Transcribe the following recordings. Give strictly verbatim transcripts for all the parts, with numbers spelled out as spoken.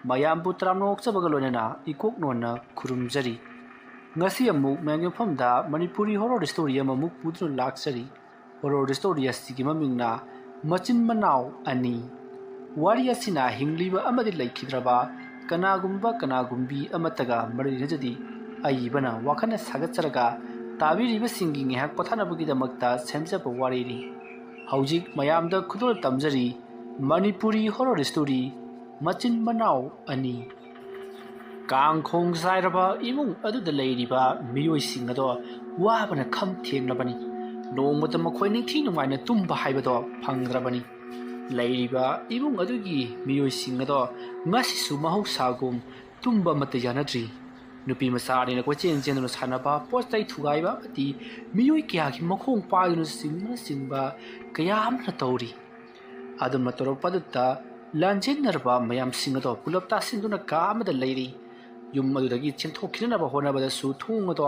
ꯃꯌꯥꯝꯕꯨ ꯇꯔꯥꯝꯅ ꯑꯣꯛꯆꯕꯒ ꯂꯣꯏꯅꯅ ꯏꯀꯣꯛ ꯅꯣꯟꯅ ꯈꯨꯔꯨꯝꯖꯔꯤ꯫ ꯉꯁꯤ ꯑꯃꯨꯛ ꯃꯌꯥꯝꯒꯤ ꯃꯐꯝꯗ ꯃꯅꯤꯄꯨꯔꯤ horror story ꯑꯃꯃꯨꯛ ꯄꯨꯗꯨꯅ ꯂꯥꯛꯆꯔꯤ꯫ Horror story ꯑꯁꯤꯒꯤ ꯃꯃꯤꯡꯅ ꯃꯆꯤꯟ ꯃꯅꯥꯎ ꯑꯅꯤ꯫ ꯋꯥꯔꯤ ꯑꯁꯤꯅ ꯍꯤꯡꯂꯤꯕ ꯑꯃꯗꯤ ꯂꯩꯈꯤꯗ꯭ꯔꯕ ꯀꯅꯥꯒꯨꯝꯕ ꯀꯅꯥꯒꯨꯝꯕꯤ ꯑꯃꯠꯇꯒ ꯃꯔꯤ ꯂꯩꯅꯖꯗꯦ꯫ ꯑꯏꯕꯅ ꯋꯥꯈꯜꯅ ꯁꯥꯒꯠꯆꯔꯒ ꯇꯥꯕꯤꯔꯤꯕꯁꯤꯡꯒꯤ ꯉꯥꯏꯍꯥꯛ ꯄꯣꯊꯥꯅꯕꯒꯤꯗꯃꯛꯇ ꯁꯦꯝꯖꯕ ꯋꯥꯔꯤꯅꯤ꯫ ꯍꯧꯖꯤꯛ ꯃꯌꯥꯝꯗ ꯈꯨꯗꯣꯜ ꯇꯝꯖꯔꯤ ꯃꯅꯤꯄꯨꯔꯤ horror story ꯃꯆꯤꯟ ꯃꯅꯥꯎ ꯑꯅꯤ꯫ ꯀꯥꯡꯈꯣꯡ ꯆꯥꯏꯔꯕ ꯏꯃꯨꯡ ꯑꯗꯨꯗ ꯂꯩꯔꯤꯕ ꯃꯤꯑꯣꯏꯁꯤꯡ ꯑꯗꯣ ꯋꯥꯕꯅ ꯈꯝ ꯊꯦꯡꯂꯕꯅꯤ꯫ ꯅꯣꯡꯃꯇ ꯃꯈꯣꯏ ꯅꯤꯡꯊꯤ ꯅꯨꯡꯉꯥꯏꯅ ꯇꯨꯝꯕ ꯍꯥꯏꯕꯗꯣ ꯐꯪꯗ꯭ꯔꯕꯅꯤ꯫ ꯂꯩꯔꯤꯕ ꯏꯃꯨꯡ ꯑꯗꯨꯒꯤ ꯃꯤꯑꯣꯏꯁꯤꯡ ꯑꯗꯣ ꯉꯁꯤꯁꯨ ꯃꯍꯧꯁꯥꯒꯨꯝ ꯇꯨꯝꯕ ꯑꯃꯠꯇ ꯌꯥꯅꯗ꯭ꯔꯤ꯫ ꯅꯨꯄꯤ ꯃꯆꯥ ꯑꯅꯤꯅ ꯀꯣꯏꯆꯦꯟ ꯆꯦꯟꯗꯨꯅ ꯁꯥꯟꯅꯕ, ꯄꯣꯠ ꯆꯩ ꯊꯨꯒꯥꯏꯕ ꯑꯃꯗꯤ ꯃꯤꯑꯣꯏ ꯀꯌꯥꯒꯤ ꯃꯈꯣꯡ ꯄꯥꯏꯗꯨꯅ ꯆꯤꯡꯕꯅꯆꯤꯡꯕ ꯀꯌꯥ ꯑꯃꯅ ꯇꯧꯔꯤ꯫ ꯑꯗꯨꯝꯅ ꯇꯧꯔꯛꯄ ꯑꯗꯨꯗ ꯂꯥꯟꯖꯦꯟꯅꯔꯕ ꯃꯌꯥꯝꯁꯤꯡ ꯑꯗꯣ ꯄꯨꯂꯞ ꯇꯥꯁꯤꯟꯗꯨꯅ ꯀꯥ ꯑꯃꯗ ꯂꯩꯔꯤ꯫ ꯌꯨꯝ ꯑꯗꯨꯗꯒꯤ ꯆꯦꯟꯊꯣꯛꯈꯤꯅꯅꯕ ꯍꯣꯠꯅꯕꯗꯁꯨ ꯊꯣꯡ ꯑꯗꯣ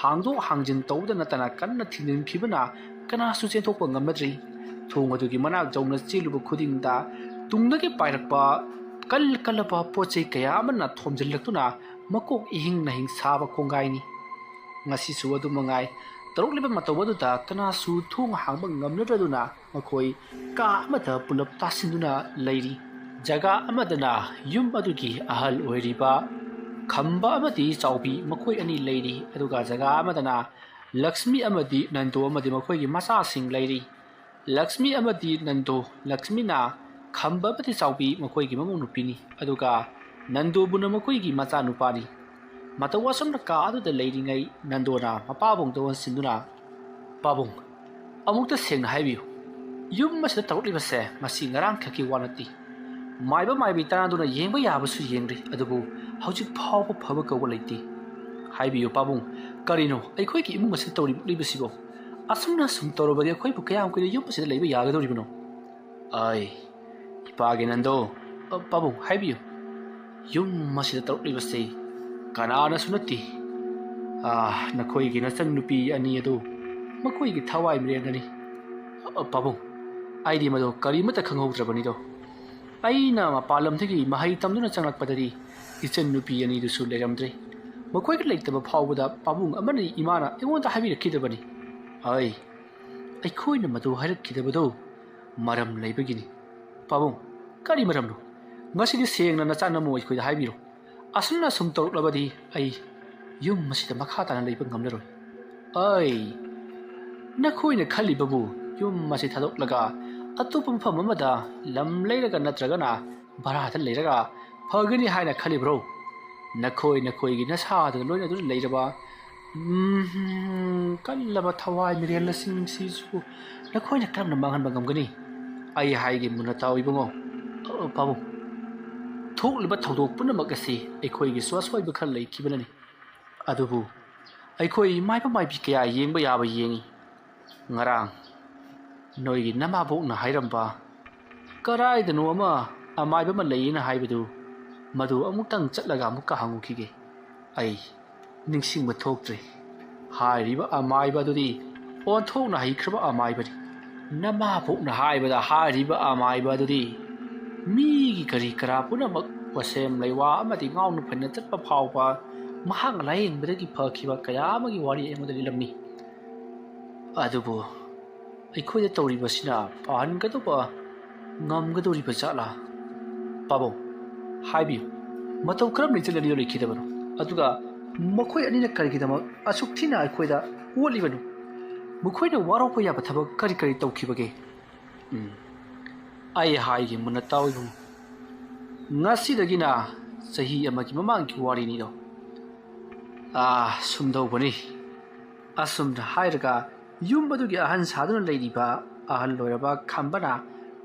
ꯍꯥꯡꯗꯣꯛ ꯍꯥꯡꯖꯤꯟ ꯇꯧꯕꯗ ꯅꯠꯇꯅ ꯀꯟꯅ ꯊꯤꯡꯖꯤꯟꯈꯤꯕꯅ ꯀꯅꯥꯁꯨ ꯆꯦꯟꯊꯣꯛꯄ ꯉꯝꯅꯗ꯭ꯔꯤ꯫ ꯊꯣꯡ ꯑꯗꯨꯒꯤ ꯃꯅꯥꯛ ꯌꯧꯅ ꯆꯦꯜꯂꯨꯕ ꯈꯨꯗꯤꯡꯗ ꯇꯨꯡꯗꯒꯤ ꯄꯥꯏꯔꯛꯄ ꯀꯜ ꯀꯜꯂꯕ ꯄꯣꯠ ꯆꯩ ꯀꯌꯥ ꯑꯃꯅ ꯊꯣꯝꯖꯤꯜꯂꯛꯇꯨꯅ ꯃꯀꯣꯛ ꯏꯍꯤꯡ ꯅꯥꯍꯤꯡ ꯁꯥꯕ ꯀꯣꯡꯒꯥꯏꯅꯤ꯫ ꯉꯁꯤꯁꯨ ꯑꯗꯨ ꯃꯉꯥꯏ꯫ ꯇꯧꯔꯛꯂꯤꯕ ꯃꯇꯧ ꯑꯗꯨꯗ ꯀꯅꯥꯁꯨ ꯊꯣꯡ ꯍꯥꯡꯕ ꯉꯝꯅꯗ꯭ꯔꯗꯨꯅ ꯃꯈꯣꯏ ꯀꯥ ꯑꯃꯗ ꯄꯨꯂꯞ ꯇꯥꯁꯤꯟꯗꯨꯅ ꯂꯩꯔꯤ꯫ ꯖꯒꯥ ꯑꯃꯗꯅ ꯌꯨꯝ ꯑꯗꯨꯒꯤ ꯑꯍꯜ ꯑꯣꯏꯔꯤꯕ ꯈꯝꯕ ꯑꯃꯗꯤ ꯆꯥꯎꯕꯤ ꯃꯈꯣꯏ ꯑꯅꯤ ꯂꯩꯔꯤ, ꯑꯗꯨꯒ ꯖꯒꯥ ꯑꯃꯗꯅ ꯂꯛꯁꯃꯤ ꯑꯃꯗꯤ ꯅꯟꯗꯣ ꯑꯃꯗꯤ ꯃꯈꯣꯏꯒꯤ ꯃꯆꯥꯁꯤꯡ ꯂꯩꯔꯤ꯫ ꯂꯛꯁꯃꯤ ꯑꯃꯗꯤ ꯅꯟꯗꯣ, ꯂꯛꯁꯃꯤꯅ ꯈꯝꯕ ꯑꯃꯗꯤ ꯆꯥꯎꯕꯤ ꯃꯈꯣꯏꯒꯤ ꯃꯃꯧ ꯅꯨꯄꯤꯅꯤ, ꯑꯗꯨꯒ ꯅꯟꯗꯣꯕꯨꯅ ꯃꯈꯣꯏꯒꯤ ꯃꯆꯥꯅꯨꯄꯥꯅꯤ꯫ ꯃꯇꯧ ꯑꯁꯨꯝꯅ ꯀꯥ ꯑꯗꯨꯗ ꯂꯩꯔꯤꯉꯩ ꯅꯟꯗꯣꯅ ꯃꯄꯥꯕꯨꯡꯗ ꯑꯣꯟꯁꯤꯟꯗꯨꯅ, "ꯄꯥꯕꯨꯡ, ꯑꯃꯨꯛꯇ ꯁꯦꯡꯅ ꯍꯥꯏꯕꯤꯌꯨ, ꯌꯨꯝ ꯑꯁꯤꯗ ꯇꯧꯔꯛꯂꯤꯕꯁꯦ ꯃꯁꯤ ꯉꯔꯥꯡꯈꯛꯀꯤ ꯋꯥ ꯅꯠꯇꯦ꯫ ꯃꯥꯏꯕ ꯃꯥꯏꯕꯤ ꯇꯥꯟꯅꯗꯨꯅ ꯌꯦꯡꯕ ꯌꯥꯕꯁꯨ ꯌꯦꯡꯂꯤ, ꯑꯗꯨꯕꯨ ꯍꯧꯖꯤꯛ ꯐꯥꯎꯕ ꯐꯕ ꯀꯧꯕ ꯂꯩꯇꯦ꯫ ꯍꯥꯏꯕꯤꯌꯨ ꯄꯥꯕꯨꯡ, ꯀꯔꯤꯅꯣ ꯑꯩꯈꯣꯏꯒꯤ ꯏꯃꯨꯡ ꯑꯁꯤꯗ ꯇꯧꯔꯤꯕꯁꯤꯕꯣ? ꯑꯁꯨꯝꯅ ꯁꯨꯝ ꯇꯧꯔꯕꯗꯤ ꯑꯩꯈꯣꯏꯕꯨ ꯀꯌꯥꯝ ꯀꯨꯏꯅ ꯌꯨꯝ ꯑꯁꯤꯗ ꯂꯩꯕ ꯌꯥꯒꯗꯧꯔꯤꯕꯅꯣ?" "ꯑꯩ, ꯏꯄꯥꯒꯤ ꯅꯟꯗꯣ, ꯑ, ꯄꯥꯕꯨꯡ, ꯍꯥꯏꯕꯤꯌꯨ꯫ ꯌꯨꯝ ꯑꯁꯤꯗ ꯇꯧꯔꯛꯂꯤꯕꯁꯤ ꯀꯅꯥꯅꯁꯨ ꯅꯠꯇꯦ꯫ ꯑꯥ, ꯅꯈꯣꯏꯒꯤ ꯅꯆꯟꯅꯨꯄꯤ ꯑꯅꯤ ꯑꯗꯨ ꯃꯈꯣꯏꯒꯤ ꯊꯋꯥꯏ ꯃꯤꯔꯦꯟ ꯑꯅꯤ꯫ ꯑ, ꯄꯥꯕꯨꯡ, ꯑꯩꯗꯤ ꯃꯗꯨ ꯀꯔꯤꯃꯠꯇ ꯈꯪꯍꯧꯗ꯭ꯔꯕꯅꯤꯗꯣ꯫ ꯑꯩꯅ ꯃꯄꯥꯟ ꯂꯝꯗꯒꯤ ꯃꯍꯩ ꯇꯝꯗꯨꯅ ꯆꯪꯂꯛꯄꯗꯗꯤ ꯏꯆꯟ ꯅꯨꯄꯤ ꯑꯅꯤꯗꯨꯁꯨ ꯂꯩꯔꯝꯗ꯭ꯔꯦ꯫ ꯃꯈꯣꯏꯒ ꯂꯩꯇꯕ ꯐꯥꯎꯕꯗ ꯄꯥꯕꯨꯡ ꯑꯃꯅ ꯏꯃꯥꯅ ꯑꯩꯉꯣꯟꯗ ꯍꯥꯏꯕꯤꯔꯛꯈꯤꯗꯕꯅꯤ꯫ ꯑꯩ, ꯑꯩꯈꯣꯏꯅ ꯃꯗꯨ ꯍꯥꯏꯔꯛꯈꯤꯗꯕꯗꯣ ꯃꯔꯝ ꯂꯩꯕꯒꯤꯅꯤ꯫ ꯄꯥꯕꯨꯡ, ꯀꯔꯤ ꯃꯔꯝꯅꯣ? ꯉꯁꯤꯗꯤ ꯁꯦꯡꯅ ꯅꯆꯥ ꯅꯃꯧ ꯑꯩꯈꯣꯏꯗ ꯍꯥꯏꯕꯤꯔꯣ꯫ ꯑꯁꯨꯝꯅ ꯁꯨꯝ ꯇꯧꯔꯛꯂꯕꯗꯤ ꯑꯩ ꯌꯨꯝ ꯑꯁꯤꯗ ꯃꯈꯥ ꯇꯥꯅ ꯂꯩꯕ ꯉꯝꯂꯔꯣꯏ꯫ ꯑꯩ, ꯅꯈꯣꯏꯅ ꯈꯜꯂꯤꯕꯕꯨ ꯌꯨꯝ ꯑꯁꯤ ꯊꯥꯗꯣꯛꯂꯒ ꯑꯇꯣꯞꯄ ꯃꯐꯝ ꯑꯃꯗ ꯂꯝ ꯂꯩꯔꯒ ꯅꯠꯇ꯭ꯔꯒꯅ ꯚꯔꯥꯗ ꯂꯩꯔꯒ ꯐꯒꯅꯤ ꯍꯥꯏꯅ ꯈꯜꯂꯤꯕ꯭ꯔꯣ? ꯅꯈꯣꯏ ꯅꯈꯣꯏꯒꯤ ꯅꯁꯥꯗꯨꯅ ꯂꯣꯏꯅꯗꯨꯅ ꯂꯩꯔꯕ, ꯎꯝ, ꯀꯜꯂꯕ ꯊꯋꯥꯏ ꯃꯤꯔꯦꯜ ꯑꯁꯤꯡꯁꯤꯁꯨ ꯅꯈꯣꯏꯅ ꯀꯔꯝꯅ ꯃꯥꯡꯍꯟꯕ ꯉꯝꯒꯅꯤ? ꯑꯩ ꯍꯥꯏꯒꯦ ꯃꯨꯟꯅ ꯇꯥꯎ ꯏꯕꯨꯡꯉꯣ꯫ ꯑ, ꯄꯥꯕꯨꯡ, ꯊꯣꯛꯂꯤꯕ ꯊꯧꯗꯣꯛ ꯄꯨꯝꯅꯃꯛ ꯑꯁꯤ ꯑꯩꯈꯣꯏꯒꯤꯁꯨ ꯑꯁꯣꯏꯕ ꯈꯔ ꯂꯩꯈꯤꯕꯅꯅꯤ꯫ ꯑꯗꯨꯕꯨ ꯑꯩꯈꯣꯏ ꯃꯥꯏꯕ ꯃꯥꯏꯕꯤ ꯀꯌꯥ ꯌꯦꯡꯕ ꯌꯥꯕ ꯌꯦꯡꯉꯤ꯫ ꯉꯔꯥꯡ ꯅꯣꯏꯒꯤ ꯅꯃꯥꯕꯣꯛꯅ ꯍꯥꯏꯔꯝꯕ, ꯀꯔꯥꯏꯗꯅꯣ ꯑꯃ ꯑꯃꯥꯏꯕ ꯑꯃ ꯂꯩꯌꯦꯅ ꯍꯥꯏꯕꯗꯨ, ꯃꯗꯨ ꯑꯃꯨꯛꯇꯪ ꯆꯠꯂꯒ ꯑꯃꯨꯛꯀ ꯍꯪꯉꯨꯈꯤꯒꯦ꯫ ꯑꯩ ꯅꯤꯡꯁꯤꯡꯕ ꯊꯣꯛꯇ꯭ꯔꯦ꯫ ꯍꯥꯏꯔꯤꯕ ꯑꯃꯥꯏꯕ ꯑꯗꯨꯗꯤ ꯑꯣꯟꯊꯣꯛꯅ ꯍꯩꯈ꯭ꯔꯕ ꯑꯃꯥꯏꯕꯅꯤ꯫ ꯅꯃꯥꯕꯣꯛꯅ ꯍꯥꯏꯕꯗ ꯍꯥꯏꯔꯤꯕ ꯑꯃꯥꯏꯕ ꯑꯗꯨꯗꯤ ꯃꯤꯒꯤ ꯀꯔꯤ ꯀꯔꯥ ꯄꯨꯝꯅꯃꯛ, ꯋꯥꯁꯦꯝ ꯂꯩꯋꯥ ꯑꯃꯗꯤ ꯉꯥꯎꯅ ꯐꯩꯅ ꯆꯠꯄ ꯐꯥꯎꯕ ꯃꯍꯥꯛꯅ ꯂꯥꯌꯦꯡꯕꯗꯒꯤ ꯐꯈꯤꯕ ꯀꯌꯥ ꯑꯃꯒꯤ ꯋꯥꯔꯤ ꯑꯩꯉꯣꯟꯗ ꯂꯤꯔꯝꯃꯤ꯫ ꯑꯗꯨꯕꯨ ꯑꯩꯈꯣꯏꯗ ꯇꯧꯔꯤꯕꯁꯤꯅ ꯐꯍꯟꯒꯗꯧꯕ ꯉꯝꯒꯗꯧꯔꯤꯕ ꯖꯥꯠꯂꯥ? ꯄꯥꯕꯨꯡ, ꯍꯥꯏꯕꯤꯌꯨ, ꯃꯇꯧ ꯀꯔꯝꯅ ꯏꯆꯜ ꯑꯅꯤꯗꯨ ꯂꯩꯈꯤꯗꯕꯅꯣ? ꯑꯗꯨꯒ ꯃꯈꯣꯏ ꯑꯅꯤꯅ ꯀꯔꯤꯒꯤꯗꯃꯛ ꯑꯁꯨꯛ ꯊꯤꯅ ꯑꯩꯈꯣꯏꯗ ꯑꯣꯠꯂꯤꯕꯅꯣ? ꯃꯈꯣꯏꯅ ꯋꯥꯔꯧꯕ ꯌꯥꯕ ꯊꯕꯛ ꯀꯔꯤ ꯀꯔꯤ ꯇꯧꯈꯤꯕꯒꯦ? ꯎꯝ, ꯑꯩ ꯍꯥꯏꯒꯦ ꯃꯨꯟꯅ ꯇꯥꯎ ꯏꯕꯨꯡꯉꯣ꯫ ꯉꯁꯤꯗꯒꯤꯅ ꯆꯍꯤ ꯑꯃꯒꯤ ꯃꯃꯥꯡꯒꯤ ꯋꯥꯔꯤꯅꯤꯗꯣ꯫ ꯑꯥ, ꯁꯨꯝꯗꯧꯕꯅꯤ꯫ ꯑꯁꯨꯝꯅ ꯍꯥꯏꯔꯒ ꯌꯨꯝ ꯑꯗꯨꯒꯤ ꯑꯍꯟ ꯁꯥꯗꯨꯅ ꯂꯩꯔꯤꯕ ꯑꯍꯜ ꯑꯣꯏꯔꯕ ꯈꯝꯕꯅ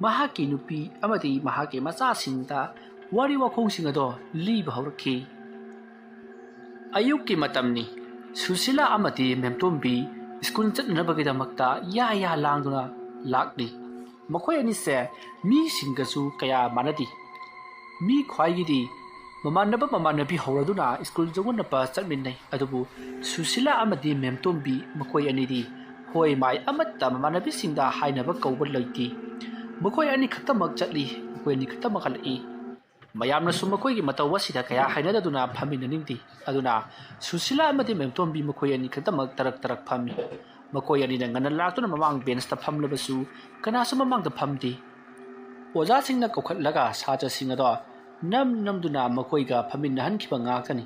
ꯃꯍꯥꯛꯀꯤ ꯅꯨꯄꯤ ꯑꯃꯗꯤ ꯃꯍꯥꯛꯀꯤ ꯃꯆꯥꯁꯤꯡꯗ ꯋꯥꯔꯤ ꯋꯥꯈꯣꯡꯁꯤꯡ ꯑꯗꯣ ꯂꯤꯕ ꯍꯧꯔꯛꯈꯤ꯫ ꯑꯌꯨꯛꯀꯤ ꯃꯇꯝꯅꯤ꯫ ꯁꯨꯁꯤꯂꯥ ꯑꯃꯗꯤ ꯃꯦꯝꯇꯣꯝꯕꯤ ꯁ꯭ꯀꯨꯜ ꯆꯠꯅꯅꯕꯒꯤꯗꯃꯛꯇ ꯌꯥ ꯌꯥ ꯂꯥꯡꯗꯨꯅ ꯂꯥꯛꯂꯤ꯫ ꯃꯈꯣꯏ ꯑꯅꯤꯁꯦ ꯃꯤꯁꯤꯡꯒꯁꯨ ꯀꯌꯥ ꯃꯥꯟꯅꯗꯦ꯫ ꯃꯤ ꯈ꯭ꯋꯥꯏꯒꯤꯗꯤ ꯃꯃꯥꯟꯅꯕ ꯃꯃꯥꯟꯅꯕꯤ ꯍꯧꯔꯗꯨꯅ ꯁ꯭ꯀꯨꯜ ꯌꯧꯅꯅꯕ ꯆꯠꯃꯤꯟꯅꯩ꯫ ꯑꯗꯨꯕꯨ ꯁꯨꯁꯤꯂꯥ ꯑꯃꯗꯤ ꯃꯦꯝꯇꯣꯝꯕꯤ ꯃꯈꯣꯏ ꯑꯅꯤꯗꯤ ꯍꯣꯏ ꯃꯥꯏ ꯑꯃꯠꯇ ꯃꯃꯥꯟꯅꯕꯤꯁꯤꯡꯗ ꯍꯥꯏꯅꯕ ꯀꯧꯕ ꯂꯩꯇꯦ꯫ ꯃꯈꯣꯏ ꯑꯅꯤ ꯈꯛꯇꯃꯛ ꯆꯠꯂꯤ꯫ ꯃꯈꯣꯏ ꯑꯅꯤ ꯈꯛꯇꯃꯛ ꯍꯜꯂꯛꯏ꯫ ꯃꯌꯥꯝꯅꯁꯨ ꯃꯈꯣꯏꯒꯤ ꯃꯇꯧ ꯑꯁꯤꯗ ꯀꯌꯥ ꯍꯥꯏꯅꯗꯗꯨꯅ ꯐꯝꯃꯤꯟꯅꯅꯤꯡꯗꯦ꯫ ꯑꯗꯨꯅ ꯁꯨꯁꯤꯂꯥ ꯑꯃꯗꯤ ꯃꯦꯝꯇꯣꯝꯕꯤ ꯃꯈꯣꯏ ꯑꯅꯤ ꯈꯛꯇꯃꯛ ꯇꯔꯛ ꯇꯔꯛ ꯐꯝꯃꯤ꯫ ꯃꯈꯣꯏ ꯑꯅꯤꯅ ꯉꯟꯅ ꯂꯥꯛꯇꯨꯅ ꯃꯃꯥꯡ ꯕꯦꯟꯁꯇ ꯐꯝꯂꯕꯁꯨ ꯀꯅꯥꯁꯨ ꯃꯃꯥꯡꯗ ꯐꯝꯗꯦ꯫ ꯑꯣꯖꯥꯁꯤꯡꯅ ꯀꯧꯈꯠꯂꯒ ꯁꯥꯇ꯭ꯔꯁꯤꯡ ꯑꯗꯣ ꯅꯝ ꯅꯝꯗꯨꯅ ꯃꯈꯣꯏꯒ ꯐꯝꯃꯤꯟꯅꯍꯟꯈꯤꯕ ꯉꯥꯛꯇꯅꯤ꯫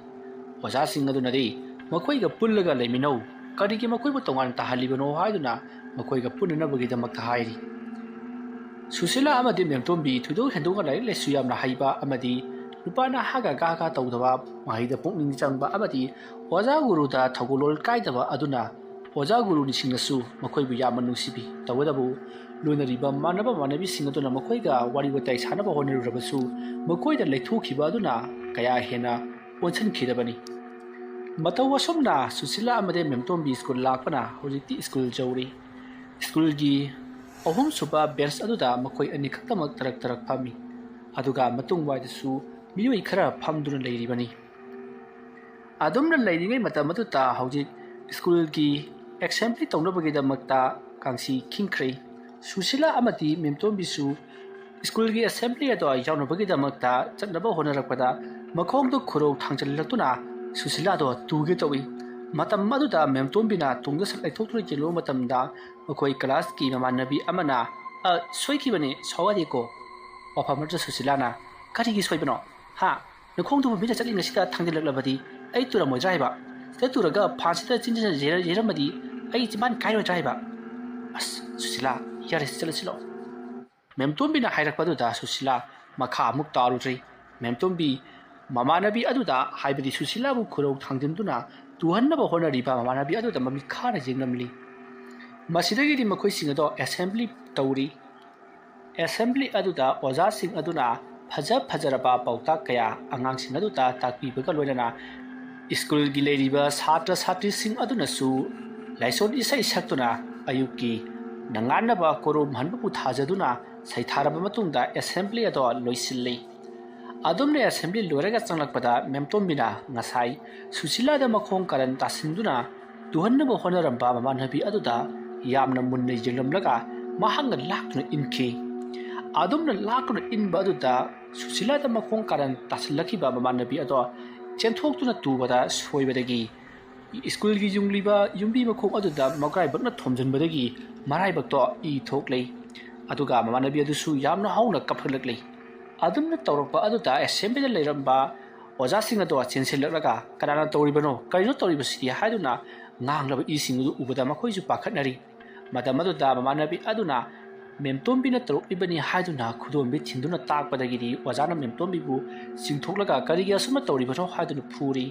ꯑꯣꯖꯥꯁꯤꯡ ꯑꯗꯨꯅꯗꯤ ꯃꯈꯣꯏꯒ ꯄꯨꯜꯂꯒ ꯂꯩꯃꯤꯟꯅꯧ, ꯀꯔꯤꯒꯤ ꯃꯈꯣꯏꯕꯨ ꯇꯣꯉꯥꯟ ꯇꯥꯍꯜꯂꯤꯕꯅꯣ ꯍꯥꯏꯗꯨꯅ ꯃꯈꯣꯏꯒ ꯄꯨꯟꯅꯅꯕꯒꯤꯗꯃꯛꯇ ꯍꯥꯏꯔꯤ꯫ ꯁꯨꯁꯤꯂꯥ ꯑꯃꯗꯤ ꯃꯦꯝꯇꯣꯝꯕꯤ ꯊꯣꯏꯗꯣꯛ ꯍꯦꯟꯗꯣꯛꯅ ꯂꯥꯏꯔꯤꯛ ꯂꯥꯏꯁꯨ ꯌꯥꯝꯅ ꯍꯩꯕ ꯑꯃꯗꯤ ꯅꯨꯄꯥ ꯅꯍꯥꯒ ꯒꯥ ꯒꯥ ꯇꯧꯗꯕ, ꯃꯍꯩꯗ ꯄꯨꯛꯅꯤꯡ ꯆꯪꯕ ꯑꯃꯗꯤ ꯑꯣꯖꯥ ꯒꯨꯔꯨꯗ ꯊꯧꯒꯜꯂꯣꯟ ꯀꯥꯏꯗꯕ ꯑꯗꯨꯅ ꯑꯣꯖꯥ ꯒꯨꯔꯨꯁꯤꯡꯅꯁꯨ ꯃꯈꯣꯏꯕꯨ ꯌꯥꯝꯅ ꯅꯨꯡꯁꯤꯕꯤ꯫ ꯇꯧꯕꯇꯕꯨ ꯂꯣꯏꯅꯔꯤꯕ ꯃꯃꯥꯟꯅꯕ ꯃꯃꯥꯟꯅꯕꯤꯁꯤꯡ ꯑꯗꯨꯅ ꯃꯈꯣꯏꯒ ꯋꯥꯔꯤ ꯋꯥꯇꯥꯏ ꯁꯥꯟꯅꯕ ꯍꯣꯠꯅꯔꯨꯔꯕꯁꯨ ꯃꯈꯣꯏꯗ ꯂꯩꯊꯣꯛꯈꯤꯕ ꯑꯗꯨꯅ ꯀꯌꯥ ꯍꯦꯟꯅ ꯑꯣꯟꯁꯤꯟꯈꯤꯗꯕꯅꯤ꯫ ꯃꯇꯧ ꯑꯁꯨꯝꯅ ꯁꯨꯁꯤꯂꯥ ꯑꯃꯗꯤ ꯃꯦꯝꯇꯣꯝꯕꯤ ꯁ꯭ꯀꯨꯜ ꯂꯥꯛꯄꯅ ꯍꯧꯖꯤꯛꯇꯤ ꯁ꯭ꯀꯨꯜ ꯌꯧꯔꯤ꯫ ꯁ꯭ꯀꯨꯜꯒꯤ ꯑꯍꯨꯝꯁꯨꯕ ꯕꯦꯟꯁ ꯑꯗꯨꯗ ꯃꯈꯣꯏ ꯑꯅꯤꯈꯛꯇꯃꯛ ꯇꯔꯛ ꯇꯔꯛ ꯐꯝꯃꯤ꯫ ꯑꯗꯨꯒ ꯃꯇꯨꯡ ꯋꯥꯏꯗꯁꯨ ꯃꯤꯑꯣꯏ ꯈꯔ ꯐꯝꯗꯨꯅ ꯂꯩꯔꯤꯕꯅꯤ꯫ ꯑꯗꯨꯝꯅ ꯂꯩꯔꯤꯉꯩ ꯃꯇꯝ ꯑꯗꯨꯗ ꯍꯧꯖꯤꯛ ꯁ꯭ꯀꯨꯜꯒꯤ ꯑꯦꯁꯦꯝꯕ꯭ꯂꯤ ꯇꯧꯅꯕꯒꯤꯗꯃꯛꯇ ꯀꯥꯡꯁꯤ ꯈꯤꯡꯈ꯭ꯔꯦ꯫ ꯁꯨꯁꯤꯂꯥ ꯑꯃꯗꯤ ꯃꯦꯝꯇꯣꯝꯕꯤꯁꯨ ꯁ꯭ꯀꯨꯜꯒꯤ ꯑꯦꯁꯦꯝꯕ꯭ꯂꯤ ꯑꯗꯣ ꯌꯥꯎꯅꯕꯒꯤꯗꯃꯛꯇ ꯆꯠꯅꯕ ꯍꯣꯠꯅꯔꯛꯄꯗ ꯃꯈꯣꯡꯗ ꯈꯨꯔꯧ ꯊꯥꯡꯖꯤꯜꯂꯛꯇꯨꯅ ꯁꯨꯁꯤꯂꯥꯗꯣ ꯇꯨꯒꯦ ꯇꯧꯏ꯫ ꯃꯇꯝ ꯑꯗꯨꯗ ꯃꯦꯝꯇꯣꯝꯕꯤꯅ ꯇꯨꯡꯗ ꯁꯠ ꯂꯩꯊꯣꯛꯇꯨꯅ ꯌꯦꯡꯂꯨꯕ ꯃꯇꯝꯗ ꯃꯈꯣꯏ ꯀ꯭ꯂꯥꯁꯀꯤ ꯃꯃꯥꯟꯅꯕꯤ ꯑꯃꯅ, "ꯑ, ꯁꯣꯏꯈꯤꯕꯅꯤ, ꯁꯥꯎꯌꯥꯗꯦꯀꯣ꯫ ꯋꯥꯐꯝ ꯑꯃꯗ ꯁꯨꯁꯤꯂꯥꯅ, ꯀꯔꯤꯒꯤ ꯁꯣꯏꯕꯅꯣ? ꯍꯥ? ꯅꯈꯣꯡꯗꯨꯕꯨ ꯃꯤꯅ ꯆꯠꯂꯤꯉꯩꯁꯤꯗ ꯊꯥꯡꯖꯤꯜꯂꯛꯂꯕꯗꯤ ꯑꯩ ꯇꯨꯔꯝꯃꯣꯏꯗ꯭ꯔꯥ ꯍꯥꯏꯕ? ꯁꯤꯗ ꯇꯨꯔꯒ ꯐꯥꯟꯁꯤꯗ ꯆꯤꯟꯖꯤꯟꯅ ꯌꯩꯔ-, ꯌꯩꯔꯝꯃꯗꯤ ꯑꯩ ꯆꯤꯝꯕꯥꯟ ꯀꯥꯏꯔꯣꯏꯗ꯭ꯔꯥ ꯍꯥꯏꯕ?" "ꯑꯁ, ꯁꯨꯁꯤꯂꯥ, ꯌꯥꯔꯦ, ꯆꯠꯂꯁꯤ ꯂꯥꯛꯑꯣ꯫" ꯃꯦꯝꯇꯣꯝꯕꯤꯅ ꯍꯥꯏꯔꯛꯄ ꯑꯗꯨꯗ ꯁꯨꯁꯤꯂꯥ ꯃꯈꯥ ꯑꯃꯨꯛ ꯇꯥꯔꯨꯗ꯭ꯔꯦ꯫ ꯃꯦꯝꯇꯣꯝꯕꯤ ꯃꯃꯥꯟꯅꯕꯤ ꯑꯗꯨꯗ, ꯍꯥꯏꯕꯗꯤ ꯁꯨꯁꯤꯂꯥꯕꯨ ꯈꯨꯔꯧ ꯊꯥꯡꯖꯤꯟꯗꯨꯅ ꯇꯨꯍꯟꯅꯕ ꯍꯣꯠꯅꯔꯤꯕ ꯃꯃꯥꯟꯅꯕꯤ ꯑꯗꯨꯗ ꯃꯃꯤꯠ ꯈꯥꯅ ꯌꯦꯡꯂꯝꯂꯤ꯫ ꯃꯁꯤꯗꯒꯤꯗꯤ ꯃꯈꯣꯏꯁꯤꯡ ꯑꯗꯣ ꯑꯦꯁꯦꯝꯕ꯭ꯂꯤ ꯇꯧꯔꯤ꯫ ꯑꯦꯁꯦꯝꯕ꯭ꯂꯤ ꯑꯗꯨꯗ ꯑꯣꯖꯥꯁꯤꯡ ꯑꯗꯨꯅ ꯐꯖ ꯐꯖꯔꯕ ꯄꯥꯎꯇꯥꯛ ꯀꯌꯥ ꯑꯉꯥꯡꯁꯤꯡ ꯑꯗꯨꯗ ꯇꯥꯛꯄꯤꯕꯒ ꯂꯣꯏꯅꯅ ꯁ꯭ꯀꯨꯜꯒꯤ ꯂꯩꯔꯤꯕ ꯁꯥꯇ꯭ꯔ ꯁꯥꯇ꯭ꯔꯤꯁꯤꯡ ꯑꯗꯨꯅꯁꯨ ꯂꯥꯏꯁꯣꯟ ꯏꯁꯩ ꯁꯛꯇꯨꯅ ꯑꯌꯨꯛꯀꯤ ꯅꯉꯥꯟꯅꯕ ꯀꯣꯔꯣꯝ ꯍꯟꯕꯕꯨ ꯊꯥꯖꯗꯨꯅ ꯁꯩꯊꯥꯔꯕ ꯃꯇꯨꯡꯗ ꯑꯦꯁꯦꯝꯕ꯭ꯂꯤ ꯑꯗꯣ ꯂꯣꯏꯁꯤꯜꯂꯤ꯫ ꯑꯗꯨꯝꯅ ꯑꯦꯁꯦꯝꯕ꯭ꯂꯤ ꯂꯣꯏꯔꯒ ꯆꯪꯂꯛꯄꯗ ꯃꯦꯝꯇꯣꯝꯕꯤꯅ ꯉꯁꯥꯏ ꯁꯨꯁꯤꯂꯥꯗ ꯃꯈꯣꯡ ꯀꯥꯔꯟ ꯇꯥꯁꯤꯟꯗꯨꯅ ꯇꯨꯍꯟꯅꯕ ꯍꯣꯠꯅꯔꯝꯕ ꯃꯃꯥꯟꯅꯕꯤ ꯑꯗꯨꯗ ꯌꯥꯝꯅ ꯃꯨꯟꯅ ꯌꯦꯡꯂꯝꯂꯒ ꯃꯍꯥꯛꯅ ꯂꯥꯛꯇꯨꯅ ꯏꯟꯈꯤ꯫ ꯑꯗꯨꯝꯅ ꯂꯥꯛꯇꯨꯅ ꯏꯟꯕ ꯑꯗꯨꯗ ꯁꯨꯁꯤꯂꯥꯗ ꯃꯈꯣꯡ ꯀꯥꯔꯟ ꯇꯥꯁꯤꯜꯂꯛꯈꯤꯕ ꯃꯃꯥꯟꯅꯕꯤ ꯑꯗꯣ ꯆꯦꯟꯊꯣꯛꯇꯨꯅ ꯇꯨꯕꯗ ꯁꯣꯏꯕꯗꯒꯤ ꯁ꯭ꯀꯨꯜꯒꯤ ꯌꯨꯡꯂꯤꯕ ꯌꯨꯝꯕꯤ ꯃꯈꯣꯡ ꯑꯗꯨꯗ ꯃꯒ꯭ꯔꯥꯏꯕꯛꯅ ꯊꯣꯝꯖꯤꯟꯕꯗꯒꯤ ꯃꯔꯥꯏꯕꯛꯇꯣ ꯏ ꯊꯣꯛꯂꯦ꯫ ꯑꯗꯨꯒ ꯃꯃꯥꯟꯅꯕꯤ ꯑꯗꯨꯁꯨ ꯌꯥꯝꯅ ꯍꯧꯅ ꯀꯞꯂꯛꯂꯦ꯫ ꯑꯗꯨꯝꯅ ꯇꯧꯔꯛꯄ ꯑꯗꯨꯗ ꯑꯦꯁꯦꯝꯕ꯭ꯂꯤꯗ ꯂꯩꯔꯝꯕ ꯑꯣꯖꯥꯁꯤꯡ ꯑꯗꯣ ꯆꯦꯟꯁꯤꯜꯂꯛꯂꯒ "ꯀꯅꯥꯅ ꯇꯧꯔꯤꯕꯅꯣ? ꯀꯔꯤꯅꯣ ꯇꯧꯔꯤꯕꯁꯤꯗꯤ?" ꯍꯥꯏꯗꯨꯅ ꯉꯥꯡꯂꯕ ꯏꯁꯤꯡ ꯑꯗꯨ ꯎꯕꯗ ꯃꯈꯣꯏꯁꯨ ꯄꯥꯈꯠꯅꯔꯤ꯫ ꯃꯇꯝ ꯑꯗꯨꯗ ꯃꯃꯥꯟꯅꯕꯤ ꯑꯗꯨꯅ "ꯃꯦꯝꯇꯣꯝꯕꯤꯅ ꯇꯧꯔꯛꯂꯤꯕꯅꯤ" ꯍꯥꯏꯗꯨꯅ ꯈꯨꯗꯣꯝꯕꯤ ꯊꯤꯟꯗꯨꯅ ꯇꯥꯛꯄꯗꯒꯤꯗꯤ ꯑꯣꯖꯥꯅ ꯃꯦꯝꯇꯣꯝꯕꯤꯕꯨ ꯆꯤꯡꯊꯣꯛꯂꯒ "ꯀꯔꯤꯒꯤ ꯑꯁꯨꯝꯅ ꯇꯧꯔꯤꯕꯅꯣ?" ꯍꯥꯏꯗꯨꯅ ꯐꯨꯔꯤ꯫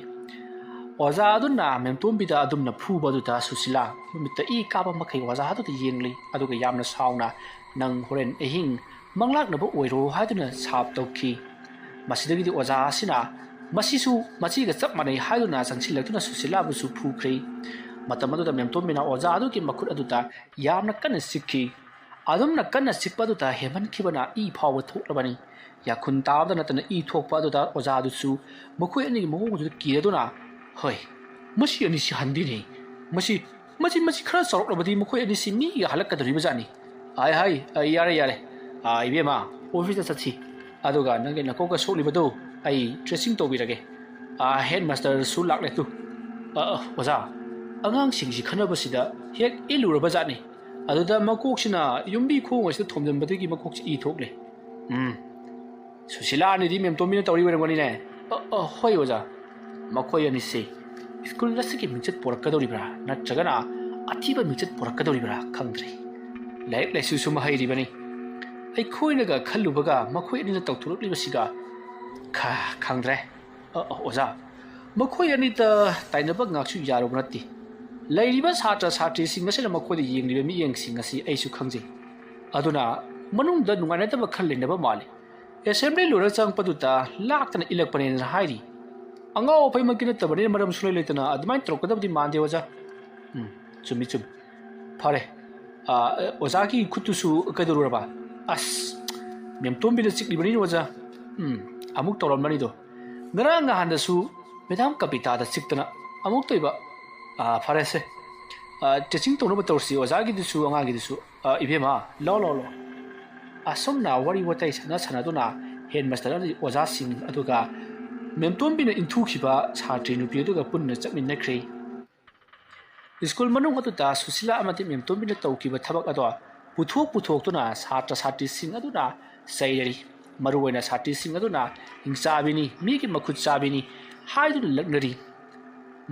ꯑꯣꯖꯥ ꯑꯗꯨꯅ ꯃꯦꯝꯇꯣꯝꯕꯤꯗ ꯑꯗꯨꯝꯅ ꯐꯨꯕ ꯑꯗꯨꯗ ꯁꯨꯁꯤꯂꯥ ꯃꯃꯤꯠꯇ ꯏ ꯀꯥꯕ ꯃꯈꯩ ꯑꯣꯖꯥ ꯑꯗꯨꯗ ꯌꯦꯡꯂꯤ, ꯑꯗꯨꯒ ꯌꯥꯝꯅ ꯁꯥꯎꯅ "ꯅꯪ ꯍꯣꯔꯦꯟ ꯑꯍꯤꯡ ꯃꯪꯂꯥꯛꯅꯕ ꯑꯣꯏꯔꯣ" ꯍꯥꯏꯗꯨꯅ ꯁꯥꯞ ꯇꯧꯈꯤ꯫ ꯃꯁꯤꯗꯒꯤꯗꯤ ꯑꯣꯖꯥ ꯑꯁꯤꯅ "ꯃꯁꯤꯁꯨ ꯃꯆꯤꯒ ꯆꯞ ꯃꯥꯟꯅꯩ" ꯍꯥꯏꯗꯨꯅ ꯆꯪꯁꯤꯜꯂꯛꯇꯨꯅ ꯁꯨꯁꯤꯂꯥꯕꯨꯁꯨ ꯐꯨꯈ꯭ꯔꯤ꯫ ꯃꯇꯝ ꯑꯗꯨꯗ ꯃꯦꯝꯇꯣꯝꯕꯤꯅ ꯑꯣꯖꯥ ꯑꯗꯨꯒꯤ ꯃꯈꯨꯠ ꯑꯗꯨꯗ ꯌꯥꯝꯅ ꯀꯟꯅ ꯆꯤꯛꯈꯤ꯫ ꯑꯗꯨꯝꯅ ꯀꯟꯅ ꯆꯤꯛꯄ ꯑꯗꯨꯗ ꯍꯦꯟꯃꯟꯈꯤꯕꯅ ꯏ ꯐꯥꯎꯕ ꯊꯣꯛꯂꯕꯅꯤ꯫ ꯌꯥꯈꯨꯟ ꯇꯥꯕꯗ ꯅꯠꯇꯅ ꯏ ꯊꯣꯛꯄ ꯑꯗꯨꯗ ꯑꯣꯖꯥ ꯑꯗꯨꯁꯨ ꯃꯈꯣꯏ ꯑꯅꯤꯒꯤ ꯃꯑꯣꯡ ꯑꯗꯨꯗ ꯀꯤꯔꯗꯨꯅ, "ꯍꯣꯏ, ꯃꯁꯤ ꯑꯅꯤꯁꯤ ꯍꯟꯗꯦꯅꯦ꯫ ꯃꯁꯤ, ꯃꯁꯤ, ꯃꯁꯤ ꯈꯔ ꯆꯥꯎꯔꯛꯂꯕꯗꯤ ꯃꯈꯣꯏ ꯑꯅꯤꯁꯤ ꯃꯤꯒ ꯍꯜꯂꯛꯀꯗꯧꯔꯤꯕꯖꯥꯠꯅꯤ꯫" "ꯍꯥꯏ, ꯍꯥꯏ, ꯑ, ꯌꯥꯔꯦ, ꯌꯥꯔꯦ꯫ ꯑ, ꯏꯕꯦꯝꯃ, ꯑꯣꯐꯤꯁꯇ ꯆꯠꯁꯤ꯫ ꯑꯗꯨꯒ ꯅꯪꯒꯤ ꯅꯀꯣꯛꯀ ꯁꯣꯛꯂꯤꯕꯗꯨ ꯑꯩ ꯗ꯭ꯔꯦꯁꯤꯡ ꯇꯧꯕꯤꯔꯒꯦ꯫ ꯑ, ꯍꯦꯗ ꯃꯥꯁꯇꯔꯁꯨ ꯂꯥꯛꯂꯦ ꯇꯨ꯫" "ꯑ, ꯑ, ꯑꯣꯖꯥ, ꯑꯉꯥꯡꯁꯤꯡꯁꯤ ꯈꯟꯅꯕꯁꯤꯗ ꯍꯦꯛ ꯏꯜꯂꯨꯔꯕꯖꯥꯠꯅꯤ꯫ ꯑꯗꯨꯗ ꯃꯀꯣꯛꯁꯤꯅ ꯌꯨꯝꯕꯤ ꯈꯣꯡ ꯑꯁꯤꯗ ꯊꯣꯝꯖꯤꯟꯕꯗꯒꯤ ꯃꯀꯣꯛꯁꯤ ꯏ ꯊꯣꯛꯂꯦ꯫" "ꯎꯝ, ꯁꯨꯁꯤꯂꯥ ꯑꯅꯤꯗꯤ ꯃꯦꯝꯇꯣꯝꯕꯤꯅ ꯇꯧꯔꯤ ꯑꯣꯏꯔꯝꯒꯅꯤꯅꯦ꯫" "ꯑ, ꯑ, ꯍꯣꯏ ꯑꯣꯖꯥ꯫ ꯃꯈꯣꯏ ꯑꯅꯤꯁꯦ ꯁ꯭ꯀꯨꯜ ꯑꯁꯤꯒꯤ ꯃꯤꯡꯆꯠ ꯄꯣꯔꯛꯀꯗꯧꯔꯤꯕ꯭ꯔꯥ ꯅꯠꯇ꯭ꯔꯒꯅ ꯑꯊꯤꯕ ꯃꯤꯡꯆꯠ ꯄꯣꯔꯛꯀꯗꯧꯔꯤꯕ꯭ꯔꯥ ꯈꯪꯗ꯭ꯔꯦ꯫ ꯂꯥꯏꯔꯤꯛ ꯂꯥꯏꯁꯨꯁꯨ ꯃꯍꯩꯔꯤꯕꯅꯤ꯫ ꯑꯩꯈꯣꯏꯅꯒ ꯈꯜꯂꯨꯕꯒ ꯃꯈꯣꯏ ꯑꯅꯤꯅ ꯇꯧꯊꯣꯔꯛꯂꯤꯕꯁꯤꯒ ꯈ-, ꯈꯪꯗ꯭ꯔꯦ꯫ ꯑ, ꯑ, ꯑꯣꯖꯥ, ꯃꯈꯣꯏ ꯑꯅꯤꯗ ꯇꯥꯏꯅꯕ ꯉꯥꯛꯁꯨ ꯌꯥꯔꯨꯕ ꯅꯠꯇꯦ꯫ ꯂꯩꯔꯤꯕ ꯁꯥꯇ꯭ꯔ ꯁꯥꯇ꯭ꯔꯤꯁꯤꯡ ꯑꯁꯤꯅ ꯃꯈꯣꯏꯗ ꯌꯦꯡꯂꯤꯕ ꯃꯤꯠꯌꯦꯡꯁꯤꯡ ꯑꯁꯤ ꯑꯩꯁꯨ ꯈꯪꯖꯩ꯫ ꯑꯗꯨꯅ ꯃꯅꯨꯡꯗ ꯅꯨꯡꯉꯥꯏꯅꯗꯕ ꯈꯔ ꯂꯩꯅꯕ ꯃꯥꯜꯂꯤ꯫ ꯑꯦꯁꯦꯝꯕ꯭ꯂꯤ ꯂꯣꯏꯔ ꯆꯪꯉꯛꯄꯗꯨꯗ ꯂꯥꯛꯇꯅ ꯏꯜꯂꯛꯄꯅꯦꯅ ꯍꯥꯏꯔꯤ꯫ ꯑꯉꯥꯎ ꯑꯐꯩꯃꯛꯇꯤ ꯅꯠꯇꯕꯅꯤꯅ ꯃꯔꯝ ꯁꯨꯡꯂꯩ ꯂꯩꯇꯅ ꯑꯗꯨꯃꯥꯏꯅ ꯇꯧꯔꯛꯀꯗꯕꯗꯤ ꯃꯥꯟꯗꯦ ꯑꯣꯖꯥ꯫" "ꯎꯝ, ꯆꯨꯝꯃꯤ, ꯆꯨꯝꯃꯤ꯫ ꯐꯔꯦ꯫ ꯑ, ꯑꯣꯖꯥꯒꯤ ꯈꯨꯠꯇꯨꯁꯨ ꯀꯩꯗꯧꯔꯨꯔꯕ?" "ꯑꯁ, ꯃꯦꯝꯇꯣꯝꯕꯤꯅ ꯆꯤꯛꯂꯤꯕꯅꯤꯅꯦ ꯑꯣꯖꯥ꯫" "ꯎꯝ, ꯑꯃꯨꯛ ꯇꯧꯔꯝꯕꯅꯤꯗꯣ꯫ ꯉꯔꯥꯡ ꯅꯍꯥꯟꯗꯁꯨ ꯃꯦꯗꯥꯝ ꯀꯕꯤꯇꯥꯗ ꯆꯤꯛꯇꯅ ꯑꯃꯨꯛ ꯇꯧꯏꯕ꯫ ꯑ, ꯐꯔꯦꯁꯦ꯫ ꯑ, ꯗ꯭ꯔꯦꯁꯤꯡ ꯇꯧꯅꯕ ꯇꯧꯔꯁꯤ, ꯑꯣꯖꯥꯒꯤꯗꯨꯁꯨ ꯑꯉꯥꯡꯒꯤꯗꯨꯁꯨ꯫ ꯑ, ꯏꯕꯦꯝꯃ, ꯂꯥꯎ, ꯂꯥꯎ, ꯂꯥꯎ꯫ ꯑꯁꯨꯝꯅ ꯋꯥꯔꯤ ꯋꯥꯇꯥꯏ ꯁꯥꯟꯅ ꯁꯥꯟꯅꯗꯨꯅ ꯍꯦꯗꯃꯥꯁꯇꯔ ꯑꯃꯗꯤ ꯑꯣꯖꯥꯁꯤꯡ ꯑꯗꯨꯒ ꯃꯦꯝꯇꯣꯝꯕꯤꯅ ꯏꯟꯊꯨꯈꯤꯕ ꯁꯥꯇ꯭ꯔꯤ ꯅꯨꯄꯤ ꯑꯗꯨꯒ ꯄꯨꯟꯅ ꯆꯠꯃꯤꯟꯅꯈ꯭ꯔꯦ꯫ ꯁ꯭ꯀꯨꯜ ꯃꯅꯨꯡ ꯑꯗꯨꯗ ꯁꯨꯁꯤꯂꯥ ꯑꯃꯗꯤ ꯃꯦꯝꯇꯣꯝꯕꯤꯅ ꯇꯧꯈꯤꯕ ꯊꯕꯛ ꯑꯗꯣ ꯄꯨꯊꯣꯛ ꯄꯨꯊꯣꯛꯇꯨꯅ ꯁꯥꯇ꯭ꯔ ꯁꯥꯇ꯭ꯔꯤꯁꯤꯡ ꯑꯗꯨꯅ ꯆꯩꯔꯔꯤ꯫ ꯃꯔꯨꯑꯣꯏꯅ ꯁꯥꯇ꯭ꯔꯤꯁꯤꯡ ꯑꯗꯨꯅ ꯍꯤꯡꯆꯥꯕꯤꯅꯤ, ꯃꯤꯒꯤ ꯃꯈꯨꯠ ꯆꯥꯕꯤꯅꯤ ꯍꯥꯏꯗꯨꯅ ꯂꯛꯅꯔꯤ꯫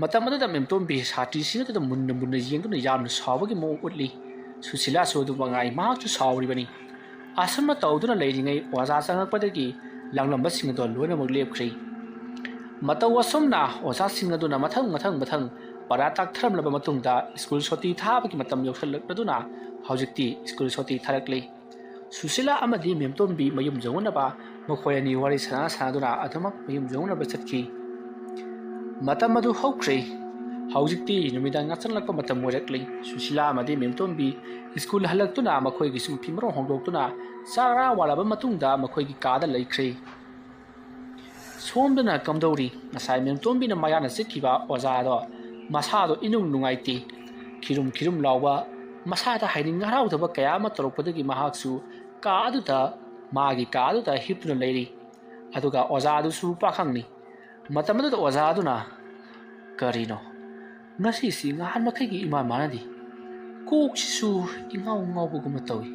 ꯃꯇꯝ ꯑꯗꯨꯗ ꯃꯦꯝꯇꯣꯝꯕꯤ ꯁꯥꯇ꯭ꯔꯤꯁꯤꯡ ꯑꯗꯨꯗ ꯃꯨꯟꯅ ꯃꯨꯟꯅ ꯌꯦꯡꯗꯨꯅ ꯌꯥꯝꯅ ꯁꯥꯎꯕꯒꯤ ꯃꯑꯣꯡ ꯎꯠꯂꯤ꯫ ꯁꯨꯁꯤꯂꯥꯁꯨ ꯑꯗꯨ ꯃꯉꯥꯏ, ꯃꯍꯥꯛꯁꯨ ꯁꯥꯎꯔꯤꯕꯅꯤ꯫ ꯑꯁꯨꯝꯅ ꯇꯧꯗꯨꯅ ꯂꯩꯔꯤꯉꯩ ꯑꯣꯖꯥ ꯆꯪꯂꯛꯄꯗꯒꯤ ꯂꯥꯡꯂꯝꯕꯁꯤꯡ ꯑꯗꯨ ꯂꯣꯏꯅꯃꯛ ꯂꯦꯞꯈ꯭ꯔꯦ꯫ ꯃꯇꯧ ꯑꯁꯨꯝꯅ ꯑꯣꯖꯥꯁꯤꯡ ꯑꯗꯨꯅ ꯃꯊꯪ ꯃꯊꯪ ꯃꯊꯪ ꯄꯔꯥ ꯇꯥꯛꯊꯔꯝꯂꯕ ꯃꯇꯨꯡꯗ ꯁ꯭ꯀꯨꯜ ꯁꯨꯇꯤ ꯊꯥꯕꯒꯤ ꯃꯇꯝ ꯌꯧꯁꯤꯜꯂꯛꯂꯗꯨꯅ ꯍꯧꯖꯤꯛꯇꯤ ꯁ꯭ꯀꯨꯜ ꯁꯨꯇꯤ ꯊꯥꯔꯛꯂꯤ꯫ ꯁꯨꯁꯤꯂꯥ ꯑꯃꯗꯤ ꯃꯦꯝꯇꯣꯝꯕꯤ ꯃꯌꯨꯝ ꯌꯧꯅꯅꯕ ꯃꯈꯣꯏ ꯑꯅꯤ ꯋꯥꯔꯤ ꯁꯥꯟꯅ ꯁꯥꯟꯅꯗꯨꯅ ꯑꯗꯨꯃꯛ ꯃꯌꯨꯝ ꯌꯧꯅꯅꯕ ꯆꯠꯈꯤ꯫ ꯃꯇꯝ ꯑꯗꯨ ꯍꯧꯈ꯭ꯔꯦ꯫ ꯍꯧꯖꯤꯛꯇꯤ ꯅꯨꯃꯤꯗꯥꯡ ꯌꯥꯆꯪꯂꯛꯄ ꯃꯇꯝ ꯑꯣꯏꯔꯛꯂꯤ꯫ ꯁꯨꯁꯤꯂꯥ ꯑꯃꯗꯤ ꯃꯦꯝꯇꯣꯝꯕꯤ ꯁ꯭ꯀꯨꯜ ꯍꯜꯂꯛꯇꯨꯅ ꯃꯈꯣꯏꯒꯤ ꯁꯨꯝ ꯐꯤꯃꯔꯣꯟ ꯍꯣꯡꯗꯣꯛꯇꯨꯅ ꯆꯔꯥ ꯋꯥꯠꯂꯕ ꯃꯇꯨꯡꯗ ꯃꯈꯣꯏꯒꯤ ꯀꯥꯗ ꯂꯩꯈ꯭ꯔꯦ꯫ ꯁꯣꯝꯗꯅ ꯀꯝꯗꯧꯔꯤ? ꯉꯁꯥꯏ ꯃꯦꯝꯇꯣꯝꯕꯤꯅ ꯃꯌꯥꯅ ꯆꯤꯛꯈꯤꯕ ꯑꯣꯖꯥꯗꯣ ꯃꯁꯥꯗꯣ ꯏꯅꯨꯡ ꯅꯨꯡꯉꯥꯏꯇꯦ꯫ ꯈꯤꯔꯨꯝ ꯈꯤꯔꯨꯝ ꯂꯥꯎꯕ, ꯃꯁꯥꯗ ꯍꯥꯏꯅꯤꯡ ꯍꯔꯥꯎꯗꯕ ꯀꯌꯥ ꯑꯃ ꯇꯧꯔꯛꯄꯗꯒꯤ ꯃꯍꯥꯛꯁꯨ ꯀꯥ ꯑꯗꯨꯗ, ꯃꯥꯒꯤ ꯀꯥ ꯑꯗꯨꯗ ꯍꯤꯞꯇꯨꯅ ꯂꯩꯔꯤ꯫ ꯑꯗꯨꯒ ꯑꯣꯖꯥ ꯑꯗꯨꯁꯨ ꯄꯥꯈꯪꯅꯤ꯫ ꯃꯇꯝ ꯑꯗꯨꯗ ꯑꯣꯖꯥ ꯑꯗꯨꯅ, "ꯀꯔꯤꯅꯣ? ꯉꯁꯤꯁꯤ ꯉꯍꯥꯟ ꯃꯈꯩꯒꯤ ꯏꯃꯥꯟ ꯃꯥꯟꯅꯗꯦ꯫ ꯀꯣꯛꯁꯤꯁꯨ ꯏꯉꯥꯎ ꯉꯥꯎꯕꯒꯨꯝꯅ ꯇꯧꯏ꯫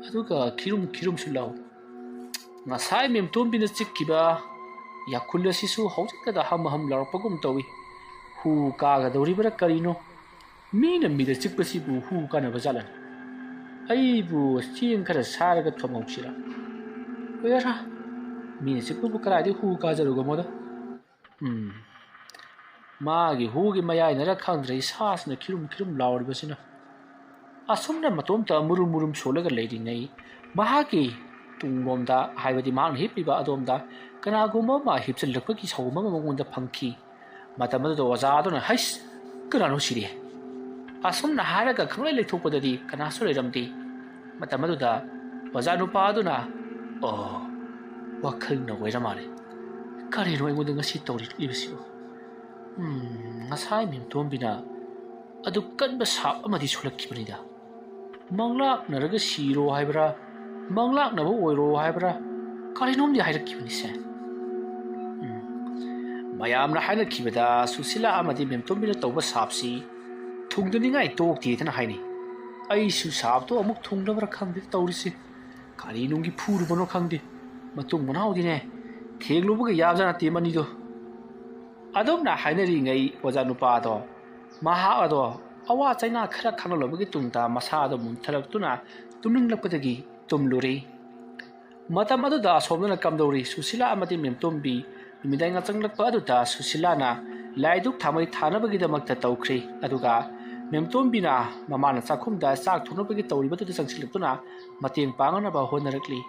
ꯑꯗꯨꯒ ꯈꯤꯔꯨꯝ ꯈꯤꯔꯨꯝꯁꯨ ꯂꯥꯎꯏ꯫ ꯉꯁꯥꯏ ꯃꯦꯝꯇꯣꯝꯕꯤꯅ ꯆꯤꯛꯈꯤꯕ ꯌꯥꯈꯨꯜ ꯑꯁꯤꯁꯨ ꯍꯧꯖꯤꯛꯇꯗ ꯍꯝ ꯍꯝ ꯂꯥꯎꯔꯛꯄꯒꯨꯝ ꯇꯧꯏ꯫ ꯍꯨ ꯀꯥꯒꯗꯧꯔꯤꯕꯔꯥ ꯀꯔꯤꯅꯣ? ꯃꯤꯅ ꯃꯤꯗ ꯆꯤꯛꯄꯁꯤꯕꯨ ꯍꯨ ꯀꯥꯅꯕ ꯖꯥꯠꯂꯅꯦ? ꯑꯩꯕꯨ ꯆꯦꯡ ꯈꯔ ꯁꯥꯏꯔꯒ ꯊꯣꯡꯍꯧꯁꯤꯔꯥ? ꯑꯣꯏꯔꯥ, ꯃꯤꯅ ꯆꯤꯛꯄꯕꯨ ꯀꯗꯥꯏꯗꯒꯤ ꯍꯨ ꯀꯥꯖꯔꯨꯒꯃꯣꯗ? ꯎꯝ, ꯃꯥꯒꯤ ꯍꯨꯒꯤ ꯃꯌꯥꯏꯅꯔ ꯈꯪꯗ꯭ꯔꯦ, ꯏꯁꯥꯁꯤꯅ ꯈꯤꯔꯨꯝ ꯈꯤꯔꯨꯝ ꯂꯥꯎꯔꯤꯕꯁꯤꯅ꯫ ꯑꯁꯨꯝꯅ ꯃꯇꯣꯝꯇ ꯃꯨꯔꯨꯝ ꯃꯨꯔꯨꯝ ꯁꯣꯜꯂꯒ ꯂꯩꯔꯤꯉꯩ, ꯃꯍꯥꯛꯀꯤ ꯇꯨꯡꯂꯣꯝꯗ, ꯍꯥꯏꯕꯗꯤ ꯃꯍꯥꯛꯅ ꯍꯤꯞꯂꯤꯕ ꯑꯗꯣꯝꯗ ꯀꯅꯥꯒꯨꯝꯕ ꯑꯃ ꯍꯤꯞꯆꯤꯜꯂꯛꯄꯒꯤ ꯁꯥꯎꯒꯨꯝꯕ ꯑꯃ ꯃꯉꯣꯟꯗ ꯐꯪꯈꯤ꯫ ꯃꯇꯝ ꯑꯗꯨꯗ ꯑꯣꯖꯥ ꯑꯗꯨꯅ, "ꯍꯩꯁ, ꯀꯅꯥꯅꯣ ꯁꯤꯗꯤ?" ꯑꯁꯨꯝꯅ ꯍꯥꯏꯔꯒ ꯈꯪꯂꯩ ꯂꯩꯊꯣꯛꯄꯗꯗꯤ ꯀꯅꯥꯁꯨ ꯂꯩꯔꯝꯗꯦ꯫ ꯃꯇꯝ ꯑꯗꯨꯗ ꯑꯣꯖꯥ ꯅꯨꯄꯥ ꯑꯗꯨꯅ, "ꯑꯣ, ꯋꯥꯈꯜꯅ ꯑꯣꯏꯔ ꯃꯥꯜꯂꯦ꯫ ꯀꯔꯤꯅꯣ ꯑꯩꯉꯣꯟꯗ ꯉꯁꯤ ꯇꯧꯔꯤꯕꯁꯤꯕꯨ? ꯎꯝ, ꯉꯁꯥꯏ ꯃꯦꯝꯇꯣꯝꯕꯤꯅ ꯑꯗꯨꯛ ꯀꯟꯕ ꯁꯥꯞ ꯑꯃꯗꯤ ꯁꯣꯜꯂꯛꯈꯤꯕꯅꯤꯗ꯫ ꯃꯪꯂꯥꯛꯅꯔꯒ ꯁꯤꯔꯣ ꯍꯥꯏꯕ꯭ꯔꯥ? ꯃꯪꯂꯥꯛꯅꯕ ꯑꯣꯏꯔꯣ ꯍꯥꯏꯕ꯭ꯔꯥ, ꯀꯔꯤꯅꯣꯝꯗꯤ ꯍꯥꯏꯔꯛꯈꯤꯕꯅꯤꯁꯦ꯫ ꯎꯝ꯫ ꯃꯌꯥꯝꯅ ꯍꯥꯏꯅꯈꯤꯕꯗ ꯁꯨꯁꯤꯂꯥ ꯑꯃꯗꯤ ꯃꯦꯝꯇꯣꯝꯕꯤꯅ ꯇꯧꯕ ꯁꯥꯞꯁꯤ ꯊꯨꯡꯗꯅꯤꯡꯉꯥꯏ ꯇꯣꯛꯇꯦꯗꯅ ꯍꯥꯏꯅꯩ꯫ ꯑꯩꯁꯨ ꯁꯥꯞꯇꯣ ꯑꯃꯨꯛ ꯊꯨꯡꯅꯕ꯭ꯔꯥ ꯈꯪꯗꯦ ꯇꯧꯔꯤꯁꯦ꯫ ꯀꯔꯤ ꯅꯨꯡꯒꯤ ꯐꯨꯔꯨꯕꯅꯣ ꯈꯪꯗꯦ꯫ ꯃꯇꯨꯡ ꯃꯅꯥꯎꯗꯤꯅꯦ, ꯊꯦꯡꯂꯨꯕꯒ ꯌꯥꯕꯖꯥꯠ ꯅꯠꯇꯦ ꯃꯅꯤꯗꯣ꯫ ꯑꯗꯨꯝꯅ ꯍꯥꯏꯅꯔꯤꯉꯩ ꯑꯣꯖꯥ ꯅꯨꯄꯥꯗꯣ, ꯃꯍꯥꯛ ꯑꯗꯣ ꯑꯋꯥ ꯆꯩꯅꯥ ꯈꯔ ꯈꯪꯂꯕꯒꯤ ꯇꯨꯡꯗ ꯃꯁꯥꯗꯣ ꯃꯨꯟꯊꯔꯛꯇꯨꯅ ꯇꯨꯝꯅꯤꯡꯂꯛꯄꯗꯒꯤ ꯇꯨꯝꯂꯨꯔꯦ꯫ ꯃꯇꯝ ꯑꯗꯨꯗ ꯑꯁꯣꯝꯗꯅ ꯀꯝꯗꯧꯔꯤ? ꯁꯨꯁꯤꯂꯥ ꯑꯃꯗꯤ ꯃꯦꯝꯇꯣꯝꯕꯤ ꯅꯨꯃꯤꯗꯥꯡ ꯌꯥꯆꯪꯂꯛꯄ ꯑꯗꯨꯗ ꯁꯨꯁꯤꯂꯥꯅ ꯂꯥꯏꯗꯨꯛ ꯊꯥꯃꯩ ꯊꯥꯅꯕꯒꯤꯗꯃꯛꯇ ꯇꯧꯈ꯭ꯔꯦ꯫ ꯑꯗꯨꯒ ꯃꯦꯝꯇꯣꯝꯕꯤꯅ ꯃꯃꯥꯅ ꯆꯥꯛꯈꯨꯝꯗ ꯆꯥꯛ ꯊꯣꯡꯅꯕꯒꯤ ꯇꯧꯔꯤꯕꯗꯨꯗ ꯆꯪꯁꯤꯜꯂꯛꯇꯨꯅ ꯃꯇꯦꯡ ꯄꯥꯡꯅꯅꯕ ꯍꯣꯠꯅꯔꯛꯂꯤ꯫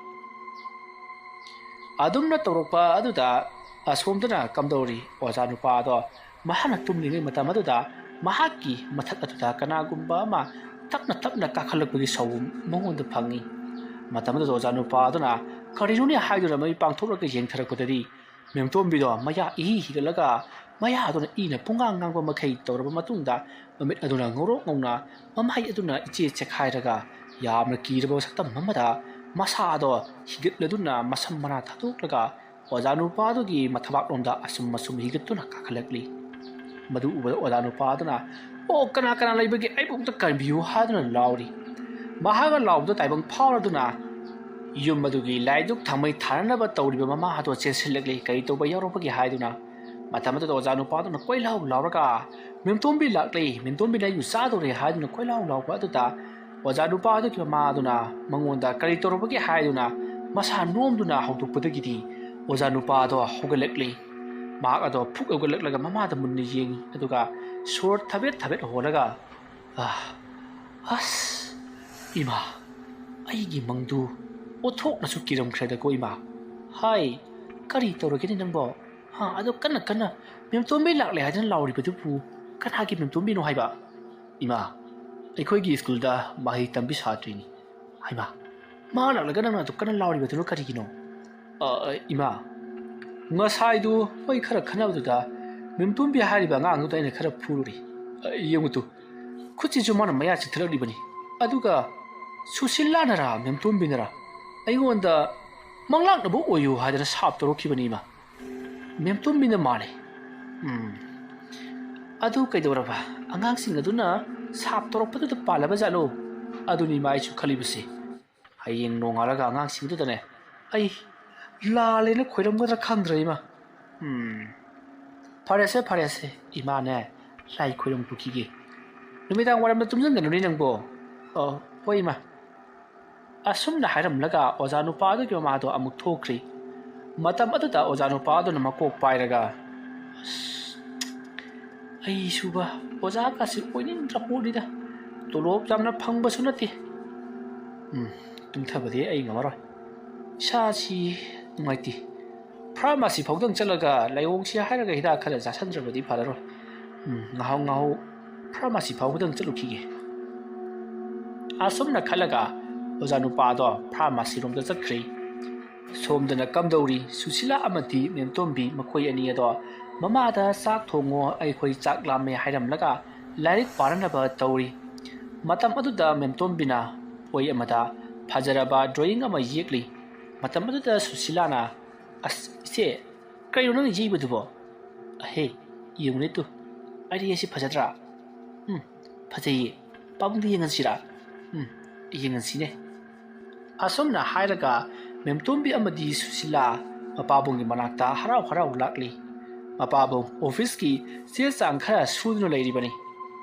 ꯑꯗꯨꯝꯅ ꯇꯧꯔꯛꯄ ꯑꯗꯨꯗ ꯑꯁꯣꯝꯗꯅ ꯀꯝꯗꯧꯔꯤ? ꯑꯣꯖꯥ ꯅꯨꯄꯥ ꯑꯗꯣ ꯃꯍꯥꯛꯅ ꯇꯨꯝꯂꯤꯉꯩ ꯃꯇꯝ ꯑꯗꯨꯗ ꯃꯍꯥꯛꯀꯤ ꯃꯊꯛ ꯑꯗꯨꯗ ꯀꯅꯥꯒꯨꯝꯕ ꯑꯃ ꯇꯞꯅ ꯇꯞꯅ ꯀꯥꯈꯠꯂꯛꯄꯒꯤ ꯁꯥꯎꯕ ꯃꯉꯣꯟꯗ ꯐꯪꯏ꯫ ꯃꯇꯝ ꯑꯗꯨꯗ ꯑꯣꯖꯥ ꯅꯨꯄꯥ ꯑꯗꯨꯅ ꯀꯔꯤꯅꯣꯅꯦ ꯍꯥꯏꯗꯨꯅ ꯃꯃꯤꯠ ꯄꯥꯡꯊꯣꯛꯂꯒ ꯌꯦꯡꯊꯔꯛꯄꯗꯗꯤ ꯃꯦꯝꯇꯣꯝꯕꯤꯗꯣ ꯃꯌꯥ ꯏꯍꯤ ꯍꯤꯒꯠꯂꯒ ꯃꯌꯥ ꯑꯗꯨꯅ ꯏꯅ ꯄꯨꯡꯉꯥꯡ ꯉꯥꯡꯕ ꯃꯈꯩ ꯇꯧꯔꯕ ꯃꯇꯨꯡꯗ ꯃꯃꯤꯠ ꯑꯗꯨꯅ ꯉꯧꯔꯣꯛ ꯉꯧꯅ ꯃꯃꯥꯏ ꯑꯗꯨꯅ ꯏꯆꯦ ꯆꯦꯈꯥꯏꯔꯒ ꯌꯥꯝꯅ ꯀꯤꯔꯕ ꯁꯛꯇꯝ ꯑꯃꯗ ꯃꯁꯥ ꯑꯗꯣ ꯍꯤꯒꯠꯂꯗꯨꯅ ꯃꯁꯝ ꯃꯅꯥ ꯊꯥꯗꯣꯛꯂꯒ ꯑꯣꯖꯥ ꯅꯨꯄꯥ ꯑꯗꯨꯒꯤ ꯃꯊꯕꯥꯛꯂꯣꯝꯗ ꯑꯁꯨꯝ ꯑꯁꯨꯝ ꯍꯤꯒꯠꯇꯨꯅ ꯀꯥꯈꯠꯂꯛꯂꯤ꯫ ꯃꯗꯨ ꯎꯕꯗ ꯑꯣꯖꯥ ꯅꯨꯄꯥ ꯑꯗꯨꯅ, "ꯑꯣ, ꯀꯅꯥ ꯀꯅꯥ ꯂꯩꯕꯒꯦ? ꯑꯩꯕꯨ ꯑꯝꯇ ꯀꯟꯕꯤꯌꯨ" ꯍꯥꯏꯗꯨꯅ ꯂꯥꯎꯔꯤ꯫ ꯃꯍꯥꯛꯅ ꯂꯥꯎꯕꯗ ꯇꯥꯏꯕꯪ ꯐꯥꯎꯔꯗꯨꯅ ꯌꯨꯝ ꯑꯗꯨꯒꯤ ꯂꯥꯏꯗꯨꯛ ꯊꯥꯃꯩ ꯊꯥꯅꯅꯕ ꯇꯧꯔꯤꯕ ꯃꯃꯥ ꯑꯗꯣ ꯆꯦꯟꯁꯤꯜꯂꯛꯂꯤ, ꯀꯔꯤ ꯇꯧꯕ ꯌꯥꯎꯔꯕꯒꯦ ꯍꯥꯏꯗꯨꯅ꯫ ꯃꯇꯝ ꯑꯗꯨꯗ ꯑꯣꯖꯥ ꯅꯨꯄꯥ ꯑꯗꯨꯅ ꯀꯣꯏꯂꯥꯎ ꯂꯥꯎꯔꯒ, "ꯃꯦꯝꯇꯣꯝꯕꯤ ꯂꯥꯛꯂꯦ, ꯃꯦꯝꯇꯣꯝꯕꯤꯅ ꯑꯩꯕꯨ ꯆꯥꯗꯧꯔꯦ" ꯍꯥꯏꯗꯨꯅ ꯀꯣꯏꯂꯥꯎ ꯂꯥꯎꯕ ꯑꯗꯨꯗ ꯑꯣꯖꯥ ꯅꯨꯄꯥ ꯑꯗꯨꯒꯤ ꯃꯃꯥ ꯑꯗꯨꯅ ꯃꯉꯣꯟꯗ ꯀꯔꯤ ꯇꯧꯔꯕꯒꯦ ꯍꯥꯏꯗꯨꯅ ꯃꯁꯥ ꯅꯣꯝꯗꯨꯅ ꯍꯧꯗꯣꯛꯄꯗꯒꯤꯗꯤ ꯑꯣꯖꯥ ꯅꯨꯄꯥ ꯑꯗꯣ ꯍꯧꯒꯠꯂꯛꯂꯤ꯫ ꯃꯍꯥꯛ ꯑꯗꯣ ꯐꯨꯛ ꯍꯧꯒꯠꯂꯛꯂꯒ ꯃꯃꯥꯗ ꯃꯨꯟꯅ ꯌꯦꯡꯉꯤ, ꯑꯗꯨꯒ ꯁꯣꯔ ꯊꯕꯦꯠ ꯊꯕꯦꯠ ꯍꯣꯜꯂꯒ, "ꯑꯥ, ꯑꯁ, ꯏꯃꯥ, ꯑꯩꯒꯤ ꯃꯪꯗꯨ ꯑꯣꯟꯊꯣꯛꯅꯁꯨ ꯀꯤꯔꯝꯈ꯭ꯔꯦꯗꯀꯣ ꯏꯃꯥ꯫ ꯍꯥꯏ, ꯀꯔꯤ ꯇꯧꯔꯒꯦꯅꯦ ꯅꯪꯕꯣ? ꯍꯥ, ꯑꯗꯣ ꯀꯟꯅ ꯀꯟꯅ ꯃꯦꯝꯇꯣꯝꯕꯤ ꯂꯥꯛꯂꯦ ꯍꯥꯏꯗꯨꯅ ꯂꯥꯎꯔꯤꯕꯗꯨꯕꯨ ꯀꯅꯥꯒꯤ ꯃꯦꯝꯇꯣꯝꯕꯤꯅꯣ ꯍꯥꯏꯕ?" "ꯏꯃꯥ, ꯑꯩꯈꯣꯏꯒꯤ ꯁ꯭ꯀꯨꯜꯗ ꯃꯍꯩ ꯇꯝꯕꯤ ꯁꯥꯇ꯭ꯔꯤꯅꯤ꯫" "ꯍꯩꯃꯥ, ꯃꯥ ꯂꯥꯛꯂꯒ ꯅꯪꯅ ꯑꯗꯨꯛ ꯀꯟꯅ ꯂꯥꯎꯔꯤꯕꯗꯨꯅ ꯀꯔꯤꯒꯤꯅꯣ?" "ꯑ, ꯑ, ꯏꯃꯥ, ꯉꯁꯥꯏꯗꯨ ꯃꯣꯏ ꯈꯔ ꯈꯟꯅꯕꯗꯨꯗ ꯃꯦꯝꯇꯣꯝꯕꯤ ꯍꯥꯏꯔꯤꯕ ꯑꯉꯥꯡꯗꯨꯗ ꯑꯩꯅ ꯈꯔ ꯐꯨꯔꯨꯔꯦ꯫ ꯑ, ꯌꯦꯡꯉꯨ ꯇꯨ, ꯈꯨꯠꯁꯤꯁꯨ ꯃꯥꯅ ꯃꯌꯥ ꯆꯤꯛꯊꯠꯂꯛꯂꯤꯕꯅꯤ꯫ ꯑꯗꯨꯒ ꯁꯨꯁꯤꯂꯥꯅꯔꯥ ꯃꯦꯝꯇꯣꯝꯕꯤꯅꯔꯥ ꯑꯩꯉꯣꯟꯗ ꯃꯪꯂꯥꯛꯅꯕ ꯑꯣꯏꯌꯨ ꯍꯥꯏꯗꯅ ꯁꯥꯞ ꯇꯧꯔꯛꯈꯤꯕꯅꯤ ꯏꯃꯥ꯫ ꯃꯦꯝꯇꯣꯝꯕꯤꯅ ꯃꯥꯜꯂꯤ꯫ ꯎꯝ꯫ ꯑꯗꯨ ꯀꯩꯗꯧꯔꯕ? ꯑꯉꯥꯡꯁꯤꯡ ꯑꯗꯨꯅ ꯁꯥꯞ ꯇꯧꯔꯛꯄꯗꯨꯗ ꯄꯥꯜꯂꯕ ꯖꯥꯠꯂꯣ? ꯑꯗꯨꯅꯤ ꯏꯃꯥ ꯑꯩꯁꯨ ꯈꯜꯂꯤꯕꯁꯤ꯫ ꯍꯌꯦꯡ ꯅꯣꯡꯉꯥꯜꯂꯒ ꯑꯉꯥꯡꯁꯤꯡꯗꯨꯗꯅꯦ ꯑꯩ ꯂꯥꯜꯂꯦꯅ ꯈꯣꯏꯔꯝꯒꯗ꯭ꯔꯥ ꯈꯪꯗ꯭ꯔꯦ ꯏꯃꯥ꯫ ꯎꯝ꯫ ꯐꯔꯦꯁꯦ, ꯐꯔꯦꯁꯦ, ꯏꯃꯥꯅꯦ ꯂꯥꯏ ꯈꯣꯏꯔꯝ ꯄꯨꯈꯤꯒꯦ꯫ ꯅꯨꯃꯤꯗꯥꯡ ꯋꯥꯏꯔꯝꯗ ꯇꯨꯝꯁꯤꯟꯒꯅꯨꯅꯦ ꯅꯪꯕꯣ꯫ ꯑꯣ, ꯍꯣꯏ ꯏꯃꯥ꯫ ꯑꯁꯨꯝꯅ ꯍꯥꯏꯔꯝꯂꯒ ꯑꯣꯖꯥ ꯅꯨꯄꯥ ꯑꯗꯨꯒꯤ ꯃꯃꯥꯗꯣ ꯑꯃꯨꯛ ꯊꯣꯛꯈ꯭ꯔꯤ꯫ ꯃꯇꯝ ꯑꯗꯨꯗ ꯑꯣꯖꯥ ꯅꯨꯄꯥ ꯑꯗꯨꯅ ꯃꯀꯣꯛ ꯄꯥꯏꯔꯒ, "ꯑꯁ, ꯑꯩ ꯁꯨꯕ ꯑꯣꯖꯥꯒꯁꯤ ꯑꯣꯏꯅꯤꯡꯗ꯭ꯔ ꯄꯣꯠꯅꯤꯗ꯫ ꯇꯣꯂꯣꯞ ꯌꯥꯝꯅ ꯐꯪꯕꯁꯨ ꯅꯠꯇꯦ꯫ ꯎꯝ, ꯇꯨꯝꯊꯕꯗꯤ ꯑꯩ ꯉꯝꯃꯔꯣꯏ꯫ ꯏꯁꯥꯁꯤ ꯅꯨꯡꯉꯥꯏꯇꯦ꯫ ꯐꯥꯔꯃꯥꯁꯤ ꯐꯥꯎꯗꯪ ꯆꯠꯂꯒ ꯂꯥꯏꯑꯣꯡꯁꯤ ꯍꯥꯏꯔꯒ ꯍꯤꯗꯥꯛ ꯈꯔ ꯆꯥꯁꯤꯟꯗ꯭ꯔꯕꯗꯤ ꯐꯔꯔꯣꯏ꯫ ꯎꯝ, ꯉꯥꯍꯧ ꯉꯥꯍꯧ ꯐꯥꯔꯃꯥꯁꯤ ꯐꯥꯎꯕꯗꯪ ꯆꯠꯂꯨꯈꯤꯒꯦ"꯫ ꯑꯁꯨꯝꯅ ꯈꯜꯂꯒ ꯑꯣꯖꯥ ꯅꯨꯄꯥꯗꯣ ꯐꯥꯔꯃꯥꯁꯤꯔꯣꯝꯗ ꯆꯠꯈ꯭ꯔꯦ꯫ ꯁꯣꯝꯗꯅ ꯀꯝꯗꯧꯔꯤ? ꯁꯨꯁꯤꯂꯥ ꯑꯃꯗꯤ ꯃꯦꯝꯇꯣꯝꯕꯤ ꯃꯈꯣꯏ ꯑꯅꯤ ꯑꯗꯣ ꯃꯃꯥꯗ "ꯆꯥꯛ ꯊꯣꯡꯉꯣ, ꯑꯩꯈꯣꯏ ꯆꯥꯛ ꯂꯥꯝꯃꯦ" ꯍꯥꯏꯔꯝꯂꯒ ꯂꯥꯏꯔꯤꯛ ꯄꯥꯅꯅꯕ ꯇꯧꯔꯤ꯫ ꯃꯇꯝ ꯑꯗꯨꯗ ꯃꯦꯝꯇꯣꯝꯕꯤꯅ ꯕꯣꯏ ꯑꯃꯗ ꯐꯖꯔꯕ ꯗ꯭ꯔꯣꯌꯤꯡ ꯑꯃ ꯌꯦꯛꯂꯤ꯫ ꯃꯇꯝ ꯑꯗꯨꯗ ꯁꯨꯁꯤꯂꯥꯅ, "ꯑꯁ, ꯏꯆꯦ, ꯀꯩꯅꯣ ꯅꯪ ꯌꯦꯛꯏꯕꯗꯨꯕꯣ? ꯑꯍꯦ, ꯌꯦꯡꯉꯨꯅꯦ ꯇꯨ, ꯑꯔꯤ ꯑꯁꯤ ꯐꯖꯗ꯭ꯔꯥ? ꯎꯝ, ꯐꯖꯩꯌꯦ꯫ ꯄꯥꯕꯨꯡꯗ ꯌꯦꯡꯍꯟꯁꯤꯔꯥ? ꯎꯝ, ꯌꯦꯡꯍꯟꯁꯤꯅꯦ"꯫ ꯑꯁꯨꯝꯅ ꯍꯥꯏꯔꯒ ꯃꯦꯝꯇꯣꯝꯕꯤ ꯑꯃꯗꯤ ꯁꯨꯁꯤꯂꯥ ꯃꯄꯥꯕꯨꯡꯒꯤ ꯃꯅꯥꯛꯇ ꯍꯔꯥꯎ ꯍꯔꯥꯎ ꯂꯥꯛꯂꯤ꯫ ꯃꯄꯥꯕꯨꯡ ꯑꯣꯐꯤꯁꯀꯤ ꯆꯦ ꯆꯥꯡ ꯈꯔ ꯁꯨꯗꯨꯅ ꯂꯩꯔꯤꯕꯅꯤ꯫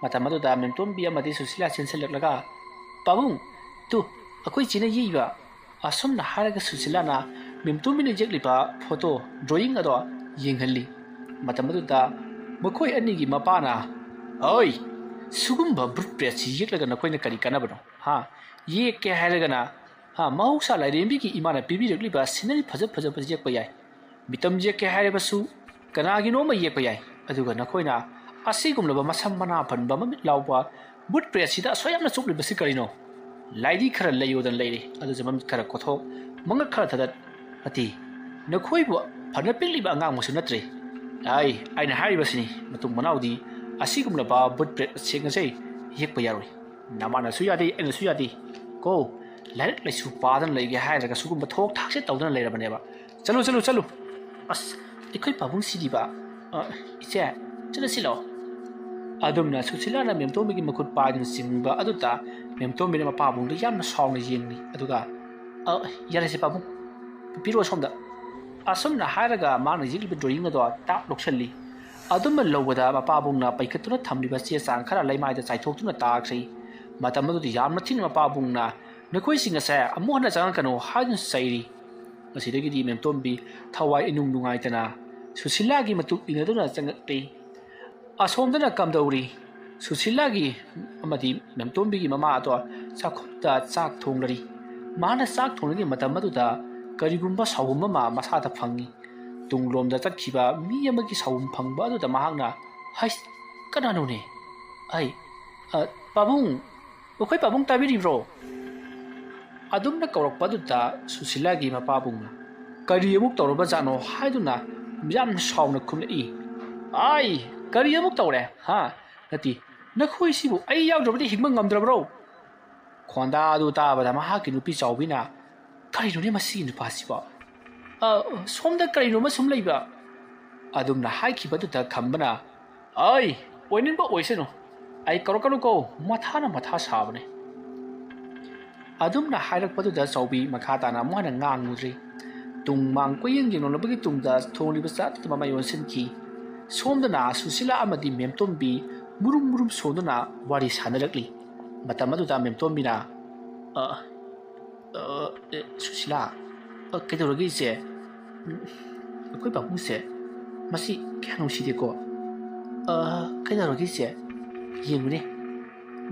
ꯃꯇꯝ ꯑꯗꯨꯗ ꯃꯦꯝꯇꯣꯝꯕꯤ ꯑꯃꯗꯤ ꯁꯨꯁꯤꯂꯥ ꯆꯦꯟꯁꯤꯜꯂꯛꯂꯒ, "ꯄꯥꯕꯨꯡ, ꯇꯨ, ꯑꯩꯈꯣꯏ ꯆꯦꯅ ꯌꯦꯛꯏꯕ"꯫ ꯑꯁꯨꯝꯅ ꯍꯥꯏꯔꯒ ꯁꯨꯁꯤꯂꯥꯅ ꯃꯦꯝꯇꯣꯝꯕꯤꯅ ꯌꯦꯛꯂꯤꯕ ꯐꯣꯇꯣ ꯗ꯭ꯔꯣꯌꯤꯡ ꯑꯗꯣ ꯌꯦꯡꯍꯜꯂꯤ꯫ ꯃꯇꯝ ꯑꯗꯨꯗ ꯃꯈꯣꯏ ꯑꯅꯤꯒꯤ ꯃꯄꯥꯅ, "ꯑꯣꯏ, ꯁꯤꯒꯨꯝꯕ ꯕ꯭ꯔꯨꯠ ꯕ꯭ꯔꯦꯠꯁꯤ ꯌꯦꯛꯂꯒ ꯅꯈꯣꯏꯅ ꯀꯔꯤ ꯀꯥꯟꯅꯕꯅꯣ? ꯍꯥ? ꯌꯦꯛꯀꯦ ꯍꯥꯏꯔꯒꯅ, ꯍꯥ, ꯃꯍꯧꯁꯥ ꯂꯥꯏꯔꯦꯝꯕꯤꯒꯤ ꯏꯃꯥꯅ ꯄꯤꯕꯤꯔꯛꯂꯤꯕ ꯁꯤꯅꯔꯤ ꯐꯖ ꯐꯖꯕ ꯌꯦꯛꯄ ꯌꯥꯏ꯫ ꯃꯤꯇꯝ ꯌꯦꯛꯀꯦ ꯍꯥꯏꯔꯕꯁꯨ ꯀꯅꯥꯒꯤꯅꯣ ꯑꯃ ꯌꯦꯛꯄ ꯌꯥꯏ꯫ ꯑꯗꯨꯒ ꯅꯈꯣꯏꯅ ꯑꯁꯤꯒꯨꯝꯂꯕ ꯃꯁꯝ ꯃꯅꯥ ꯐꯟꯕ ꯃꯃꯤꯠ ꯂꯥꯎꯕ ꯕ꯭ꯔꯨꯠ ꯕ꯭ꯔꯦꯠꯁꯤꯗ ꯑꯁꯨꯛ ꯌꯥꯝꯅ ꯆꯣꯞꯂꯤꯕꯁꯤ ꯀꯔꯤꯅꯣ? ꯂꯥꯏꯗꯤ ꯈꯔ ꯂꯩꯌꯣꯗꯅ ꯂꯩꯔꯦ, ꯑꯗꯨꯁꯨ ꯃꯃꯤꯠ ꯈꯔ ꯀꯣꯊꯣꯛ, ꯃꯉꯛ ꯈꯔ ꯊꯗꯠ꯫ ꯅꯠꯇꯦ, ꯅꯈꯣꯏꯕꯨ ꯐꯅ ꯄꯤꯛꯂꯤꯕ ꯑꯉꯥꯡꯃꯛꯁꯨ ꯅꯠꯇ꯭ꯔꯦ꯫ ꯑꯩ, ꯑꯩꯅ ꯍꯥꯏꯔꯤꯕꯁꯤꯅꯤ, ꯃꯇꯨꯡ ꯃꯅꯥꯎꯗꯤ ꯑꯁꯤꯒꯨꯝꯂꯕ ꯕ꯭ꯔꯨꯠ ꯕ꯭ꯔꯦꯠ ꯁꯦꯡ ꯑꯁꯦ ꯌꯦꯛꯄ ꯌꯥꯔꯣꯏ꯫ ꯅꯃꯥꯅꯁꯨ ꯌꯥꯗꯦ, ꯑꯩꯅꯁꯨ ꯌꯥꯗꯦ꯫ ꯀꯣ, ꯂꯥꯏꯔꯤꯛ ꯂꯥꯏꯁꯨ ꯄꯥꯗꯅ ꯂꯩꯒꯦ ꯍꯥꯏꯔꯒ ꯁꯤꯒꯨꯝꯕ ꯊꯣꯛ ꯊꯥꯛꯁꯦ ꯇꯧꯗꯅ ꯂꯩꯔꯕꯅꯦꯕ꯫ "ꯆꯠꯂꯨ, ꯆꯠꯂꯨ, ꯆꯠꯂꯨ꯫ ꯑꯁ, ꯑꯩꯈꯣꯏ ꯄꯥꯕꯨꯡꯁꯤꯗꯤꯕ꯫ ꯑ, ꯏꯆꯦ, ꯆꯠꯂꯁꯤ ꯂꯥꯛꯑꯣ꯫" ꯑꯗꯨꯝꯅ ꯁꯨꯁꯤꯂꯥꯅ ꯃꯦꯝꯇꯣꯝꯕꯤꯒꯤ ꯃꯈꯨꯠ ꯄꯥꯏꯗꯨꯅ ꯆꯤꯡꯕ ꯑꯗꯨꯗ ꯃꯦꯝꯇꯣꯝꯕꯤꯅ ꯃꯄꯥꯕꯨꯡꯗ ꯌꯥꯝꯅ ꯁꯥꯎꯅ ꯌꯦꯡꯂꯤ꯫ ꯑꯗꯨꯒ, "ꯑ, ꯌꯥꯔꯦꯁꯦ ꯄꯥꯕꯨꯡ, ꯄꯤꯔꯛꯑꯣ ꯁꯣꯝꯗ꯫" ꯑꯁꯨꯝꯅ ꯍꯥꯏꯔꯒ ꯃꯥꯅ ꯌꯦꯛꯂꯤꯕ drawing ꯑꯗꯣ ꯇꯥꯛ ꯂꯧꯁꯤꯜꯂꯤ꯫ ꯑꯗꯨꯝꯅ ꯂꯧꯕꯗ ꯃꯄꯥꯕꯨꯡꯅ ꯄꯩꯈꯠꯇꯨꯅ ꯊꯝꯂꯤꯕ ꯆꯦ ꯆꯥꯡ ꯈꯔ ꯂꯩꯃꯥꯏꯗ ꯆꯥꯏꯊꯣꯛꯇꯨꯅ ꯇꯥꯈ꯭ꯔꯦ꯫ ꯃꯇꯝ ꯑꯗꯨꯗ ꯌꯥꯝꯅ ꯊꯤꯅ ꯃꯄꯥꯕꯨꯡꯅ, "ꯅꯈꯣꯏꯁꯤꯡ ꯑꯁꯦ ꯑꯃꯨꯛ ꯍꯟꯅ ꯆꯪꯉꯛꯀꯅꯨ" ꯍꯥꯏꯗꯨꯅ ꯆꯩꯔꯤ꯫ ꯃꯁꯤꯗꯒꯤꯗꯤ ꯃꯦꯝꯇꯣꯝꯕꯤ ꯊꯋꯥꯏ ꯏꯅꯨꯡ ꯅꯨꯡꯉꯥꯏꯇꯅ ꯁꯨꯁꯤꯂꯥꯒꯤ ꯃꯇꯨꯡ ꯏꯟꯅꯗꯨꯅ ꯆꯪꯉꯛꯂꯤ꯫ ꯑꯁꯣꯝꯗꯅ ꯀꯝꯗꯧꯔꯤ? ꯁꯨꯁꯤꯂꯥꯒꯤ ꯑꯃꯗꯤ ꯃꯦꯝꯇꯣꯝꯕꯤꯒꯤ ꯃꯃꯥ ꯑꯗꯣ ꯆꯥꯛꯈꯨꯝꯗ ꯆꯥꯛ ꯊꯣꯡꯂꯔꯤ꯫ ꯃꯥꯅ ꯆꯥꯛ ꯊꯣꯡꯂꯤꯉꯩ ꯃꯇꯝ ꯑꯗꯨꯗ ꯀꯔꯤꯒꯨꯝꯕ ꯁꯥꯎꯍꯨꯝ ꯑꯃ ꯃꯁꯥꯗ ꯐꯪꯏ꯫ ꯇꯨꯡꯂꯣꯝꯗ ꯆꯠꯈꯤꯕ ꯃꯤ ꯑꯃꯒꯤ ꯁꯥꯎꯍꯨꯝ ꯐꯪꯕ ꯑꯗꯨꯗ ꯃꯍꯥꯛꯅ, "ꯍꯩꯁ, ꯀꯅꯥꯅꯣꯅꯦ? ꯑꯩ, ꯑ, ꯄꯥꯕꯨꯡ, ꯑꯩꯈꯣꯏ ꯄꯥꯕꯨꯡ ꯇꯥꯕꯤꯔꯤꯕ꯭ꯔꯣ?" ꯑꯗꯨꯝꯅ ꯀꯧꯔꯛꯄ ꯑꯗꯨꯗ ꯁꯨꯁꯤꯂꯥꯒꯤ ꯃꯄꯥꯕꯨꯡꯅ, "ꯀꯔꯤ ꯑꯃꯨꯛ ꯇꯧꯔꯕꯖꯥꯠꯅꯣ?" ꯍꯥꯏꯗꯨꯅ ꯌꯥꯝꯅ ꯁꯥꯎꯅ ꯈꯨꯝꯂꯛꯏ꯫ "ꯑꯥꯏ, ꯀꯔꯤ ꯑꯃꯨꯛ ꯇꯧꯔꯦ? ꯍꯥ? ꯅꯠꯇꯦ, ꯅꯈꯣꯏꯁꯤꯕꯨ ꯑꯩ ꯌꯥꯎꯗ꯭ꯔꯕꯗꯤ ꯍꯤꯡꯕ ꯉꯝꯗ꯭ꯔꯕ꯭ꯔꯣ?" ꯈꯣꯟꯗꯥ ꯑꯗꯨ ꯇꯥꯕꯗ ꯃꯍꯥꯛꯀꯤ ꯅꯨꯄꯤ ꯆꯥꯎꯕꯤꯅ, "ꯀꯔꯤꯅꯣꯅꯦ ꯃꯁꯤꯒꯤ ꯅꯨꯄꯥꯁꯤꯕꯣ? ꯑ, ꯁꯣꯝꯗ ꯀꯔꯤꯅꯣꯃ ꯁꯨꯝ ꯂꯩꯕ?" ꯑꯗꯨꯝꯅ ꯍꯥꯏꯈꯤꯕꯗꯨꯗ ꯈꯝꯕꯅ, "ꯑꯩ ꯑꯣꯏꯅꯤꯡꯕ ꯑꯣꯏꯁꯅꯨ, ꯑꯩ ꯀꯧꯔꯛꯀꯅꯨꯀꯣ, ꯃꯊꯥꯅ ꯃꯊꯥ ꯁꯥꯕꯅꯦ꯫" ꯑꯗꯨꯝꯅ ꯍꯥꯏꯔꯛꯄꯗꯨꯗ ꯆꯥꯎꯕꯤ ꯃꯈꯥ ꯇꯥꯅ ꯑꯃꯨꯛ ꯍꯟꯅ ꯉꯥꯡꯉꯨꯗ꯭ꯔꯦ꯫ ꯇꯨꯡ ꯃꯥꯡ ꯀꯣꯏꯌꯦꯡ ꯌꯦꯡꯂꯝꯂꯕꯒꯤ ꯇꯨꯡꯗ ꯊꯣꯡꯂꯤꯕ ꯆꯥꯛꯇꯨꯗ ꯃꯃꯥꯏ ꯑꯣꯟꯁꯤꯟꯈꯤ꯫ ꯁꯣꯝꯗꯅ ꯁꯨꯁꯤꯂꯥ ꯑꯃꯗꯤ ꯃꯦꯝꯇꯣꯝꯕꯤ ꯃꯨꯔꯨꯝ ꯃꯨꯔꯨꯝ ꯁꯣꯟꯗꯨꯅ ꯋꯥꯔꯤ ꯁꯥꯟꯅꯔꯛꯂꯤ꯫ ꯃꯇꯝ ꯑꯗꯨꯗ ꯃꯦꯝꯇꯣꯝꯕꯤꯅ, "ꯑ, ꯑ, ꯑꯦ, ꯁꯨꯁꯤꯂꯥ, ꯑ, ꯀꯩꯗꯧꯔꯒꯦ ꯏꯆꯦ? ꯎꯝ, ꯑꯩꯈꯣꯏ ꯄꯥꯕꯨꯡꯁꯦ ꯃꯁꯤ ꯀꯌꯥ ꯅꯨꯡꯁꯤꯗꯦꯀꯣ꯫ ꯑ, ꯀꯩꯗꯧꯔꯒꯦ ꯏꯆꯦ? ꯌꯦꯡꯉꯨꯅꯦ,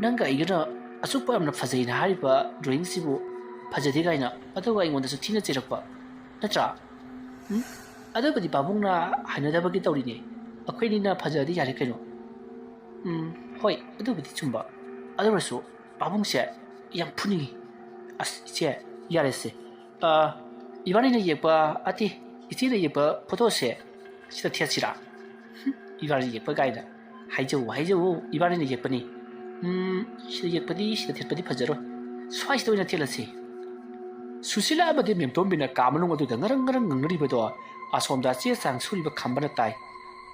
ꯅꯪꯒ ꯑꯩꯒꯅ ꯑꯁꯨꯛ ꯌꯥꯝꯅ ꯐꯖꯩꯅ ꯍꯥꯏꯔꯤꯕ drawingꯁꯤꯕꯨ ꯐꯖꯗꯦ ꯀꯥꯏꯅ, ꯑꯗꯨꯒ ꯑꯩꯉꯣꯟꯗꯁꯨ ꯊꯤꯅ ꯆꯩꯔꯛꯄ, ꯅꯠꯇ꯭ꯔꯥ? ꯎꯝ? ꯑꯗꯨꯕꯨꯗꯤ ꯄꯥꯕꯨꯡꯅ ꯍꯩꯅꯗꯕꯒꯤ ꯇꯧꯔꯤꯅꯦ꯫ ꯑꯩꯈꯣꯏꯅꯤꯅ ꯐꯖꯔꯗꯤ ꯌꯥꯔꯦ ꯀꯩꯅꯣ꯫" "ꯎꯝ, ꯍꯣꯏ, ꯑꯗꯨꯕꯨꯗꯤ ꯆꯨꯝꯕ꯫ ꯑꯗꯨ ꯑꯣꯏꯔꯁꯨ ꯄꯥꯕꯨꯡꯁꯦ ꯌꯥꯝ ꯐꯨꯅꯤꯡꯉꯤ꯫" "ꯑꯁ, ꯏꯆꯦ, ꯌꯥꯔꯦꯁꯦ꯫ ꯑ, ꯏꯕꯥꯅꯤꯅ ꯌꯦꯛꯄ, ꯑꯇꯦ, ꯏꯆꯦꯅ ꯌꯦꯛꯄ photoꯁꯦ ꯁꯤꯗ ꯊꯦꯠꯁꯤꯔꯥ?" "ꯍꯨꯝ, ꯏꯕꯥꯅꯤ ꯌꯦꯛꯄ ꯀꯥꯏꯅ꯫ ꯍꯥꯏꯖꯧ, ꯍꯥꯏꯖꯧ, ꯏꯕꯥꯅꯤꯅ ꯌꯦꯛꯄꯅꯤ꯫ ꯎꯝ, ꯁꯤꯗ ꯌꯦꯛꯄꯗꯤ, ꯁꯤꯗ ꯊꯦꯠꯄꯗꯤ ꯐꯖꯔꯣꯏ꯫ ꯁ꯭ꯋꯥꯏꯁꯤꯗ ꯑꯣꯏꯅ ꯊꯦꯠꯂꯁꯤ꯫ ꯁꯨꯁꯤꯂꯥ ꯑꯃꯗꯤ ꯃꯦꯝꯇꯣꯝꯕꯤꯅ ꯀꯥ ꯃꯅꯨꯡ ꯑꯗꯨꯗ ꯉꯔꯪ ꯉꯔꯪ ꯉꯪꯅꯔꯤꯕꯗꯣ ꯑꯁꯣꯝꯗ ꯆꯦ ꯆꯥꯡ ꯁꯨꯔꯤꯕ ꯈꯝꯕꯅ ꯇꯥꯏ꯫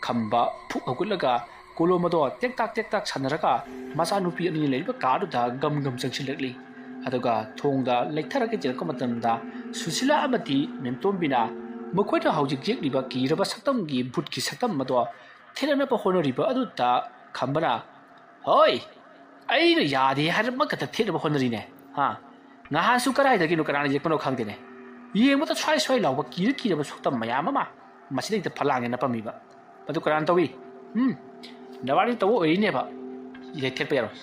ꯈꯝꯕ ꯐꯨꯛ ꯍꯧꯒꯠꯂꯒ ꯀꯣꯂꯣꯝ ꯑꯗꯣ ꯇꯦꯛꯇꯥꯛ ꯇꯦꯛꯇꯥꯛ ꯁꯥꯟꯅꯔꯒ ꯃꯆꯥꯅꯨꯄꯤ ꯑꯅꯤ ꯂꯩꯔꯤꯕ ꯀꯥꯗꯨꯗ ꯒꯝ ꯒꯝ ꯆꯪꯁꯤꯜꯂꯛꯂꯤ꯫ ꯑꯗꯨꯒ ꯊꯣꯡꯗ ꯂꯩꯊꯔꯒ ꯌꯦꯡꯉꯛꯄ ꯃꯇꯝꯗ ꯁꯨꯁꯤꯂꯥ ꯑꯃꯗꯤ ꯃꯦꯝꯇꯣꯝꯕꯤꯅ ꯃꯈꯣꯏꯅ ꯍꯧꯖꯤꯛ ꯌꯦꯛꯂꯤꯕ ꯀꯤꯔꯕ ꯁꯛꯇꯝꯒꯤ ꯚꯨꯠꯀꯤ ꯁꯛꯇꯝ ꯑꯗꯣ ꯊꯦꯠꯅꯅꯕ ꯍꯣꯠꯅꯔꯤꯕ ꯑꯗꯨꯗ ꯈꯝꯕꯅ, "ꯍꯣꯏ, ꯑꯩꯅ ꯌꯥꯗꯦ ꯍꯥꯏꯔꯝꯃꯒꯗ ꯊꯦꯠꯅꯕ ꯍꯣꯠꯅꯔꯤꯅꯦ, ꯍꯥ? ꯉꯍꯥꯟꯁꯨ ꯀꯗꯥꯏꯗꯒꯤꯅꯣ ꯀꯅꯥꯅ ꯌꯦꯛꯄꯅꯣ ꯈꯪꯗꯦꯅꯦ꯫ ꯌꯦꯡꯕꯗ ꯁ꯭ꯋꯥꯏ ꯁ꯭ꯋꯥꯏ ꯂꯥꯎꯕ ꯀꯤꯔ ꯀꯤꯔꯕ ꯁꯛꯇꯝ ꯃꯌꯥꯝ ꯑꯃ ꯃꯁꯤꯗꯩꯗ ꯐꯂꯥꯡꯒꯦ ꯅꯞꯄꯝꯃꯤꯕ꯫ ꯃꯗꯨ ꯀꯅꯥꯅ ꯇꯧꯏ? ꯎꯝ, ꯅꯕꯥꯅꯤ ꯇꯧꯕ ꯑꯣꯏꯔꯤꯅꯦꯕ꯫ ꯌꯦꯛꯊꯦꯠꯄ ꯌꯥꯔꯣꯏ꯫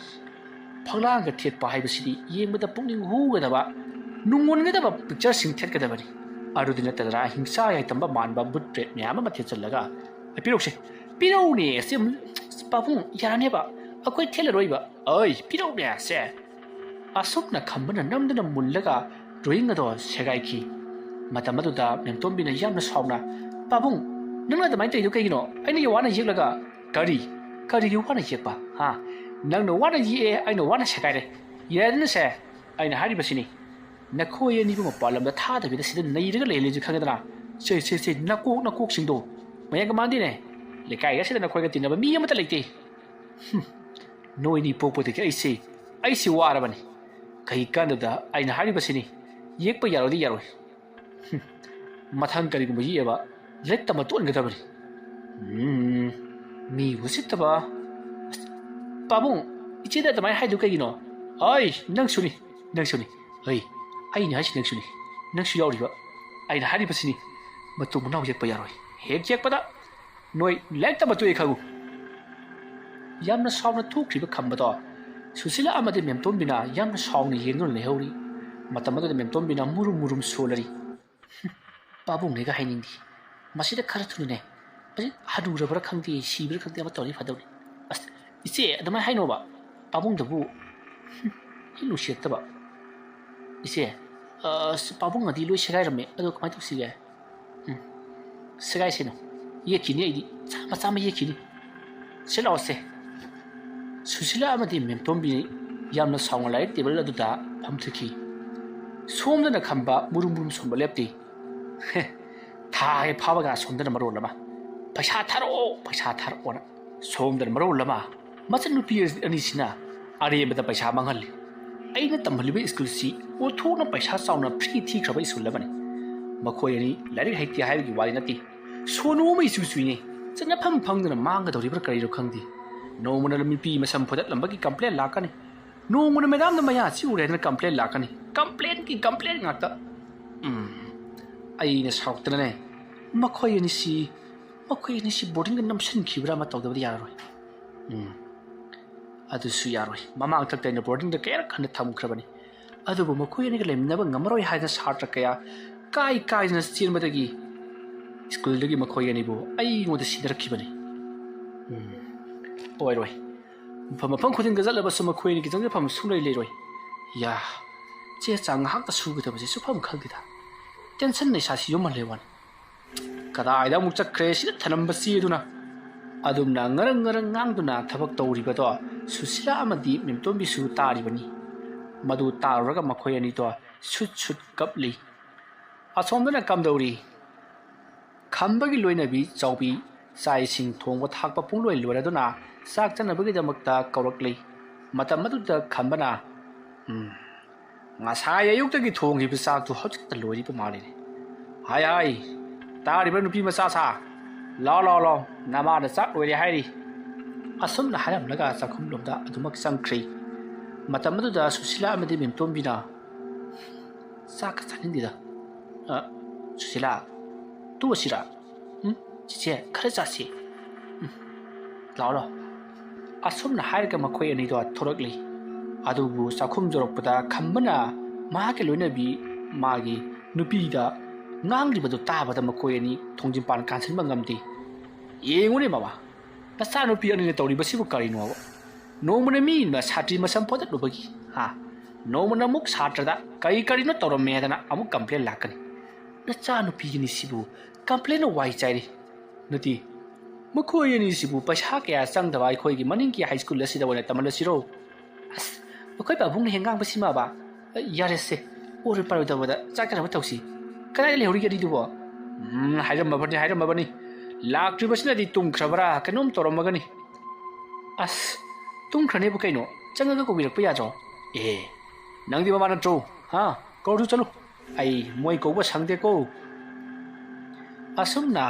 ꯐꯛꯂꯥꯡꯒ ꯊꯦꯠꯄ ꯍꯥꯏꯕꯁꯤꯗꯤ ꯌꯦꯡꯕꯗ ꯄꯨꯛꯅꯤꯡ ꯍꯨꯒꯗꯕ, ꯅꯨꯡꯉꯣꯟꯒꯗꯕ ꯄꯤꯛꯆꯔꯁꯤꯡ ꯊꯦꯠꯀꯗꯕꯅꯤ꯫ ꯑꯗꯨꯗꯤ ꯅꯠꯇꯗꯅ ꯍꯤꯡꯆꯥ ꯌꯥꯏꯇꯝꯕ ꯃꯥꯟꯕ ꯕꯨꯠ ꯄ꯭ꯔꯦꯠ ꯃꯌꯥꯝ ꯑꯃ ꯊꯦꯠꯆꯜꯂꯒ, ꯄꯤꯔꯛꯎꯁꯦ, ꯄꯤꯔꯛꯎꯅꯦ, ꯁꯦ, ꯄꯥꯕꯨꯡ, ꯌꯥꯔꯅꯦꯕ, ꯑꯩꯈꯣꯏ ꯊꯦꯠꯂꯔꯣꯏꯕ꯫ ꯑꯩ, ꯄꯤꯔꯛꯎꯅꯦ, ꯁꯦ꯫ ꯑꯁꯨꯝꯅ ꯈꯝꯕꯅ ꯅꯝꯗꯨꯅ ꯃꯨꯜꯂꯒ ꯗ꯭ꯔꯣꯌꯤꯡ ꯑꯗꯣ ꯁꯦꯒꯥꯏꯈꯤ꯫ ꯃꯇꯝ ꯑꯗꯨꯗ ꯃꯦꯝꯇꯣꯝꯕꯤꯅ ꯌꯥꯝꯅ ꯁꯥꯎꯅ, "ꯄꯥꯕꯨꯡ, ꯅꯪꯅ ꯑꯗꯨꯃꯥꯏꯅ ꯇꯧꯔꯤꯗꯣ ꯀꯩꯒꯤꯅꯣ? ꯑꯩꯅ ꯋꯥꯅ ꯌꯦꯛꯂꯒ"꯫ "ꯀꯔꯤ? ꯀꯔꯤꯒꯤ ꯋꯥꯅ ꯌꯦꯛꯄ? ꯍꯥ? ꯅꯪꯅ ꯋꯥꯅ ꯌꯦꯛꯑꯦ, ꯑꯩꯅ ꯋꯥꯅ ꯁꯦꯒꯥꯏꯔꯦ꯫ ꯌꯥꯔꯦꯗꯅꯁꯦ, ꯑꯩꯅ ꯍꯥꯏꯔꯤꯕꯁꯤꯅꯤ꯫ ꯅꯈꯣꯏ ꯑꯅꯤꯕꯨ ꯃꯄꯥꯟ ꯂꯝꯗ ꯊꯥꯗꯕꯤꯗ ꯁꯤꯗ ꯅꯩꯔꯒ ꯂꯩꯍꯜꯂꯤꯁꯤ ꯈꯪꯉꯦꯗꯅ? ꯁꯦ, ꯁꯦ, ꯁꯦ, ꯅꯀꯣꯛ, ꯅꯀꯣꯛꯁꯤꯡꯗꯣ ꯃꯌꯥꯡꯒ ꯃꯥꯟꯗꯦꯅꯦ꯫ ꯂꯩꯀꯥꯏ ꯑꯁꯤꯗ ꯅꯈꯣꯏꯒ ꯇꯤꯟꯅꯕ ꯃꯤ ꯑꯃꯠꯇ ꯂꯩꯇꯦ꯫ ꯍꯨꯝ, ꯅꯣꯏꯅꯤ ꯄꯣꯛꯄꯗꯒꯤ ꯑꯩꯁꯦ, ꯑꯩꯁꯦ ꯋꯥꯔꯕꯅꯤ꯫ ꯀꯩ ꯀꯥꯟꯗꯕꯗ ꯑꯩꯅ ꯍꯥꯏꯔꯤꯕꯁꯤꯅꯤ, ꯌꯦꯛꯄ ꯌꯥꯔꯣꯏꯗꯤ ꯌꯥꯔꯣꯏ꯫ ꯍꯨꯝ, ꯃꯊꯪ ꯀꯔꯤꯒꯨꯝꯕ ꯌꯦꯛꯑꯕ ꯂꯥꯏꯔꯤꯛ ꯇꯝꯕ ꯇꯣꯛꯍꯟꯒꯗꯕꯅꯤ꯫ ꯎꯝ, ꯃꯤ ꯎꯁꯤꯠꯇꯕ꯫ ꯑꯁ, ꯄꯥꯕꯨꯡ, ꯏꯆꯦꯗ ꯑꯗꯨꯃꯥꯏꯅ ꯍꯥꯏꯗꯨ ꯀꯩꯒꯤꯅꯣ? ꯑꯩ, ꯅꯪꯁꯨꯅꯤ, ꯅꯪꯁꯨꯅꯤ꯫ ꯑꯩ, ꯑꯩꯅ ꯍꯥꯏꯁꯤ ꯅꯪꯁꯨꯅꯤ, ꯅꯪꯁꯨ ꯌꯥꯎꯔꯤꯕ꯫ ꯑꯩꯅ ꯍꯥꯏꯔꯤꯕꯁꯤꯅꯤ, ꯃꯇꯨ ꯃꯅꯥꯎ ꯌꯦꯛꯄ ꯌꯥꯔꯣꯏ꯫ ꯍꯦꯛ ꯌꯦꯛꯄꯗ ꯅꯣꯏ ꯂꯥꯏꯔꯤꯛ ꯇꯝꯕ ꯇꯣꯛꯑꯦ ꯈꯪꯉꯨ꯫ ꯌꯥꯝꯅ ꯁꯥꯎꯅ ꯊꯣꯛꯈ꯭ꯔꯤꯕ ꯈꯝꯕꯗꯣ ꯁꯨꯁꯤꯂꯥ ꯑꯃꯗꯤ ꯃꯦꯝꯇꯣꯝꯕꯤꯅ ꯌꯥꯝꯅ ꯁꯥꯎꯅ ꯌꯦꯡꯗꯨꯅ ꯂꯩꯍꯧꯔꯤ꯫ ꯃꯇꯝ ꯑꯗꯨꯗ ꯃꯦꯝꯇꯣꯝꯕꯤꯅ ꯃꯨꯔꯨꯝ ꯃꯨꯔꯨꯝ ꯁꯣꯜꯂꯔꯤ꯫ "ꯍꯨꯝ, ꯄꯥꯕꯨꯡꯅꯦꯒ ꯍꯥꯏꯅꯤꯡꯗꯦ꯫ ꯃꯁꯤꯗ ꯈꯔ ꯊꯨꯅꯅꯦ, ꯃꯁꯤ ꯍꯅꯨꯔꯕ꯭ꯔꯥ ꯈꯪꯗꯦ, ꯁꯤꯕ꯭ꯔꯥ ꯈꯪꯗꯦ, ꯑꯃ ꯇꯧꯔꯗꯤ ꯐꯗꯧꯅꯤ꯫ ꯑꯁ, ꯏꯆꯦ, ꯑꯗꯨꯃꯥꯏꯅ ꯍꯥꯏꯅꯣꯕ꯫ ꯄꯥꯕꯨꯡꯗꯕꯨ, ꯍꯨꯝ, ꯍꯦꯛ ꯅꯨꯡꯁꯤꯔꯛꯇꯕ꯫ ꯏꯆꯦ, ꯑꯁ, ꯄꯥꯕꯨꯡ ꯑꯗꯤ ꯂꯣꯏ ꯁꯦꯒꯥꯏꯔꯝꯃꯦ꯫ ꯑꯗꯣ ꯀꯃꯥꯏꯅ ꯇꯧꯁꯤꯒꯦ?" ꯎꯝ, ꯁꯦꯒꯥꯏꯁꯤꯅꯨ꯫ ꯌꯦꯛꯈꯤꯅꯤ ꯑꯩꯗꯤ꯫ ꯆꯥꯝꯃ ꯆꯥꯝꯃ ꯌꯦꯛꯈꯤꯅꯤ꯫ ꯁꯤ ꯂꯥꯛꯑꯣꯁꯦ꯫ ꯁꯨꯁꯤꯂꯥ ꯑꯃꯗꯤ ꯃꯦꯝꯇꯣꯝꯕꯤ ꯌꯥꯝꯅ ꯁꯥꯎꯅ ꯂꯥꯏꯔꯤꯛ ꯇꯦꯕꯜ ꯑꯗꯨꯗ ꯄꯥꯝꯊꯈꯤ꯫ ꯁꯣꯝꯗꯅ ꯈꯝꯕ ꯃꯨꯔꯨꯝ ꯃꯨꯔꯨꯝ ꯁꯣꯟꯕ ꯂꯦꯞꯇꯦ꯫ ꯍꯦ, ꯊꯥ ꯍꯦꯛ ꯐꯥꯕꯒ ꯁꯣꯝꯗꯅ ꯃꯔꯣꯜ ꯑꯃ, "ꯄꯩꯁꯥ ꯊꯥꯔꯛꯑꯣ, ꯄꯩꯁꯥ ꯊꯥꯔꯛꯑꯣꯅ" ꯁꯣꯝꯗꯅ ꯃꯔꯣꯜ ꯑꯃ꯫ ꯃꯆꯟꯅꯨꯄꯤ ꯑꯅꯤꯁꯤꯅ ꯑꯔꯦꯝꯕꯗ ꯄꯩꯁꯥ ꯃꯥꯡꯍꯜꯂꯤ꯫ ꯑꯩꯅ ꯇꯝꯍꯜꯂꯤꯕ ꯁ꯭ꯀꯨꯜꯁꯤ ꯑꯣꯟꯊꯣꯛꯅ ꯄꯩꯁꯥ ꯆꯥꯎꯅ ꯐ꯭ꯔꯤ ꯊꯤꯈ꯭ꯔꯕ ꯁ꯭ꯀꯨꯜ ꯑꯃꯅꯤ꯫ ꯃꯈꯣꯏ ꯑꯅꯤ ꯂꯥꯏꯔꯤꯛ ꯍꯩꯇꯦ ꯍꯥꯏꯕꯒꯤ ꯋꯥꯔꯤ ꯅꯠꯇꯦ꯫ ꯁꯣꯅꯨ ꯑꯃ ꯏꯆꯨ ꯆꯨꯏꯅꯦ꯫ ꯆꯠꯅꯐꯝ ꯐꯪꯗꯅ ꯃꯥꯡꯒꯗꯧꯔꯤꯕ꯭ꯔꯥ ꯀꯔꯤꯅꯣ ꯈꯪꯗꯦ꯫ ꯅꯣꯡꯃꯅ ꯅꯨꯄꯤ ꯃꯁꯝ ꯐꯣꯏꯗꯠꯂꯝꯕꯒꯤ ꯀꯝꯄ꯭ꯂꯦꯟ ꯂꯥꯛꯀꯅꯤ, ꯅꯣꯡꯃꯅ ꯃꯦꯗꯥꯝꯅ ꯃꯌꯥ ꯆꯤꯛꯎꯔꯦ ꯍꯥꯏꯗꯅ ꯀꯝꯄ꯭ꯂꯦꯟ ꯂꯥꯛꯀꯅꯤ꯫ ꯀꯝꯄ꯭ꯂꯦꯟꯒꯤ ꯀꯝꯄ꯭ꯂꯦꯟ ꯉꯥꯛꯇ꯫ ꯎꯝ, ꯑꯩꯅ ꯁꯥꯎꯔꯛꯇꯅꯅꯦ, ꯃꯈꯣꯏ ꯑꯅꯤꯁꯤ, ꯃꯈꯣꯏ ꯑꯅꯤꯁꯤ ꯕꯣꯔꯗꯤꯡꯗ ꯅꯝꯁꯤꯟꯈꯤꯕ꯭ꯔꯥ ꯑꯃ ꯇꯧꯗꯕꯗꯤ ꯌꯥꯔꯔꯣꯏ꯫ ꯎꯝ, ꯑꯗꯨꯁꯨ ꯌꯥꯔꯣꯏ꯫ ꯃꯃꯥꯡ ꯊꯛꯇ ꯑꯩꯅ ꯕꯣꯔꯗꯤꯡꯗ ꯀꯌꯥꯔꯛ ꯍꯟꯅ ꯊꯝꯈ꯭ꯔꯕꯅꯤ꯫ ꯑꯗꯨꯕꯨ ꯃꯈꯣꯏ ꯑꯅꯤꯒ ꯂꯩꯃꯤꯟꯅꯕ ꯉꯝꯃꯔꯣꯏ ꯍꯥꯏꯗꯅ ꯁꯥꯇ꯭ꯔ ꯀꯌꯥ ꯀꯥꯏ ꯀꯥꯏꯗꯅ ꯆꯦꯟꯕꯗꯒꯤ ꯁ꯭ꯀꯨꯜꯗꯒꯤ ꯃꯈꯣꯏ ꯑꯅꯤꯕꯨ ꯑꯩꯉꯣꯟꯗ ꯁꯤꯟꯅꯔꯛꯈꯤꯕꯅꯤ꯫ ꯎꯝ, ꯑꯣꯏꯔꯣꯏ꯫ ꯃꯐꯝ ꯃꯐꯝ ꯈꯨꯗꯤꯡꯗ ꯆꯠꯂꯕꯁꯨ ꯃꯈꯣꯏ ꯑꯅꯤꯒꯤ ꯆꯪꯖꯐꯝ ꯁꯨꯡꯂꯩ ꯂꯩꯔꯣꯏ꯫ ꯌꯥ, ꯆꯦ ꯆꯥꯡ ꯉꯥꯏꯍꯥꯛꯇ ꯁꯨꯒꯗꯕꯁꯦ ꯁꯨꯐꯝ ꯈꯪꯗꯦꯗ꯫ ꯇꯦꯟꯁꯟꯅ ꯏꯁꯥꯁꯤ ꯌꯣꯝꯍꯜꯂꯦ ꯋꯥꯅꯤ꯫ ꯀꯗꯥꯏꯗ ꯑꯃꯨꯛ ꯆꯠꯈ꯭ꯔꯦ ꯁꯤꯗ ꯊꯅꯝꯕ ꯆꯦꯗꯨꯅ? ꯑꯗꯨꯝꯅ ꯉꯔꯪ ꯉꯔꯪ ꯉꯥꯡꯗꯨꯅ ꯊꯕꯛ ꯇꯧꯔꯤꯕꯗꯣ ꯁꯨꯁꯤꯂꯥ ꯑꯃꯗꯤ ꯃꯦꯝꯇꯣꯝꯕꯤꯁꯨ ꯇꯥꯔꯤꯕꯅꯤ꯫ ꯃꯗꯨ ꯇꯥꯔꯨꯔꯒ ꯃꯈꯣꯏ ꯑꯅꯤꯗꯣ ꯁꯨꯠ ꯁꯨꯠ ꯀꯞꯂꯤ꯫ ꯑꯁꯣꯝꯗꯅ ꯀꯝꯗꯧꯔꯤ? ꯈꯝꯕꯒꯤ ꯂꯣꯏꯅꯕꯤ ꯆꯥꯎꯕꯤ ꯆꯥꯛ ꯏꯁꯤꯡ ꯊꯣꯡꯕ ꯊꯥꯛꯄ ꯄꯨꯡꯂꯣꯏ ꯂꯣꯏꯔꯗꯨꯅ ꯆꯥꯛ ꯆꯥꯅꯕꯒꯤꯗꯃꯛꯇ ꯀꯧꯔꯛꯂꯤ꯫ ꯃꯇꯝ ꯑꯗꯨꯗ ꯈꯝꯕꯅ, "ꯎꯝ, ꯉꯁꯥꯏ ꯑꯌꯨꯛꯇꯒꯤ ꯊꯣꯡꯈꯤꯕ ꯆꯥꯛꯇꯨ ꯍꯧꯖꯤꯛꯇ ꯂꯣꯏꯔꯤꯕ ꯃꯥꯜꯂꯤꯅꯦ꯫ ꯍꯥꯏ ꯍꯥꯏ, ꯇꯥꯔꯤꯕ ꯅꯨꯄꯤ ꯃꯆꯥ ꯁꯥ, ꯂꯥꯎ ꯂꯥꯎ ꯂꯥꯎ, ꯅꯃꯥꯅ ꯆꯥꯛ ꯂꯣꯏꯔꯦ ꯍꯥꯏꯔꯤ"꯫ ꯑꯁꯨꯝꯅ ꯍꯥꯏꯔꯝꯂꯒ ꯆꯥꯛꯈꯨꯝꯂꯣꯝꯗ ꯑꯗꯨꯃꯛ ꯆꯪꯈ꯭ꯔꯦ꯫ ꯃꯇꯝ ꯑꯗꯨꯗ ꯁꯨꯁꯤꯂꯥ ꯑꯃꯗꯤ ꯃꯦꯝꯇꯣꯝꯕꯤꯅ, "ꯆꯥꯛꯀ ꯆꯥꯅꯤꯡꯗꯦꯗ꯫ ꯑ, ꯁꯨꯁꯤꯂꯥ, ꯇꯣꯛꯑꯁꯤꯔꯥ? ꯎꯝ, ꯆꯤꯆꯦ, ꯈꯔ ꯆꯥꯁꯤ꯫ ꯎꯝ, ꯂꯥꯛꯑꯣ, ꯂꯥꯛꯑꯣ"꯫ ꯑꯁꯨꯝꯅ ꯍꯥꯏꯔꯒ ꯃꯈꯣꯏ ꯑꯅꯤꯗꯣ ꯊꯣꯔꯛꯂꯤ꯫ ꯑꯗꯨꯕꯨ ꯆꯥꯛꯈꯨꯝ ꯌꯧꯔꯛꯄꯗ ꯈꯝꯕꯅ ꯃꯍꯥꯛꯀꯤ ꯂꯣꯏꯅꯕꯤ, ꯃꯥꯒꯤ ꯅꯨꯄꯤꯗ ꯉꯥꯡꯂꯤꯕꯗꯨ ꯇꯥꯕꯗ ꯃꯈꯣꯏ ꯑꯅꯤ ꯊꯣꯡꯖꯤꯟꯄꯥꯟ ꯀꯥꯟꯁꯤꯟꯕ ꯉꯝꯗꯦ꯫ "ꯌꯦꯡꯉꯨꯅꯦ ꯃꯃꯥ, ꯅꯆꯥꯅꯨꯄꯤ ꯑꯅꯤꯅ ꯇꯧꯔꯤꯕꯁꯤꯕꯨ ꯀꯔꯤꯅꯣꯕ? ꯅꯣꯡꯃꯅ ꯃꯤ ꯁꯥꯇ꯭ꯔꯤ ꯃꯁꯝ ꯐꯣꯏꯗꯠꯂꯨꯕꯒꯤ, ꯍꯥ? ꯅꯣꯡꯃꯅ ꯑꯃꯨꯛ ꯁꯥꯇ꯭ꯔꯗ ꯀꯔꯤ ꯀꯔꯤꯅꯣ ꯇꯧꯔꯝꯃꯦ ꯍꯥꯏꯗꯅ ꯑꯃꯨꯛ ꯀꯝꯄ꯭ꯂꯦꯟ ꯂꯥꯛꯀꯅꯤ꯫ ꯅꯆꯥꯅꯨꯄꯤ ꯑꯅꯤꯁꯤꯕꯨ ꯀꯝꯄ꯭ꯂꯦꯟꯅ ꯋꯥꯏ ꯆꯥꯏꯔꯦ꯫ ꯅꯠꯇꯦ, ꯃꯈꯣꯏ ꯑꯅꯤꯁꯤꯕꯨ ꯄꯩꯁꯥ ꯀꯌꯥ ꯆꯪꯗꯕ ꯑꯩꯈꯣꯏꯒꯤ ꯃꯅꯤꯡꯒꯤ ꯍꯥꯏ ꯁ꯭ꯀꯨꯜ ꯑꯁꯤꯗ ꯑꯣꯏꯅ ꯇꯝꯍꯜꯂꯁꯤꯔꯣ?" "ꯑꯁ, ꯃꯈꯣꯏ ꯄꯥꯕꯨꯡꯅ ꯍꯦꯛ ꯉꯥꯡꯕꯁꯤꯃꯕ, "ꯑ, ꯌꯥꯔꯦꯁꯦ, ꯑꯣꯏꯔꯣꯏ ꯄꯥꯔꯣꯏꯗꯕꯗ ꯆꯥꯛ ꯆꯥꯅꯕ ꯇꯧꯁꯤ꯫ ꯀꯗꯥꯏꯗ ꯂꯩꯍꯧꯔꯤꯒꯦ ꯑꯅꯤꯗꯨꯕꯣ?" "ꯎꯝ, ꯍꯥꯏꯔꯝꯃꯕꯅꯤ, ꯍꯥꯏꯔꯝꯃꯕꯅꯤ꯫ ꯂꯥꯛꯇ꯭ꯔꯤꯕꯁꯤꯅꯗꯤ ꯇꯨꯝꯈ꯭ꯔꯕ꯭ꯔꯥ ꯀꯩꯅꯣꯝ ꯇꯧꯔꯝꯃꯒꯅꯤ꯫ ꯑꯁ, ꯇꯨꯝꯈ꯭ꯔꯅꯦꯕ ꯀꯩꯅꯣ, ꯆꯪꯉꯒ ꯀꯧꯕꯤꯔꯛꯄ ꯌꯥꯗ꯭ꯔꯣ?" "ꯑꯦ, ꯅꯪꯗꯤ ꯃꯃꯥ ꯅꯠꯇ꯭ꯔꯣ? ꯍꯥ? ꯀꯧꯔꯨ ꯆꯠꯂꯨ꯫ ꯑꯩ ꯃꯣꯏ ꯀꯧꯕ ꯁꯪꯗꯦꯀꯣ꯫" ꯑꯁꯨꯝꯅ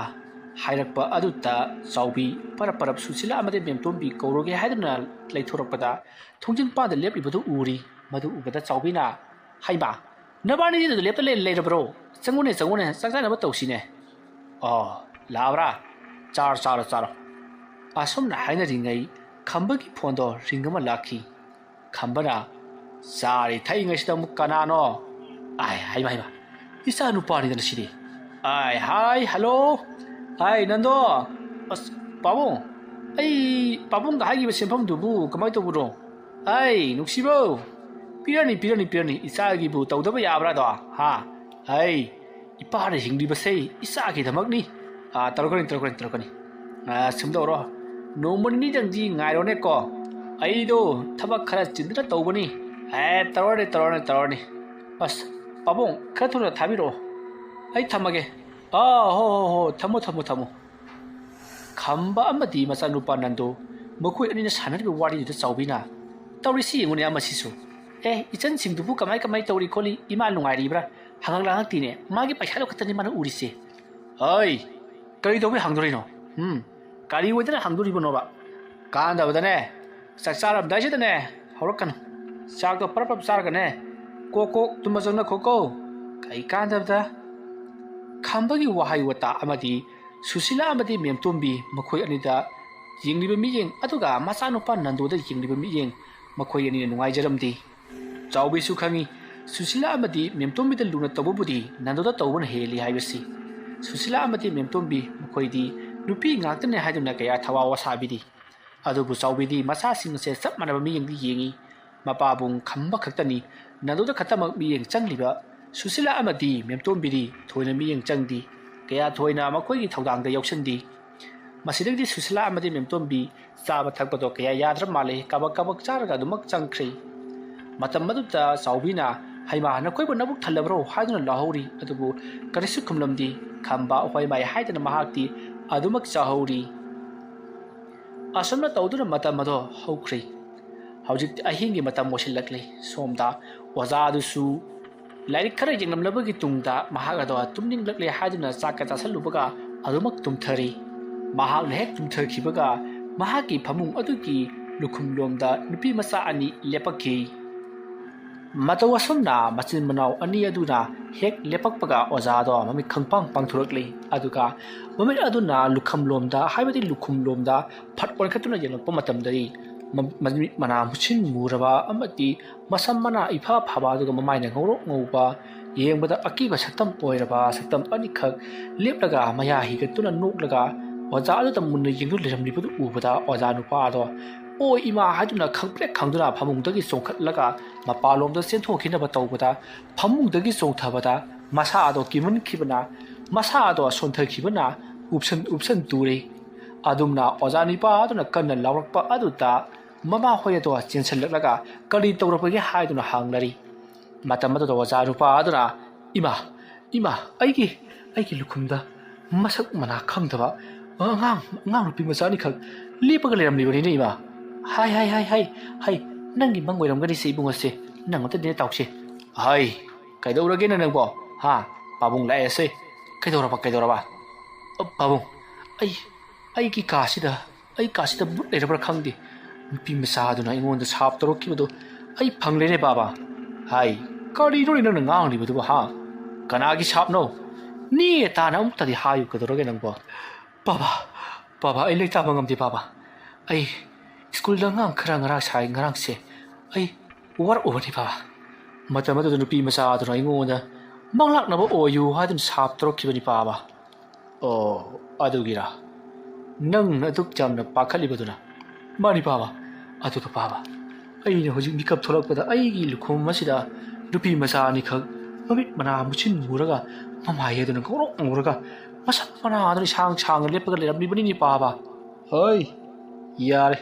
ꯍꯥꯏꯔꯛꯄ ꯑꯗꯨꯗ ꯆꯥꯎꯕꯤ ꯄꯔꯞ ꯄꯔꯞ ꯁꯨꯁꯤꯂꯥ ꯑꯃꯗꯤ ꯃꯦꯝꯇꯣꯝꯕꯤ ꯀꯧꯔꯒꯦ ꯍꯥꯏꯗꯨꯅ ꯂꯩꯊꯣꯔꯛꯄꯗ ꯊꯣꯡꯖꯤꯟ ꯄꯥꯟꯗ ꯂꯦꯞꯂꯤꯕꯗꯨ ꯎꯔꯤ꯫ ꯃꯗꯨ ꯎꯕꯗ ꯆꯥꯎꯕꯤꯅ, "ꯍꯩꯃꯥ, ꯅꯕꯥꯅꯤꯗꯤ ꯑꯗꯨꯗ ꯂꯦꯞꯇ ꯂꯩ-, ꯂꯩꯔꯕ꯭ꯔꯣ? ꯆꯪꯉꯨꯅꯦ, ꯆꯪꯉꯨꯅꯦ, ꯆꯥꯛ ꯆꯥꯅꯕ ꯇꯧꯁꯤꯅꯦ꯫ ꯑꯣ, ꯂꯥꯛꯑꯕ꯭ꯔꯥ? ꯆꯥꯔꯣ, ꯆꯥꯔꯣ, ꯆꯥꯔꯣ꯫" ꯑꯁꯨꯝꯅ ꯍꯥꯏꯅꯔꯤꯉꯩ ꯈꯝꯕꯒꯤ ꯐꯣꯟꯗꯣ ꯔꯤꯡ ꯑꯃ ꯂꯥꯛꯈꯤ꯫ ꯈꯝꯕꯅ, "ꯆꯥꯔꯤ ꯊꯛꯏꯉꯩꯁꯤꯗ ꯑꯃꯨꯛ ꯀꯅꯥꯅꯣ? ꯑꯥꯏ, ꯍꯩꯃꯥ, ꯍꯩꯃꯥ, ꯏꯆꯥ ꯅꯨꯄꯥꯅꯤꯗꯅ ꯁꯤꯗꯤ꯫ ꯑꯥꯏ, ꯍꯥꯏ, ꯍꯜꯂꯣ꯫ ꯑꯥꯏ, ꯅꯟꯗꯣ꯫ ꯑꯁ, ꯄꯥꯕꯨꯡ, ꯑꯩ ꯄꯥꯕꯨꯡꯒ ꯍꯥꯏꯈꯤꯕ ꯁꯦꯟꯐꯝꯗꯨꯕꯨ ꯀꯃꯥꯏꯅ ꯇꯧꯕꯅꯣ? ꯑꯥꯏ, ꯅꯨꯡꯁꯤꯕꯧ, ꯄꯤꯔꯅꯤ, ꯄꯤꯔꯅꯤ, ꯄꯤꯔꯅꯤ꯫ ꯏꯆꯥꯒꯤꯕꯨ ꯇꯧꯗꯕ ꯌꯥꯕ꯭ꯔꯥꯗꯣ? ꯍꯥ? ꯑꯩ, ꯏꯄꯥꯅ ꯍꯤꯡꯂꯤꯕꯁꯦ ꯏꯆꯥꯒꯤꯗꯃꯛꯅꯤ꯫ ꯑꯥ, ꯇꯧꯔꯛꯀꯅꯤ, ꯇꯧꯔꯛꯀꯅꯤ, ꯇꯧꯔꯛꯀꯅꯤ꯫ ꯑꯥ, ꯁꯨꯝ ꯇꯧꯔꯣ꯫ ꯅꯣꯡꯃ ꯅꯤꯅꯤꯗꯪꯗꯤ ꯉꯥꯏꯔꯣꯅꯦꯀꯣ꯫ ꯑꯩꯗꯣ ꯊꯕꯛ ꯈꯔ ꯆꯤꯟꯗꯅ ꯇꯧꯕꯅꯤ꯫ ꯑꯦ, ꯇꯧꯔꯅꯤ, ꯇꯧꯔꯅꯤ, ꯇꯧꯔꯅꯤ꯫ ꯑꯁ, ꯄꯥꯕꯨꯡ, ꯈꯔ ꯊꯨꯅ ꯊꯥꯕꯤꯔꯛꯑꯣ꯫ ꯑꯩ ꯊꯝꯃꯒꯦ꯫ ꯑꯥ, ꯍꯣ, ꯍꯣ, ꯍꯣ, ꯊꯝꯃꯣ, ꯊꯝꯃꯣ, ꯊꯝꯃꯣ꯫ ꯈꯝꯕ ꯑꯃꯗꯤ ꯃꯆꯥꯅꯨꯄꯥ ꯅꯟꯗꯣ, ꯃꯈꯣꯏ ꯑꯅꯤꯅ ꯁꯥꯟꯅꯔꯤꯕ ꯋꯥꯔꯤꯗꯨꯗ ꯆꯥꯎꯕꯤꯅ, "ꯇꯧꯔꯤꯁꯤ ꯌꯦꯡꯉꯨꯅꯦ ꯑꯃꯁꯤꯁꯨ꯫ ꯑꯦ, ꯏꯆꯟꯁꯤꯡꯗꯨꯕꯨ ꯀꯃꯥꯏ ꯀꯃꯥꯏ ꯇꯧꯔꯤ ꯈꯣꯠꯂꯤ, ꯏꯃꯥ ꯅꯨꯡꯉꯥꯏꯔꯤꯕ꯭ꯔꯥ? ꯍꯪꯉꯛ ꯂꯥꯡꯉꯛꯇꯦꯅꯦ꯫ ꯃꯥꯒꯤ ꯄꯩꯁꯥꯗꯣ ꯈꯛꯇꯅꯤ ꯃꯥꯅ ꯎꯔꯤꯁꯦ꯫ ꯍꯩ, ꯀꯔꯤ ꯇꯧꯕꯩ ꯍꯪꯗꯣꯔꯤꯅꯣ? ꯎꯝ, ꯀꯔꯤ ꯑꯣꯏꯗꯅ ꯍꯪꯗꯣꯔꯤꯕꯅꯣꯕ? ꯀꯥꯟꯗꯕꯗꯅꯦ, ꯆꯥꯛ ꯆꯥꯔꯝꯗꯥꯏꯁꯤꯗꯅꯦ ꯍꯧꯔꯛꯀꯅꯨ꯫ ꯆꯥꯛꯇꯣ ꯄꯔꯞ ꯄꯔꯞ ꯆꯥꯔꯒꯅꯦ, ꯀꯣꯛ ꯀꯣꯛ ꯇꯨꯝꯕ ꯆꯪꯅꯈꯣꯀꯣ꯫ ꯀꯩ ꯀꯥꯟꯗꯕꯗ?" ꯈꯝꯕꯒꯤ ꯋꯥꯍꯩ ꯋꯥꯇꯥ ꯑꯃꯗꯤ ꯁꯨꯁꯤꯂꯥ ꯑꯃꯗꯤ ꯃꯦꯝꯇꯣꯝꯕꯤ ꯃꯈꯣꯏ ꯑꯅꯤꯗ ꯌꯦꯡꯂꯤꯕ ꯃꯤꯠꯌꯦꯡ, ꯑꯗꯨꯒ ꯃꯆꯥꯅꯨꯄꯥ ꯅꯟꯗꯣꯗ ꯌꯦꯡꯂꯤꯕ ꯃꯤꯠꯌꯦꯡ, ꯃꯈꯣꯏ ꯑꯅꯤꯅ ꯅꯨꯡꯉꯥꯏꯖꯔꯝꯗꯦ꯫ ꯆꯥꯎꯕꯤꯁꯨ ꯈꯪꯏ, ꯁꯨꯁꯤꯂꯥ ꯑꯃꯗꯤ ꯃꯦꯝꯇꯣꯝꯕꯤꯗ ꯂꯨꯅ ꯇꯧꯕꯕꯨꯗꯤ ꯅꯟꯗꯣꯗ ꯇꯧꯕꯅ ꯍꯦꯜꯂꯤ ꯍꯥꯏꯕꯁꯤ꯫ ꯁꯨꯁꯤꯂꯥ ꯑꯃꯗꯤ ꯃꯦꯝꯇꯣꯝꯕꯤ ꯃꯈꯣꯏꯗꯤ ꯅꯨꯄꯤ ꯉꯥꯛꯇꯅꯤ ꯍꯥꯏꯗꯨꯅ ꯀꯌꯥ ꯊꯋꯥ ꯋꯥ ꯁꯥꯕꯤꯗꯦ꯫ ꯑꯗꯨꯕꯨ ꯆꯥꯎꯕꯤꯗꯤ ꯃꯆꯥꯁꯤꯡ ꯑꯁꯦ ꯆꯞ ꯃꯥꯟꯅꯕ ꯃꯤꯠꯌꯦꯡꯗ ꯌꯦꯡꯏ꯫ ꯃꯄꯥꯕꯨꯡ ꯈꯝꯕ ꯈꯛꯇꯅꯤ ꯅꯟꯗꯣꯗ ꯈꯛꯇꯃꯛ ꯃꯤꯠꯌꯦꯡ ꯆꯪꯂꯤꯕ꯫ ꯁꯨꯁꯤꯂꯥ ꯑꯃꯗꯤ ꯃꯦꯝꯇꯣꯝꯕꯤꯗꯤ ꯊꯣꯏꯅ ꯃꯤꯠꯌꯦꯡ ꯆꯪꯗꯦ꯫ ꯀꯌꯥ ꯊꯣꯏꯅ ꯃꯈꯣꯏꯒꯤ ꯊꯧꯗꯥꯡꯗ ꯌꯥꯎꯁꯤꯟꯗꯦ꯫ ꯃꯁꯤꯗꯒꯤꯗꯤ ꯁꯨꯁꯤꯂꯥ ꯑꯃꯗꯤ ꯃꯦꯝꯇꯣꯝꯕꯤ ꯆꯥꯕ ꯊꯛꯄꯗꯣ ꯀꯌꯥ ꯌꯥꯗ꯭ꯔ ꯃꯥꯜꯂꯦ꯫ ꯀꯕꯛ ꯀꯕꯛ ꯆꯥꯔꯒ ꯑꯗꯨꯃꯛ ꯆꯪꯈ꯭ꯔꯦ꯫ ꯃꯇꯝ ꯑꯗꯨꯗ ꯆꯥꯎꯕꯤꯅ, "ꯍꯩꯃꯥ, ꯅꯈꯣꯏꯕꯨ ꯅꯕꯨꯛ ꯊꯜꯂꯕ꯭ꯔꯣ?" ꯍꯥꯏꯗꯨꯅ ꯂꯥꯎꯍꯧꯔꯤ꯫ ꯑꯗꯨꯕꯨ ꯀꯔꯤꯁꯨ ꯈꯨꯝꯂꯝꯗꯦ꯫ ꯈꯝꯕ ꯍꯣꯏ ꯃꯥꯏ ꯍꯥꯏꯗꯅ ꯃꯍꯥꯛꯇꯤ ꯑꯗꯨꯃꯛ ꯆꯥꯍꯧꯔꯤ꯫ ꯑꯁꯨꯝꯅ ꯇꯧꯗꯨꯅ ꯃꯇꯝ ꯑꯗꯣ ꯍꯧꯈ꯭ꯔꯦ꯫ ꯍꯧꯖꯤꯛꯇꯤ ꯑꯍꯤꯡꯒꯤ ꯃꯇꯝ ꯑꯣꯏꯁꯤꯜꯂꯛꯂꯦ꯫ ꯁꯣꯝꯗ ꯑꯣꯖꯥ ꯑꯗꯨꯁꯨ ꯂꯥꯏꯔꯤꯛ ꯈꯔ ꯌꯦꯡꯂꯝꯂꯕꯒꯤ ꯇꯨꯡꯗ ꯃꯍꯥꯛ ꯑꯗꯣ ꯇꯨꯝꯅꯤꯡꯂꯛꯂꯦ ꯍꯥꯏꯗꯨꯅ ꯆꯥꯛꯀ ꯆꯥꯁꯤꯜꯂꯨꯕꯒ ꯑꯗꯨꯃꯛ ꯇꯨꯝꯊꯔꯤ꯫ ꯃꯍꯥꯛꯅ ꯍꯦꯛ ꯇꯨꯝꯊꯈꯤꯕꯒ ꯃꯍꯥꯛꯀꯤ ꯐꯃꯨꯡ ꯑꯗꯨꯒꯤ ꯂꯨꯈꯨꯝꯂꯣꯝꯗ ꯅꯨꯄꯤ ꯃꯆꯥ ꯑꯅꯤ ꯂꯦꯞꯄꯛꯈꯤ꯫ ꯃꯇꯧ ꯑꯁꯨꯝꯅ ꯃꯆꯤꯟ ꯃꯅꯥꯎ ꯑꯅꯤ ꯑꯗꯨꯅ ꯍꯦꯛ ꯂꯦꯞꯄꯛꯄꯒ ꯑꯣꯖꯥꯗꯣ ꯃꯃꯤꯠ ꯈꯪꯄꯥꯡ ꯄꯥꯡꯊꯣꯔꯛꯂꯤ꯫ ꯑꯗꯨꯒ ꯃꯃꯤꯠ ꯑꯗꯨꯅ ꯂꯨꯈꯝꯂꯣꯝꯗ, ꯍꯥꯏꯕꯗꯤ ꯂꯨꯈꯨꯝꯂꯣꯝꯗ ꯐꯠ ꯑꯣꯟꯈꯠꯇꯨꯅ ꯌꯦꯡꯂꯛꯄ ꯃꯇꯝꯗꯗꯤ ꯃ-, ꯃꯃꯤꯠ ꯃꯅꯥ ꯃꯨꯁꯤꯟ ꯃꯨꯔꯕ ꯑꯃꯗꯤ ꯃꯁꯝ ꯃꯅꯥ ꯏꯐꯥ ꯐꯥꯕ, ꯑꯗꯨꯒ ꯃꯃꯥꯏꯅ ꯉꯧꯔꯣꯛ ꯉꯧꯕ, ꯌꯦꯡꯕꯗ ꯑꯀꯤꯕ ꯁꯛꯇꯝ ꯑꯣꯏꯔꯕ ꯁꯛꯇꯝ ꯑꯅꯤꯈꯛ ꯂꯦꯞꯂꯒ ꯃꯌꯥ ꯍꯤꯒꯠꯇꯨꯅ ꯅꯣꯛꯂꯒ ꯑꯣꯖꯥ ꯑꯗꯨꯗ ꯃꯨꯟꯅ ꯌꯦꯡꯗꯨꯅ ꯂꯩꯔꯝꯂꯤꯕꯗꯨ ꯎꯕꯗ ꯑꯣꯖꯥ ꯅꯨꯄꯥ ꯑꯗꯣ "ꯑꯣꯏ ꯏꯃꯥ" ꯍꯥꯏꯗꯨꯅ ꯈꯪꯄ꯭ꯔꯦꯛ ꯈꯪꯗꯨꯅ ꯐꯃꯨꯡꯗꯒꯤ ꯆꯣꯡꯈꯠꯂꯒ ꯃꯄꯥꯟꯂꯣꯝꯗ ꯆꯦꯟꯊꯣꯛꯈꯤꯅꯕ ꯇꯧꯕꯗ, ꯐꯃꯨꯡꯗꯒꯤ ꯆꯣꯡꯊꯕꯗ ꯃꯁꯥ ꯑꯗꯣ ꯀꯤꯃꯟꯈꯤꯕꯅ, ꯃꯁꯥ ꯑꯗꯣ ꯁꯣꯟꯊꯈꯤꯕꯅ ꯎꯞꯁꯟ ꯎꯞꯁꯟ ꯇꯨꯔꯦ꯫ ꯑꯗꯨꯝꯅ ꯑꯣꯖꯥ ꯅꯨꯄꯥ ꯑꯗꯨꯅ ꯀꯟꯅ ꯂꯥꯎꯔꯛꯄ ꯑꯗꯨꯗ ꯃꯃꯥ ꯍꯣꯏ ꯑꯗꯣ ꯆꯦꯟꯁꯤꯜꯂꯛꯂꯒ "ꯀꯔꯤ ꯇꯧꯔꯕꯒꯦ?" ꯍꯥꯏꯗꯨꯅ ꯍꯪꯅꯔꯤ꯫ ꯃꯇꯝ ꯑꯗꯨꯗ ꯑꯣꯖꯥ ꯅꯨꯄꯥ ꯑꯗꯨꯅ, "ꯏꯃꯥ, ꯏꯃꯥ, ꯑꯩꯒꯤ, ꯑꯩꯒꯤ ꯂꯨꯈꯨꯝꯗ ꯃꯁꯛ ꯃꯅꯥ ꯈꯪꯗꯕ ꯑꯉꯥꯡ, ꯑꯉꯥꯡ ꯅꯨꯄꯤ ꯃꯆꯥ ꯑꯅꯤꯈꯛ ꯂꯦꯞꯄꯒ ꯂꯩꯔꯝꯂꯤꯕꯅꯤꯅꯦ, ꯏꯃꯥ꯫" "ꯍꯥꯏ, ꯍꯥꯏ, ꯍꯥꯏ, ꯍꯥꯏ, ꯍꯥꯏ, ꯅꯪꯒꯤ ꯃꯪ ꯑꯣꯏꯔꯝꯒꯅꯤꯁꯦ, ꯏꯕꯨꯡꯉꯣꯁꯦ꯫ ꯅꯪ ꯑꯝꯇ ꯅꯦ ꯇꯥꯎꯁꯦ꯫" "ꯍꯥꯏ, ꯀꯩꯗꯧꯔꯒꯦꯅꯦ ꯅꯪꯕꯣ? ꯍꯥ? ꯄꯥꯕꯨꯡ ꯂꯥꯛꯑꯦꯁꯦ꯫ ꯀꯩꯗꯧꯔꯕ, ꯀꯩꯗꯧꯔꯕ?" "ꯑ, ꯄꯥꯕꯨꯡ, ꯑꯩ, ꯑꯩꯒꯤ ꯀꯥꯁꯤꯗ, ꯑꯩ ꯀꯥꯁꯤꯗ ꯚꯨꯠ ꯂꯩꯔꯕ꯭ꯔꯥ ꯈꯪꯗꯦ꯫ ꯅꯨꯄꯤ ꯃꯆꯥꯗꯨꯅ ꯑꯩꯉꯣꯟꯗ ꯁꯥꯞ ꯇꯧꯔꯛꯈꯤꯕꯗꯣ ꯑꯩ ꯐꯪꯂꯦꯅꯦ, ꯕꯥꯕꯥ꯫" "ꯍꯥꯏ, ꯀꯔꯤꯅꯣꯅꯦ ꯅꯪꯅ ꯉꯥꯡꯂꯤꯕꯗꯨꯕꯣ, ꯍꯥ? ꯀꯅꯥꯒꯤ ꯁꯥꯞꯅꯣ? ꯅꯦ ꯇꯥꯅ ꯑꯃꯨꯛꯇꯗꯤ ꯍꯥꯏꯌꯨ, ꯀꯩꯗꯧꯔꯒꯦ ꯅꯪꯕꯣ?" "ꯕꯥꯕꯥ, ꯕꯥꯕꯥ, ꯑꯩ ꯂꯩꯇꯥꯕ ꯉꯝꯗꯦ, ꯕꯥꯕꯥ꯫ ꯑꯩ ꯁ꯭ꯀꯨꯜꯗ ꯑꯉꯥꯡ ꯈꯔ ꯉꯔꯥꯡ ꯁꯥꯏ, ꯉꯔꯥꯡꯁꯦ ꯑꯩ ꯋꯥꯔꯛꯎꯕꯅꯤ, ꯕꯥꯕꯥ꯫ ꯃꯇꯝ ꯑꯗꯨꯗ ꯅꯨꯄꯤ ꯃꯆꯥ ꯑꯗꯨꯅ ꯑꯩꯉꯣꯟꯗ ꯃꯪꯂꯥꯛꯅꯕ ꯑꯣꯏꯌꯨ ꯍꯥꯏꯗꯨꯅ ꯁꯥꯞ ꯇꯧꯔꯛꯈꯤꯕꯅꯤ, ꯕꯥꯕꯥ꯫" "ꯑꯣ, ꯑꯗꯨꯒꯤꯔꯥ? ꯅꯪꯅ ꯑꯗꯨꯛ ꯌꯥꯝꯅ ꯄꯥꯈꯠꯂꯤꯕꯗꯨꯅ?" "ꯃꯥꯅꯤ, ꯕꯥꯕꯥ꯫ ꯑꯗꯨꯒ, ꯕꯥꯕꯥ, ꯑꯩꯅ ꯍꯧꯖꯤꯛ ꯃꯤꯀꯞ ꯊꯣꯛꯂꯛꯄꯗ ꯑꯩꯒꯤ ꯂꯨꯈꯣꯡ ꯑꯁꯤꯗ ꯅꯨꯄꯤ ꯃꯆꯥ ꯑꯅꯤꯈꯛ ꯃꯃꯤꯠ ꯃꯅꯥ ꯃꯨꯁꯤꯟ ꯃꯨꯔꯒ ꯃꯃꯥꯏ ꯑꯗꯨꯅ ꯉꯧꯔꯣꯛ ꯉꯧꯔꯒ ꯃꯁꯝ ꯃꯅꯥ ꯑꯗꯨꯅ ꯏꯁꯥꯡ ꯁꯥꯡꯅ ꯂꯦꯞꯄꯒ ꯂꯩꯔꯝꯂꯤꯕꯅꯤꯅꯦ, ꯕꯥꯕꯥ꯫" "ꯍꯣꯏ, ꯌꯥꯔꯦ꯫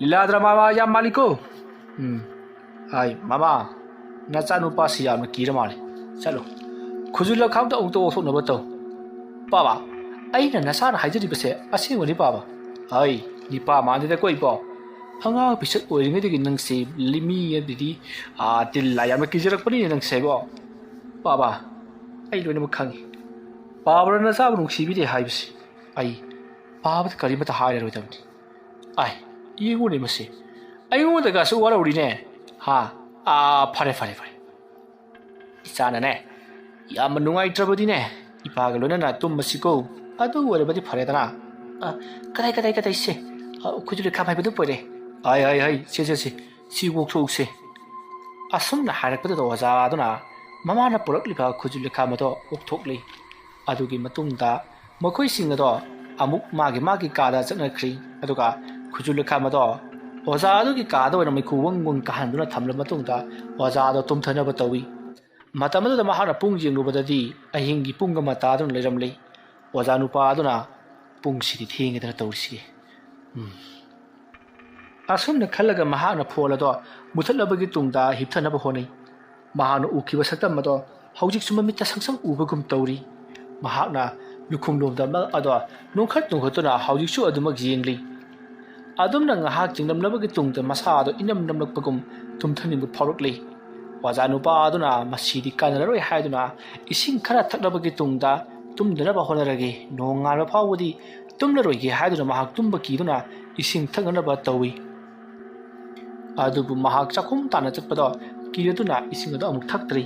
ꯂꯤꯂꯥ ꯗ꯭ꯔꯃꯥ ꯌꯥꯝ ꯃꯥꯜꯂꯤꯀꯣ꯫ ꯎꯝ, "ꯍꯥꯏ ꯃꯃꯥ, ꯅꯆꯥꯅꯨꯄꯥꯁꯤ ꯌꯥꯝꯅ ꯀꯤꯔ ꯃꯥꯜꯂꯦ꯫ ꯆꯠꯂꯣ, ꯈꯨꯖꯨ ꯂꯈꯥꯝꯗ ꯑꯃꯨꯛꯇ ꯑꯣꯛꯊꯣꯛꯅꯕ ꯇꯧ꯫ ꯄꯥꯕ, ꯑꯩꯅ ꯅꯁꯥꯅ ꯍꯥꯏꯖꯔꯤꯕꯁꯦ ꯑꯁꯦꯡꯕꯅꯤ ꯄꯥꯕ꯫ ꯑꯩ ꯅꯤꯄꯥ ꯃꯥꯟꯗꯦꯗ ꯀꯣ ꯏꯕꯣ꯫ ꯑꯉꯥꯡ ꯄꯤꯁꯛ ꯑꯣꯏꯔꯤꯉꯩꯗꯒꯤ ꯅꯪꯁꯦ ꯂꯤꯃꯤ ꯑꯗꯨꯗꯤ, ꯑꯥ, ꯇꯤꯜ ꯂꯥꯏ ꯌꯥꯝꯅ ꯀꯤꯖꯔꯛꯄꯅꯤꯅꯦ ꯅꯪꯁꯦ ꯏꯕꯣ꯫ ꯄꯥꯕ, ꯑꯩ ꯂꯣꯏꯅꯃꯛ ꯈꯪꯉꯤ꯫ ꯄꯥꯕꯅ ꯅꯆꯥꯕꯨ ꯅꯨꯡꯁꯤꯕꯤꯗꯦ ꯍꯥꯏꯕꯁꯤ ꯑꯩ ꯄꯥꯕꯗ ꯀꯔꯤꯃꯠꯇ ꯍꯥꯏꯔꯔꯣꯏꯗꯕꯅꯤ꯫ ꯑꯥꯏ, ꯌꯦꯡꯉꯨꯅꯦ ꯃꯁꯤ꯫ ꯑꯩꯉꯣꯟꯗꯒꯁꯨ ꯋꯥꯔꯧꯔꯤꯅꯦ꯫ ꯍꯥ? ꯑꯥ, ꯐꯔꯦ, ꯐꯔꯦ, ꯐꯔꯦ꯫ ꯏꯆꯥꯅꯅꯦ, ꯌꯥꯝꯅ ꯅꯨꯡꯉꯥꯏꯇ꯭ꯔꯕꯗꯤꯅꯦ, ꯏꯄꯥꯒ ꯂꯣꯏꯅꯅ ꯇꯨꯝꯃꯁꯤꯀꯣ꯫ ꯑꯗꯨ ꯑꯣꯏꯔꯕꯗꯤ ꯐꯔꯦꯗꯅ꯫ ꯑ, ꯀꯗꯥꯏ, ꯀꯗꯥꯏ, ꯀꯗꯥꯏ ꯁꯦ? ꯑ, ꯈꯨꯖꯨ ꯂꯩꯈꯥꯝ ꯍꯥꯏꯕꯗꯨ ꯄꯣꯏꯔꯦ꯫ ꯑꯥꯏ, ꯑꯥꯏ, ꯑꯥꯏ, ꯁꯦ, ꯁꯦ, ꯁꯦ, ꯁꯤ ꯑꯣꯛꯊꯣꯛꯎꯁꯦ꯫ ꯑꯁꯨꯝꯅ ꯍꯥꯏꯔꯛꯄꯗꯨꯗ ꯑꯣꯖꯥ ꯑꯗꯨꯅ ꯃꯃꯥꯅ ꯄꯨꯔꯛꯂꯤꯕ ꯈꯨꯖꯨ ꯂꯩꯈꯥꯝ ꯑꯗꯣ ꯑꯣꯛꯊꯣꯛꯂꯤ꯫ ꯑꯗꯨꯒꯤ ꯃꯇꯨꯡꯗ ꯃꯈꯣꯏꯁꯤꯡ ꯑꯗꯣ ꯑꯃꯨꯛ ꯃꯥꯒꯤ ꯃꯥꯒꯤ ꯀꯥꯗ ꯆꯠꯅꯈ꯭ꯔꯤ꯫ ꯑꯗꯨꯒ ꯈꯨꯖꯨ ꯂꯩꯈꯥꯝ ꯑꯗꯣ ꯑꯣꯖꯥ ꯑꯗꯨꯒꯤ ꯀꯥꯗ ꯑꯣꯏꯅ ꯃꯩꯈꯨ ꯋꯪ ꯋꯪ ꯀꯥꯍꯟꯗꯨꯅ ꯊꯝꯂꯕ ꯃꯇꯨꯡꯗ ꯑꯣꯖꯥ ꯑꯗꯣ ꯇꯨꯝꯊꯅꯕ ꯇꯧꯏ꯫ ꯃꯇꯝ ꯑꯗꯨꯗ ꯃꯍꯥꯛꯅ ꯄꯨꯡ ꯌꯦꯡꯂꯨꯕꯗꯗꯤ ꯑꯍꯤꯡꯒꯤ ꯄꯨꯡ ꯑꯃ ꯇꯥꯗꯨꯅ ꯂꯩꯔꯝꯂꯤ꯫ ꯑꯣꯖꯥ ꯅꯨꯄꯥ ꯑꯗꯨꯅ, "ꯄꯨꯡꯁꯤꯗꯤ ꯊꯦꯡꯉꯦꯗꯅ ꯇꯧꯔꯤꯁꯤ꯫ ꯎꯝ꯫" ꯑꯁꯨꯝꯅ ꯈꯜꯂꯒ ꯃꯍꯥꯛꯅ ꯐꯣꯟ ꯑꯗꯣ ꯃꯨꯊꯠꯂꯕꯒꯤ ꯇꯨꯡꯗ ꯍꯤꯞꯊꯅꯕ ꯍꯣꯠꯅꯩ꯫ ꯃꯍꯥꯛꯅ ꯎꯈꯤꯕ ꯁꯛꯇꯝ ꯑꯗꯣ ꯍꯧꯖꯤꯛꯁꯨ ꯃꯃꯤꯠꯇ ꯁꯪ ꯁꯪ ꯎꯕꯒꯨꯝ ꯇꯧꯔꯤ꯫ ꯃꯍꯥꯛꯅ ꯂꯨꯈꯨꯝ ꯂꯣꯝꯗ ꯑꯃ ꯑꯗꯣ ꯅꯣꯡꯈꯠ ꯅꯣꯡꯈꯠꯇꯨꯅ ꯍꯧꯖꯤꯛꯁꯨ ꯑꯗꯨꯃꯛ ꯌꯦꯡꯂꯤ꯫ ꯑꯗꯨꯝꯅ ꯉꯥꯏꯍꯥꯛ ꯆꯤꯡꯂꯝꯂꯕꯒꯤ ꯇꯨꯡꯗ ꯃꯁꯥ ꯑꯗꯣ ꯏꯅꯝ ꯅꯝꯂꯛꯄꯒꯨꯝ ꯇꯨꯝꯊꯅꯤꯡꯕ ꯐꯥꯎꯔꯛꯂꯤ꯫ ꯑꯣꯖꯥ ꯅꯨꯄꯥ ꯑꯗꯨꯅ ꯃꯁꯤꯗꯤ ꯀꯥꯟꯅꯔꯔꯣꯏ ꯍꯥꯏꯗꯨꯅ ꯏꯁꯤꯡ ꯈꯔ ꯊꯛꯂꯕꯒꯤ ꯇꯨꯡꯗ ꯇꯨꯝꯗꯅꯕ ꯍꯣꯠꯅꯔꯒꯦ, ꯅꯣꯡꯉꯥꯟꯕ ꯐꯥꯎꯕꯗꯤ ꯇꯨꯝꯂꯔꯣꯏꯒꯦ ꯍꯥꯏꯗꯨꯅ ꯃꯍꯥꯛ ꯇꯨꯝꯕ ꯀꯤꯗꯨꯅ ꯏꯁꯤꯡ ꯊꯛꯅꯅꯕ ꯇꯧꯏ꯫ ꯑꯗꯨꯕꯨ ꯃꯍꯥꯛ ꯆꯥꯛꯈꯨꯝ ꯇꯥꯟꯅ ꯆꯠꯄꯗꯣ ꯀꯤꯔꯗꯨꯅ ꯏꯁꯤꯡ ꯑꯗꯣ ꯑꯃꯨꯛ ꯊꯛꯇ꯭ꯔꯤ꯫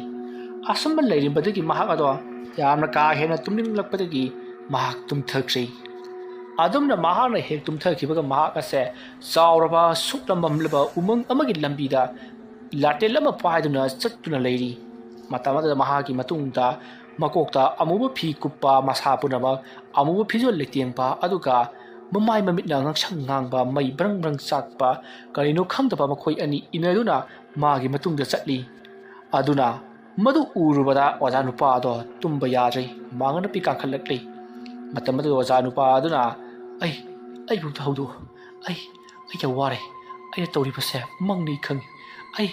ꯑꯁꯨꯝꯅ ꯂꯩꯔꯤꯕꯗꯒꯤ ꯃꯍꯥꯛ ꯑꯗꯣ ꯌꯥꯝꯅ ꯀꯥ ꯍꯦꯟꯅ ꯇꯨꯝꯅꯤꯡꯂꯛꯄꯗꯒꯤ ꯃꯍꯥꯛ ꯇꯨꯝꯊꯈ꯭ꯔꯦ꯫ ꯑꯗꯨꯝꯅ ꯃꯍꯥꯛꯅ ꯍꯦꯛ ꯇꯨꯝꯊꯈꯤꯕꯒ ꯃꯍꯥꯛ ꯑꯁꯦ ꯆꯥꯎꯔꯕ ꯁꯨꯛꯂꯝꯂꯝꯂꯕ ꯎꯃꯪ ꯑꯃꯒꯤ ꯂꯝꯕꯤꯗ ꯂꯥꯇꯦꯜ ꯑꯃ ꯄꯥꯏꯗꯨꯅ ꯆꯠꯇꯨꯅ ꯂꯩꯔꯤ꯫ ꯃꯇꯝ ꯑꯗꯨꯗ ꯃꯍꯥꯛꯀꯤ ꯃꯇꯨꯡꯗ ꯃꯀꯣꯛꯇ ꯑꯃꯨꯕ ꯐꯤ ꯀꯨꯞꯄ, ꯃꯁꯥ ꯄꯨꯝꯅꯃꯛ ꯑꯃꯨꯕ ꯐꯤꯖꯣꯜ ꯂꯩꯇꯦꯡꯕ, ꯑꯗꯨꯒ ꯃꯃꯥꯏ ꯃꯃꯤꯠꯅ ꯉꯥꯡꯁꯪ ꯉꯥꯡꯕ, ꯃꯩ ꯕ꯭ꯔꯪ ꯕ꯭ꯔꯪ ꯆꯥꯛꯄ ꯀꯔꯤꯅꯣ ꯈꯪꯗꯕ ꯃꯈꯣꯏ ꯑꯅꯤ ꯏꯟꯅꯗꯨꯅ ꯃꯥꯒꯤ ꯃꯇꯨꯡꯗ ꯆꯠꯂꯤ꯫ ꯑꯗꯨꯅ ꯃꯗꯨ ꯎꯔꯨꯕꯗ ꯑꯣꯖꯥ ꯅꯨꯄꯥ ꯑꯗꯣ ꯇꯨꯝꯕ ꯌꯥꯗ꯭ꯔꯦ, ꯃꯥꯡꯉꯅ ꯄꯤ ꯀꯥꯡꯈꯠꯂꯛꯂꯤ꯫ ꯃꯇꯝ ꯑꯗꯨꯗ ꯑꯣꯖꯥ ꯅꯨꯄꯥ ꯑꯗꯨꯅ, "ꯑꯩ, ꯑꯩꯕꯨ ꯑꯝꯇ ꯍꯧꯗꯣꯛꯎ꯫ ꯑꯩ, ꯑꯩ ꯌꯥꯝ ꯋꯥꯔꯦ꯫ ꯑꯩꯅ ꯇꯧꯔꯤꯕꯁꯦ ꯃꯪꯅꯤ ꯈꯪꯉꯤ꯫ ꯑꯩ,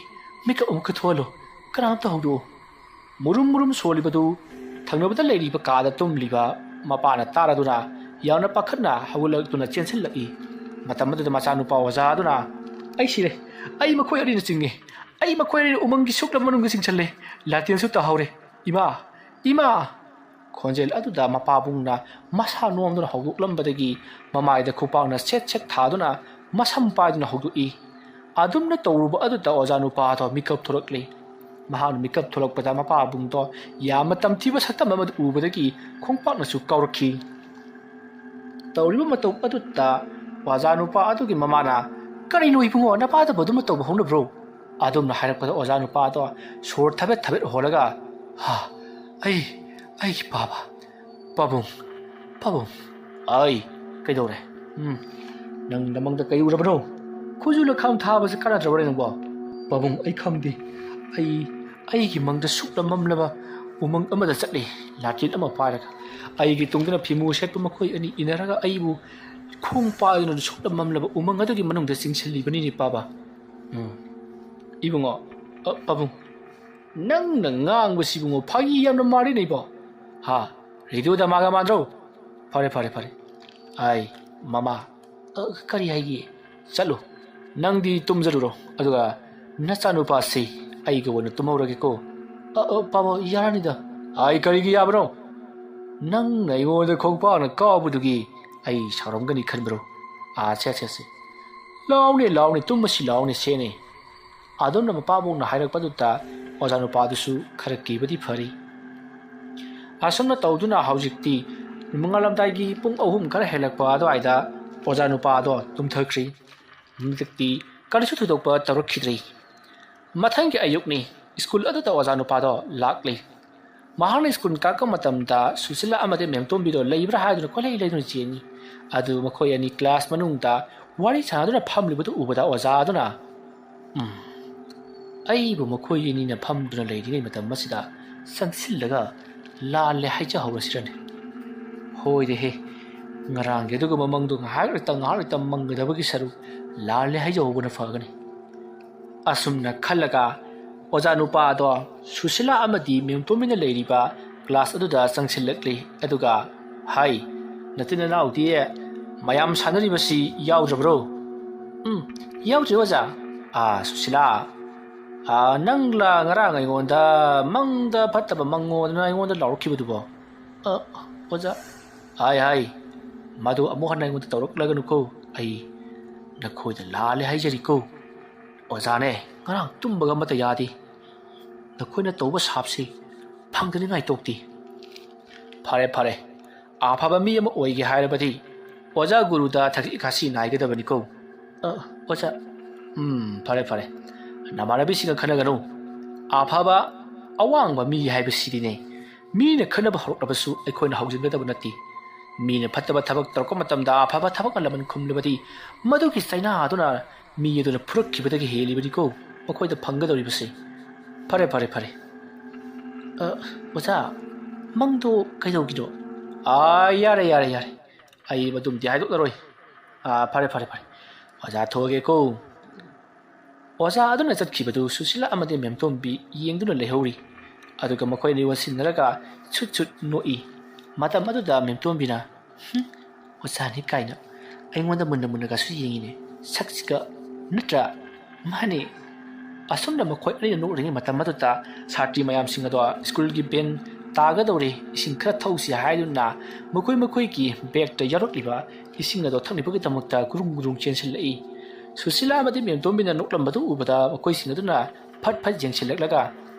ꯃꯤꯀꯞ ꯑꯃꯨꯛꯀ ꯊꯣꯛꯍꯜꯂꯣ, ꯀꯅꯥꯝꯇ ꯍꯧꯗꯣꯛꯑꯣ꯫ ꯃꯨꯔꯨꯝ ꯃꯨꯔꯨꯝ ꯁꯣꯜꯂꯤꯕꯗꯨ ꯊꯪꯅꯕꯗ ꯂꯩꯔꯤꯕ ꯀꯥꯗ ꯇꯨꯝꯂꯤꯕ ꯃꯄꯥꯅ ꯇꯥꯔꯗꯨꯅ ꯌꯥꯝꯅ ꯄꯥꯈꯠꯅ ꯍꯧꯒꯠꯂꯛꯇꯨꯅ ꯆꯦꯟꯁꯤꯜꯂꯛꯏ꯫ ꯃꯇꯝ ꯑꯗꯨꯗ ꯃꯆꯥꯅꯨꯄꯥ ꯑꯣꯖꯥ ꯑꯗꯨꯅ, "ꯑꯩ ꯁꯤꯔꯦ, ꯑꯩ ꯃꯈꯣꯏ ꯑꯅꯤꯅ ꯆꯤꯡꯉꯦ, ꯑꯩ ꯃꯈꯣꯏ ꯑꯅꯤꯅ ꯎꯃꯪꯒꯤ ꯁꯨꯛꯂꯝ ꯃꯅꯨꯡꯗ ꯆꯤꯡꯁꯤꯜꯂꯦ, ꯂꯥꯇꯦꯟꯁꯨ ꯇꯥꯍꯧꯔꯦ, ꯏꯃꯥ, ꯏꯃꯥ!" ꯈꯣꯟꯖꯦꯜ ꯑꯗꯨꯗ ꯃꯄꯥꯕꯨꯡꯅ ꯃꯁꯥ ꯅꯣꯝꯗꯨꯅ ꯍꯧꯗꯣꯛꯂꯝꯕꯗꯒꯤ ꯃꯃꯥꯏꯗ ꯈꯨꯄꯥꯛꯅ ꯁꯦꯠ ꯁꯦꯠ ꯊꯥꯗꯨꯅ ꯃꯁꯝ ꯄꯥꯏꯗꯨꯅ ꯍꯧꯗꯣꯛꯏ꯫ ꯑꯗꯨꯝꯅ ꯇꯧꯔꯨꯕ ꯑꯗꯨꯗ ꯑꯣꯖꯥ ꯅꯨꯄꯥꯗꯣ ꯃꯤꯀꯞ ꯊꯣꯛꯂꯛꯂꯤ꯫ ꯃꯍꯥꯛꯅ ꯃꯤꯀꯞ ꯊꯣꯛꯂꯛꯄꯗ ꯃꯄꯥꯕꯨꯡꯗꯣ ꯌꯥꯝꯅ ꯇꯝꯊꯤꯕ ꯁꯛꯇꯝ ꯑꯃꯗ ꯎꯕꯗꯒꯤ ꯈꯣꯡꯄꯥꯛꯅꯁꯨ ꯀꯥꯎꯔꯛꯈꯤ꯫ ꯇꯧꯔꯤꯕ ꯃꯇꯧ ꯑꯗꯨꯗ ꯑꯣꯖꯥ ꯅꯨꯄꯥ ꯑꯗꯨꯒꯤ ꯃꯃꯥꯅ, "ꯀꯔꯤꯅꯣ ꯏꯕꯨꯡꯉꯣ, ꯅꯄꯥꯗꯕꯨ ꯑꯗꯨꯝꯅ ꯇꯧꯕ ꯍꯧꯅꯕ꯭ꯔꯣ?" ꯑꯗꯨꯝꯅ ꯍꯥꯏꯔꯛꯄꯗ ꯑꯣꯖꯥ ꯅꯨꯄꯥꯗꯣ ꯁꯣꯔ ꯊꯕꯦꯠ ꯊꯕꯦꯠ ꯍꯣꯜꯂꯒ, "ꯍꯥ, ꯑꯩ, ꯑꯩꯒꯤ ꯄꯥꯕ, ꯄꯥꯕꯨꯡ, ꯄꯥꯕꯨꯡ, ꯑꯩ, ꯀꯩꯗꯧꯔꯦ? ꯎꯝ, ꯅꯪ ꯅꯃꯪꯗ ꯀꯩ ꯎꯔꯕꯅꯣ? ꯈꯨꯖꯨ ꯂꯈꯥꯝ ꯊꯥꯕꯁꯦ ꯀꯥꯟꯅꯗ꯭ꯔꯕ꯭ꯔꯥ ꯅꯪꯕꯣ? ꯄꯥꯕꯨꯡ, ꯑꯩ ꯈꯪꯗꯦ꯫ ꯑꯩ, ꯑꯩꯒꯤ ꯃꯪꯗ ꯁꯨꯛꯂꯝ ꯃꯝꯂꯕ ꯎꯃꯪ ꯑꯃꯗ ꯆꯠꯂꯤ, ꯂꯥꯇꯦꯟ ꯑꯃ ꯄꯥꯏꯔꯒ꯫ ꯑꯩꯒꯤ ꯇꯨꯡꯗꯅ ꯐꯤꯃꯨ ꯁꯦꯠꯄ ꯃꯈꯣꯏ ꯑꯅꯤ ꯏꯟꯅꯔꯒ ꯑꯩꯕꯨ ꯈꯣꯡ ꯄꯥꯏꯗꯨꯅ ꯁꯨꯛꯂꯝ ꯃꯝꯂꯕ ꯎꯃꯪ ꯑꯗꯨꯒꯤ ꯃꯅꯨꯡꯗ ꯆꯤꯡꯁꯤꯜꯂꯤꯕꯅꯤꯅꯦ ꯄꯥꯕ꯫ ꯎꯝ, ꯏꯕꯨꯡꯉꯣ, ꯑ, ꯄꯥꯕꯨꯡ, ꯅꯪꯅ ꯉꯥꯡꯕꯁꯤꯕꯨ ꯐꯥꯒꯤ ꯌꯥꯝꯅ ꯃꯥꯜꯂꯤꯅꯦ ꯏꯕꯣ꯫ ꯍꯥ, ꯔꯦꯗꯤꯑꯣꯗ ꯃꯥꯒ ꯃꯥꯟꯗ꯭ꯔꯣ? ꯐꯔꯦ, ꯐꯔꯦ, ꯐꯔꯦ꯫ ꯑꯩ, ꯃꯃꯥ, ꯑ, ꯀꯔꯤ ꯍꯥꯏꯒꯦ? ꯆꯠꯂꯨ, ꯅꯪꯗꯤ ꯇꯨꯝꯖꯔꯨꯔꯣ, ꯑꯗꯨꯒ ꯅꯆꯥꯅꯨꯄꯥꯁꯤ ꯑꯩꯒ ꯑꯣꯏꯅ ꯇꯨꯝꯍꯧꯔꯒꯦꯀꯣ꯫ ꯑ, ꯑ, ꯄꯥꯕ, ꯌꯥꯔꯅꯤꯗ꯫ ꯑꯩ ꯀꯔꯤꯒꯤ ꯌꯥꯕꯅꯣ? ꯅꯪꯅ ꯑꯩꯉꯣꯟꯗ ꯈꯣꯡꯄꯥꯛꯅ ꯀꯥꯎꯕꯗꯨꯒꯤ ꯑꯩ ꯁꯥꯎꯔꯝꯒꯅꯤ ꯈꯟꯕ꯭ꯔꯣ? ꯑꯥ, ꯁꯦ, ꯁꯦ, ꯁꯦ꯫ ꯂꯥꯎꯅꯦ, ꯂꯥꯎꯅꯦ, ꯇꯨꯝꯃꯁꯤ ꯂꯥꯎꯅꯦ, ꯁꯦꯅꯦ꯫ ꯑꯗꯨꯝꯅ ꯃꯄꯥꯕꯨꯡꯅ ꯍꯥꯏꯔꯛꯄꯗꯨꯗ ꯑꯣꯖꯥ ꯅꯨꯄꯥꯗꯨꯁꯨ ꯈꯔ ꯀꯤꯕꯗꯤ ꯐꯔꯤ꯫ ꯑꯁꯨꯝꯅ ꯇꯧꯗꯨꯅ ꯍꯧꯖꯤꯛꯇꯤ ꯅꯣꯡꯉꯥꯜꯂꯝꯗꯥꯏꯒꯤ ꯄꯨꯡ ꯑꯍꯨꯝ ꯈꯔ ꯍꯦꯜꯂꯛꯄ ꯑꯗꯨꯋꯥꯏꯗ ꯑꯣꯖꯥ ꯅꯨꯄꯥꯗꯣ ꯇꯨꯝꯊꯈ꯭ꯔꯤ꯫ ꯍꯟꯗꯛꯇꯤ ꯀꯔꯤꯁꯨ ꯊꯣꯏꯗꯣꯛꯄ ꯇꯧꯔꯛꯈꯤꯗ꯭ꯔꯤ꯫ ꯃꯊꯪꯒꯤ ꯑꯌꯨꯛꯅꯤ꯫ ꯁ꯭ꯀꯨꯜ ꯑꯗꯨꯗ ꯑꯣꯖꯥ ꯅꯨꯄꯥꯗꯣ ꯂꯥꯛꯂꯤ꯫ ꯃꯍꯥꯛꯅ ꯁ꯭ꯀꯨꯜ ꯀꯥꯔꯛꯄ ꯃꯇꯝꯗ ꯁꯨꯁꯤꯂꯥ ꯑꯃꯗꯤ ꯃꯦꯝꯇꯣꯝꯕꯤꯗꯣ ꯂꯩꯕ꯭ꯔꯥ ꯍꯥꯏꯗꯨꯅ ꯀꯣꯏꯂꯩ ꯂꯩꯗꯨꯅ ꯆꯦꯟꯏ꯫ ꯑꯗꯨ ꯃꯈꯣꯏ ꯑꯅꯤ ꯀ꯭ꯂꯥꯁ ꯃꯅꯨꯡꯗ ꯋꯥꯔꯤ ꯁꯥꯟꯅꯗꯨꯅ ꯐꯝꯂꯤꯕꯗꯨ ꯎꯕꯗ ꯑꯣꯖꯥ ꯑꯗꯨꯅ, "ꯎꯝ, ꯑꯩꯕꯨ ꯃꯈꯣꯏ ꯑꯅꯤꯅ ꯐꯝꯗꯨꯅ ꯂꯩꯔꯤꯉꯩ ꯃꯇꯝ ꯑꯁꯤꯗ ꯆꯪꯁꯤꯜꯂꯒ ꯂꯥꯜꯂꯦ ꯍꯥꯏꯖꯍꯧꯔꯁꯤꯔꯅꯦ? ꯍꯣꯏꯗꯦꯍꯦ, ꯉꯔꯥꯡꯒꯤ ꯑꯗꯨꯒꯨꯝꯕ ꯃꯪꯗꯣ ꯉꯥꯏꯍꯥꯛ ꯂꯩꯇ ꯉꯥꯏꯍꯥꯛ ꯂꯩꯇ ꯃꯪꯒꯗꯕꯒꯤ ꯁꯔꯨꯛ ꯂꯥꯜꯂꯦ ꯍꯥꯏꯖꯍꯧꯕꯅ ꯐꯒꯅꯤ꯫ ꯑꯁꯨꯝꯅ ꯈꯜꯂꯒ ꯑꯣꯖꯥ ꯅꯨꯄꯥ ꯑꯗꯣ ꯁꯨꯁꯤꯂꯥ ꯑꯃꯗꯤ ꯃꯦꯝꯇꯣꯝꯕꯤꯅ ꯂꯩꯔꯤꯕ ꯀ꯭ꯂꯥꯁ ꯑꯗꯨꯗ ꯆꯪꯁꯤꯜꯂꯛꯂꯤ꯫ ꯑꯗꯨꯒ, "ꯍꯥꯏ, ꯅꯆꯤꯟ ꯅꯅꯥꯎꯗꯤ ꯃꯌꯥꯝ ꯁꯥꯟꯅꯔꯤꯕꯁꯤ ꯌꯥꯎꯗ꯭ꯔꯕ꯭ꯔꯣ?" "ꯎꯝ, ꯌꯥꯎꯗ꯭ꯔꯤ ꯑꯣꯖꯥ꯫ ꯑꯥ, ꯁꯨꯁꯤꯂꯥ, ꯑꯥ, ꯅꯪꯂ ꯉꯔꯥꯡ ꯑꯩꯉꯣꯟꯗ ꯃꯪꯗ ꯐꯠꯇꯕ ꯃꯪꯉꯣꯗꯅ ꯑꯩꯉꯣꯟꯗ ꯂꯥꯎꯔꯛꯈꯤꯕꯗꯨꯕꯣ?" "ꯑ, ꯑꯣꯖꯥ, ꯍꯥꯏ, ꯍꯥꯏ, ꯃꯗꯨ ꯑꯃꯨꯛ ꯍꯟꯅ ꯑꯩꯉꯣꯟꯗ ꯇꯧꯔꯛꯂꯒꯅꯨꯀꯣ꯫ ꯑꯩ ꯅꯈꯣꯏꯗ ꯂꯥꯜꯂꯦ ꯍꯥꯏꯖꯔꯤꯀꯣ꯫ ꯑꯣꯖꯥꯅꯦ, ꯉꯔꯥꯡ ꯇꯨꯝꯕꯒ ꯑꯃꯠꯇ ꯌꯥꯗꯦ꯫ ꯅꯈꯣꯏꯅ ꯇꯧꯕ ꯁꯥꯞꯁꯤ ꯐꯪꯗꯅꯤꯡꯉꯥꯏ ꯇꯣꯛꯇꯦ꯫ ꯐꯔꯦ, ꯐꯔꯦ, ꯑꯐꯕ ꯃꯤ ꯑꯃ ꯑꯣꯏꯒꯦ ꯍꯥꯏꯔꯕꯗꯤ ꯑꯣꯖꯥ ꯒꯨꯔꯨꯗ ꯊꯛꯁꯤ ꯈꯥꯁꯤ ꯅꯥꯏꯒꯗꯕꯅꯤꯀꯣ꯫" "ꯑ, ꯑꯣꯖꯥ꯫" "ꯎꯝ, ꯐꯔꯦ, ꯐꯔꯦ, ꯅꯃꯥꯟꯅꯕꯤꯁꯤꯡꯒ ꯈꯟꯅꯒꯅꯨ꯫ ꯑꯐꯕ, ꯑꯋꯥꯡꯕ ꯃꯤ ꯍꯥꯏꯕꯁꯤꯗꯤꯅꯦ, ꯃꯤꯅ ꯈꯟꯅꯕ ꯍꯧꯔꯛꯂꯕꯁꯨ ꯑꯩꯈꯣꯏꯅ ꯍꯧꯖꯤꯟꯒꯗꯕ ꯅꯠꯇꯦ꯫ ꯃꯤꯅ ꯐꯠꯇꯕ ꯊꯕꯛ ꯇꯧꯔꯛꯄ ꯃꯇꯝꯗ ꯑꯐꯕ ꯊꯕꯛꯅ ꯂꯃꯟ ꯈꯨꯝꯂꯕꯗꯤ ꯃꯗꯨꯒꯤ ꯆꯩꯅꯥ ꯑꯗꯨꯅ ꯃꯤ ꯑꯗꯨꯅ ꯐꯨꯔꯛꯈꯤꯕꯗꯒꯤ ꯍꯦꯜꯂꯤꯕꯅꯤꯀꯣ ꯃꯈꯣꯏꯗ ꯐꯪꯒꯗꯧꯔꯤꯕꯁꯦ꯫" "ꯐꯔꯦ, ꯐꯔꯦ, ꯐꯔꯦ꯫ ꯑ, ꯑꯣꯖꯥ, ꯃꯪꯗꯣ ꯀꯩꯗꯧꯒꯤꯅꯣ?" "ꯑꯥ, ꯌꯥꯔꯦ, ꯌꯥꯔꯦ, ꯌꯥꯔꯦ꯫ ꯑꯩ ꯃꯗꯨꯝꯗꯤ ꯍꯥꯏꯗꯣꯛꯂꯔꯣꯏ꯫ ꯑꯥ, ꯐꯔꯦ, ꯐꯔꯦ, ꯐꯔꯦ꯫ ꯑꯣꯖꯥ ꯊꯣꯛꯑꯒꯦꯀꯣ꯫" ꯑꯣꯖꯥ ꯑꯗꯨꯅ ꯆꯠꯈꯤꯕꯗꯨ ꯁꯨꯁꯤꯂꯥ ꯑꯃꯗꯤ ꯃꯦꯝꯇꯣꯝꯕꯤ ꯌꯦꯡꯗꯨꯅ ꯂꯩꯍꯧꯔꯤ꯫ ꯑꯗꯨꯒ ꯃꯈꯣꯏ ꯑꯅꯤ ꯑꯣꯟꯁꯤꯟꯅꯔꯒ ꯁꯨꯠ ꯁꯨꯠ ꯅꯣꯛꯏ꯫ ꯃꯇꯝ ꯑꯗꯨꯗ ꯃꯦꯝꯇꯣꯝꯕꯤꯅ, "ꯍꯨꯝ, ꯑꯣꯖꯥꯅꯤ ꯀꯥꯏꯅ ꯑꯩꯉꯣꯟꯗ ꯃꯨꯟꯅ ꯃꯨꯟꯅꯒꯁꯨ ꯌꯦꯡꯉꯤꯅꯦ, ꯁꯛꯁꯤꯒ꯫ ꯅꯠꯇ꯭ꯔꯥ? ꯃꯥꯅꯦ꯫" ꯑꯁꯨꯝꯅ ꯃꯈꯣꯏ ꯑꯅꯤꯅ ꯅꯣꯛꯂꯤꯉꯩ ꯃꯇꯝ ꯑꯗꯨꯗ ꯁꯥꯇ꯭ꯔꯤ ꯃꯌꯥꯝꯁꯤꯡ ꯑꯗꯣ ꯁ꯭ꯀꯨꯜꯒꯤ ꯕꯦꯟ ꯇꯥꯒꯗꯧꯔꯦ, ꯏꯁꯤꯡ ꯈꯔ ꯊꯛꯎꯁꯤ ꯍꯥꯏꯗꯨꯅ ꯃꯈꯣꯏ ꯃꯈꯣꯏꯒꯤ ꯕꯦꯒꯇ ꯌꯥꯎꯔꯛꯂꯤꯕ ꯏꯁꯤꯡ ꯑꯗꯣ ꯊꯛꯅꯕꯒꯤꯗꯃꯛꯇ ꯒꯨꯔꯨꯡ ꯒꯨꯔꯨꯡ ꯆꯦꯟꯁꯤꯜꯂꯛꯏ꯫ ꯁꯨꯁꯤꯂꯥ ꯑꯃꯗꯤ ꯃꯦꯝꯇꯣꯝꯕꯤꯅ ꯅꯣꯛꯂꯝꯕꯗꯨ ꯎꯕꯗ ꯃꯈꯣꯏꯁꯤꯡ ꯑꯗꯨꯅ ꯐꯠ ꯐꯠ ꯌꯦꯡꯁꯤꯜꯂꯛꯂꯒ,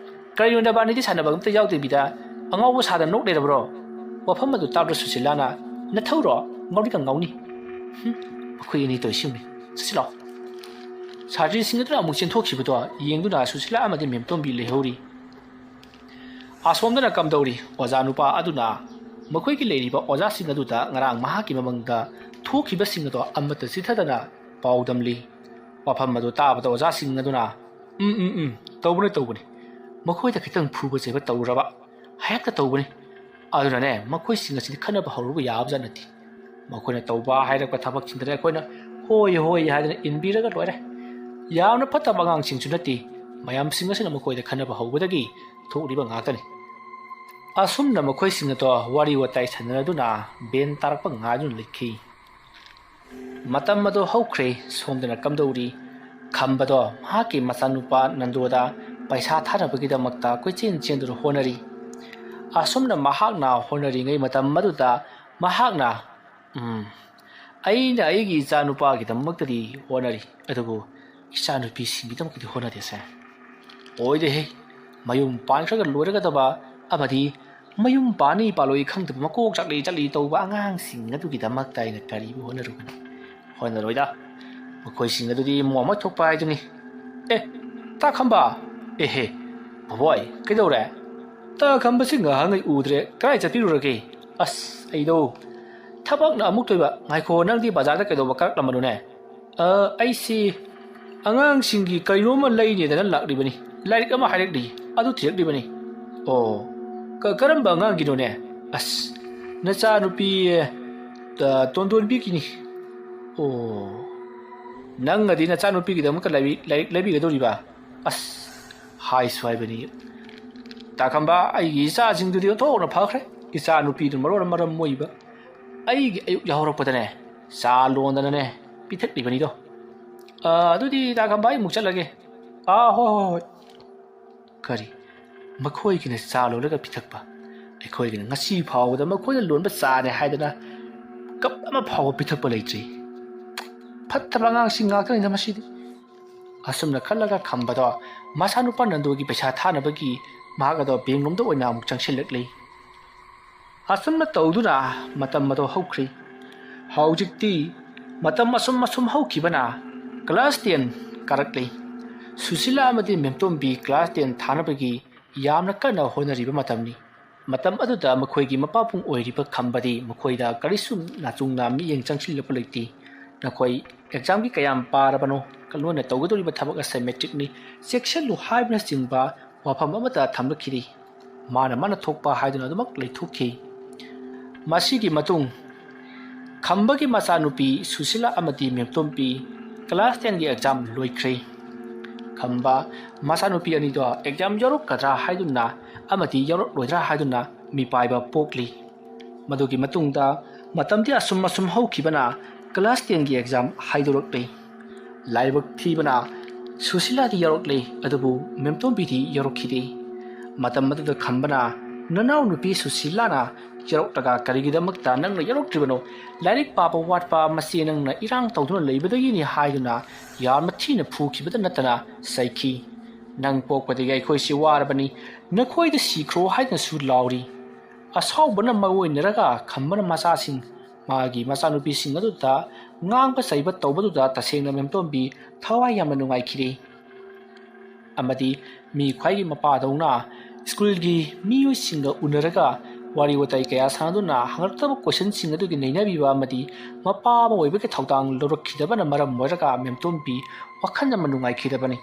"ꯀꯔꯤꯅꯣ ꯅꯕꯥꯅꯤꯗꯤ ꯁꯥꯟꯅꯕ ꯑꯝꯇ ꯌꯥꯎꯗꯕꯤꯗ ꯑꯉꯥꯎꯕ ꯁꯥꯗꯅ ꯅꯣꯛ ꯂꯩꯔꯕ꯭ꯔꯣ?" ꯋꯥꯐꯝ ꯑꯗꯨ ꯇꯥꯕꯗ ꯁꯨꯁꯤꯂꯥꯅ, "ꯅꯊꯧꯔꯣ? ꯉꯥꯎꯔꯤꯒ ꯉꯥꯎꯅꯤ꯫ ꯍꯨꯝ, ꯃꯈꯣꯏ ꯑꯅꯤ ꯇꯧꯔꯤꯁꯤ ꯌꯦꯡꯉꯨꯅꯦ꯫ ꯆꯠꯁꯤ ꯂꯥꯛꯑꯣ꯫" ꯁꯥꯇ꯭ꯔꯤꯁꯤꯡ ꯑꯗꯨꯅ ꯑꯃꯨꯛ ꯆꯦꯟꯊꯣꯛꯈꯤꯕꯗꯣ ꯌꯦꯡꯗꯨꯅ ꯁꯨꯁꯤꯂꯥ ꯑꯃꯗꯤ ꯃꯦꯝꯇꯣꯝꯕꯤ ꯂꯩꯍꯧꯔꯤ꯫ ꯑꯁꯣꯝꯗꯅ ꯀꯝꯗꯧꯔꯤ? ꯑꯣꯖꯥ ꯅꯨꯄꯥ ꯑꯗꯨꯅ ꯃꯈꯣꯏꯒꯤ ꯂꯩꯔꯤꯕ ꯑꯣꯖꯥꯁꯤꯡ ꯑꯗꯨꯗ ꯉꯔꯥꯡ ꯃꯍꯥꯛꯀꯤ ꯃꯃꯪꯗ ꯊꯣꯛꯈꯤꯕꯁꯤꯡ ꯑꯗꯣ ꯑꯃꯠꯇ ꯆꯤꯊꯗꯅ ꯄꯥꯎꯗꯝꯂꯤ꯫ ꯋꯥꯐꯝ ꯑꯗꯨ ꯇꯥꯕꯗ ꯑꯣꯖꯥꯁꯤꯡ ꯑꯗꯨꯅ, "ꯎꯝ, ꯎꯝ, ꯎꯝ, ꯇꯧꯕꯅꯤ, ꯇꯧꯕꯅꯤ꯫ ꯃꯈꯣꯏꯗ ꯈꯤꯇꯪ ꯐꯨꯕ ꯆꯩꯕ ꯇꯧꯔꯨꯔꯕ ꯍꯦꯛꯇ ꯇꯧꯕꯅꯤ꯫ ꯑꯗꯨꯅꯅꯦ, ꯃꯈꯣꯏꯁꯤꯡ ꯑꯁꯤꯗꯤ ꯈꯠꯅꯕ ꯍꯧꯔꯨꯕ ꯌꯥꯕꯖꯥꯠ ꯅꯠꯇꯦ꯫ ꯃꯈꯣꯏꯅ ꯇꯧꯕ ꯍꯥꯏꯔꯛꯄ ꯊꯕꯛꯁꯤꯡꯗꯨꯗ ꯑꯩꯈꯣꯏꯅ ꯍꯣꯏ, ꯍꯣꯏ ꯍꯥꯏꯗꯅ ꯏꯟꯕꯤꯔꯒ ꯂꯣꯏꯔꯦ꯫ ꯌꯥꯝꯅ ꯐꯠꯇꯕ ꯑꯉꯥꯡꯁꯤꯡꯁꯨ ꯅꯠꯇꯦ꯫ ꯃꯌꯥꯝꯁꯤꯡ ꯑꯁꯤꯅ ꯃꯈꯣꯏꯗ ꯈꯟꯅꯕ ꯍꯧꯕꯗꯒꯤ ꯊꯣꯛꯂꯤꯕ ꯉꯥꯛꯇꯅꯤ꯫ ꯑꯁꯨꯝꯅ ꯃꯈꯣꯏꯁꯤꯡ ꯑꯗꯣ ꯋꯥꯔꯤ ꯋꯥꯇꯥꯏ ꯁꯥꯟꯅꯗꯨꯅ ꯚꯦꯟ ꯇꯥꯔꯛꯄ ꯉꯥꯏꯗꯨꯅ ꯂꯩꯈꯤ꯫ ꯃꯇꯝ ꯑꯗꯨ ꯍꯧꯈ꯭ꯔꯦ꯫ ꯁꯣꯝꯗꯅ ꯀꯝꯗꯧꯔꯤ? ꯈꯝꯕꯗꯣ ꯃꯍꯥꯛꯀꯤ ꯃꯆꯥꯅꯨꯄꯥ ꯅꯟꯗꯣꯗ ꯄꯩꯁꯥ ꯊꯥꯅꯕꯒꯤꯗꯃꯛꯇ ꯀꯣꯏꯆꯦꯟ ꯆꯦꯟꯗꯨꯅ ꯍꯣꯠꯅꯔꯤ꯫ ꯑꯁꯨꯝꯅ ꯃꯍꯥꯛꯅ ꯍꯣꯠꯅꯔꯤꯉꯩ ꯃꯇꯝ ꯑꯗꯨꯗ ꯃꯍꯥꯛꯅ, "ꯎꯝ, ꯑꯩꯅ ꯑꯩꯒꯤ ꯏꯆꯥꯅꯨꯄꯥꯒꯤꯗꯃꯛꯇꯗꯤ ꯍꯣꯠꯅꯔꯤ, ꯑꯗꯨꯕꯨ ꯏꯆꯥꯅꯨꯄꯤꯁꯤꯡꯒꯤꯗꯃꯛꯇꯗꯤ ꯍꯣꯠꯅꯗꯦꯁꯦ꯫ ꯑꯣꯏꯗꯦꯍꯦ, ꯃꯌꯨꯝ ꯄꯥꯟꯈ꯭ꯔꯒ ꯂꯣꯏꯔꯒꯗꯕ ꯑꯃꯗꯤ ꯃꯌꯨꯝ ꯄꯥꯅꯤ ꯄꯥꯜꯂꯣꯏ ꯈꯪꯗꯕ ꯃꯀꯣꯛ ꯆꯥꯛꯂꯤ ꯆꯥꯛꯂꯤ ꯇꯧꯕ ꯑꯉꯥꯡꯁꯤꯡ ꯑꯗꯨꯒꯤꯗꯃꯛꯇ ꯑꯩꯅ ꯀꯔꯤꯕꯨ ꯍꯣꯠꯅꯔꯨꯒꯅꯤ? ꯍꯣꯠꯅꯔꯣꯏꯗ꯫ ꯃꯈꯣꯏꯁꯤꯡ ꯑꯗꯨꯗꯤ ꯃꯣ ꯑꯃ ꯊꯣꯛꯄ ꯍꯥꯏꯗꯨꯅꯤ꯫ ꯑꯦ, ꯇꯥ ꯈꯝꯕ! ꯑꯦꯍꯦ, ꯕꯣꯕꯣꯏ, ꯀꯩꯗꯧꯔꯦ? ꯇꯥ ꯈꯝꯕꯁꯤ ꯉꯥꯏꯍꯥꯛꯉꯩ ꯎꯗ꯭ꯔꯦ, ꯀꯗꯥꯏ ꯆꯠꯄꯤꯔꯨꯔꯒꯦ?" "ꯑꯁ, ꯑꯩꯗꯣ ꯊꯕꯛꯅ ꯑꯃꯨꯛ ꯇꯣꯏꯕ꯫ ꯉꯥꯏꯈꯣ, ꯅꯪꯗꯤ ꯕꯖꯥꯔꯗ ꯀꯩꯗꯧꯕ ꯀꯥꯔꯛꯂꯝꯕꯅꯣꯅꯦ?" "ꯑ, ꯑꯩꯁꯤ ꯑꯉꯥꯡꯁꯤꯡꯒꯤ ꯀꯩꯅꯣꯝꯃ ꯂꯩꯅꯦꯗꯅ ꯂꯥꯛꯂꯤꯕꯅꯤ꯫ ꯂꯥꯏꯔꯤꯛ ꯑꯃ ꯍꯥꯏꯔꯛꯂꯤ, ꯑꯗꯨ ꯊꯤꯔꯛꯂꯤꯕꯅꯤ꯫" "ꯑꯣ, ꯀ-, ꯀꯔꯝꯕ ꯑꯉꯥꯡꯒꯤꯅꯣꯅꯦ?" "ꯑꯁ, ꯅꯆꯥꯅꯨꯄꯤ, ꯑ, ꯇꯣꯟꯗꯣꯟꯕꯤꯒꯤꯅꯤ꯫" "ꯑꯣ, ꯅꯪꯅꯗꯤ ꯅꯆꯥꯅꯨꯄꯤꯒꯤꯗꯃꯛꯇ ꯂꯥꯏꯔꯤꯛ, ꯂꯥꯏꯔꯤꯛ ꯂꯩꯕꯤꯒꯗꯧꯔꯤꯕ?" "ꯑꯁ, ꯍꯥꯏꯁꯨ ꯍꯥꯏꯕꯅꯤ, ꯇꯥ ꯈꯝꯕ, ꯑꯩꯒꯤ ꯏꯆꯥꯁꯤꯡꯗꯨꯗꯤ ꯑꯣꯟꯊꯣꯛꯅ ꯐꯈ꯭ꯔꯦ꯫ ꯏꯆꯥ ꯅꯨꯄꯤꯗꯨꯅ ꯃꯔꯣꯟ ꯑꯃ ꯃꯔꯝ ꯃꯣꯏꯕ꯫ ꯑꯩꯒꯤ ꯑꯌꯨꯛ ꯌꯥꯍꯧꯔꯛꯄꯗꯅꯦ, ꯆꯥ ꯂꯣꯟꯗꯅꯅꯦ ꯄꯤꯊꯛꯂꯤꯕꯅꯤꯗꯣ꯫ ꯑ, ꯑꯗꯨꯗꯤ ꯇꯥ ꯈꯝꯕ, ꯑꯩ ꯑꯃꯨꯛ ꯆꯠꯂꯒꯦ꯫" "ꯑꯥ, ꯍꯣꯏ, ꯍꯣꯏ, ꯍꯣꯏ꯫" ꯀꯔꯤ? ꯃꯈꯣꯏꯒꯤꯅ ꯆꯥ ꯂꯣꯜꯂꯒ ꯄꯤꯊꯛꯄ? ꯑꯩꯈꯣꯏꯒꯤꯅ ꯉꯁꯤ ꯐꯥꯎꯕꯗ ꯃꯈꯣꯏꯅ ꯂꯣꯟꯕ ꯆꯥꯅꯦ ꯍꯥꯏꯗꯅ ꯀꯞ ꯑꯃ ꯐꯥꯎꯕ ꯄꯤꯊꯛꯄ ꯂꯩꯇ꯭ꯔꯤ꯫ ꯐꯠꯇꯕ ꯑꯉꯥꯡꯁꯤꯡ ꯉꯥꯛꯇꯅꯤꯗ ꯃꯁꯤꯗꯤ꯫ ꯑꯁꯨꯝꯅ ꯈꯜꯂꯒ ꯈꯝꯕꯗꯣ ꯃꯆꯥꯅꯨꯄꯥ ꯅꯟꯗꯨꯒꯤ ꯄꯩꯁꯥ ꯊꯥꯅꯕꯒꯤ ꯃꯍꯥꯛ ꯑꯗꯣ ꯕꯦꯡꯛ ꯂꯣꯝꯗ ꯑꯣꯏꯅ ꯑꯃꯨꯛ ꯆꯪꯁꯤꯜꯂꯛꯂꯤ꯫ ꯑꯁꯨꯝꯅ ꯇꯧꯗꯨꯅ ꯃꯇꯝ ꯑꯗꯣ ꯍꯧꯈ꯭ꯔꯤ꯫ ꯍꯧꯖꯤꯛꯇꯤ ꯃꯇꯝ ꯑꯁꯨꯝ ꯑꯁꯨꯝ ꯍꯧꯈꯤꯕꯅ class ten ꯀꯥꯔꯛꯂꯤ꯫ ꯁꯨꯁꯤꯂꯥ ꯑꯃꯗꯤ ꯃꯦꯝꯇꯣꯝꯕꯤ class ten ꯊꯥꯅꯕꯒꯤ ꯌꯥꯝꯅ ꯀꯟꯅ ꯍꯣꯠꯅꯔꯤꯕ ꯃꯇꯝꯅꯤ꯫ ꯃꯇꯝ ꯑꯗꯨꯗ ꯃꯈꯣꯏꯒꯤ ꯃꯄꯥꯕꯨꯡ ꯑꯣꯏꯔꯤꯕ ꯈꯝꯕꯗꯤ ꯃꯈꯣꯏꯗ ꯀꯔꯤꯁꯨ ꯅꯥꯆꯨꯡꯅ ꯃꯤꯠꯌꯦꯡ ꯆꯪꯁꯤꯜꯂꯛꯄ ꯂꯩꯇꯦ꯫ ꯅꯈꯣꯏ examꯒꯤ ꯀꯌꯥꯝ ꯄꯥꯔꯕꯅꯣ? ꯅꯈꯣꯏꯅ ꯇꯧꯒꯗꯧꯔꯤꯕ ꯊꯕꯛ ꯑꯁꯦ matricꯅꯤ꯫ ꯆꯦꯛꯁꯤꯜꯂꯨ ꯍꯥꯏꯕꯅꯆꯤꯡꯕ ꯋꯥꯐꯝ ꯑꯃꯠꯇ ꯊꯝꯂꯛꯈꯤꯗꯦ꯫ ꯃꯥꯅ ꯃꯥꯅ ꯊꯣꯛꯄ ꯍꯥꯏꯗꯨꯅ ꯑꯗꯨꯃꯛ ꯂꯩꯊꯣꯛꯈꯤ꯫ ꯃꯁꯤꯒꯤ ꯃꯇꯨꯡ ꯈꯝꯕꯒꯤ ꯃꯆꯥꯅꯨꯄꯤ ꯁꯨꯁꯤꯂꯥ ꯑꯃꯗꯤ ꯃꯦꯝꯇꯣꯝꯕꯤ ꯀ꯭ꯂꯥꯁ ꯇꯦꯟꯒꯤ ꯑꯦꯛꯖꯥꯝ ꯂꯣꯏꯈ꯭ꯔꯦ꯫ ꯈꯝꯕ ꯃꯆꯥꯅꯨꯄꯤ ꯑꯅꯤꯗꯣ ꯑꯦꯛꯖꯥꯝ ꯌꯥꯎꯔꯛꯀꯗ꯭ꯔꯥ ꯍꯥꯏꯗꯨꯅ ꯑꯃꯗꯤ ꯌꯥꯎꯔꯛꯂꯣꯏꯗ꯭ꯔꯥ ꯍꯥꯏꯗꯨꯅ ꯃꯤꯄꯥꯏꯕ ꯄꯣꯛꯂꯤ꯫ ꯃꯗꯨꯒꯤ ꯃꯇꯨꯡꯗ ꯃꯇꯝꯗꯤ ꯑꯁꯨꯝ ꯑꯁꯨꯝ ꯍꯧꯈꯤꯕꯅ ꯀ꯭ꯂꯥꯁ ꯇꯦꯟꯒꯤ ꯑꯦꯛꯖꯥꯝ ꯍꯥꯏꯗꯣꯔꯛꯂꯤ꯫ ꯂꯥꯏꯕꯛ ꯊꯤꯕꯅ ꯁꯨꯁꯤꯂꯥꯗꯤ ꯌꯥꯎꯔꯛꯂꯦ, ꯑꯗꯨꯕꯨ ꯃꯦꯝꯇꯣꯝꯕꯤꯗꯤ ꯌꯥꯎꯔꯛꯈꯤꯗꯦ꯫ ꯃꯇꯝ ꯑꯗꯨꯗ ꯈꯝꯕꯅ, "ꯅꯅꯥꯎ ꯅꯨꯄꯤ ꯁꯨꯁꯤꯂꯥꯅ ꯌꯥꯎꯔꯛꯂꯒ ꯀꯔꯤꯒꯤꯗꯃꯛꯇ ꯅꯪꯅ ꯌꯥꯎꯔꯛꯇ꯭ꯔꯤꯕꯅꯣ? ꯂꯥꯏꯔꯤꯛ ꯄꯥꯕ ꯋꯥꯠꯄ, ꯃꯁꯤ ꯅꯪꯅ ꯏꯔꯥꯡ ꯇꯧꯗꯨꯅ ꯂꯩꯕꯗꯒꯤꯅꯤ" ꯍꯥꯏꯗꯨꯅ ꯌꯥꯝꯅ ꯊꯤꯅ ꯐꯨꯈꯤꯕꯗ ꯅꯠꯇꯅ ꯆꯩꯈꯤ꯫ "ꯅꯪ ꯄꯣꯛꯄꯗꯒꯤ ꯑꯩꯈꯣꯏꯁꯤ ꯋꯥꯔꯕꯅꯤ, ꯅꯈꯣꯏꯗ ꯁꯤꯈ꯭ꯔꯣ" ꯍꯥꯏꯗꯨꯅꯁꯨ ꯂꯥꯎꯔꯤ꯫ ꯑꯁꯥꯎꯕꯅ ꯃꯔꯨ ꯑꯣꯏꯅꯔꯒ ꯈꯝꯕꯅ ꯃꯆꯥꯁꯤꯡ, ꯃꯥꯒꯤ ꯃꯆꯥꯅꯨꯄꯤꯁꯤꯡ ꯑꯗꯨꯗ ꯉꯥꯡꯕ ꯆꯩꯕ ꯇꯧꯕꯗꯨꯗ ꯇꯁꯦꯡꯅ ꯃꯦꯝꯇꯣꯝꯕꯤ ꯊꯋꯥꯏ ꯌꯥꯝꯅ ꯅꯨꯡꯉꯥꯏꯈꯤꯗꯦ꯫ ꯑꯃꯗꯤ ꯃꯤ ꯈ꯭ꯋꯥꯏꯒꯤ ꯃꯄꯥꯗꯧꯅ ꯁ꯭ꯀꯨꯜꯒꯤ ꯃꯤꯑꯣꯏꯁꯤꯡꯒ ꯎꯅꯔꯒ ꯋꯥꯔꯤ ꯋꯥꯇꯥꯏ ꯀꯌꯥ ꯁꯥꯟꯅꯗꯨꯅ ꯍꯪꯂꯛꯇꯕ ꯀꯣꯏꯁꯟꯁꯤꯡ ꯑꯗꯨꯒꯤ ꯅꯩꯅꯕꯤꯕ ꯑꯃꯗꯤ ꯃꯄꯥ ꯑꯃ ꯑꯣꯏꯕꯒꯤ ꯊꯧꯗꯥꯡ ꯂꯧꯔꯛꯈꯤꯗꯕꯅ ꯃꯔꯝ ꯑꯣꯏꯔꯒ ꯃꯦꯝꯇꯣꯝꯕꯤ ꯋꯥꯈꯜ ꯌꯥꯝꯅ ꯅꯨꯡꯉꯥꯏꯈꯤꯗꯕꯅꯤ꯫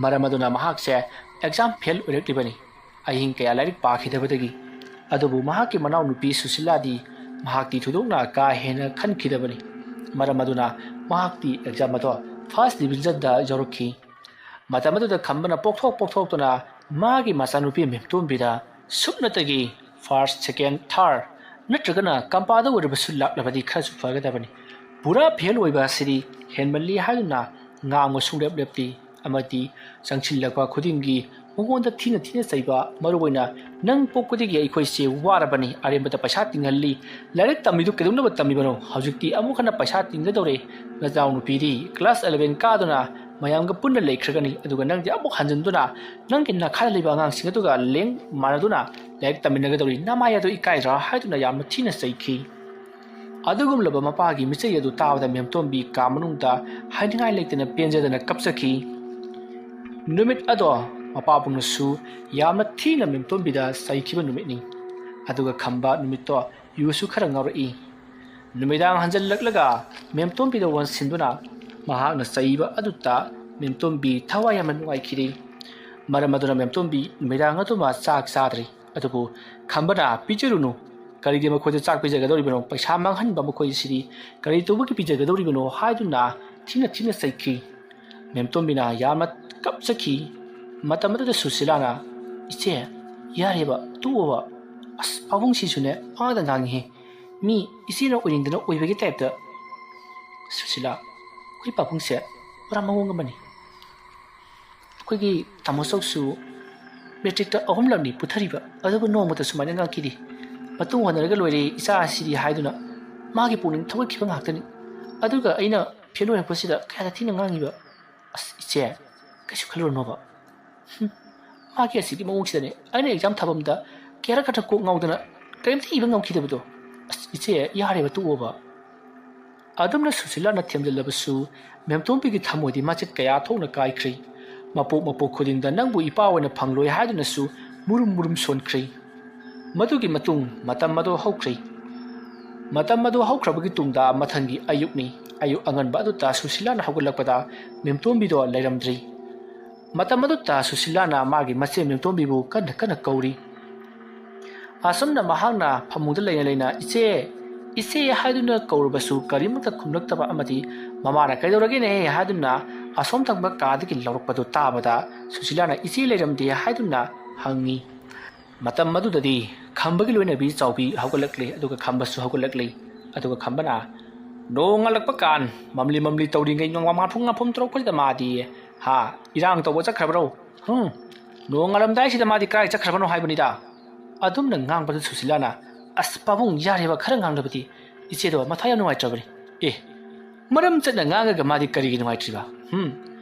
ꯃꯔꯝ ꯑꯗꯨꯅ ꯃꯍꯥꯛꯁꯦ ꯑꯦꯛꯖꯥꯝ ꯐꯦꯜ ꯑꯣꯏꯔꯛꯂꯤꯕꯅꯤ꯫ ꯑꯍꯤꯡ ꯀꯌꯥ ꯂꯥꯏꯔꯤꯛ ꯄꯥꯈꯤꯗꯕꯗꯒꯤ꯫ ꯑꯗꯨꯕꯨ ꯃꯍꯥꯛꯀꯤ ꯃꯅꯥꯎꯅꯨꯄꯤ ꯁꯨꯁꯤꯂꯥꯗꯤ ꯃꯍꯥꯛꯇꯤ ꯊꯣꯏꯗꯣꯛꯅ ꯀꯥ ꯍꯦꯟꯅ ꯈꯟꯈꯤꯗꯕꯅꯤ꯫ ꯃꯔꯝ ꯑꯗꯨꯅ ꯃꯍꯥꯛꯇꯤ ꯑꯦꯛꯖꯥꯝ ꯑꯗꯣ ꯐꯥꯔꯁ ꯗꯤꯕꯤꯖꯟꯗ ꯌꯥꯎꯔꯛꯈꯤ꯫ ꯃꯇꯝ ꯑꯗꯨꯗ ꯈꯝꯕꯅ ꯄꯣꯛꯊꯣꯛ ꯄꯣꯛꯊꯣꯛꯇꯨꯅ ꯃꯥꯒꯤ ꯃꯆꯥꯅꯨꯄꯤ ꯃꯦꯝꯇꯣꯝꯕꯤꯗ ꯁꯨꯞꯅꯇꯒꯤ ꯐꯥꯔꯁ, ꯁꯦꯀꯦꯟ, ꯊꯥꯔꯠ ꯅꯠꯇ꯭ꯔꯒꯅ ꯀꯝꯄꯥꯗ ꯑꯣꯏꯔꯕꯁꯨ ꯂꯥꯛꯂꯕꯗꯤ ꯈꯔꯁꯨ ꯐꯒꯗꯕꯅꯤ꯫ ꯄꯨꯔꯥ ꯐꯦꯜ ꯑꯣꯏꯕ ꯑꯁꯤꯗꯤ ꯍꯦꯟꯃꯜꯂꯤ ꯍꯥꯏꯗꯨꯅ ꯉꯥꯡꯕ ꯁꯨꯡꯂꯦꯞ ꯂꯦꯞꯇꯦ꯫ ꯑꯃꯗꯤ ꯆꯪꯁꯤꯜꯂꯛꯄ ꯈꯨꯗꯤꯡꯒꯤ ꯃꯉꯣꯟꯗ ꯊꯤꯅ ꯊꯤꯅ ꯆꯩꯕ, ꯃꯔꯨꯑꯣꯏꯅ "ꯅꯪ ꯄꯣꯛꯄꯗꯒꯤ ꯑꯩꯈꯣꯏꯁꯦ ꯋꯥꯔꯕꯅꯤ, ꯑꯔꯦꯝꯕꯗ ꯄꯩꯁꯥ ꯇꯤꯡꯍꯜꯂꯤ, ꯂꯥꯏꯔꯤꯛ ꯇꯝꯃꯤꯗꯨ ꯀꯩꯗꯧꯅꯕ ꯇꯝꯃꯤꯕꯅꯣ? ꯍꯧꯖꯤꯛꯇꯤ ꯑꯃꯨꯛ ꯍꯟꯅ ꯄꯩꯁꯥ ꯇꯤꯡꯒꯗꯧꯔꯦ, ꯅꯆꯥꯅꯨꯄꯤꯗꯤ ꯀ꯭ꯂꯥꯁ ꯑꯦꯂꯚꯦꯟ ꯀꯥꯗꯨꯅ ꯃꯌꯥꯝꯒ ꯄꯨꯟꯅ ꯂꯩꯈ꯭ꯔꯒꯅꯤ, ꯑꯗꯨꯒ ꯅꯪꯗꯤ ꯑꯃꯨꯛ ꯍꯟꯖꯤꯟꯗꯨꯅ ꯅꯪꯒꯤ ꯅꯈꯥꯗ ꯂꯩꯕ ꯑꯉꯥꯡꯁꯤꯡ ꯑꯗꯨꯒ ꯂꯦꯡ ꯃꯥꯟꯅꯗꯨꯅ ꯂꯥꯏꯔꯤꯛ ꯇꯝꯃꯤꯟꯅꯒꯗꯧꯔꯤ, ꯅꯃꯥꯏ ꯑꯗꯨ ꯏꯀꯥꯏꯗ꯭ꯔꯥ?" ꯍꯥꯏꯗꯨꯅ ꯌꯥꯝꯅ ꯊꯤꯅ ꯆꯩꯈꯤ꯫ ꯑꯗꯨꯒꯨꯝꯂꯕ ꯃꯄꯥꯒꯤ ꯃꯤꯆꯩ ꯑꯗꯨ ꯇꯥꯕꯗ ꯃꯦꯝꯇꯣꯝꯕꯤ ꯀꯥ ꯃꯅꯨꯡꯗ ꯍꯥꯏꯅꯤꯡꯉꯥꯏ ꯂꯩꯇꯅ ꯄꯦꯟꯖꯗꯅ ꯀꯞꯆꯈꯤ꯫ ꯅꯨꯃꯤꯠ ꯑꯗꯣ ꯃꯄꯥꯕꯨꯡꯅꯁꯨ ꯌꯥꯝꯅ ꯊꯤꯅ ꯃꯦꯝꯇꯣꯝꯕꯤꯗ ꯆꯩꯈꯤꯕ ꯅꯨꯃꯤꯠꯅꯤ꯫ ꯑꯗꯨꯒ ꯈꯝꯕ ꯅꯨꯃꯤꯠꯇꯣ ꯌꯨꯁꯨ ꯈꯔ ꯉꯥꯎꯔꯛꯏ꯫ ꯅꯨꯃꯤꯗꯥꯡ ꯍꯟꯖꯜꯂꯛꯂꯒ ꯃꯦꯝꯇꯣꯝꯕꯤꯗ ꯑꯣꯟꯁꯤꯟꯗꯨꯅ ꯃꯍꯥꯛꯅ ꯆꯩꯕ ꯑꯗꯨꯗ ꯃꯦꯝꯇꯣꯝꯕꯤ ꯊꯋꯥꯏ ꯌꯥꯝꯅ ꯅꯨꯡꯉꯥꯏꯈꯤꯗꯦ꯫ ꯃꯔꯝ ꯑꯗꯨꯅ ꯃꯦꯝꯇꯣꯝꯕꯤ ꯅꯨꯃꯤꯗꯥꯡ ꯑꯗꯨꯃ ꯆꯥꯛ ꯆꯥꯗ꯭ꯔꯤ꯫ ꯑꯗꯨꯕꯨ ꯈꯝꯕꯅ "ꯄꯤꯖꯔꯨꯅꯨ, ꯀꯔꯤꯒꯤ ꯃꯈꯣꯏꯗ ꯆꯥꯛ ꯄꯤꯖꯒꯗꯧꯔꯤꯕꯅꯣ? ꯄꯩꯁꯥ ꯃꯥꯡꯍꯟꯕ ꯃꯈꯣꯏꯁꯤꯗꯤ ꯀꯔꯤ ꯇꯧꯕꯒꯤ ꯄꯤꯖꯒꯗꯧꯔꯤꯕꯅꯣ?" ꯍꯥꯏꯗꯨꯅ ꯊꯤꯅ ꯊꯤꯅ ꯆꯩꯈꯤ꯫ ꯃꯦꯝꯇꯣꯝꯕꯤꯅ ꯌꯥꯝꯅ ꯀꯞꯆꯈꯤ꯫ ꯃꯇꯝ ꯑꯗꯨꯗ ꯁꯨꯁꯤꯂꯥꯅ, "ꯏꯆꯦ, ꯌꯥꯔꯦꯕ, ꯇꯣꯛꯑꯣꯕ꯫ ꯑꯁ, ꯄꯥꯕꯨꯡꯁꯤꯁꯨꯅꯦ, ꯄꯉꯥꯡꯗ ꯉꯥꯡꯉꯤꯍꯦ꯫ ꯃꯤ ꯏꯆꯦꯅ ꯑꯣꯏꯅꯤꯡꯗꯅ ꯑꯣꯏꯕꯒꯤ ꯇꯥꯏꯞꯇ꯫" "ꯁꯨꯁꯤꯂꯥ, ꯑꯩꯈꯣꯏ ꯄꯥꯕꯨꯡꯁꯦ ꯄꯨꯔꯥ ꯃꯑꯣꯡ ꯑꯃꯅꯤ꯫ ꯑꯩꯈꯣꯏꯒꯤ ꯇꯥꯃꯣ ꯆꯧꯁꯨ ꯃꯦꯇ꯭ꯔꯤꯛꯇ ꯑꯍꯨꯝꯂꯛꯅꯤ ꯄꯨꯊꯔꯤꯕ, ꯑꯗꯨꯕꯨ ꯅꯣꯡꯃꯇ ꯁꯨꯃꯥꯏꯅ ꯉꯥꯡꯈꯤꯗꯦ꯫ ꯃꯇꯨꯡ ꯍꯣꯠꯅꯔꯒ ꯂꯣꯏꯔꯦ ꯏꯆꯥ ꯑꯁꯤꯗꯤ ꯍꯥꯏꯗꯨꯅ ꯃꯥꯒꯤ ꯄꯨꯛꯅꯤꯡ ꯊꯧꯒꯠꯈꯤꯕ ꯉꯥꯛꯇꯅꯤ꯫ ꯑꯗꯨꯒ ꯑꯩꯅ ꯐꯦꯜ ꯑꯣꯏꯔꯛꯄꯁꯤꯗ ꯀꯌꯥꯗ ꯊꯤꯅ ꯉꯥꯡꯉꯤꯕ꯫ ꯑꯁ, ꯏꯆꯦ, ꯀꯩꯁꯨ ꯈꯜꯂꯨꯔꯅꯣꯕ꯫ ꯍꯨꯝ, ꯃꯥꯒꯤ ꯑꯁꯤꯒꯤ ꯃꯑꯣꯡꯁꯤꯗꯅꯦ ꯑꯩꯅ ꯑꯦꯛꯖꯥꯝ ꯊꯥꯐꯝꯗ ꯀꯌꯥꯔꯛ ꯈꯛꯇ ꯀꯣꯛ ꯉꯥꯎꯗꯅ ꯀꯔꯤꯝꯇ ꯏꯕ ꯉꯝꯈꯤꯗꯕꯗꯣ꯫ ꯑꯁ, ꯏꯆꯦ, ꯌꯥꯔꯦꯕ, ꯇꯣꯛꯑꯣꯕ꯫" ꯑꯗꯨꯝꯅ ꯁꯨꯁꯤꯂꯥꯅ ꯊꯦꯝꯖꯤꯜꯂꯕꯁꯨ ꯃꯦꯝꯇꯣꯝꯕꯤꯒꯤ ꯊꯃꯣꯏꯗꯤ ꯃꯆꯦꯠ ꯀꯌꯥ ꯊꯣꯛꯅ ꯀꯥꯏꯈ꯭ꯔꯦ꯫ ꯃꯄꯣꯛ ꯃꯄꯣꯛ ꯈꯨꯗꯤꯡꯗ ꯅꯪꯕꯨ ꯏꯄꯥ ꯑꯣꯏꯅ ꯐꯪꯂꯣꯏ ꯍꯥꯏꯗꯨꯅꯁꯨ ꯃꯨꯔꯨꯝ ꯃꯨꯔꯨꯝ ꯁꯣꯟꯈ꯭ꯔꯦ꯫ ꯃꯗꯨꯒꯤ ꯃꯇꯨꯡ ꯃꯇꯝ ꯑꯗꯨ ꯍꯧꯈ꯭ꯔꯦ꯫ ꯃꯇꯝ ꯑꯗꯨ ꯍꯧꯈ꯭ꯔꯕꯒꯤ ꯇꯨꯡꯗ ꯃꯊꯪꯒꯤ ꯑꯌꯨꯛꯅꯤ꯫ ꯑꯌꯨꯛ ꯑꯉꯟꯕ ꯑꯗꯨꯗ ꯁꯨꯁꯤꯂꯥꯅ ꯍꯧꯒꯠꯂꯛꯄꯗ ꯃꯦꯝꯇꯣꯝꯕꯤꯗꯣ ꯂꯩꯔꯝꯗ꯭ꯔꯤ꯫ ꯃꯇꯝ ꯑꯗꯨꯗ ꯁꯨꯁꯤꯂꯥꯅ ꯃꯥꯒꯤ ꯃꯆꯦ ꯃꯦꯝꯇꯣꯝꯕꯤꯕꯨ ꯀꯟꯅ ꯀꯟꯅ ꯀꯧꯔꯤ꯫ ꯑꯁꯨꯝꯅ ꯃꯍꯥꯛꯅ ꯐꯃꯨꯡꯗ ꯂꯩꯅ ꯂꯩꯅ "ꯏꯆꯦ, ꯏꯆꯦ" ꯍꯥꯏꯗꯨꯅ ꯀꯧꯔꯕꯁꯨ ꯀꯔꯤꯃꯠꯇ ꯈꯨꯝꯂꯛꯇꯕ ꯑꯃꯗꯤ ꯃꯃꯥꯅ "ꯀꯩꯗꯧꯔꯒꯦꯅꯦ?" ꯍꯥꯏꯗꯨꯅ ꯑꯁꯣꯝ ꯊꯪꯕ ꯀꯥꯗꯒꯤ ꯂꯥꯎꯔꯛꯄꯗꯨ ꯇꯥꯕꯗ ꯁꯨꯁꯤꯂꯥꯅ "ꯏꯆꯦ ꯂꯩꯔꯝꯗꯦ" ꯍꯥꯏꯗꯨꯅ ꯍꯪꯉꯤ꯫ ꯃꯇꯝ ꯑꯗꯨꯗꯗꯤ ꯈꯝꯕꯒꯤ ꯂꯣꯏꯅꯕꯤ ꯆꯥꯎꯕꯤ ꯍꯧꯒꯠꯂꯛꯂꯤ, ꯑꯗꯨꯒ ꯈꯝꯕꯁꯨ ꯍꯧꯒꯠꯂꯛꯂꯤ꯫ ꯑꯗꯨꯒ ꯈꯝꯕꯅ, "ꯅꯣꯡ ꯉꯥꯜꯂꯛꯄ ꯀꯥꯟ, ꯃꯝꯂꯤ ꯃꯝꯂꯤ ꯇꯧꯔꯤꯉꯩ, ꯅꯣꯡꯃ ꯉꯥꯐꯨꯝ ꯉꯥꯐꯨꯝ ꯇꯧꯔꯛꯄꯁꯤꯗ ꯃꯥꯗꯤ, ꯍꯥ, ꯏꯔꯥꯡ ꯇꯧꯕ ꯆꯠꯈ꯭ꯔꯕ꯭ꯔꯣ? ꯍꯨꯝ, ꯅꯣꯡ ꯉꯥꯜꯂꯝꯗꯥꯏꯁꯤꯗ ꯃꯥꯗꯤ ꯀꯗꯥꯏ ꯆꯠꯈ꯭ꯔꯕꯅꯣ ꯍꯥꯏꯕꯅꯤꯗ?" ꯑꯗꯨꯝꯅ ꯉꯥꯡꯕꯗ ꯁꯨꯁꯤꯂꯥꯅ, "ꯑꯁ, ꯄꯥꯕꯨꯡ, ꯌꯥꯔꯦꯕ, ꯈꯔ ꯉꯥꯡꯅꯕꯗꯤ꯫ ꯏꯆꯦꯗꯣ ꯃꯊꯥ ꯌꯥꯝ ꯅꯨꯡꯉꯥꯏꯇ꯭ꯔꯕꯅꯤ꯫" "ꯑꯦ, ꯃꯔꯝ ꯆꯠꯅ ꯉꯥꯡꯉꯒ ꯃꯥꯗꯤ ꯀꯔꯤꯒꯤ ꯅꯨꯡꯉꯥꯏꯇ꯭ꯔꯤꯕ? ꯍꯨꯝ,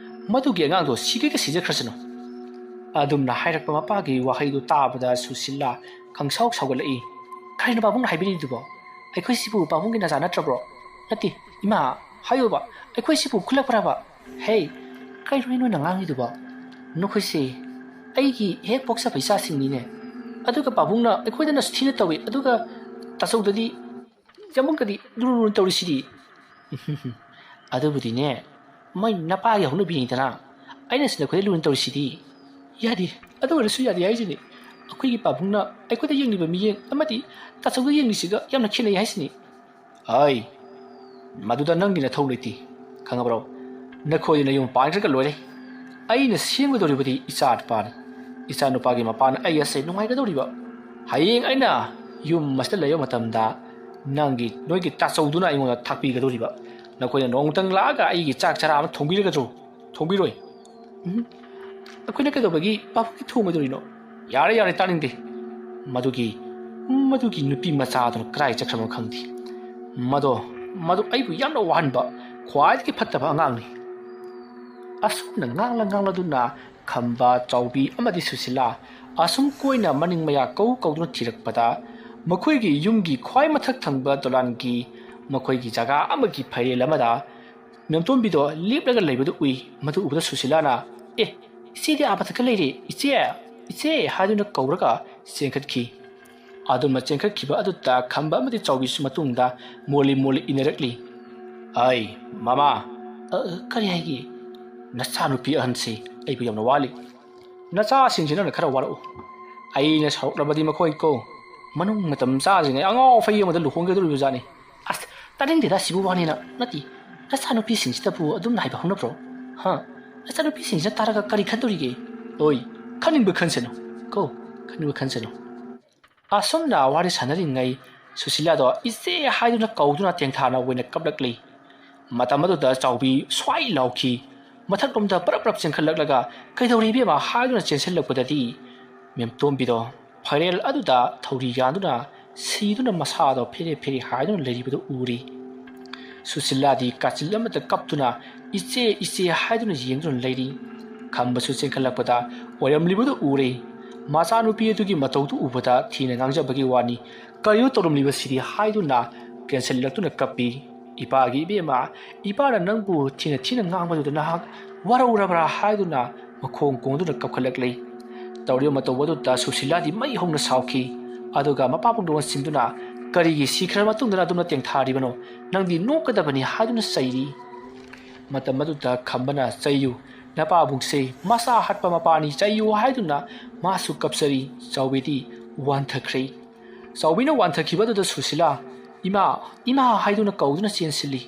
ꯃꯗꯨꯒꯤ ꯑꯉꯥꯡꯗꯣ ꯁꯤꯒꯦꯒ ꯁꯤꯖꯈ꯭ꯔꯁꯅꯨ꯫" ꯑꯗꯨꯝꯅ ꯍꯥꯏꯔꯛꯄ ꯃꯄꯥꯒꯤ ꯋꯥꯍꯩꯗꯨ ꯇꯥꯕꯗ ꯁꯨꯁꯤꯂꯥ ꯈꯪꯁꯥꯎ ꯁꯥꯎꯒꯠꯂꯛꯏ꯫ "ꯀꯔꯤꯅꯣ ꯄꯥꯕꯨꯡꯅ ꯍꯥꯏꯕꯤꯔꯤꯗꯨꯕꯣ? ꯑꯩꯈꯣꯏꯁꯤꯕꯨ ꯄꯥꯕꯨꯡꯒꯤ ꯅꯆꯥ ꯅꯠꯇ꯭ꯔꯕ꯭ꯔꯣ? ꯅꯠꯇꯦ, ꯏꯃꯥ, ꯍꯥꯏꯌꯣꯕ, ꯑꯩꯈꯣꯏꯁꯤꯕꯨ ꯈꯨꯜꯂꯛꯄ꯭ꯔꯕ? ꯍꯦ, ꯀꯔꯤꯅꯣ ꯅꯣꯏꯅ ꯉꯥꯡꯉꯤꯗꯨꯕꯣ? ꯅꯈꯣꯏꯁꯦ ꯑꯩꯒꯤ ꯍꯦꯛ ꯄꯣꯛꯆꯕ ꯏꯆꯥꯁꯤꯡꯅꯤꯅꯦ꯫ ꯑꯗꯨꯒ ꯄꯥꯕꯨꯡꯅ ꯑꯩꯈꯣꯏꯗꯅꯁꯨ ꯊꯤꯅ ꯇꯧꯏ, ꯑꯗꯨꯒ ꯇꯥꯆꯧꯗꯗꯤ, ꯌꯥꯝꯕꯨꯡꯗꯗꯤ ꯂꯨꯅ ꯂꯨꯅ ꯇꯧꯔꯤꯁꯤꯗꯤ꯫" "ꯑꯗꯨꯕꯨꯗꯤꯅꯦ, ꯃꯣꯏ ꯅꯄꯥꯒꯤ ꯍꯧꯅꯕꯤꯅꯤꯗꯅ꯫ ꯑꯩꯅꯁꯨ ꯅꯈꯣꯏꯗ ꯂꯨꯅ ꯇꯧꯔꯤꯁꯤꯗꯤ꯫" "ꯌꯥꯗꯦ, ꯑꯗꯨ ꯑꯣꯏꯔꯁꯨ ꯌꯥꯗꯦ ꯍꯥꯏꯁꯤꯅꯤ꯫ ꯑꯩꯈꯣꯏꯒꯤ ꯄꯥꯕꯨꯡꯅ ꯑꯩꯈꯣꯏꯗ ꯌꯦꯡꯂꯤꯕ ꯃꯤꯠꯌꯦꯡ ꯑꯃꯗꯤ ꯇꯥꯆꯧꯗ ꯌꯦꯡꯂꯤꯁꯤꯒ ꯌꯥꯝꯅ ꯈꯦꯠꯅꯩ ꯍꯥꯏꯁꯤꯅꯤ꯫" "ꯑꯩ, ꯃꯗꯨꯗ ꯅꯪꯒꯤ ꯅꯊꯧ ꯂꯩꯇꯦ꯫ "ꯈꯪꯉꯕ꯭ꯔꯣ? ꯅꯈꯣꯏꯗꯤ ꯅꯌꯨꯝ ꯄꯥꯟꯈ꯭ꯔꯒ ꯂꯣꯏꯔꯦ꯫ ꯑꯩꯅ ꯁꯦꯝꯒꯗꯧꯔꯤꯕꯗꯤ ꯏꯆꯥ ꯅꯨꯄꯥꯅꯤ꯫ ꯏꯆꯥ ꯅꯨꯄꯥꯒꯤ ꯃꯄꯥꯅ ꯑꯩ ꯑꯁꯦ ꯅꯨꯡꯉꯥꯏꯒꯗꯧꯔꯤꯕ꯫ ꯍꯌꯦꯡ ꯑꯩꯅ ꯌꯨꯝ ꯑꯁꯤꯗ ꯂꯩꯕ ꯃꯇꯝꯗ ꯅꯪꯒꯤ, ꯅꯣꯏꯒꯤ ꯇꯥꯆꯧꯗꯨꯅ ꯑꯩꯉꯣꯟꯗ ꯊꯥꯛꯄꯤꯒꯗꯧꯔꯤꯕ꯫ ꯅꯈꯣꯏꯅ ꯅꯣꯡꯃꯇꯪ ꯂꯥꯛꯑꯒ ꯑꯩꯒꯤ ꯆꯥꯛ ꯆꯔꯥ ꯑꯃ ꯊꯣꯡꯕꯤꯔꯒꯗ꯭ꯔꯣ? ꯊꯣꯡꯕꯤꯔꯣꯏ꯫ ꯎꯝ, ꯑꯩꯈꯣꯏꯅ ꯀꯩꯗꯧꯕꯒꯤ ꯄꯥꯕꯨꯡꯒꯤ ꯊꯣꯡꯉꯣꯏꯗꯧꯔꯤꯅꯣ?" "ꯌꯥꯔꯦ, ꯌꯥꯔꯦ, ꯇꯥꯅꯤꯡꯗꯦ꯫ ꯃꯗꯨꯒꯤ, ꯃꯗꯨꯒꯤ ꯅꯨꯄꯤ ꯃꯆꯥꯗꯨꯅ ꯀꯗꯥꯏ ꯆꯠꯈ꯭ꯔꯕꯅꯣ ꯈꯪꯗꯦ꯫ ꯃꯗꯣ, ꯃꯗꯨ ꯑꯩꯕꯨ ꯌꯥꯝꯅ ꯋꯥꯍꯟꯕ ꯈ꯭ꯋꯥꯏꯗꯒꯤ ꯐꯠꯇꯕ ꯑꯉꯥꯡꯅꯤ꯫" ꯑꯁꯨꯝꯅ ꯉꯥꯡꯂ ꯉꯥꯡꯂꯗꯨꯅ ꯈꯝꯕ, ꯆꯥꯎꯕꯤ ꯑꯃꯗꯤ ꯁꯨꯁꯤꯂꯥ ꯑꯁꯨꯝ ꯀꯣꯏꯅ ꯃꯅꯤꯡ ꯃꯌꯥ ꯀꯧ ꯀꯧꯗꯨꯅ ꯊꯤꯔꯛꯄꯗ, ꯃꯈꯣꯏꯒꯤ ꯌꯨꯝꯒꯤ ꯈ꯭ꯋꯥꯏ ꯃꯊꯛ ꯊꯪꯕ ꯗꯣꯂꯥꯟꯒꯤ ꯃꯈꯣꯏꯒꯤ ꯖꯒꯥ ꯑꯃꯒꯤ ꯐꯩꯔꯦꯜ ꯑꯃꯗ ꯃꯦꯝꯇꯣꯝꯕꯤꯗꯣ ꯂꯦꯞꯂꯒ ꯂꯩꯕꯗꯨ ꯎꯏ꯫ ꯃꯗꯨ ꯎꯕꯗ ꯁꯨꯁꯤꯂꯥꯅ, "ꯑꯦ, ꯏꯆꯦꯗꯤ ꯑꯥ ꯃꯊꯛꯇ ꯂꯩꯔꯦ, ꯏꯆꯦ, ꯏꯆꯦ" ꯍꯥꯏꯗꯨꯅ ꯀꯧꯔꯒ ꯆꯦꯟꯈꯠꯈꯤ꯫ ꯑꯗꯨꯝꯅ ꯆꯦꯟꯈꯠꯈꯤꯕ ꯑꯗꯨꯗ ꯈꯝꯕ ꯑꯃꯗꯤ ꯆꯥꯎꯕꯤꯁꯨ ꯃꯇꯨꯡꯗ ꯃꯣꯜꯂꯤ ꯃꯣꯜꯂꯤ ꯏꯟꯅꯔꯛꯂꯤ꯫ "ꯑꯩ, ꯃꯃꯥ!" "ꯑ, ꯀꯔꯤ ꯍꯥꯏꯒꯦ?" "ꯅꯆꯥꯅꯨꯄꯤ ꯑꯍꯟꯁꯤ ꯑꯩꯕꯨ ꯌꯥꯝꯅ ꯋꯥꯍꯜꯂꯤ꯫ ꯅꯆꯥꯁꯤꯡꯁꯤ ꯅꯪꯅ ꯈꯔ ꯋꯥꯔꯛꯎ꯫ ꯑꯩꯅ ꯁꯥꯎꯔꯛꯂꯕꯗꯤ ꯃꯈꯣꯏ ꯀꯣ, ꯃꯅꯨꯡ ꯃꯇꯝ ꯆꯥꯁꯤꯡ ꯑꯉꯥꯎ ꯑꯐꯩ ꯑꯃꯗ ꯂꯨꯍꯣꯡꯒꯗꯧꯔꯤꯕꯖꯥꯠꯅꯤ꯫" "ꯑꯁ, ꯇꯥꯅꯤꯡꯗꯦꯗ, ꯁꯤꯕꯨ ꯋꯥꯅꯦꯅ꯫ ꯅꯠꯇꯦ, ꯅꯆꯥꯅꯨꯄꯤꯁꯤꯡꯁꯤꯗꯕꯨ ꯑꯗꯨꯝꯅ ꯍꯥꯏꯕ ꯍꯧꯅꯕ꯭ꯔꯣ? ꯍꯥ? ꯅꯆꯥꯅꯨꯄꯤꯁꯤꯡꯁꯤꯅ ꯇꯥꯔꯒ ꯀꯔꯤ ꯈꯟꯗꯣꯔꯤꯒꯦ?" "ꯑꯣꯏ, ꯈꯟꯅꯤꯡꯕ ꯈꯟꯁꯅꯨ꯫ ꯀꯣ, ꯈꯟꯅꯤꯡꯕ ꯈꯟꯁꯅꯨ꯫" ꯑꯁꯨꯝꯅ ꯋꯥꯔꯤ ꯁꯥꯟꯅꯔꯤꯉꯩ ꯁꯨꯁꯤꯂꯥꯗꯣ ꯏꯆꯦ ꯍꯥꯏꯗꯨꯅ ꯀꯧꯗꯨꯅ ꯇꯦꯡꯊꯥꯅ ꯑꯣꯏꯅ ꯀꯞꯂꯛꯂꯤ꯫ ꯃꯇꯝ ꯑꯗꯨꯗ ꯆꯥꯎꯕꯤ ꯁ꯭ꯋꯥꯏ ꯂꯥꯎꯈꯤ꯫ ꯃꯊꯛꯂꯣꯝꯗ ꯄꯔꯞ ꯄꯔꯞ ꯆꯦꯟꯈꯠꯂꯛꯂꯒ, "ꯀꯩꯗꯧꯔꯤ ꯏꯕꯦꯝꯃ?" ꯍꯥꯏꯗꯨꯅ ꯆꯦꯟꯁꯤꯜꯂꯛꯄꯗꯗꯤ, ꯃꯦꯝꯇꯣꯝꯕꯤꯗꯣ ꯐꯥꯏꯔꯦꯜ ꯑꯗꯨꯗ ꯊꯧꯔꯤ ꯌꯥꯟꯗꯨꯅ ꯁꯤꯗꯨꯅ ꯃꯁꯥꯗꯣ ꯐꯦꯔꯦ ꯐꯦꯔꯦ ꯍꯥꯏꯗꯨꯅ ꯂꯩꯔꯤꯕꯗꯨ ꯎꯔꯤ꯫ ꯁꯨꯁꯤꯂꯥꯗꯤ ꯀꯥꯆꯤꯜ ꯑꯃꯗ ꯀꯞꯇꯨꯅ "ꯏꯆꯦ, ꯏꯆꯦ" ꯍꯥꯏꯗꯨꯅ ꯌꯦꯡꯗꯨꯅ ꯂꯩꯔꯤ꯫ ꯈꯝꯕꯁꯨ ꯆꯦꯟꯈꯠꯂꯛꯄꯗ ꯑꯣꯏꯔꯝꯂꯤꯕꯗꯨ ꯎꯔꯦ꯫ ꯃꯆꯥꯅꯨꯄꯤ ꯑꯗꯨꯒꯤ ꯃꯇꯧꯗꯨ ꯎꯕꯗ ꯊꯤꯅ ꯉꯥꯡꯖꯕꯒꯤ ꯋꯥꯅꯤ꯫ "ꯀꯔꯤꯅꯣ ꯇꯧꯔꯝꯂꯤꯕꯁꯤꯗꯤ?" ꯍꯥꯏꯗꯨꯅ ꯀꯦꯟꯁꯤꯜꯂꯛꯇꯨꯅ ꯀꯞꯄꯤ꯫ "ꯏꯄꯥꯒꯤ ꯏꯕꯦꯝꯃ, ꯏꯄꯥꯅ ꯅꯪꯕꯨ ꯊꯤꯅ ꯊꯤꯅ ꯉꯥꯡꯕꯗꯨꯗ ꯅꯍꯥꯛ ꯋꯥꯔꯧꯔꯕ꯭ꯔꯥ?" ꯍꯥꯏꯗꯨꯅ ꯃꯈꯣꯡ ꯀꯣꯟꯗꯨꯅ ꯀꯞꯈꯠꯂꯛꯂꯤ꯫ ꯇꯧꯔꯤꯕ ꯃꯇꯧ ꯑꯗꯨꯗ ꯁꯨꯁꯤꯂꯥꯗꯤ ꯃꯩ ꯍꯧꯅ ꯁꯥꯎꯈꯤ꯫ ꯑꯗꯨꯒ ꯃꯄꯥꯕꯨꯡꯗ ꯑꯣꯟꯁꯤꯟꯗꯨꯅ, "ꯀꯔꯤꯒꯤ ꯁꯤꯈ꯭ꯔ ꯃꯇꯨꯡꯗꯅ ꯑꯗꯨꯝꯅ ꯇꯦꯡꯊꯥꯔꯤꯕꯅꯣ? ꯅꯪꯗꯤ ꯅꯣꯛꯀꯗꯕꯅꯤ" ꯍꯥꯏꯗꯨꯅ ꯆꯩꯔꯤ꯫ ꯃꯇꯝ ꯑꯗꯨꯗ ꯈꯝꯕꯅ, "ꯆꯩꯌꯨ, ꯅꯄꯥꯕꯨꯡꯁꯦ ꯃꯁꯥ ꯍꯥꯠꯄ ꯃꯄꯥꯅꯤ, ꯆꯩꯌꯨ" ꯍꯥꯏꯗꯨꯅ ꯃꯥꯁꯨ ꯀꯞꯆꯔꯤ꯫ ꯆꯥꯎꯕꯤꯗꯤ ꯋꯥꯟꯊꯈ꯭ꯔꯦ꯫ ꯆꯥꯎꯕꯤꯅ ꯋꯥꯟꯊꯈꯤꯕ ꯑꯗꯨꯗ ꯁꯨꯁꯤꯂꯥ, "ꯏꯃꯥ, ꯏꯃꯥ" ꯍꯥꯏꯗꯨꯅ ꯀꯧꯗꯨꯅ ꯆꯦꯟꯁꯤꯜꯂꯤ꯫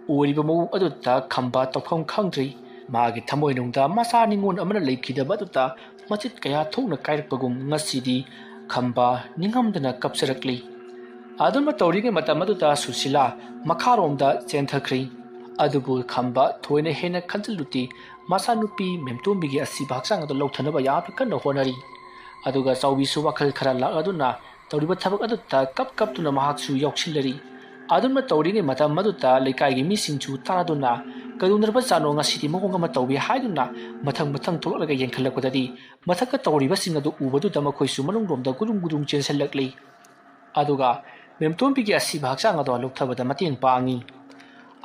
ꯎꯔꯤꯕ ꯃꯑꯣꯡ ꯑꯗꯨꯗ ꯈꯝꯕ ꯇꯧꯐꯝ ꯈꯪꯗ꯭ꯔꯤ꯫ ꯃꯥꯒꯤ ꯊꯃꯣꯏꯅꯨꯡꯗ ꯃꯆꯥ ꯅꯤꯉꯣꯜ ꯑꯃꯅ ꯂꯩꯈꯤꯗꯕ ꯑꯗꯨꯗ ꯃꯆꯤꯠ ꯀꯌꯥ ꯊꯣꯛꯅ ꯀꯥꯏꯔꯛꯄꯒꯨꯝ ꯉꯁꯤꯗꯤ ꯈꯝꯕ ꯅꯤꯡꯉꯝꯗꯅ ꯀꯞꯆꯔꯛꯂꯤ꯫ ꯑꯗꯨꯝꯅ ꯇꯧꯔꯤꯉꯩ ꯃꯇꯝ ꯑꯗꯨꯗ ꯁꯨꯁꯤꯂꯥ ꯃꯈꯥꯔꯣꯝꯗ ꯆꯦꯟꯊꯈ꯭ꯔꯤ꯫ ꯑꯗꯨꯕꯨ ꯈꯝꯕ ꯊꯣꯏꯅ ꯍꯦꯟꯅ ꯈꯟꯖꯤꯜꯂꯨꯗꯦ꯫ ꯃꯆꯥꯅꯨꯄꯤ ꯃꯦꯝꯇꯣꯝꯕꯤꯒꯤ ꯑꯁꯤꯕ ꯍꯛꯆꯥꯡ ꯑꯗꯨ ꯂꯧꯊꯅꯕ ꯌꯥꯝꯅ ꯀꯟꯅ ꯍꯣꯠꯅꯔꯤ꯫ ꯑꯗꯨꯒ ꯆꯥꯎꯕꯤꯁꯨ ꯋꯥꯈꯜ ꯈꯔ ꯂꯥꯛꯂꯗꯨꯅ ꯇꯧꯔꯤꯕ ꯊꯕꯛ ꯑꯗꯨꯗ ꯀꯞ ꯀꯞꯇꯨꯅ ꯃꯍꯥꯛꯁꯨ ꯌꯥꯎꯁꯤꯜꯂꯔꯤ꯫ ꯑꯗꯨꯝꯅ ꯇꯧꯔꯤꯉꯩ ꯃꯇꯝ ꯑꯗꯨꯗ ꯂꯩꯀꯥꯏꯒꯤ ꯃꯤꯁꯤꯡꯁꯨ ꯇꯥꯗꯨꯅ, "ꯀꯩꯗꯧꯅꯔꯕꯖꯥꯠꯅꯣ? ꯉꯁꯤꯗꯤ ꯃꯑꯣꯡ ꯑꯃ ꯇꯧꯏ" ꯍꯥꯏꯗꯨꯅ ꯃꯊꯪ ꯃꯊꯪ ꯊꯣꯛꯂꯛꯂꯒ ꯌꯦꯡꯈꯠꯂꯛꯄꯗꯗꯤ ꯃꯊꯛꯇ ꯇꯧꯔꯤꯕꯁꯤꯡ ꯑꯗꯨ ꯎꯕꯗꯨꯗ ꯃꯈꯣꯏꯁꯨ ꯃꯅꯨꯡꯂꯣꯝꯗ ꯒꯨꯗꯨꯡ ꯒꯨꯗꯨꯡ ꯆꯦꯟꯁꯤꯜꯂꯛꯂꯤ꯫ ꯑꯗꯨꯒ ꯃꯦꯝꯇꯣꯝꯕꯤꯒꯤ ꯑꯁꯤꯕ ꯍꯛꯆꯥꯡ ꯑꯗꯣ ꯂꯧꯊꯕꯗ ꯃꯇꯦꯡ ꯄꯥꯡꯉꯤ꯫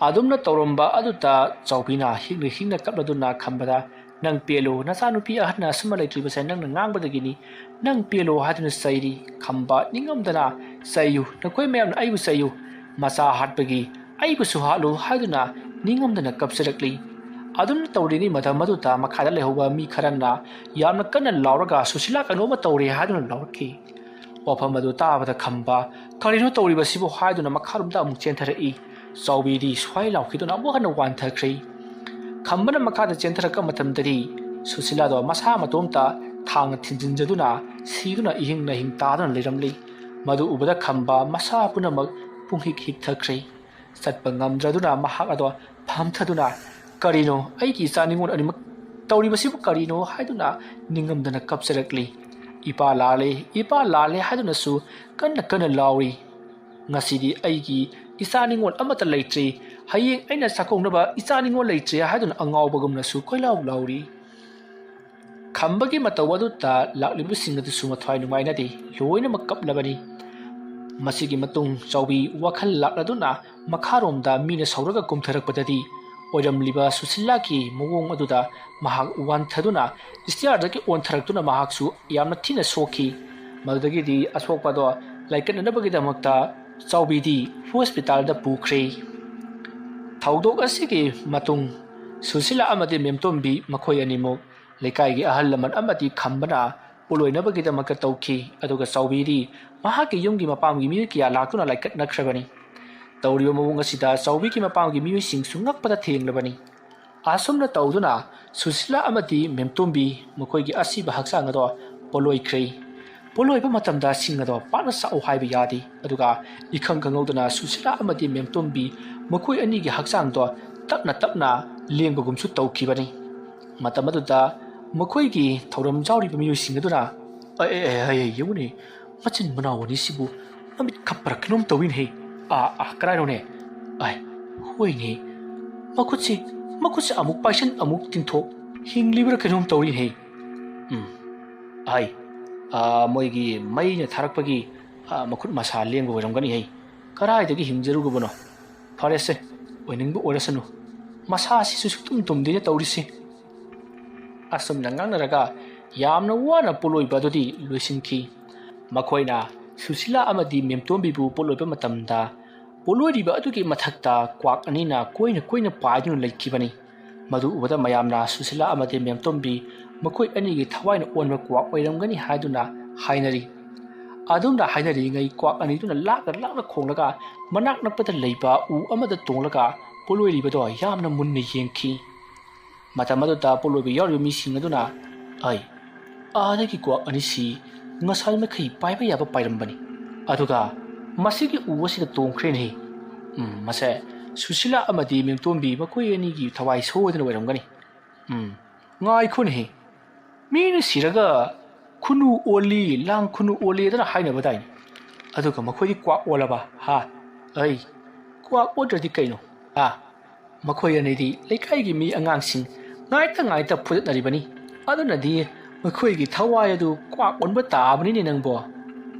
ꯑꯗꯨꯝꯅ ꯇꯧꯔꯝꯕ ꯑꯗꯨꯗ ꯆꯥꯎꯕꯤꯅ ꯍꯤꯛꯅ ꯍꯤꯛꯅ ꯀꯞꯂꯗꯨꯅ ꯈꯝꯕꯗ, "ꯅꯪ ꯄꯦꯜꯂꯨ, ꯅꯆꯥꯅꯨꯄꯤ ꯑꯍꯟꯅ ꯑꯁꯨꯝꯅ ꯂꯩꯇ꯭ꯔꯤꯕꯁꯦ ꯅꯪꯅ ꯉꯥꯡꯕꯗꯒꯤꯅꯤ, ꯅꯪ ꯄꯦꯜꯂꯨ" ꯍꯥꯏꯗꯨꯅ ꯆꯩꯔꯤ꯫ ꯈꯝꯕ ꯅꯤꯡꯉꯝꯗꯅ, "ꯆꯩꯌꯨ, ꯅꯈꯣꯏ ꯃꯌꯥꯝꯅ ꯑꯩꯕꯨ ꯆꯩꯌꯨ, ꯃꯆꯥ ꯍꯥꯠꯄꯒꯤ ꯑꯩꯕꯨꯁꯨ ꯍꯥꯠꯂꯨ" ꯍꯥꯏꯗꯨꯅ ꯅꯤꯡꯉꯝꯗꯅ ꯀꯞꯆꯔꯛꯂꯤ꯫ ꯑꯗꯨꯝꯅ ꯇꯧꯔꯤꯉꯩ ꯃꯇꯝ ꯑꯗꯨꯗ ꯃꯈꯥꯗ ꯂꯩꯍꯧꯕ ꯃꯤ ꯈꯔꯅ ꯌꯥꯝꯅ ꯀꯟꯅ ꯂꯥꯎꯔꯒ, "ꯁꯨꯁꯤꯂꯥ ꯀꯩꯅꯣꯝꯃ ꯇꯧꯔꯦ" ꯍꯥꯏꯗꯨꯅ ꯂꯥꯎꯔꯛꯈꯤ꯫ ꯋꯥꯐꯝ ꯑꯗꯨ ꯇꯥꯕꯗ ꯈꯝꯕ, "ꯀꯔꯤꯅꯣ ꯇꯧꯔꯤꯕꯁꯤꯕꯨ?" ꯍꯥꯏꯗꯨꯅ ꯃꯈꯥꯔꯣꯝꯗ ꯑꯃꯨꯛ ꯆꯦꯟꯊꯔꯛꯏ꯫ ꯆꯥꯎꯕꯤꯗꯤ ꯁ꯭ꯋꯥꯏ ꯂꯥꯎꯈꯤꯗꯨꯅ ꯑꯃꯨꯛ ꯍꯟꯅ ꯋꯥꯟꯊꯈ꯭ꯔꯦ꯫ ꯈꯝꯕꯅ ꯃꯈꯥꯗ ꯆꯦꯟꯊꯔꯛꯄ ꯃꯇꯝꯗꯗꯤ ꯁꯨꯁꯤꯂꯥꯗꯣ ꯃꯁꯥ ꯃꯇꯣꯝꯇ ꯊꯥꯡꯅ ꯊꯤꯟꯖꯤꯟꯖꯗꯨꯅ ꯁꯤꯗꯨꯅ ꯏꯍꯤꯡ ꯅꯥꯍꯤꯡ ꯇꯥꯗꯨꯅ ꯂꯩꯔꯝꯂꯤ꯫ ꯃꯗꯨ ꯎꯕꯗ ꯈꯝꯕ ꯃꯁꯥ ꯄꯨꯝꯅꯃꯛ ꯄꯨꯡꯍꯤꯛ ꯍꯤꯛꯊꯈ꯭ꯔꯦ꯫ ꯆꯠꯄ ꯉꯝꯗ꯭ꯔꯗꯨꯅ ꯃꯍꯥꯛ ꯑꯗꯣ ꯐꯝꯊꯗꯨꯅ, "ꯀꯔꯤꯅꯣ, ꯑꯩꯒꯤ ꯏꯆꯥ ꯅꯤꯉꯣꯜ ꯑꯅꯤꯃꯛ ꯇꯧꯔꯤꯕꯁꯤꯕꯨ ꯀꯔꯤꯅꯣ?" ꯍꯥꯏꯗꯨꯅ ꯅꯤꯡꯉꯝꯗꯅ ꯀꯞꯆꯔꯛꯂꯤ꯫ "ꯏꯄꯥ ꯂꯥꯜꯂꯦ, ꯏꯄꯥ ꯂꯥꯜꯂꯦ" ꯍꯥꯏꯗꯨꯅꯁꯨ ꯀꯟꯅ ꯀꯟꯅ ꯂꯥꯎꯔꯤ꯫ "ꯉꯁꯤꯗꯤ ꯑꯩꯒꯤ ꯏꯆꯥ ꯅꯤꯉꯣꯜ ꯑꯃꯠꯇ ꯂꯩꯇ꯭ꯔꯦ, ꯍꯌꯦꯡ ꯑꯩꯅ ꯆꯥꯛꯀꯧꯅꯕ ꯏꯆꯥ ꯅꯤꯉꯣꯜ ꯂꯩꯇ꯭ꯔꯦ" ꯍꯥꯏꯗꯨꯅ ꯑꯉꯥꯎꯕꯒꯨꯝꯅꯁꯨ ꯀꯣꯏꯂꯥꯎ ꯂꯥꯎꯔꯤ꯫ ꯈꯝꯕꯒꯤ ꯃꯇꯧ ꯑꯗꯨꯗ ꯂꯥꯛꯂꯤꯕꯁꯤꯡ ꯑꯗꯨꯁꯨ ꯃꯊ꯭ꯋꯥꯏ ꯅꯨꯡꯉꯥꯏꯅꯗꯦ, ꯂꯣꯏꯅꯃꯛ ꯀꯞꯂꯕꯅꯤ꯫ ꯃꯁꯤꯒꯤ ꯃꯇꯨꯡ ꯆꯥꯎꯕꯤ ꯋꯥꯈꯜ ꯂꯥꯛꯂꯗꯨꯅ ꯃꯈꯥꯔꯣꯝꯗ ꯃꯤꯅ ꯁꯧꯔꯒ ꯀꯨꯝꯊꯔꯛꯄꯗꯗꯤ ꯑꯣꯏꯔꯝꯂꯤꯕ ꯁꯨꯁꯤꯂꯥꯒꯤ ꯃꯑꯣꯡ ꯑꯗꯨꯗ ꯃꯍꯥꯛ ꯋꯥꯟꯊꯗꯨꯅ ꯏꯁꯇꯤꯌꯥꯔꯗꯒꯤ ꯑꯣꯟꯊꯔꯛꯇꯨꯅ ꯃꯍꯥꯛꯁꯨ ꯌꯥꯝꯅ ꯊꯤꯅ ꯁꯣꯛꯈꯤ꯫ ꯃꯗꯨꯗꯒꯤꯗꯤ ꯑꯁꯣꯛꯄꯗꯣ ꯂꯥꯏꯀꯠꯅꯅꯕꯒꯤꯗꯃꯛꯇ ꯆꯥꯎꯕꯤꯗꯤ ꯍꯣꯁꯄꯤꯇꯥꯜꯗ ꯄꯨꯈ꯭ꯔꯦ꯫ ꯊꯧꯗꯣꯛ ꯑꯁꯤꯒꯤ ꯃꯇꯨꯡ ꯁꯨꯁꯤꯂꯥ ꯑꯃꯗꯤ ꯃꯦꯝꯇꯣꯝꯕꯤ ꯃꯈꯣꯏ ꯑꯅꯤꯃꯛ ꯂꯩꯀꯥꯏꯒꯤ ꯑꯍꯜ ꯂꯃꯟ ꯑꯃꯗꯤ ꯈꯝꯕꯅ ꯄꯣꯠꯂꯣꯏꯅꯕꯒꯤꯗꯃꯛꯇ ꯇꯧꯈꯤ꯫ ꯑꯗꯨꯒ ꯆꯥꯎꯕꯤꯗꯤ ꯃꯍꯥꯛꯀꯤ ꯌꯨꯝꯒꯤ ꯃꯄꯥꯝꯒꯤ ꯃꯤꯑꯣꯏ ꯀꯌꯥ ꯂꯥꯛꯇꯨꯅ ꯂꯥꯏꯀꯠꯅꯈ꯭ꯔꯕꯅꯤ꯫ ꯇꯧꯔꯤꯕ ꯃꯑꯣꯡ ꯑꯁꯤꯗ ꯆꯥꯎꯕꯤꯒꯤ ꯃꯄꯥꯝꯒꯤ ꯃꯤꯑꯣꯏꯁꯤꯡꯁꯨ ꯉꯛꯄꯗ ꯊꯦꯡꯂꯕꯅꯤ꯫ ꯑꯁꯨꯝꯅ ꯇꯧꯗꯨꯅ ꯁꯨꯁꯤꯂꯥ ꯑꯃꯗꯤ ꯃꯦꯝꯇꯣꯝꯕꯤ ꯃꯈꯣꯏꯒꯤ ꯑꯁꯤꯕ ꯍꯛꯆꯥꯡ ꯑꯗꯣ ꯄꯣꯠꯂꯣꯏꯈ꯭ꯔꯦ꯫ ꯄꯣꯠꯂꯣꯏꯕ ꯃꯇꯝꯗ ꯁꯤꯡ ꯑꯗꯣ ꯄꯥꯛꯅ ꯆꯥꯎ ꯍꯥꯏꯕ ꯌꯥꯗꯦ꯫ ꯑꯗꯨꯒ ꯏꯈꯪ ꯈꯪꯍꯧꯗꯅ ꯁꯨꯁꯤꯂꯥ ꯑꯃꯗꯤ ꯃꯦꯝꯇꯣꯝꯕꯤ ꯃꯈꯣꯏ ꯑꯅꯤꯒꯤ ꯍꯛꯆꯥꯡꯗꯣ ꯇꯞꯅ ꯇꯞꯅ ꯂꯦꯡꯕꯒꯨꯝꯁꯨ ꯇꯧꯈꯤꯕꯅꯤ꯫ ꯃꯇꯝ ꯑꯗꯨꯗ ꯃꯈꯣꯏꯒꯤ ꯊꯧꯔꯝ ꯌꯥꯎꯔꯤꯕ ꯃꯤꯑꯣꯏꯁꯤꯡ ꯑꯗꯨꯅ, "ꯑꯦ, ꯑꯦ, ꯑꯦ, ꯑꯦ, ꯌꯦꯡꯉꯨꯅꯦ, ꯃꯆꯤꯟ ꯃꯅꯥꯎ ꯑꯅꯤꯁꯤꯕꯨ ꯃꯃꯤꯠ ꯈꯞꯄꯔ ꯀꯩꯅꯣꯝ ꯇꯧꯏꯅꯦꯍꯦ꯫ ꯑꯥ, ꯑꯥ, ꯀꯔꯥꯏꯅꯣꯅꯦ? ꯑꯥꯏ, ꯍꯣꯏꯅꯦ, ꯃꯈꯨꯠꯁꯤ, ꯃꯈꯨꯠꯁꯤ ꯑꯃꯨꯛ ꯄꯥꯏꯁꯟ ꯑꯃꯨꯛ ꯇꯤꯡꯊꯣꯛ, ꯍꯤꯡꯂꯤꯕ꯭ꯔꯥ ꯀꯩꯅꯣꯝ ꯇꯧꯔꯤꯅꯦꯍꯦ꯫ ꯎꯝ, ꯑꯥꯏ, ꯑꯥ, ꯃꯣꯏꯒꯤ ꯃꯩꯅ ꯊꯥꯔꯛꯄꯒꯤ, ꯑꯥ, ꯃꯈꯨꯠ ꯃꯁꯥ ꯂꯦꯡꯕ ꯑꯣꯏꯔꯝꯒꯅꯤꯍꯦ꯫ ꯀꯔꯥꯏꯗꯒꯤ ꯍꯤꯡꯖꯔꯨꯒꯕꯅꯣ? ꯐꯔꯦꯁꯦ, ꯑꯣꯏꯅꯤꯡꯕ ꯑꯣꯏꯔꯁꯅꯨ꯫ ꯃꯁꯥꯁꯤꯁꯨ ꯁꯨꯛꯇꯨꯝ ꯇꯨꯝꯗꯦꯅꯦ ꯇꯧꯔꯤꯁꯤ꯫" ꯑꯁꯨꯝꯅ ꯉꯥꯡꯅꯔꯒ ꯌꯥꯝꯅ ꯋꯥꯅ ꯄꯣꯠꯂꯣꯏꯕ ꯑꯗꯨꯗꯤ ꯂꯣꯏꯁꯤꯟꯈꯤ꯫ ꯃꯈꯣꯏꯅ ꯁꯨꯁꯤꯂꯥ ꯑꯃꯗꯤ ꯃꯦꯝꯇꯣꯝꯕꯤꯕꯨ ꯄꯣꯠꯂꯣꯏꯕ ꯃꯇꯝꯗ, ꯄꯣꯠꯂꯣꯏꯔꯤꯕ ꯑꯗꯨꯒꯤ ꯃꯊꯛꯇ ꯀ꯭ꯋꯥꯛ ꯑꯅꯤꯅ ꯀꯣꯏꯅ ꯀꯣꯏꯅ ꯄꯥꯏꯗꯨꯅ ꯂꯩꯈꯤꯕꯅꯤ꯫ ꯃꯗꯨ ꯎꯕꯗ ꯃꯌꯥꯝꯅ ꯁꯨꯁꯤꯂꯥ ꯑꯃꯗꯤ ꯃꯦꯝꯇꯣꯝꯕꯤ ꯃꯈꯣꯏ ꯑꯅꯤꯒꯤ ꯊꯋꯥꯏꯅ ꯑꯣꯟꯕ ꯀ꯭ꯋꯥꯛ ꯑꯣꯏꯔꯝꯒꯅꯤ ꯍꯥꯏꯗꯨꯅ ꯍꯥꯏꯅꯔꯤ꯫ ꯑꯗꯨꯝꯅ ꯍꯥꯏꯅꯔꯤꯉꯩ ꯀ꯭ꯋꯥꯛ ꯑꯅꯤꯗꯨꯅ ꯂꯥꯛꯅ ꯂꯥꯛꯅ ꯈꯣꯡꯂꯒ ꯃꯅꯥꯛ ꯅꯛꯄꯗ ꯂꯩꯕ ꯎ ꯑꯃꯗ ꯇꯣꯡꯂꯒ ꯄꯣꯠꯂꯣꯏꯔꯤꯕꯗꯣ ꯌꯥꯝꯅ ꯃꯨꯟꯅ ꯌꯦꯡꯈꯤ꯫ ꯃꯇꯝ ꯑꯗꯨꯗ ꯄꯣꯠꯂꯣꯏꯕ ꯌꯥꯎꯔꯤꯕ ꯃꯤꯁꯤꯡ ꯑꯗꯨꯅ, "ꯑꯩ, ꯑꯥꯗꯒꯤ ꯀ꯭ꯋꯥꯛ ꯑꯅꯤꯁꯤ ꯉꯁꯥꯏ ꯃꯈꯩ ꯄꯥꯏꯕ ꯌꯥꯕ ꯄꯥꯏꯔꯝꯕꯅꯤ, ꯑꯗꯨꯒ ꯃꯁꯤꯒꯤ ꯎ ꯑꯁꯤꯗ ꯇꯣꯡꯈ꯭ꯔꯦꯅꯦꯍꯦ꯫ ꯎꯝ, ꯃꯁꯦ ꯁꯨꯁꯤꯂꯥ ꯑꯃꯗꯤ ꯃꯦꯝꯇꯣꯝꯕꯤ ꯃꯈꯣꯏ ꯑꯅꯤꯒꯤ ꯊꯋꯥꯏ ꯁꯣꯏꯗꯅ ꯑꯣꯏꯔꯝꯒꯅꯤ꯫ ꯎꯝ, ꯉꯥꯏꯈꯣꯅꯦꯍꯦ, ꯃꯤꯅ ꯁꯤꯔꯒ ꯈꯨꯅꯨ ꯑꯣꯜꯂꯤ, ꯂꯥꯡ ꯈꯨꯅꯨ ꯑꯣꯜꯂꯤ ꯑꯗꯨꯅ ꯍꯥꯏꯅꯕꯗꯥꯏꯅꯦ? ꯑꯗꯨꯒ ꯃꯈꯣꯏꯗꯤ ꯀ꯭ꯋꯥꯛ ꯑꯣꯜꯂꯕ, ꯍꯥ? ꯑꯩ, ꯀ꯭ꯋꯥꯛ ꯑꯣꯟꯗ꯭ꯔꯗꯤ ꯀꯩꯅꯣ? ꯍꯥ?" ꯃꯈꯣꯏ ꯑꯅꯤꯗꯤ ꯂꯩꯀꯥꯏꯒꯤ ꯃꯤ ꯑꯉꯥꯡꯁꯤꯡ ꯉꯥꯏꯇ ꯉꯥꯏꯇ ꯐꯨꯗꯠꯅꯔꯤꯕꯅꯤ꯫ ꯑꯗꯨꯅꯗꯤ ꯃꯈꯣꯏꯒꯤ ꯊꯋꯥꯏ ꯑꯗꯨ ꯀ꯭ꯋꯥꯛ ꯑꯣꯟꯕ ꯇꯥꯕꯅꯤꯅꯦ ꯅꯪꯕꯣ꯫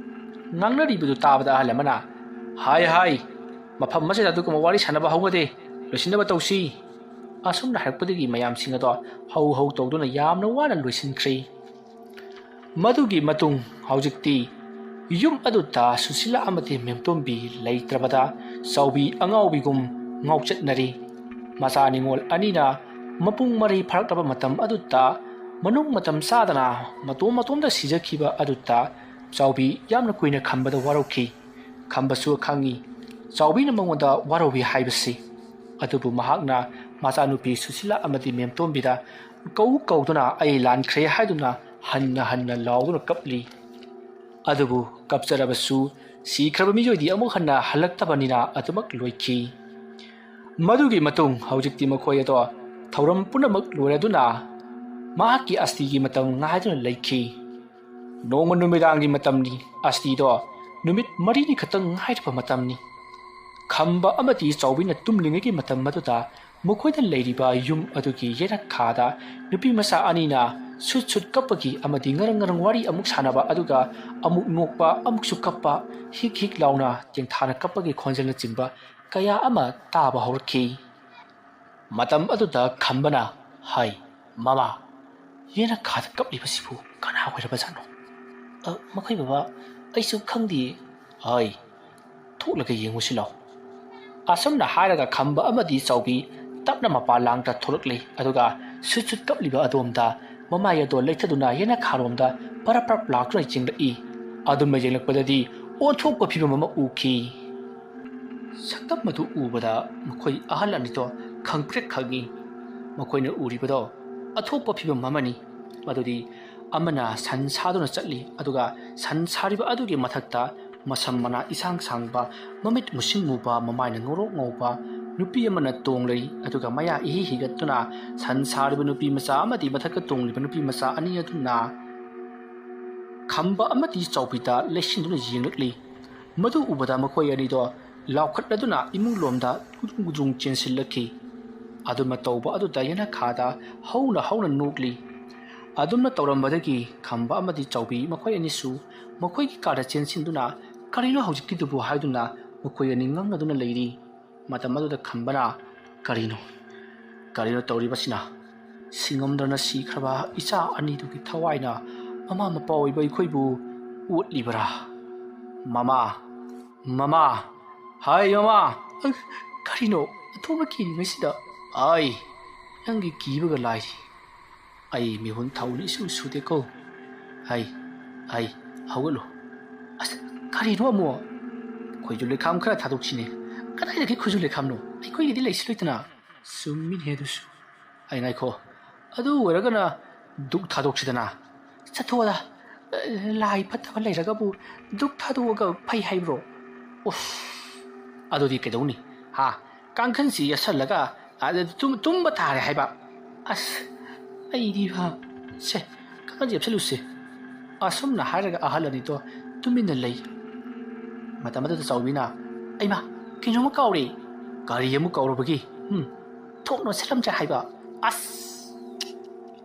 ꯉꯥꯡꯅꯔꯤꯕꯗꯨ ꯇꯥꯕꯗ ꯑꯍꯜ ꯑꯃꯅ, "ꯍꯥꯏ, ꯍꯥꯏ, ꯃꯐꯝ ꯑꯁꯤꯗ ꯑꯗꯨꯒꯨꯝꯕ ꯋꯥꯔꯤ ꯁꯥꯟꯅꯕ ꯍꯧꯅꯗꯦ, ꯂꯣꯏꯁꯤꯟꯅꯕ ꯇꯧꯁꯤ꯫" ꯑꯁꯨꯝꯅ ꯍꯥꯏꯔꯛꯄꯗꯒꯤ ꯃꯌꯥꯝꯁꯤꯡ ꯑꯗꯣ ꯍꯧ ꯍꯧ ꯇꯧꯗꯨꯅ ꯌꯥꯝꯅ ꯋꯥꯅ ꯂꯣꯏꯁꯤꯟꯈ꯭ꯔꯦ꯫ ꯃꯗꯨꯒꯤ ꯃꯇꯨꯡ ꯍꯧꯖꯤꯛꯇꯤ ꯌꯨꯝ ꯑꯗꯨꯗ ꯁꯨꯁꯤꯂꯥ ꯑꯃꯗꯤ ꯃꯦꯝꯇꯣꯝꯕꯤ ꯂꯩꯇ꯭ꯔꯕꯗ ꯆꯥꯎꯕꯤ ꯑꯉꯥꯎꯕꯤꯒꯨꯝ ꯉꯥꯎꯆꯠꯅꯔꯤ꯫ ꯃꯆꯥ ꯅꯤꯉꯣꯜ ꯑꯅꯤꯅ ꯃꯄꯨꯡ ꯃꯔꯩ ꯐꯥꯔꯛꯂꯕ ꯃꯇꯝ ꯑꯗꯨꯗ, ꯃꯅꯨꯡ ꯃꯇꯝ ꯆꯥꯗꯅ ꯃꯇꯣꯝ ꯃꯇꯣꯝꯗ ꯁꯤꯖꯈꯤꯕ ꯑꯗꯨꯗ ꯆꯥꯎꯕꯤ ꯌꯥꯝꯅ ꯀꯨꯏꯅ ꯈꯝꯕꯗ ꯋꯥꯔꯧꯈꯤ꯫ ꯈꯝꯕꯁꯨ ꯈꯪꯉꯤ꯫ ꯆꯥꯎꯕꯤꯅ ꯃꯉꯣꯟꯗ ꯋꯥꯔꯧꯏ ꯍꯥꯏꯕꯁꯤ꯫ ꯑꯗꯨꯕꯨ ꯃꯍꯥꯛꯅ ꯃꯆꯥꯅꯨꯄꯤ ꯁꯨꯁꯤꯂꯥ ꯑꯃꯗꯤ ꯃꯦꯝꯇꯣꯝꯕꯤꯗ ꯀꯧ ꯀꯧꯗꯨꯅ "ꯑꯩ ꯂꯥꯟꯈ꯭ꯔꯦ" ꯍꯥꯏꯗꯨꯅ ꯍꯟꯅ ꯍꯟꯅ ꯂꯥꯎꯗꯨꯅ ꯀꯞꯂꯤ꯫ ꯑꯗꯨꯕꯨ ꯀꯞꯆꯔꯕꯁꯨ ꯁꯤꯈ꯭ꯔꯕ ꯃꯤꯑꯣꯏꯗꯤ ꯑꯃꯨꯛ ꯍꯟꯅ ꯍꯜꯂꯛꯇꯕꯅꯤꯅ ꯑꯗꯨꯃꯛ ꯂꯣꯏꯈꯤ꯫ ꯃꯗꯨꯒꯤ ꯃꯇꯨꯡ ꯍꯧꯖꯤꯛꯇꯤ ꯃꯈꯣꯏ ꯑꯗꯣ ꯊꯧꯔꯝ ꯄꯨꯝꯅꯃꯛ ꯂꯣꯏꯔꯗꯨꯅ ꯃꯍꯥꯛꯀꯤ ꯑꯁꯇꯤꯒꯤ ꯃꯇꯝ ꯉꯥꯏꯗꯨꯅ ꯂꯩꯈꯤ꯫ ꯅꯣꯡꯃ ꯅꯨꯃꯤꯗꯥꯡꯒꯤ ꯃꯇꯝꯅꯤ꯫ ꯑꯁꯇꯤꯗꯣ ꯅꯨꯃꯤꯠ ꯃꯔꯤꯅꯤ ꯈꯛꯇꯪ ꯉꯥꯏꯔꯕ ꯃꯇꯝꯅꯤ꯫ ꯈꯝꯕ ꯑꯃꯗꯤ ꯆꯥꯎꯕꯤꯅ ꯇꯨꯝꯂꯤꯉꯩꯒꯤ ꯃꯇꯝ ꯑꯗꯨꯗ ꯃꯈꯣꯏꯗ ꯂꯩꯔꯤꯕ ꯌꯨꯝ ꯑꯗꯨꯒꯤ ꯌꯦꯅꯈꯥꯗ ꯅꯨꯄꯤ ꯃꯆꯥ ꯑꯅꯤꯅ ꯁꯨꯠ ꯁꯨꯠ ꯀꯞꯄꯒꯤ ꯑꯃꯗꯤ ꯉꯔꯪ ꯉꯔꯪ ꯋꯥꯔꯤ ꯑꯃꯨꯛ ꯁꯥꯟꯅꯕ, ꯑꯗꯨꯒ ꯑꯃꯨꯛ ꯅꯣꯛꯄ, ꯑꯃꯨꯛꯁꯨ ꯀꯞꯄ, ꯍꯤꯛ ꯍꯤꯛ ꯂꯥꯎꯅ ꯇꯦꯡꯊꯥꯅ ꯀꯞꯄꯒꯤ ꯈꯣꯟꯖꯦꯜꯅꯆꯤꯡꯕ ꯀꯌꯥ ꯑꯃ ꯇꯥꯕ ꯍꯧꯔꯛꯈꯤ꯫ ꯃꯇꯝ ꯑꯗꯨꯗ ꯈꯝꯕꯅ, "ꯍꯥꯏ, ꯃꯃꯥ, ꯌꯦꯅꯈꯥꯗ ꯀꯞꯂꯤꯕꯁꯤꯕꯨ ꯀꯅꯥ ꯑꯣꯏꯔꯕꯖꯥꯠꯅꯣ?" "ꯑ, ꯃꯈꯣꯏ ꯕꯕꯥ, ꯑꯩꯁꯨ ꯈꯪꯗꯦ꯫" "ꯍꯥꯏ, ꯊꯣꯛꯂꯒ ꯌꯦꯡꯉꯨꯁꯤ ꯂꯥꯎ꯫" ꯑꯁꯨꯝꯅ ꯍꯥꯏꯔꯒ ꯈꯝꯕ ꯑꯃꯗꯤ ꯆꯥꯎꯕꯤ ꯇꯞꯅ ꯃꯄꯥꯟ ꯂꯥꯡꯗ ꯊꯣꯛꯂꯛꯂꯤ꯫ ꯑꯗꯨꯒ ꯁꯨꯠ ꯁꯨꯠ ꯀꯞꯂꯤꯕ ꯑꯗꯣꯝꯗ ꯃꯃꯥꯏ ꯑꯗꯣ ꯂꯩꯊꯗꯨꯅ ꯌꯦꯅꯈꯥꯔꯣꯝꯗ ꯄꯔꯞ ꯄꯔꯞ ꯂꯥꯛꯇꯨꯅ ꯌꯦꯡꯂꯛꯏ꯫ ꯑꯗꯨꯝꯅ ꯌꯦꯡꯂꯛꯄꯗꯗꯤ ꯑꯣꯟꯊꯣꯛꯄ ꯐꯤꯕꯝ ꯑꯃ ꯎꯈꯤ꯫ ꯁꯛꯇꯝ ꯑꯗꯨ ꯎꯕꯗ ꯃꯈꯣꯏ ꯑꯍꯜ ꯑꯅꯤꯗꯣ ꯈꯪꯄ꯭ꯔꯦꯛ ꯈꯪꯉꯤ꯫ ꯃꯈꯣꯏꯅ ꯎꯔꯤꯕꯗꯣ ꯑꯊꯣꯛꯄ ꯐꯤꯕꯝ ꯑꯃꯅꯤ꯫ ꯃꯗꯨꯗꯤ ꯑꯃꯅ ꯁꯟ ꯁꯥꯗꯨꯅ ꯆꯠꯂꯤ, ꯑꯗꯨꯒ ꯁꯟ ꯁꯥꯔꯤꯕ ꯑꯗꯨꯒꯤ ꯃꯊꯛꯇ ꯃꯁꯝ ꯃꯅꯥ ꯏꯁꯥꯡ ꯁꯥꯡꯕ, ꯃꯃꯤꯠ ꯃꯨꯁꯤꯟ ꯃꯨꯕ, ꯃꯃꯥꯏꯅ ꯉꯧꯔꯣꯛ ꯉꯧꯕ ꯅꯨꯄꯤ ꯑꯃꯅ ꯇꯣꯡꯂꯩ꯫ ꯑꯗꯨꯒ ꯃꯌꯥ ꯏꯍꯤ ꯍꯤꯒꯠꯇꯨꯅ ꯁꯟ ꯁꯥꯔꯤꯕ ꯅꯨꯄꯤ ꯃꯆꯥ ꯑꯃꯗꯤ ꯃꯊꯛꯇ ꯇꯣꯡꯂꯤꯕ ꯅꯨꯄꯤ ꯃꯆꯥ ꯑꯅꯤ ꯑꯗꯨꯅ ꯈꯝꯕ ꯑꯃꯗꯤ ꯆꯥꯎꯕꯤꯗ ꯂꯩꯁꯤꯟꯗꯨꯅ ꯌꯦꯡꯂꯛꯂꯤ꯫ ꯃꯗꯨ ꯎꯕꯗ ꯃꯈꯣꯏ ꯑꯅꯤꯗꯣ ꯂꯥꯎꯈꯠꯂꯗꯨꯅ ꯏꯃꯨꯡꯂꯣꯝꯗ ꯒꯨꯗ꯭ꯔꯨꯡ ꯒꯨꯗ꯭ꯔꯨꯡ ꯆꯦꯟꯁꯤꯜꯂꯛꯈꯤ꯫ ꯑꯗꯨꯝꯅ ꯇꯧꯕ ꯑꯗꯨꯗ ꯌꯦꯅꯈꯥꯗ ꯍꯧꯅ ꯍꯧꯅ ꯅꯣꯛꯂꯤ꯫ ꯑꯗꯨꯝꯅ ꯇꯧꯔꯝꯕꯗꯒꯤ ꯈꯝꯕ ꯑꯃꯗꯤ ꯆꯥꯎꯕꯤ ꯃꯈꯣꯏ ꯑꯅꯤꯁꯨ ꯃꯈꯣꯏꯒꯤ ꯀꯥꯗ ꯆꯦꯟꯁꯤꯟꯗꯨꯅ "ꯀꯔꯤꯅꯣ ꯍꯧꯖꯤꯛꯀꯤꯗꯨꯕꯨ?" ꯍꯥꯏꯗꯨꯅ ꯃꯈꯣꯏ ꯑꯅꯤ ꯉꯥꯡꯅꯗꯨꯅ ꯂꯩꯔꯤ꯫ ꯃꯇꯝ ꯑꯗꯨꯗ ꯈꯝꯕꯅ, "ꯀꯔꯤꯅꯣ, ꯀꯔꯤꯅꯣ ꯇꯧꯔꯤꯕꯁꯤꯅ? ꯁꯤꯡꯉꯝꯗ꯭ꯔꯅ ꯁꯤꯈ꯭ꯔꯕ ꯏꯆꯥ ꯑꯅꯤꯗꯨꯒꯤ ꯊꯋꯥꯏꯅ ꯃꯃꯥ ꯃꯄꯥ ꯑꯣꯏꯕ ꯑꯩꯈꯣꯏꯕꯨ ꯑꯣꯠꯂꯤꯕꯔꯥ? ꯃꯃꯥ, ꯃꯃꯥ, ꯍꯥꯏ ꯃꯃꯥ!" "ꯑ, ꯀꯔꯤꯅꯣ? ꯅꯊꯣꯛꯅ ꯀꯤꯔꯤꯉꯩꯁꯤꯗ?" "ꯑꯥꯏ, ꯅꯪꯒꯤ ꯀꯤꯕꯒ ꯂꯥꯏꯔꯤ꯫ ꯑꯩ ꯃꯤꯍꯨꯟ ꯊꯥꯎꯅ ꯏꯁꯨ ꯁꯨꯗꯦꯀꯣ꯫ ꯍꯥꯏ, ꯍꯥꯏ, ꯍꯧꯒꯠꯂꯨ꯫ ꯑꯁ, ꯀꯔꯤꯅꯣ ꯑꯃꯨꯛ?" ꯈꯨꯖꯨ ꯂꯩꯈꯥꯝ ꯈꯔ ꯊꯥꯗꯣꯛꯁꯤꯅꯦ꯫ ꯀꯗꯥꯏꯗꯒꯤ ꯈꯨꯖꯨ ꯂꯩꯈꯥꯝꯅꯣ? ꯑꯩꯈꯣꯏꯒꯤꯗꯤ ꯂꯩꯁꯤꯜꯂꯣꯏꯗꯅ꯫ ꯆꯨꯝꯃꯤꯅꯦ ꯑꯗꯨꯁꯨ꯫ ꯑꯩ ꯉꯥꯏꯈꯣ, ꯑꯗꯨ ꯑꯣꯏꯔꯒꯅ ꯙꯨꯛ ꯊꯥꯗꯣꯛꯁꯤꯗꯅ꯫ ꯆꯠꯊꯣꯛꯑꯗ꯫ ꯂꯥꯏ ꯐꯠꯇꯕ ꯂꯩꯔꯒꯕꯨ ꯙꯨꯛ ꯊꯥꯗꯣꯛꯑꯒ ꯐꯩ ꯍꯥꯏꯕ꯭ꯔꯣ? ꯎꯐ꯫ ꯑꯗꯨꯗꯤ ꯀꯩꯗꯧꯅꯤ? ꯍꯥ? ꯀꯥꯡꯈꯟꯁꯤ ꯌꯦꯠꯁꯜꯂꯒ ꯑꯗ ꯇꯨꯝ- ꯇꯨꯝꯕ ꯇꯥꯔꯦ ꯍꯥꯏꯕ꯫ ꯑꯁ, ꯑꯩꯗꯤ ꯍꯥ? ꯁꯦ, ꯀꯥꯡꯈꯟꯁꯤ ꯌꯦꯞꯁꯜꯂꯨꯁꯦ꯫ ꯑꯁꯨꯝꯅ ꯍꯥꯏꯔꯒ ꯑꯍꯜ ꯑꯅꯤꯗꯣ ꯇꯨꯃꯤꯟꯅ ꯂꯩ꯫ ꯃꯇꯝ ꯑꯗꯨꯗ ꯆꯥꯎꯕꯤꯅ, "ꯑꯩꯃ, ꯀꯩꯅꯣꯝꯃ ꯀꯥꯎꯔꯦ꯫ ꯀꯔꯤ ꯑꯃꯨꯛ ꯀꯥꯎꯔꯕꯒꯦ? ꯎꯝ, ꯊꯣꯡꯅ ꯁꯠꯂꯝꯁꯦ ꯍꯥꯏꯕ꯫ ꯑꯁ,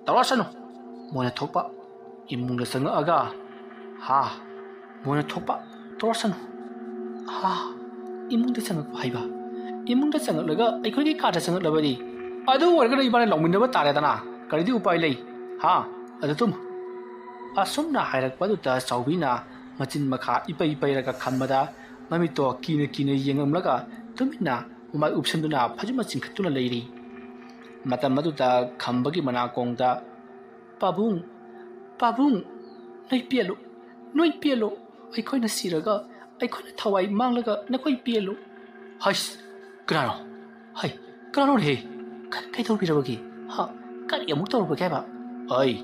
ꯇꯧꯔꯁꯅꯨ꯫ ꯃꯣꯏꯅ ꯊꯣꯛꯄ ꯏꯃꯨꯡꯗ ꯆꯪꯉꯛꯑꯒ, ꯍꯥ, ꯃꯣꯏꯅ ꯊꯣꯛꯄ ꯇꯧꯔꯁꯅꯨ꯫ ꯍꯥ, ꯏꯃꯨꯡꯗ ꯆꯪꯉꯛꯄ ꯍꯥꯏꯕ꯫ ꯏꯃꯨꯡꯗ ꯆꯪꯉꯛꯂꯒ ꯑꯩꯈꯣꯏꯒꯤ ꯀꯥꯗ ꯆꯪꯉꯛꯂꯕꯗꯤ? ꯑꯗꯨ ꯑꯣꯏꯔꯒꯅ ꯏꯕꯥꯅꯤ ꯂꯥꯎꯃꯤꯟꯅꯕ ꯇꯥꯔꯦꯗꯅ꯫ ꯀꯔꯤꯗꯤ ꯎꯄꯥꯏ ꯂꯩ? ꯍꯥ? ꯑꯗꯨ ꯇꯨꯝ꯫" ꯑꯁꯨꯝꯅ ꯍꯥꯏꯔꯛꯄꯗꯨꯗ ꯆꯥꯎꯕꯤꯅ ꯃꯆꯤꯟ ꯃꯈꯥ ꯏꯄꯩ ꯄꯩꯔꯒ ꯈꯟꯕꯗ ꯃꯃꯤꯠꯇꯣ ꯀꯤꯅ ꯀꯤꯅ ꯌꯦꯡꯂꯝꯂꯒ ꯇꯨꯃꯤꯟꯅ ꯃꯃꯥꯏ ꯎꯞꯁꯟꯗꯨꯅ ꯐꯩꯖꯨꯞꯅ ꯆꯤꯡꯈꯠꯇꯨꯅ ꯂꯩꯔꯤ꯫ ꯃꯇꯝ ꯑꯗꯨꯗ ꯈꯝꯕꯒꯤ ꯃꯅꯥꯀꯣꯡꯗ, "ꯄꯥꯕꯨꯡ, ꯄꯥꯕꯨꯡ, ꯅꯣꯏ ꯄꯦꯜꯂꯨ, ꯅꯣꯏ ꯄꯦꯜꯂꯨ꯫ ꯑꯩꯈꯣꯏꯅ ꯁꯤꯔꯒ, ꯑꯩꯈꯣꯏꯅ ꯊꯋꯥꯏ ꯃꯥꯡꯂꯒ ꯅꯈꯣꯏ ꯄꯦꯜꯂꯨ꯫" "ꯍꯩꯁ, ꯀꯅꯥꯅꯣ? ꯍꯩ, ꯀꯅꯥꯅꯣꯅꯦꯍꯦ? ꯀ- ꯀꯩꯗꯧꯕꯤꯔꯕꯒꯦ? ꯍꯥ? ꯀꯔꯤ ꯑꯃꯨꯛ ꯇꯧꯔꯨꯕꯒꯦ ꯍꯥꯏꯕ?" "ꯑꯩ,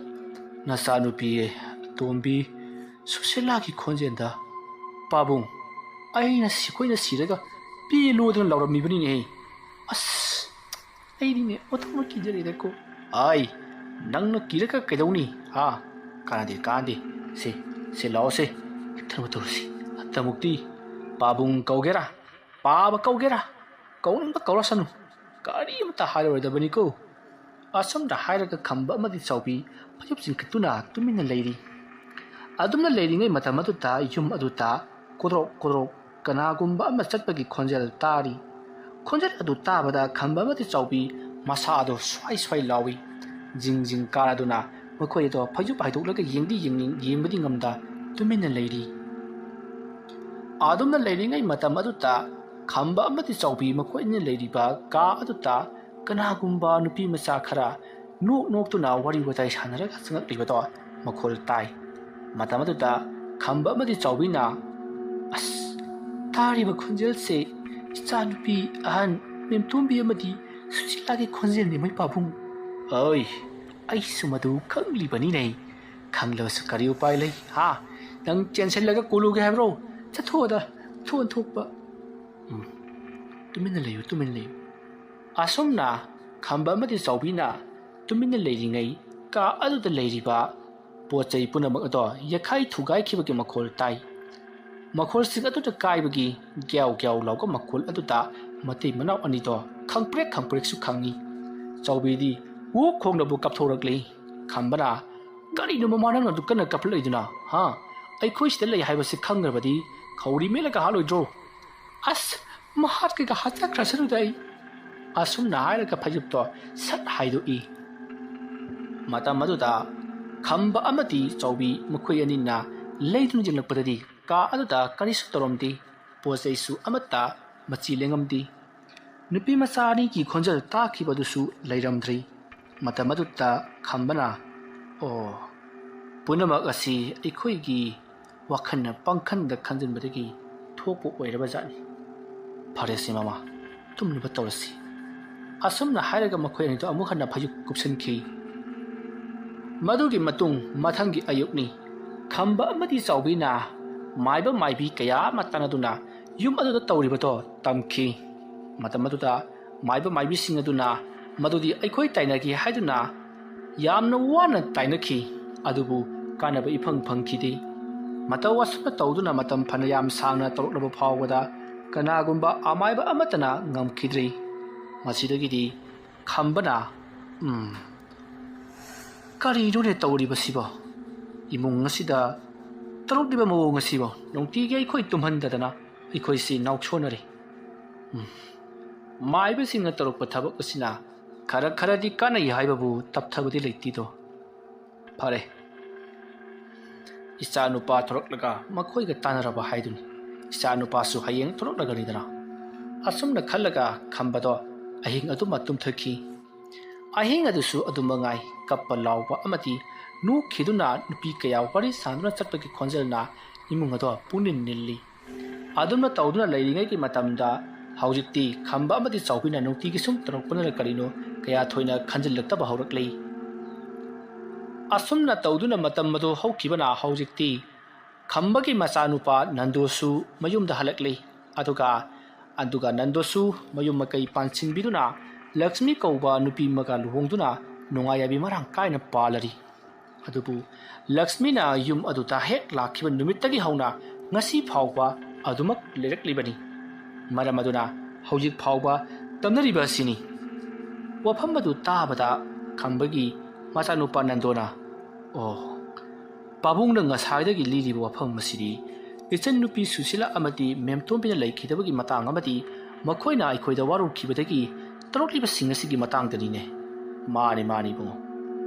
ꯅꯆꯥꯅꯨꯄꯤ ꯑꯇꯣꯝꯕꯤ ꯁꯨꯁꯤꯂꯥꯒꯤ ꯈꯣꯟꯖꯦꯜꯗ, 'ꯄꯥꯕꯨꯡ, ꯑꯩꯅ ꯁꯤ-, ꯑꯩꯈꯣꯏꯅ ꯁꯤꯔꯒ ꯄꯦꯜꯂꯣꯗꯅ ꯂꯥꯎꯔꯝꯃꯤꯕꯅꯤꯅꯦꯍꯦ꯫ ꯑꯁ, ꯑꯩꯗꯤꯅꯦ ꯑꯣꯟꯊꯣꯛꯅ ꯀꯤꯖꯔꯦꯗꯀꯣ꯫" "ꯑꯥꯏ, ꯅꯪꯅ ꯀꯤꯔꯒ ꯀꯩꯗꯧꯅꯤ? ꯍꯥ? ꯀꯥꯟꯅꯗꯦ, ꯀꯥꯟꯅꯗꯦ꯫ ꯁꯦ, ꯁꯦ, ꯂꯥꯛꯑꯣꯁꯦ꯫ ꯍꯦꯛꯇꯃꯛ ꯇꯧꯔꯁꯤ꯫ ꯍꯟꯗꯛꯃꯨꯛꯇꯤ ꯄꯥꯕꯨꯡ ꯀꯧꯒꯦꯔꯥ, ꯄꯥꯕ ꯀꯧꯒꯦꯔꯥ, ꯀꯧꯅꯤꯡꯕ ꯀꯧꯔꯁꯅꯨ꯫ ꯀꯔꯤꯃꯇ ꯍꯥꯏꯔꯔꯣꯏꯗꯕꯅꯤꯀꯣ꯫" ꯑꯁꯨꯝꯅ ꯍꯥꯏꯔꯒ ꯈꯝꯕ ꯑꯃꯗꯤ ꯆꯥꯎꯕꯤ ꯐꯩꯖꯨꯞ ꯆꯤꯡꯈꯠꯇꯨꯅ ꯇꯨꯃꯤꯟꯅ ꯂꯩꯔꯤ꯫ ꯑꯗꯨꯝꯅ ꯂꯩꯔꯤꯉꯩ ꯃꯇꯝ ꯑꯗꯨꯗ ꯌꯨꯝ ꯑꯗꯨꯗ ꯀꯣꯗ꯭ꯔꯣꯛ ꯀꯣꯗ꯭ꯔꯣꯛ ꯀꯅꯥꯒꯨꯝꯕ ꯑꯃ ꯆꯠꯄꯒꯤ ꯈꯣꯟꯖꯦꯜ ꯇꯥꯔꯤ꯫ ꯈꯣꯟꯖꯦꯜ ꯑꯗꯨ ꯇꯥꯕꯗ ꯈꯝꯕ ꯑꯃꯗꯤ ꯆꯥꯎꯕꯤ ꯃꯁꯥ ꯑꯗꯨ ꯁ꯭ꯋꯥꯏ ꯁ꯭ꯋꯥꯏ ꯂꯥꯎꯏ꯫ ꯖꯤꯡ ꯖꯤꯡ ꯀꯥꯔꯗꯨꯅ ꯃꯈꯣꯏ ꯑꯗꯣ ꯐꯩꯖꯨꯞ ꯍꯥꯏꯗꯣꯛꯂꯒ ꯌꯦꯡꯗꯤ ꯌꯦꯡꯅꯤꯡ-, ꯌꯦꯡꯕꯗꯤ ꯉꯝꯗ ꯇꯨꯃꯤꯟꯅ ꯂꯩꯔꯤ꯫ ꯑꯗꯨꯝꯅ ꯂꯩꯔꯤꯉꯩ ꯃꯇꯝ ꯑꯗꯨꯗ ꯈꯝꯕ ꯑꯃꯗꯤ ꯆꯥꯎꯕꯤ ꯃꯈꯣꯏ ꯑꯅꯤ ꯂꯩꯔꯤꯕ ꯀꯥ ꯑꯗꯨꯗ ꯀꯅꯥꯒꯨꯝꯕ ꯅꯨꯄꯤ ꯃꯆꯥ ꯈꯔ ꯅꯣꯛ ꯅꯣꯛꯇꯨꯅ ꯋꯥꯔꯤ ꯋꯥꯇꯥꯏ ꯁꯥꯟꯅꯔꯒ ꯆꯪꯂꯛꯂꯤꯕꯗꯣ ꯃꯈꯣꯜ ꯇꯥꯏ꯫ ꯃꯇꯝ ꯑꯗꯨꯗ ꯈꯝꯕ ꯑꯃꯗꯤ ꯆꯥꯎꯕꯤꯅ, "ꯑꯁ, ꯇꯥꯔꯤꯕ ꯈꯣꯟꯖꯦꯜꯁꯦ ꯏꯆꯥꯅꯨꯄꯤ ꯑꯍꯟ ꯃꯦꯝꯇꯣꯝꯕꯤ ꯑꯃꯗꯤ ꯁꯨꯁꯤꯂꯥꯒꯤ ꯈꯣꯟꯖꯦꯜꯅꯤ, ꯃꯣꯏ ꯄꯥꯕꯨꯡ꯫ ꯑꯣꯏ, ꯑꯩꯁꯨ ꯃꯗꯨ ꯈꯪꯂꯤꯕꯅꯤꯅꯦ꯫ ꯈꯪꯂꯕꯁꯨ ꯀꯔꯤ ꯎꯄꯥꯏ ꯂꯩ? ꯍꯥ? ꯅꯪ ꯆꯦꯟꯁꯤꯜꯂꯒ ꯀꯣꯜꯂꯨꯒꯦ ꯍꯥꯏꯕ꯭ꯔꯣ? ꯆꯠꯊꯣꯛꯑꯗ, ꯊꯣꯛꯑꯟ ꯊꯣꯛꯄ꯫ ꯎꯝ, ꯇꯨꯃꯤꯟꯅ ꯂꯩꯌꯨ, ꯇꯨꯃꯤꯟꯅ ꯂꯩꯌꯨ꯫ ꯑꯁꯨꯝꯅ ꯈꯝꯕ ꯑꯃꯗꯤ ꯆꯥꯎꯕꯤꯅ ꯇꯨꯃꯤꯟꯅ ꯂꯩꯔꯤꯉꯩ, ꯀꯥ ꯑꯗꯨꯗ ꯂꯩꯔꯤꯕ ꯄꯣꯠ ꯆꯩ ꯄꯨꯝꯅꯃꯛ ꯑꯗꯣ ꯌꯩꯈꯥꯏ ꯊꯨꯒꯥꯏꯈꯤꯕꯒꯤ ꯃꯈꯣꯜ ꯇꯥꯏ꯫ ꯃꯈꯣꯜꯁꯤꯡ ꯑꯗꯨꯗ ꯀꯥꯏꯕꯒꯤ ꯒ꯭ꯌꯥꯎ ꯒ꯭ꯌꯥꯎ ꯂꯥꯎꯕ ꯃꯈꯣꯜ ꯑꯗꯨꯗ ꯃꯇꯩ ꯃꯅꯥꯎ ꯑꯅꯤꯗꯣ ꯈꯪꯄ꯭ꯔꯦꯛ ꯈꯪꯄ꯭ꯔꯦꯛꯁꯨ ꯈꯪꯏ꯫ ꯆꯥꯎꯕꯤꯗꯤ ꯋꯨꯛ ꯈꯣꯡꯅꯕꯨ ꯀꯥꯞꯊꯣꯔꯛꯂꯤ꯫ ꯈꯝꯕꯅ, "ꯀꯔꯤꯅꯣ ꯃꯃꯥ ꯅꯪꯅ ꯑꯗꯨꯛ ꯀꯟꯅ ꯀꯥꯞꯂꯛꯏꯗꯨꯅ? ꯍꯥ? ꯑꯩꯈꯣꯏ ꯁꯤꯗ ꯂꯩ ꯍꯥꯏꯕꯁꯤ ꯈꯪꯗ꯭ꯔꯕꯗꯤ ꯈꯧꯔꯤ ꯃꯦꯠꯂꯒ ꯍꯥꯠꯂꯣꯏꯗ꯭ꯔꯣ?" "ꯑꯁ, ꯃꯍꯥꯠꯀꯦꯒ ꯍꯥꯠꯆꯈ꯭ꯔꯁꯅꯨꯗ ꯑꯩ!" ꯑꯁꯨꯝꯅ ꯍꯥꯏꯔꯒ ꯐꯩꯖꯨꯞꯇꯣ ꯁꯠ ꯍꯥꯏꯗꯣꯛꯏ꯫ ꯃꯇꯝ ꯑꯗꯨꯗ ꯈꯝꯕ ꯑꯃꯗꯤ ꯆꯥꯎꯕꯤ ꯃꯈꯣꯏ ꯑꯅꯤꯅ ꯂꯩꯗꯨꯅ ꯌꯦꯡꯂꯛꯄꯗꯗꯤ ꯀꯥ ꯑꯗꯨꯗ ꯀꯔꯤꯁꯨ ꯇꯧꯔꯝꯗꯦ꯫ ꯄꯣꯠ ꯆꯩꯁꯨ ꯑꯃꯠꯇ ꯃꯆꯤ ꯂꯦꯡꯉꯝꯗꯦ꯫ ꯅꯨꯄꯤ ꯃꯆꯥ ꯑꯅꯤꯒꯤ ꯈꯣꯟꯖꯦꯜ ꯇꯥꯈꯤꯕꯗꯨꯁꯨ ꯂꯩꯔꯝꯗ꯭ꯔꯤ꯫ ꯃꯇꯝ ꯑꯗꯨꯗ ꯈꯝꯕꯅ, "ꯑꯣ, ꯄꯨꯝꯅꯃꯛ ꯑꯁꯤ ꯑꯩꯈꯣꯏꯒꯤ ꯋꯥꯈꯜꯅ ꯄꯪꯈꯟꯗ ꯈꯟꯖꯤꯟꯕꯗꯒꯤ ꯊꯣꯛꯄ ꯑꯣꯏꯔꯕ ꯖꯥꯠꯅꯤ꯫ ꯐꯔꯦꯁꯦ ꯃꯃꯥ, ꯇꯨꯝꯅꯕ ꯇꯧꯔꯁꯤ꯫" ꯑꯁꯨꯝꯅ ꯍꯥꯏꯔꯒ ꯃꯈꯣꯏ ꯑꯅꯤꯗꯣ ꯑꯃꯨꯛ ꯍꯟꯅ ꯐꯩꯖꯨꯞ ꯀꯨꯞꯁꯤꯟꯈꯤ꯫ ꯃꯗꯨꯒꯤ ꯃꯇꯨꯡ ꯃꯊꯪꯒꯤ ꯑꯌꯨꯛꯅꯤ꯫ ꯈꯝꯕ ꯑꯃꯗꯤ ꯆꯥꯎꯕꯤꯅ ꯃꯥꯏꯕ ꯃꯥꯏꯕꯤ ꯀꯌꯥ ꯑꯃ ꯇꯥꯟꯅꯗꯨꯅ ꯌꯨꯝ ꯑꯗꯨꯗ ꯇꯧꯔꯤꯕꯗꯣ ꯇꯝꯈꯤ꯫ ꯃꯇꯝ ꯑꯗꯨꯗ ꯃꯥꯏꯕ ꯃꯥꯏꯕꯤꯁꯤꯡ ꯑꯗꯨꯅ ꯃꯗꯨꯗꯤ ꯑꯩꯈꯣꯏ ꯇꯥꯏꯅꯒꯦ ꯍꯥꯏꯗꯨꯅ ꯌꯥꯝꯅ ꯋꯥꯅ ꯇꯥꯏꯅꯈꯤ꯫ ꯑꯗꯨꯕꯨ ꯀꯥꯟꯅꯕ ꯏꯐꯪ ꯐꯪꯈꯤꯗꯦ꯫ ꯃꯇꯧ ꯑꯁꯨꯝꯅ ꯇꯧꯗꯨꯅ ꯃꯇꯝ ꯐꯅ ꯌꯥꯝ ꯁꯥꯡꯅ ꯇꯧꯔꯛꯂꯕ ꯐꯥꯎꯕꯗ ꯀꯅꯥꯒꯨꯝꯕ ꯑꯃꯥꯏꯕ ꯑꯃꯠꯇꯅ ꯉꯝꯈꯤꯗ꯭ꯔꯦ꯫ ꯃꯁꯤꯗꯒꯤꯗꯤ ꯈꯝꯕꯅ, "ꯎꯝ, ꯀꯔꯤꯅꯣꯅꯦ ꯇꯧꯔꯤꯕꯁꯤꯕꯣ? ꯏꯃꯨꯡ ꯑꯁꯤꯗ ꯇꯧꯔꯛꯂꯤꯕ ꯃꯑꯣꯡ ꯑꯁꯤꯕꯣ? ꯅꯨꯡꯇꯤꯒꯤ ꯑꯩꯈꯣꯏ ꯇꯨꯝꯍꯟꯗꯗꯅ ꯑꯩꯈꯣꯏꯁꯤ ꯅꯥꯎꯁꯣꯟꯅꯔꯦ꯫ ꯎꯝ, ꯃꯥꯏꯕꯁꯤꯡꯅ ꯇꯧꯔꯛꯄ ꯊꯕꯛ ꯑꯁꯤꯅ ꯈꯔ ꯈꯔꯗꯤ ꯀꯥꯟꯅꯩ ꯍꯥꯏꯕꯕꯨ ꯇꯞꯊꯕꯗꯤ ꯂꯩꯇꯦꯗꯣ꯫ ꯐꯔꯦ, ꯏꯆꯥ ꯅꯨꯄꯥ ꯊꯣꯔꯛꯂꯒ ꯃꯈꯣꯏꯒ ꯇꯥꯟꯅꯔꯕ ꯍꯥꯏꯗꯨꯅꯤ꯫ ꯏꯆꯥ ꯅꯨꯄꯥꯁꯨ ꯍꯌꯦꯡ ꯊꯣꯔꯛꯂꯒꯅꯤꯗꯅ꯫" ꯑꯁꯨꯝꯅ ꯈꯜꯂꯒ ꯈꯝꯕꯗꯣ ꯑꯍꯤꯡ ꯑꯗꯨꯃ ꯇꯨꯝꯊꯈꯤ꯫ ꯑꯍꯤꯡ ꯑꯗꯨꯁꯨ ꯑꯗꯨ ꯃꯉꯥꯏ, ꯀꯞꯄ ꯂꯥꯎꯕ ꯑꯃꯗꯤ ꯅꯣꯛꯈꯤꯗꯨꯅ ꯅꯨꯄꯤ ꯀꯌꯥ ꯋꯥꯔꯤ ꯁꯥꯟꯗꯨꯅ ꯆꯠꯄꯒꯤ ꯈꯣꯟꯖꯦꯜꯅ ꯏꯃꯨꯡ ꯑꯗꯣ ꯄꯨꯅꯤꯜ ꯅꯤꯜꯂꯤ꯫ ꯑꯗꯨꯝꯅ ꯇꯧꯗꯨꯅ ꯂꯩꯔꯤꯉꯩꯒꯤ ꯃꯇꯝꯗ ꯍꯧꯖꯤꯛꯇꯤ ꯈꯝꯕ ꯑꯃꯗꯤ ꯆꯥꯎꯕꯤꯅ ꯅꯨꯡꯇꯤꯒꯤ ꯁꯨꯝ ꯇꯧꯔꯛꯄꯅꯔ ꯀꯔꯤꯅꯣ, ꯀꯌꯥ ꯊꯣꯏꯅ ꯈꯟꯖꯤꯜꯂꯛꯇꯕ ꯍꯧꯔꯛꯂꯤ꯫ ꯑꯁꯨꯝꯅ ꯇꯧꯗꯨꯅ ꯃꯇꯝ ꯑꯗꯨ ꯍꯧꯈꯤꯕꯅ ꯍꯧꯖꯤꯛꯇꯤ ꯈꯝꯕꯒꯤ ꯃꯆꯥꯅꯨꯄꯥ ꯅꯟꯗꯣꯁꯨ ꯃꯌꯨꯝꯗ ꯍꯜꯂꯛꯂꯤ꯫ ꯑꯗꯨꯒ, ꯑꯗꯨꯒ ꯅꯟꯗꯣꯁꯨ ꯃꯌꯨꯝ ꯃꯀꯩ ꯄꯥꯟꯁꯤꯟꯕꯤꯗꯨꯅ ꯂꯛꯁꯃꯤ ꯀꯧꯕ ꯅꯨꯄꯤ ꯑꯃꯒ ꯂꯨꯍꯣꯡꯗꯨꯅ ꯅꯨꯡꯉꯥꯏ ꯌꯥꯏꯕꯤ ꯃꯔꯥꯡ ꯀꯥꯏꯅ ꯄꯥꯜꯂꯔꯤ꯫ ꯑꯗꯨꯕꯨ ꯂꯛꯁꯃꯤꯅ ꯌꯨꯝ ꯑꯗꯨꯗ ꯍꯦꯛ ꯂꯥꯛꯈꯤꯕ ꯅꯨꯃꯤꯠꯇꯒꯤ ꯍꯧꯅ ꯉꯁꯤ ꯐꯥꯎꯕ ꯑꯗꯨꯃꯛ ꯂꯩꯔꯛꯂꯤꯕꯅꯤ꯫ ꯃꯔꯝ ꯑꯗꯨꯅ ꯍꯧꯖꯤꯛ ꯐꯥꯎꯕ ꯇꯝꯅꯔꯤꯕ ꯑꯁꯤꯅꯤ꯫ ꯋꯥꯐꯝ ꯑꯗꯨ ꯇꯥꯕꯗ ꯈꯝꯕꯒꯤ ꯃꯆꯥꯅꯨꯄꯥ ꯅꯟꯗꯣꯅ, "ꯑꯣ, ꯄꯥꯕꯨꯡꯅ ꯉꯁꯥꯏꯗꯒꯤ ꯂꯤꯔꯤꯕ ꯋꯥꯐꯝ ꯑꯁꯤꯗꯤ ꯏꯆꯟꯅꯨꯄꯤ ꯁꯨꯁꯤꯂꯥ ꯑꯃꯗꯤ ꯃꯦꯝꯇꯣꯝꯕꯤꯅ ꯂꯩꯈꯤꯗꯕꯒꯤ ꯃꯇꯥꯡ ꯑꯃꯗꯤ ꯃꯈꯣꯏꯅ ꯑꯩꯈꯣꯏꯗ ꯋꯥꯔꯧꯈꯤꯕꯗꯒꯤ ꯇꯧꯔꯛꯂꯤꯕꯁꯤꯡ ꯑꯁꯤꯒꯤ ꯃꯇꯥꯡꯗꯅꯤꯅꯦ꯫" "ꯃꯥꯅꯤ, ꯃꯥꯅꯤ ꯏꯕꯨꯡꯉꯣ꯫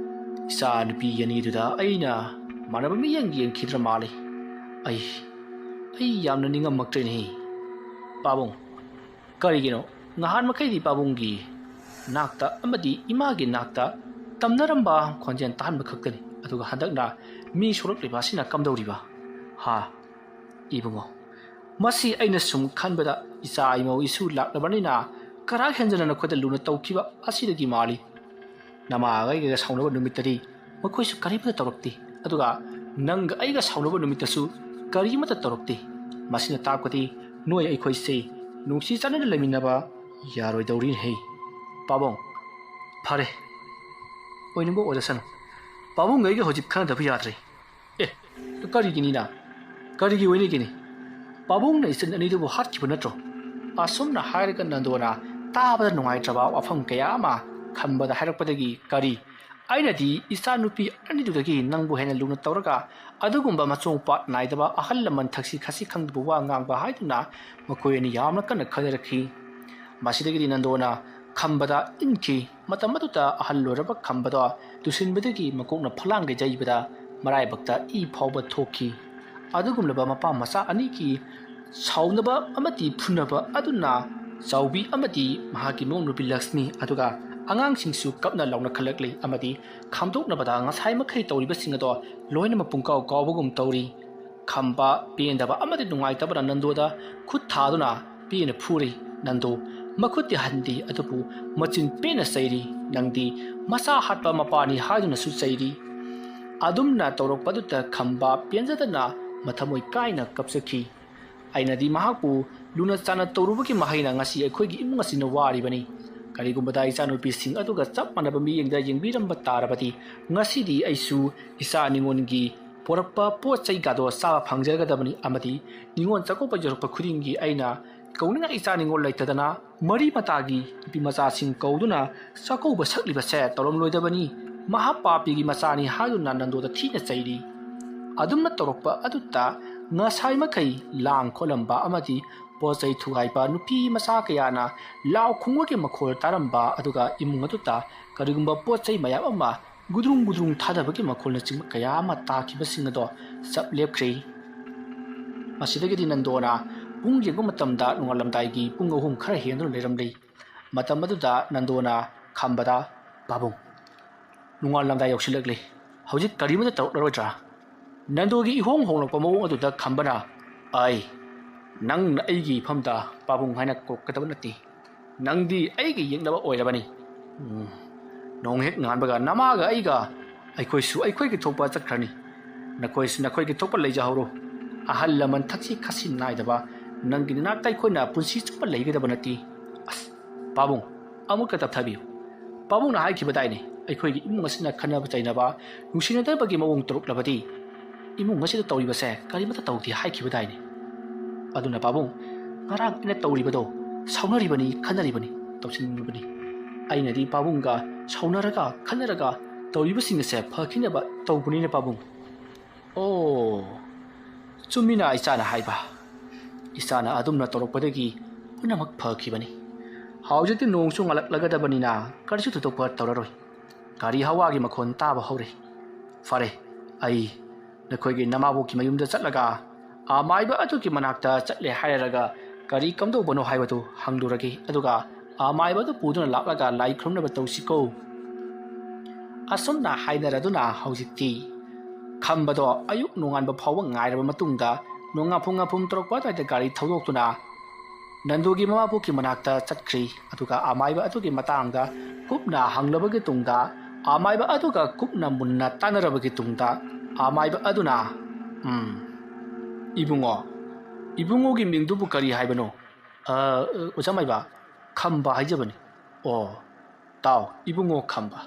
ꯏꯆꯥ ꯅꯨꯄꯤ ꯑꯅꯤꯗꯨꯗ ꯑꯩꯅ ꯃꯥꯟꯅꯕ ꯃꯤꯠꯌꯦꯡ ꯌꯦꯡꯈꯤꯗ꯭ꯔ ꯃꯥꯜꯂꯤ꯫ ꯑꯩ, ꯑꯩ ꯌꯥꯝꯅ ꯅꯤꯡꯉꯝꯃꯛꯇ꯭ꯔꯦꯅꯦ ꯄꯥꯕꯨꯡ꯫ ꯀꯔꯤꯒꯤꯅꯣ? ꯉꯍꯥꯟ ꯃꯈꯩꯗꯤ ꯄꯥꯕꯨꯡꯒꯤ ꯅꯥꯛꯇ ꯑꯃꯗꯤ ꯏꯃꯥꯒꯤ ꯅꯥꯛꯇ ꯇꯝꯅꯔꯝꯕ ꯈꯣꯟꯖꯦꯜ ꯇꯥꯍꯟꯕ ꯈꯛꯇꯅꯤ꯫ ꯑꯗꯨꯒ ꯍꯟꯗꯛꯅ ꯃꯤ ꯁꯣꯛꯂꯛꯂꯤꯕ ꯑꯁꯤꯅ ꯀꯝꯗꯧꯔꯤꯕ?" "ꯍꯥ, ꯏꯕꯨꯡꯉꯣ, ꯃꯁꯤ ꯑꯩꯅ ꯁꯨꯝ ꯈꯟꯕꯗ ꯏꯆꯥ ꯏꯃꯧ ꯏꯁꯨ ꯂꯥꯛꯂꯕꯅꯤꯅ ꯀꯔꯥ ꯍꯦꯟꯖꯅ ꯅꯈꯣꯏꯗ ꯂꯨꯅ ꯇꯧꯈꯤꯕ ꯑꯁꯤꯗꯒꯤ ꯃꯥꯜꯂꯤ꯫ ꯅꯃꯥꯒ ꯑꯩꯒ ꯁꯥꯎꯅꯕ ꯅꯨꯃꯤꯠꯇꯗꯤ ꯃꯈꯣꯏꯁꯨ ꯀꯔꯤꯃꯠꯇ ꯇꯧꯔꯛꯇꯦ꯫ ꯑꯗꯨꯒ ꯅꯪꯒ ꯑꯩꯒ ꯁꯥꯎꯅꯕ ꯅꯨꯃꯤꯠꯇꯁꯨ ꯀꯔꯤꯃꯠꯇ ꯇꯧꯔꯛꯇꯦ꯫ ꯃꯁꯤꯅ ꯇꯥꯛꯄꯗꯤ ꯅꯣꯏ ꯑꯩꯈꯣꯏꯁꯦ ꯅꯨꯡꯁꯤ ꯆꯥꯟꯅꯅ ꯂꯩꯃꯤꯟꯅꯕ ꯌꯥꯔꯣꯏꯗꯧꯔꯤꯅꯦꯍꯦ꯫ ꯄꯥꯕꯨꯡ, ꯐꯔꯦ, ꯑꯣꯏꯅꯤꯡꯕ ꯑꯣꯏꯔꯁꯅꯨ꯫ ꯄꯥꯕꯨꯡꯒ ꯑꯩꯒ ꯍꯧꯖꯤꯛ ꯈꯟꯅꯗꯕ ꯌꯥꯗ꯭ꯔꯦ꯫" "ꯑꯦ, ꯀꯔꯤꯒꯤꯅꯤꯅ? ꯀꯔꯤꯒꯤ ꯑꯣꯏꯅꯤꯒꯤꯅꯤ? ꯄꯥꯕꯨꯡꯅ ꯏꯆꯟ ꯑꯅꯤꯗꯨꯕꯨ ꯍꯥꯠꯈꯤꯕ ꯅꯠꯇ꯭ꯔꯣ?" ꯑꯁꯨꯝꯅ ꯍꯥꯏꯔꯒ ꯅꯟꯗꯣꯅ ꯇꯥꯕꯗ ꯅꯨꯡꯉꯥꯏꯇ꯭ꯔꯕ ꯋꯥꯐꯝ ꯀꯌꯥ ꯑꯃ ꯈꯝꯕꯗ ꯍꯥꯏꯔꯛꯄꯗꯒꯤ, "ꯀꯔꯤ? ꯑꯩꯅꯗꯤ ꯏꯆꯥꯅꯨꯄꯤ ꯑꯅꯤꯗꯨꯗꯒꯤ ꯅꯪꯕꯨ ꯍꯦꯟꯅ ꯂꯨꯅ ꯇꯧꯔꯒ ꯑꯗꯨꯒꯨꯝꯕ ꯃꯆꯣꯡ ꯄꯥꯠ ꯅꯥꯏꯗꯕ ꯑꯍꯜ ꯂꯃꯟ ꯊꯛꯁꯤ ꯈꯥꯁꯤ ꯈꯪꯗꯕ ꯋꯥ ꯉꯥꯡꯕ" ꯍꯥꯏꯗꯨꯅ ꯃꯈꯣꯏ ꯑꯅꯤ ꯌꯥꯝꯅ ꯀꯟꯅ ꯈꯟꯅꯔꯛꯈꯤ꯫ ꯃꯁꯤꯗꯒꯤꯗꯤ ꯅꯟꯗꯣꯅ ꯈꯝꯕꯗ ꯏꯟꯈꯤ꯫ ꯃꯇꯝ ꯑꯗꯨꯗ ꯑꯍꯜ ꯑꯣꯏꯔꯕ ꯈꯝꯕꯗꯣ ꯇꯨꯁꯤꯟꯕꯗꯒꯤ ꯃꯀꯣꯛꯅ ꯐꯂꯥꯡꯒ ꯌꯩꯕꯗ ꯃꯔꯥꯏꯕꯛꯇ ꯏ ꯐꯥꯎꯕ ꯊꯣꯛꯈꯤ꯫ ꯑꯗꯨꯒꯨꯝꯂꯕ ꯃꯄꯥ ꯃꯆꯥ ꯑꯅꯤꯒꯤ ꯁꯥꯎꯅꯕ ꯑꯃꯗꯤ ꯐꯨꯅꯕ ꯑꯗꯨꯅ ꯆꯥꯎꯕꯤ ꯑꯃꯗꯤ ꯃꯍꯥꯛꯀꯤ ꯃꯧ ꯅꯨꯄꯤ ꯂꯛꯁꯃꯤ, ꯑꯗꯨꯒ ꯑꯉꯥꯡꯁꯤꯡꯁꯨ ꯀꯞꯅ ꯂꯥꯎꯅ ꯈꯜꯂꯛꯂꯤ ꯑꯃꯗꯤ ꯈꯥꯝꯗꯣꯛꯅꯕꯗ ꯉꯁꯥꯏ ꯃꯈꯩ ꯇꯧꯔꯤꯕꯁꯤꯡ ꯑꯗꯣ ꯂꯣꯏꯅꯃꯛ ꯄꯨꯡꯀꯥꯎ ꯀꯥꯎꯕꯒꯨꯝ ꯇꯧꯔꯤ꯫ ꯈꯝꯕ ꯄꯦꯟꯗꯕ ꯑꯃꯗꯤ ꯅꯨꯡꯉꯥꯏꯇꯕꯅ ꯅꯟꯗꯣꯗ ꯈꯨꯠ ꯊꯥꯗꯨꯅ ꯄꯦꯟꯅ ꯐꯨꯔꯤ꯫ "ꯅꯟꯗꯣ, ꯃꯈꯨꯠꯇꯤ ꯍꯟꯗꯦ, ꯑꯗꯨꯕꯨ ꯃꯆꯤꯟ ꯄꯦꯟꯅ ꯆꯩꯔꯤ꯫ ꯅꯪꯗꯤ ꯃꯆꯥ ꯍꯥꯠꯄ ꯃꯄꯥꯅꯤ" ꯍꯥꯏꯗꯨꯅꯁꯨ ꯆꯩꯔꯤ꯫ ꯑꯗꯨꯝꯅ ꯇꯧꯔꯛꯄꯗꯨꯗ ꯈꯝꯕ ꯄꯦꯟꯖꯗꯅ ꯃꯊꯃꯣꯏ ꯀꯥꯏꯅ ꯀꯞꯆꯈꯤ꯫ ꯑꯩꯅꯗꯤ ꯃꯍꯥꯛꯄꯨ ꯂꯨꯅ ꯆꯥꯟꯅ ꯇꯧꯔꯨꯕꯒꯤ ꯃꯍꯩꯅ ꯉꯁꯤ ꯑꯩꯈꯣꯏꯒꯤ ꯏꯃꯨꯡ ꯑꯁꯤꯅ ꯋꯥꯔꯤꯕꯅꯤ꯫ ꯀꯔꯤꯒꯨꯝꯕꯗ ꯏꯆꯥꯅꯨꯄꯤꯁꯤꯡ ꯑꯗꯨꯒ ꯆꯞ ꯃꯥꯟꯅꯕ ꯃꯤꯠꯌꯦꯡꯗ ꯌꯦꯡꯕꯤꯔꯝꯕ ꯇꯥꯔꯕꯗꯤ ꯉꯁꯤꯗꯤ ꯑꯩꯁꯨ ꯏꯆꯥ ꯅꯤꯉꯣꯜꯒꯤ ꯄꯣꯔꯛꯄ ꯄꯣꯠ ꯆꯩꯒꯗꯣ ꯆꯥꯕ ꯐꯪꯖꯒꯗꯕꯅꯤ ꯑꯃꯗꯤ ꯅꯤꯉꯣꯜ ꯆꯥꯛꯀꯧꯕ ꯌꯧꯔꯛꯄ ꯈꯨꯗꯤꯡꯒꯤ ꯑꯩꯅ ꯀꯧꯅꯤꯡꯉꯥꯏ ꯏꯆꯥ ꯅꯤꯉꯣꯜ ꯂꯩꯇꯗꯅ ꯃꯔꯤ ꯃꯇꯥꯒꯤ ꯅꯨꯄꯤ ꯃꯆꯥꯁꯤꯡ ꯀꯧꯗꯨꯅ ꯆꯥꯛꯀꯧꯕ ꯁꯛꯂꯤꯕꯁꯦ ꯇꯧꯔꯝꯂꯣꯏꯗꯕꯅꯤ꯫ ꯃꯍꯥꯛ ꯄꯥꯄꯤꯒꯤ ꯃꯆꯥꯅꯤ ꯍꯥꯏꯗꯨꯅ ꯅꯟꯗꯣꯗ ꯊꯤꯅ ꯆꯩꯔꯤ꯫ ꯑꯗꯨꯝꯅ ꯇꯧꯔꯛꯄ ꯑꯗꯨꯗ ꯉꯁꯥꯏ ꯃꯈꯩ ꯂꯥꯡ ꯈꯣꯠꯂꯝꯕ ꯑꯃꯗꯤ ꯄꯣꯠ ꯆꯩ ꯊꯨꯒꯥꯏꯕ ꯅꯨꯄꯤ ꯃꯆꯥ ꯀꯌꯥꯅ ꯂꯥꯎ ꯈꯣꯡꯕꯒꯤ ꯃꯈꯣꯜ ꯇꯥꯔꯝꯕ, ꯑꯗꯨꯒ ꯏꯃꯨꯡ ꯑꯗꯨꯗ ꯀꯔꯤꯒꯨꯝꯕ ꯄꯣꯠ ꯆꯩ ꯃꯌꯥꯝ ꯑꯃ ꯒꯨꯗ꯭ꯔꯨꯡ ꯒꯨꯗ꯭ꯔꯨꯡ ꯊꯥꯗꯕꯒꯤ ꯃꯈꯣꯜꯅꯆꯤꯡꯕ ꯀꯌꯥ ꯑꯃ ꯇꯥꯈꯤꯕꯁꯤꯡ ꯑꯗꯣ ꯆꯞ ꯂꯦꯞꯈ꯭ꯔꯦ꯫ ꯃꯁꯤꯗꯒꯤꯗꯤ ꯅꯟꯗꯣꯅ ꯄꯨꯡ ꯌꯦꯡꯕ ꯃꯇꯝꯗ ꯅꯣꯡꯉꯥꯜꯂꯝꯗꯥꯏꯒꯤ ꯄꯨꯡ ꯑꯍꯨꯝ ꯈꯔ ꯍꯦꯟꯗꯨꯅ ꯂꯩꯔꯝꯂꯤ꯫ ꯃꯇꯝ ꯑꯗꯨꯗ ꯅꯟꯗꯣꯅ ꯈꯝꯕꯗ, "ꯄꯥꯕꯨꯡ, ꯅꯣꯡꯉꯥꯜꯂꯝꯗꯥꯏ ꯌꯧꯁꯤꯜꯂꯛꯂꯦ꯫ ꯍꯧꯖꯤꯛ ꯀꯔꯤꯃꯠꯇ ꯇꯧꯔꯛꯂꯔꯣꯏꯗ꯭ꯔꯥ?" ꯅꯟꯗꯣꯒꯤ ꯏꯍꯣꯡ ꯍꯣꯡꯂꯛꯄ ꯃꯑꯣꯡ ꯑꯗꯨꯗ ꯈꯝꯕꯅ, "ꯑꯩ, ꯅꯪꯅ ꯑꯩꯒꯤ ꯏꯐꯝꯗ ꯄꯥꯕꯨꯡ ꯍꯥꯏꯅ ꯀꯧꯔꯛꯀꯗꯕ ꯅꯠꯇꯦ꯫ ꯅꯪꯗꯤ ꯑꯩꯒꯤ ꯌꯦꯛꯅꯕ ꯑꯣꯏꯔꯕꯅꯤ꯫ ꯎꯝ, ꯅꯣꯡ ꯍꯦꯛ ꯉꯥꯟꯕꯒ ꯅꯃꯥꯒ ꯑꯩꯒ ꯑꯩꯈꯣꯏꯁꯨ ꯑꯩꯈꯣꯏꯒꯤ ꯊꯣꯛꯄ ꯆꯠꯈ꯭ꯔꯅꯤ꯫ ꯅꯈꯣꯏꯁꯨ ꯅꯈꯣꯏꯒꯤ ꯊꯣꯛꯄ ꯂꯩꯖꯍꯧꯔꯣ꯫ ꯑꯍꯜ ꯂꯃꯟ ꯊꯛꯁꯤ ꯈꯥꯁꯤ ꯅꯥꯏꯗꯕ ꯅꯪꯒꯤ ꯅꯅꯥꯛꯇ ꯑꯩꯈꯣꯏꯅ ꯄꯨꯟꯁꯤ ꯆꯨꯞꯄ ꯂꯩꯒꯗꯕ ꯅꯠꯇꯦ꯫ ꯑꯁ, ꯄꯥꯕꯨꯡ, ꯑꯃꯨꯛꯀ ꯇꯞꯊꯕꯤꯌꯨ꯫ ꯄꯥꯕꯨꯡꯅ ꯍꯥꯏꯈꯤꯕꯗꯥꯏꯅꯦ, ꯑꯩꯈꯣꯏꯒꯤ ꯏꯃꯨꯡ ꯑꯁꯤꯅ ꯈꯟꯅꯕ ꯆꯩꯅꯕ, ꯅꯨꯡꯁꯤꯅꯗꯕꯒꯤ ꯃꯑꯣꯡ ꯇꯧꯔꯛꯂꯕꯗꯤ ꯏꯃꯨꯡ ꯑꯁꯤꯗ ꯇꯧꯔꯤꯕꯁꯦ ꯀꯔꯤꯃꯠꯇ ꯇꯧꯗꯦ ꯍꯥꯏꯈꯤꯕꯗꯥꯏꯅꯦ? ꯑꯗꯨꯅ ꯄꯥꯕꯨꯡ, ꯉꯔꯥꯡ ꯑꯩꯅ ꯇꯧꯔꯤꯕꯗꯣ ꯁꯥꯎꯅꯔꯤꯕꯅꯤ, ꯈꯟꯅꯔꯤꯕꯅꯤ, ꯇꯧꯁꯤꯟꯅꯤꯡꯂꯤꯕꯅꯤ꯫ ꯑꯩꯅꯗꯤ ꯄꯥꯕꯨꯡꯒ ꯁꯥꯎꯅꯔꯒ ꯈꯟꯅꯔꯒ ꯇꯧꯔꯤꯕꯁꯤꯡ ꯑꯁꯦ ꯐꯈꯤꯅꯕ ꯇꯧꯕꯅꯤꯅ ꯄꯥꯕꯨꯡ꯫" "ꯑꯣ, ꯆꯨꯝꯃꯤꯅ ꯏꯆꯥꯅ ꯍꯥꯏꯕ꯫ ꯏꯆꯥꯅ ꯑꯗꯨꯝꯅ ꯇꯧꯔꯛꯄꯗꯒꯤ ꯄꯨꯝꯅꯃꯛ ꯐꯈꯤꯕꯅꯤ꯫ ꯍꯧꯖꯤꯛꯇꯤ ꯅꯣꯡꯁꯨ ꯉꯥꯜꯂꯛꯂꯒꯗꯕꯅꯤꯅ ꯀꯔꯤꯁꯨ ꯊꯣꯏꯗꯣꯛꯄ ꯇꯧꯔꯔꯣꯏ꯫ ꯒꯥꯔꯤ ꯍꯋꯥꯒꯤ ꯃꯈꯣꯟ ꯇꯥꯕ ꯍꯧꯔꯦ꯫ ꯐꯔꯦ, ꯑꯩ ꯅꯈꯣꯏꯒꯤ ꯅꯃꯥꯕꯣꯛꯀꯤ ꯃꯌꯨꯝꯗ ꯆꯠꯂꯒ ꯑꯃꯥꯏꯕ ꯑꯗꯨꯒꯤ ꯃꯅꯥꯛꯇ ꯆꯠꯂꯦ ꯍꯥꯏꯔꯒ ꯀꯔꯤ ꯀꯝꯗꯧꯕꯅꯣ ꯍꯥꯏꯕꯗꯨ ꯍꯪꯂꯨꯔꯒꯦ, ꯑꯗꯨꯒ ꯑꯃꯥꯏꯕ ꯑꯗꯨ ꯄꯨꯗꯨꯅ ꯂꯥꯛꯂꯒ ꯂꯥꯏ ꯈꯨꯔꯨꯝꯅꯕ ꯇꯧꯁꯤꯀꯣ꯫" ꯑꯁꯨꯝꯅ ꯍꯥꯏꯅꯔꯗꯨꯅ ꯍꯧꯖꯤꯛꯇꯤ ꯈꯝꯕꯗꯣ ꯑꯌꯨꯛ ꯅꯣꯡꯉꯥꯟꯕ ꯐꯥꯎꯕ ꯉꯥꯏꯔꯕ ꯃꯇꯨꯡꯗ, ꯅꯣꯡꯉꯥꯐꯨ ꯉꯥꯐꯨꯝ ꯇꯧꯔꯛꯄ ꯑꯗꯨꯋꯥꯏꯗ ꯒꯥꯔꯤ ꯊꯧꯗꯣꯛꯇꯨꯅ ꯅꯟꯗꯨꯒꯤ ꯃꯃꯥꯕꯣꯛꯀꯤ ꯃꯅꯥꯛꯇ ꯆꯠꯈ꯭ꯔꯤ꯫ ꯑꯗꯨꯒ ꯑꯃꯥꯏꯕ ꯑꯗꯨꯒꯤ ꯃꯇꯥꯡꯗ ꯀꯨꯞꯅ ꯍꯪꯂꯕꯒꯤ ꯇꯨꯡꯗ, ꯑꯃꯥꯏꯕ ꯑꯗꯨꯒ ꯀꯨꯞꯅ ꯃꯨꯟꯅ ꯇꯥꯟꯅꯔꯕꯒꯤ ꯇꯨꯡꯗ, ꯑꯃꯥꯏꯕ ꯑꯗꯨꯅ, "ꯎꯝ, ꯏꯕꯨꯡꯉꯣ, ꯏꯕꯨꯡꯉꯣꯒꯤ ꯃꯤꯡꯗꯨꯕꯨ ꯀꯔꯤ ꯍꯥꯏꯕꯅꯣ?" "ꯑ, ꯑꯣꯖꯥ ꯃꯥꯏꯕ, ꯈꯝꯕ ꯍꯥꯏꯖꯕꯅꯤ꯫" "ꯑꯣ, ꯇꯥꯎ, ꯏꯕꯨꯡꯉꯣ ꯈꯝꯕ,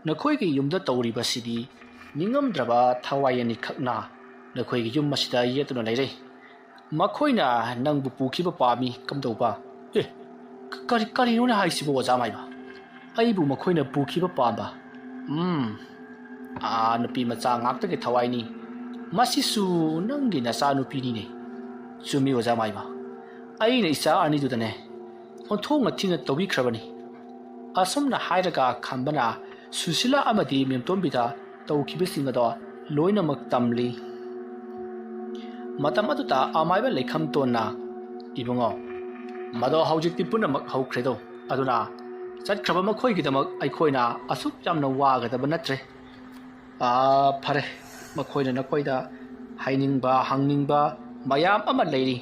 ꯅꯈꯣꯏꯒꯤ ꯌꯨꯝꯗ ꯇꯧꯔꯤꯕꯁꯤꯗꯤ ꯅꯤꯡꯉꯝꯗ꯭ꯔꯕ ꯊꯋꯥꯏ ꯑꯅꯤꯈꯛꯅ ꯅꯈꯣꯏꯒꯤ ꯌꯨꯝ ꯑꯁꯤꯗ ꯌꯦꯠꯇꯨꯅ ꯂꯩꯔꯦ꯫ ꯃꯈꯣꯏꯅ ꯅꯪꯕꯨ ꯄꯨꯈꯤꯕ ꯄꯥꯝꯃꯤ ꯀꯝꯗꯧꯕ?" "ꯑꯦ, ꯀꯔꯤ, ꯀꯔꯤꯅꯣꯅꯦ ꯍꯥꯏꯁꯤꯕꯨ, ꯑꯣꯖꯥ ꯃꯥꯏꯕ? ꯑꯩꯕꯨ ꯃꯈꯣꯏꯅ ꯄꯨꯈꯤꯕ ꯄꯥꯝꯕ? ꯎꯝ, ꯑꯥ, ꯅꯨꯄꯤ ꯃꯆꯥ ꯉꯥꯛꯇꯒꯤ ꯊꯋꯥꯏꯅꯤ꯫ ꯃꯁꯤꯁꯨ ꯅꯪꯒꯤ ꯅꯆꯥꯅꯨꯄꯤꯅꯤꯅꯦ꯫" "ꯆꯨꯝꯃꯤ, ꯑꯣꯖꯥ ꯃꯥꯏꯕ꯫ ꯑꯩꯅ ꯏꯆꯥ ꯑꯅꯤꯗꯨꯗꯅꯦ ꯑꯣꯟꯊꯣꯛꯅ ꯊꯤꯅ ꯇꯧꯕꯤꯈ꯭ꯔꯕꯅꯤ꯫" ꯑꯁꯨꯝꯅ ꯍꯥꯏꯔꯒ ꯈꯝꯕꯅ ꯁꯨꯁꯤꯂꯥ ꯑꯃꯗꯤ ꯃꯦꯝꯇꯣꯝꯕꯤꯗ ꯇꯧꯈꯤꯕꯁꯤꯡ ꯑꯗꯣ ꯂꯣꯏꯅꯃꯛ ꯇꯝꯂꯤ꯫ ꯃꯇꯝ ꯑꯗꯨꯗ ꯑꯃꯥꯏꯕ ꯂꯩꯈꯝꯇꯣꯟꯅ, "ꯏꯕꯨꯡꯉꯣ, ꯃꯗꯣ ꯍꯧꯖꯤꯛꯇꯤ ꯄꯨꯝꯅꯃꯛ ꯍꯧꯈ꯭ꯔꯦꯗꯣ꯫ ꯑꯗꯨꯅ ꯆꯠꯈ꯭ꯔꯕ ꯃꯈꯣꯏꯒꯤꯗꯃꯛ ꯑꯩꯈꯣꯏꯅ ꯑꯁꯨꯛ ꯌꯥꯝꯅ ꯋꯥꯒꯗꯕ ꯅꯠꯇ꯭ꯔꯦ꯫ ꯑꯥ, ꯐꯔꯦ, ꯃꯈꯣꯏꯅ ꯅꯈꯣꯏꯗ ꯍꯥꯏꯅꯤꯡꯕ, ꯍꯪꯅꯤꯡꯕ ꯃꯌꯥꯝ ꯑꯃ ꯂꯩꯔꯤ,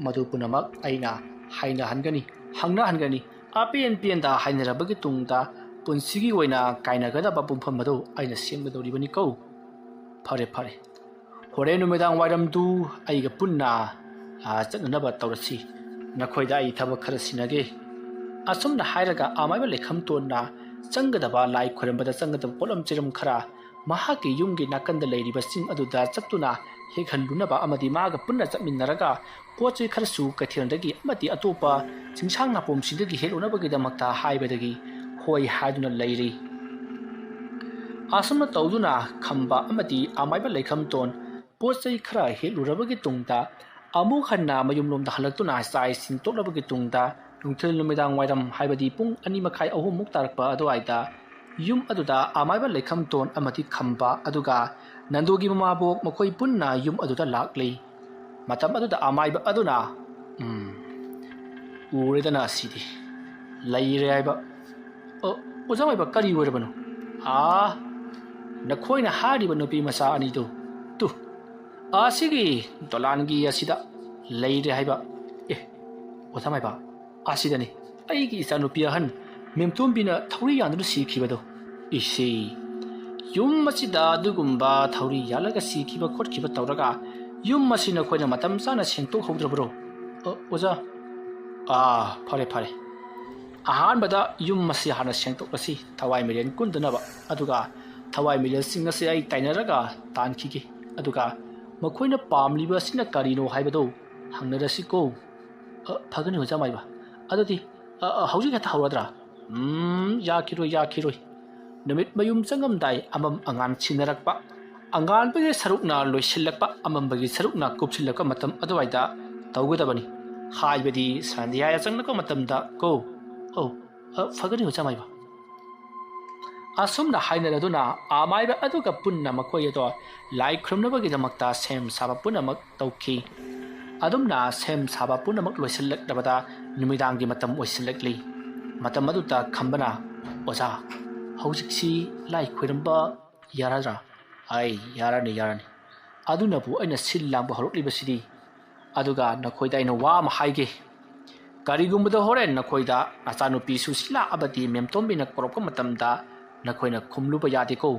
ꯃꯗꯨ ꯄꯨꯝꯅꯃꯛ ꯑꯩꯅ ꯍꯥꯏꯅꯍꯟꯒꯅꯤ, ꯍꯪꯅꯍꯟꯒꯅꯤ꯫ ꯑꯄꯦꯟ ꯄꯦꯟꯗ ꯍꯥꯏꯅꯔꯕꯒꯤ ꯇꯨꯡꯗ ꯄꯨꯟꯁꯤꯒꯤ ꯑꯣꯏꯅ ꯀꯥꯏꯅꯒꯗꯕ ꯄꯨꯡꯐꯝ ꯑꯗꯨ ꯑꯩꯅ ꯁꯦꯝꯒꯗꯧꯔꯤꯕꯅꯤꯀꯣ꯫ ꯐꯔꯦ, ꯐꯔꯦ, ꯍꯣꯔꯦꯟ ꯅꯨꯃꯤꯗꯥꯡ ꯋꯥꯏꯔꯝꯗꯨ ꯑꯩꯒ ꯄꯨꯟꯅ, ꯑꯥ, ꯆꯠꯅꯅꯕ ꯇꯧꯔꯁꯤ꯫ ꯅꯈꯣꯏꯗ ꯑꯩ ꯊꯕꯛ ꯈꯔ ꯁꯤꯟꯅꯒꯦ꯫" ꯑꯁꯨꯝꯅ ꯍꯥꯏꯔꯒ ꯑꯃꯥꯏꯕ ꯂꯩꯈꯝꯇꯣꯟꯅ ꯆꯪꯒꯗꯕ, ꯂꯥꯏ ꯈꯣꯏꯔꯝꯕꯗ ꯆꯪꯒꯗꯕ ꯄꯣꯠꯂꯝ ꯆꯩꯔꯝ ꯈꯔ ꯃꯍꯥꯛꯀꯤ ꯌꯨꯝꯒꯤ ꯅꯥꯀꯟꯗ ꯂꯩꯔꯤꯕꯁꯤꯡ ꯑꯗꯨꯗ ꯆꯠꯇꯨꯅ ꯍꯦꯛꯍꯜꯂꯨꯅꯕ ꯑꯃꯗꯤ ꯃꯥꯒ ꯄꯨꯟꯅ ꯆꯠꯃꯤꯟꯅꯔꯒ ꯄꯣꯠ ꯆꯩ ꯈꯔꯁꯨ ꯀꯩꯊꯦꯜꯗꯒꯤ ꯑꯃꯗꯤ ꯑꯇꯣꯞꯄ ꯆꯤꯡꯁꯥꯡ ꯅꯥꯄꯣꯝꯁꯤꯡꯗꯒꯤ ꯍꯦꯛꯂꯨꯅꯕꯒꯤꯗꯃꯛꯇ ꯍꯥꯏꯕꯗꯒꯤ ꯍꯣꯏ ꯍꯥꯏꯗꯨꯅ ꯂꯩꯔꯤ꯫ ꯑꯁꯨꯝꯅ ꯇꯧꯗꯨꯅ ꯈꯝꯕ ꯑꯃꯗꯤ ꯑꯃꯥꯏꯕ ꯂꯩꯈꯝꯇꯣꯟ ꯄꯣꯠ ꯆꯩ ꯈꯔ ꯍꯦꯛꯂꯨꯔꯕꯒꯤ ꯇꯨꯡꯗ ꯑꯃꯨꯛ ꯍꯟꯅ ꯃꯌꯨꯝꯂꯣꯝꯗ ꯍꯜꯂꯛꯇꯨꯅ ꯆꯥꯛ ꯏꯁꯤꯡ ꯇꯣꯛꯂꯕꯒꯤ ꯇꯨꯡꯗ ꯅꯨꯡꯊꯤꯜ ꯅꯨꯃꯤꯗꯥꯡ ꯋꯥꯏꯔꯝ, ꯍꯥꯏꯕꯗꯤ ꯄꯨꯡ ꯑꯅꯤ ꯃꯈꯥꯏ ꯑꯍꯨꯝꯃꯨꯛ ꯇꯥꯔꯛꯄ ꯑꯗꯨꯋꯥꯏꯗ ꯌꯨꯝ ꯑꯗꯨꯗ ꯑꯃꯥꯏꯕ ꯂꯩꯈꯝꯇꯣꯟ ꯑꯃꯗꯤ ꯈꯝꯕ ꯑꯗꯨꯒ ꯅꯟꯗꯨꯒꯤ ꯃꯃꯥꯕꯣꯛ ꯃꯈꯣꯏ ꯄꯨꯟꯅ ꯌꯨꯝ ꯑꯗꯨꯗ ꯂꯥꯛꯂꯤ꯫ ꯃꯇꯝ ꯑꯗꯨꯗ ꯑꯃꯥꯏꯕ ꯑꯗꯨꯅ, "ꯎꯝ, ꯎꯔꯦꯗꯅ ꯑꯁꯤꯗꯤ꯫ ꯂꯩꯔꯦ ꯍꯥꯏꯕ꯫ ꯑꯣ, ꯑꯣꯖꯥ ꯃꯥꯏꯕ, ꯀꯔꯤ ꯑꯣꯏꯔꯕꯅꯣ?" "ꯑꯥ, ꯅꯈꯣꯏꯅ ꯍꯥꯏꯔꯤꯕ ꯅꯨꯄꯤ ꯃꯆꯥ ꯑꯅꯤꯗꯨ, ꯇꯨ, ꯑꯁꯤꯒꯤ ꯗꯣꯂꯥꯟꯒꯤ ꯑꯁꯤꯗ ꯂꯩꯔꯦ ꯍꯥꯏꯕ꯫ ꯑꯦ, ꯑꯣꯖꯥ ꯃꯥꯏꯕ, ꯑꯁꯤꯗꯅꯤ ꯑꯩꯒꯤ ꯏꯆꯥꯅꯨꯄꯤ ꯑꯍꯟ ꯃꯦꯝꯇꯣꯝꯕꯤꯅ ꯊꯧꯔꯤ ꯌꯥꯟꯗꯨꯅ ꯁꯤꯈꯤꯕꯗꯣ꯫ ꯏꯁꯦ, ꯌꯨꯝ ꯑꯁꯤꯗ ꯑꯗꯨꯒꯨꯝꯕ ꯊꯧꯔꯤ ꯌꯥꯜꯂꯒ ꯁꯤꯈꯤꯕ ꯈꯣꯠꯈꯤꯕ ꯇꯧꯔꯒ ꯌꯨꯝ ꯑꯁꯤ ꯅꯈꯣꯏꯅ ꯃꯇꯝ ꯆꯥꯅ ꯁꯦꯡꯗꯣꯛꯍꯧꯗ꯭ꯔꯕ꯭ꯔꯣ? ꯑ, ꯑꯣꯖꯥ꯫ ꯑꯥ, ꯐꯔꯦ, ꯐꯔꯦ꯫ ꯑꯍꯥꯟꯕꯗ ꯌꯨꯝ ꯑꯁꯤ ꯍꯥꯟꯅ ꯁꯦꯡꯗꯣꯛꯂꯁꯤ, ꯊꯋꯥꯏ ꯃꯤꯔꯦꯟ ꯀꯨꯟꯗꯅꯕ꯫ ꯑꯗꯨꯒ ꯊꯋꯥꯏ ꯃꯤꯔꯦꯟꯁꯤꯡ ꯑꯁꯤ ꯑꯩ ꯇꯥꯏꯅꯔꯒ ꯇꯥꯟꯈꯤꯒꯦ꯫ ꯑꯗꯨꯒ ꯃꯈꯣꯏꯅ ꯄꯥꯝꯂꯤꯕ ꯑꯁꯤꯅ ꯀꯔꯤꯅꯣ ꯍꯥꯏꯕꯗꯨ ꯍꯪꯅꯔꯁꯤꯀꯣ꯫ ꯑ, ꯐꯒꯅꯤ, ꯑꯣꯖꯥ ꯃꯥꯏꯕ꯫ ꯑꯗꯨꯗꯤ, ꯑ, ꯑ, ꯍꯧꯖꯤꯛ ꯍꯦꯛꯇ ꯍꯧꯔꯗ꯭ꯔꯥ? ꯎꯝ, ꯌꯥꯈꯤꯔꯣꯏ, ꯌꯥꯈꯤꯔꯣꯏ꯫ ꯅꯨꯃꯤꯠ ꯃꯌꯨꯝ ꯆꯪꯉꯝꯗꯥꯏ ꯑꯃꯝ ꯑꯉꯥꯟ ꯁꯤꯟꯅꯔꯛꯄ, ꯑꯉꯥꯟꯕꯒꯤ ꯁꯔꯨꯛꯅ ꯂꯣꯏꯁꯤꯜꯂꯛꯄ, ꯑꯃꯝꯕꯒꯤ ꯁꯔꯨꯛꯅ ꯀꯨꯞꯁꯤꯜꯂꯛꯄ ꯃꯇꯝ ꯑꯗꯨꯋꯥꯏꯗ ꯇꯧꯒꯗꯕꯅꯤ꯫ ꯍꯥꯏꯕꯗꯤ ꯁꯟꯙ꯭ꯌꯥ ꯌꯥꯆꯪꯂꯛꯄ ꯃꯇꯝꯗ ꯀꯣ꯫ ꯑꯧ, ꯑ, ꯐꯒꯅꯤ, ꯑꯣꯖꯥ ꯃꯥꯏꯕ꯫ ꯑꯁꯨꯝꯅ ꯍꯥꯏꯅꯔꯗꯨꯅ ꯑꯃꯥꯏꯕ ꯑꯗꯨꯒ ꯄꯨꯟꯅ ꯃꯈꯣꯏ ꯑꯗꯣ ꯂꯥꯏ ꯈꯨꯔꯨꯝꯅꯕꯒꯤꯗꯃꯛꯇ ꯁꯦꯝ ꯁꯥꯕ ꯄꯨꯝꯅꯃꯛ ꯇꯧꯈꯤ꯫ ꯑꯗꯨꯝꯅ ꯁꯦꯝ ꯁꯥꯕ ꯄꯨꯝꯅꯃꯛ ꯂꯣꯏꯁꯤꯜꯂꯛꯂꯕꯗ ꯅꯨꯃꯤꯗꯥꯡꯒꯤ ꯃꯇꯝ ꯑꯣꯏꯁꯤꯜꯂꯛꯂꯤ꯫ ꯃꯇꯝ ꯑꯗꯨꯗ ꯈꯝꯕꯅ, "ꯑꯣꯖꯥ, ꯍꯧꯖꯤꯛꯁꯤ ꯂꯥꯏ ꯈꯣꯏꯔꯝꯕ ꯌꯥꯔꯗ꯭ꯔꯥ?" "ꯑꯩ, ꯌꯥꯔꯅꯤ, ꯌꯥꯔꯅꯤ꯫ ꯑꯗꯨꯅꯕꯨ ꯑꯩꯅ ꯁꯤꯜ ꯂꯥꯡꯕ ꯍꯧꯔꯛꯂꯤꯕꯁꯤꯗꯤ꯫ ꯑꯗꯨꯒ ꯅꯈꯣꯏꯗ ꯑꯩꯅ ꯋꯥ ꯑꯃ ꯍꯥꯏꯒꯦ꯫ ꯀꯔꯤꯒꯨꯝꯕꯗ ꯍꯣꯔꯦꯟ ꯅꯈꯣꯏꯗ ꯅꯆꯥꯅꯨꯄꯤ ꯁꯨꯁꯤꯂꯥ ꯑꯃꯗꯤ ꯃꯦꯝꯇꯣꯝꯕꯤꯅ ꯀꯧꯔꯛꯄ ꯃꯇꯝꯗ ꯅꯈꯣꯏꯅ ꯈꯨꯝꯂꯨꯕ ꯌꯥꯗꯦꯀꯣ꯫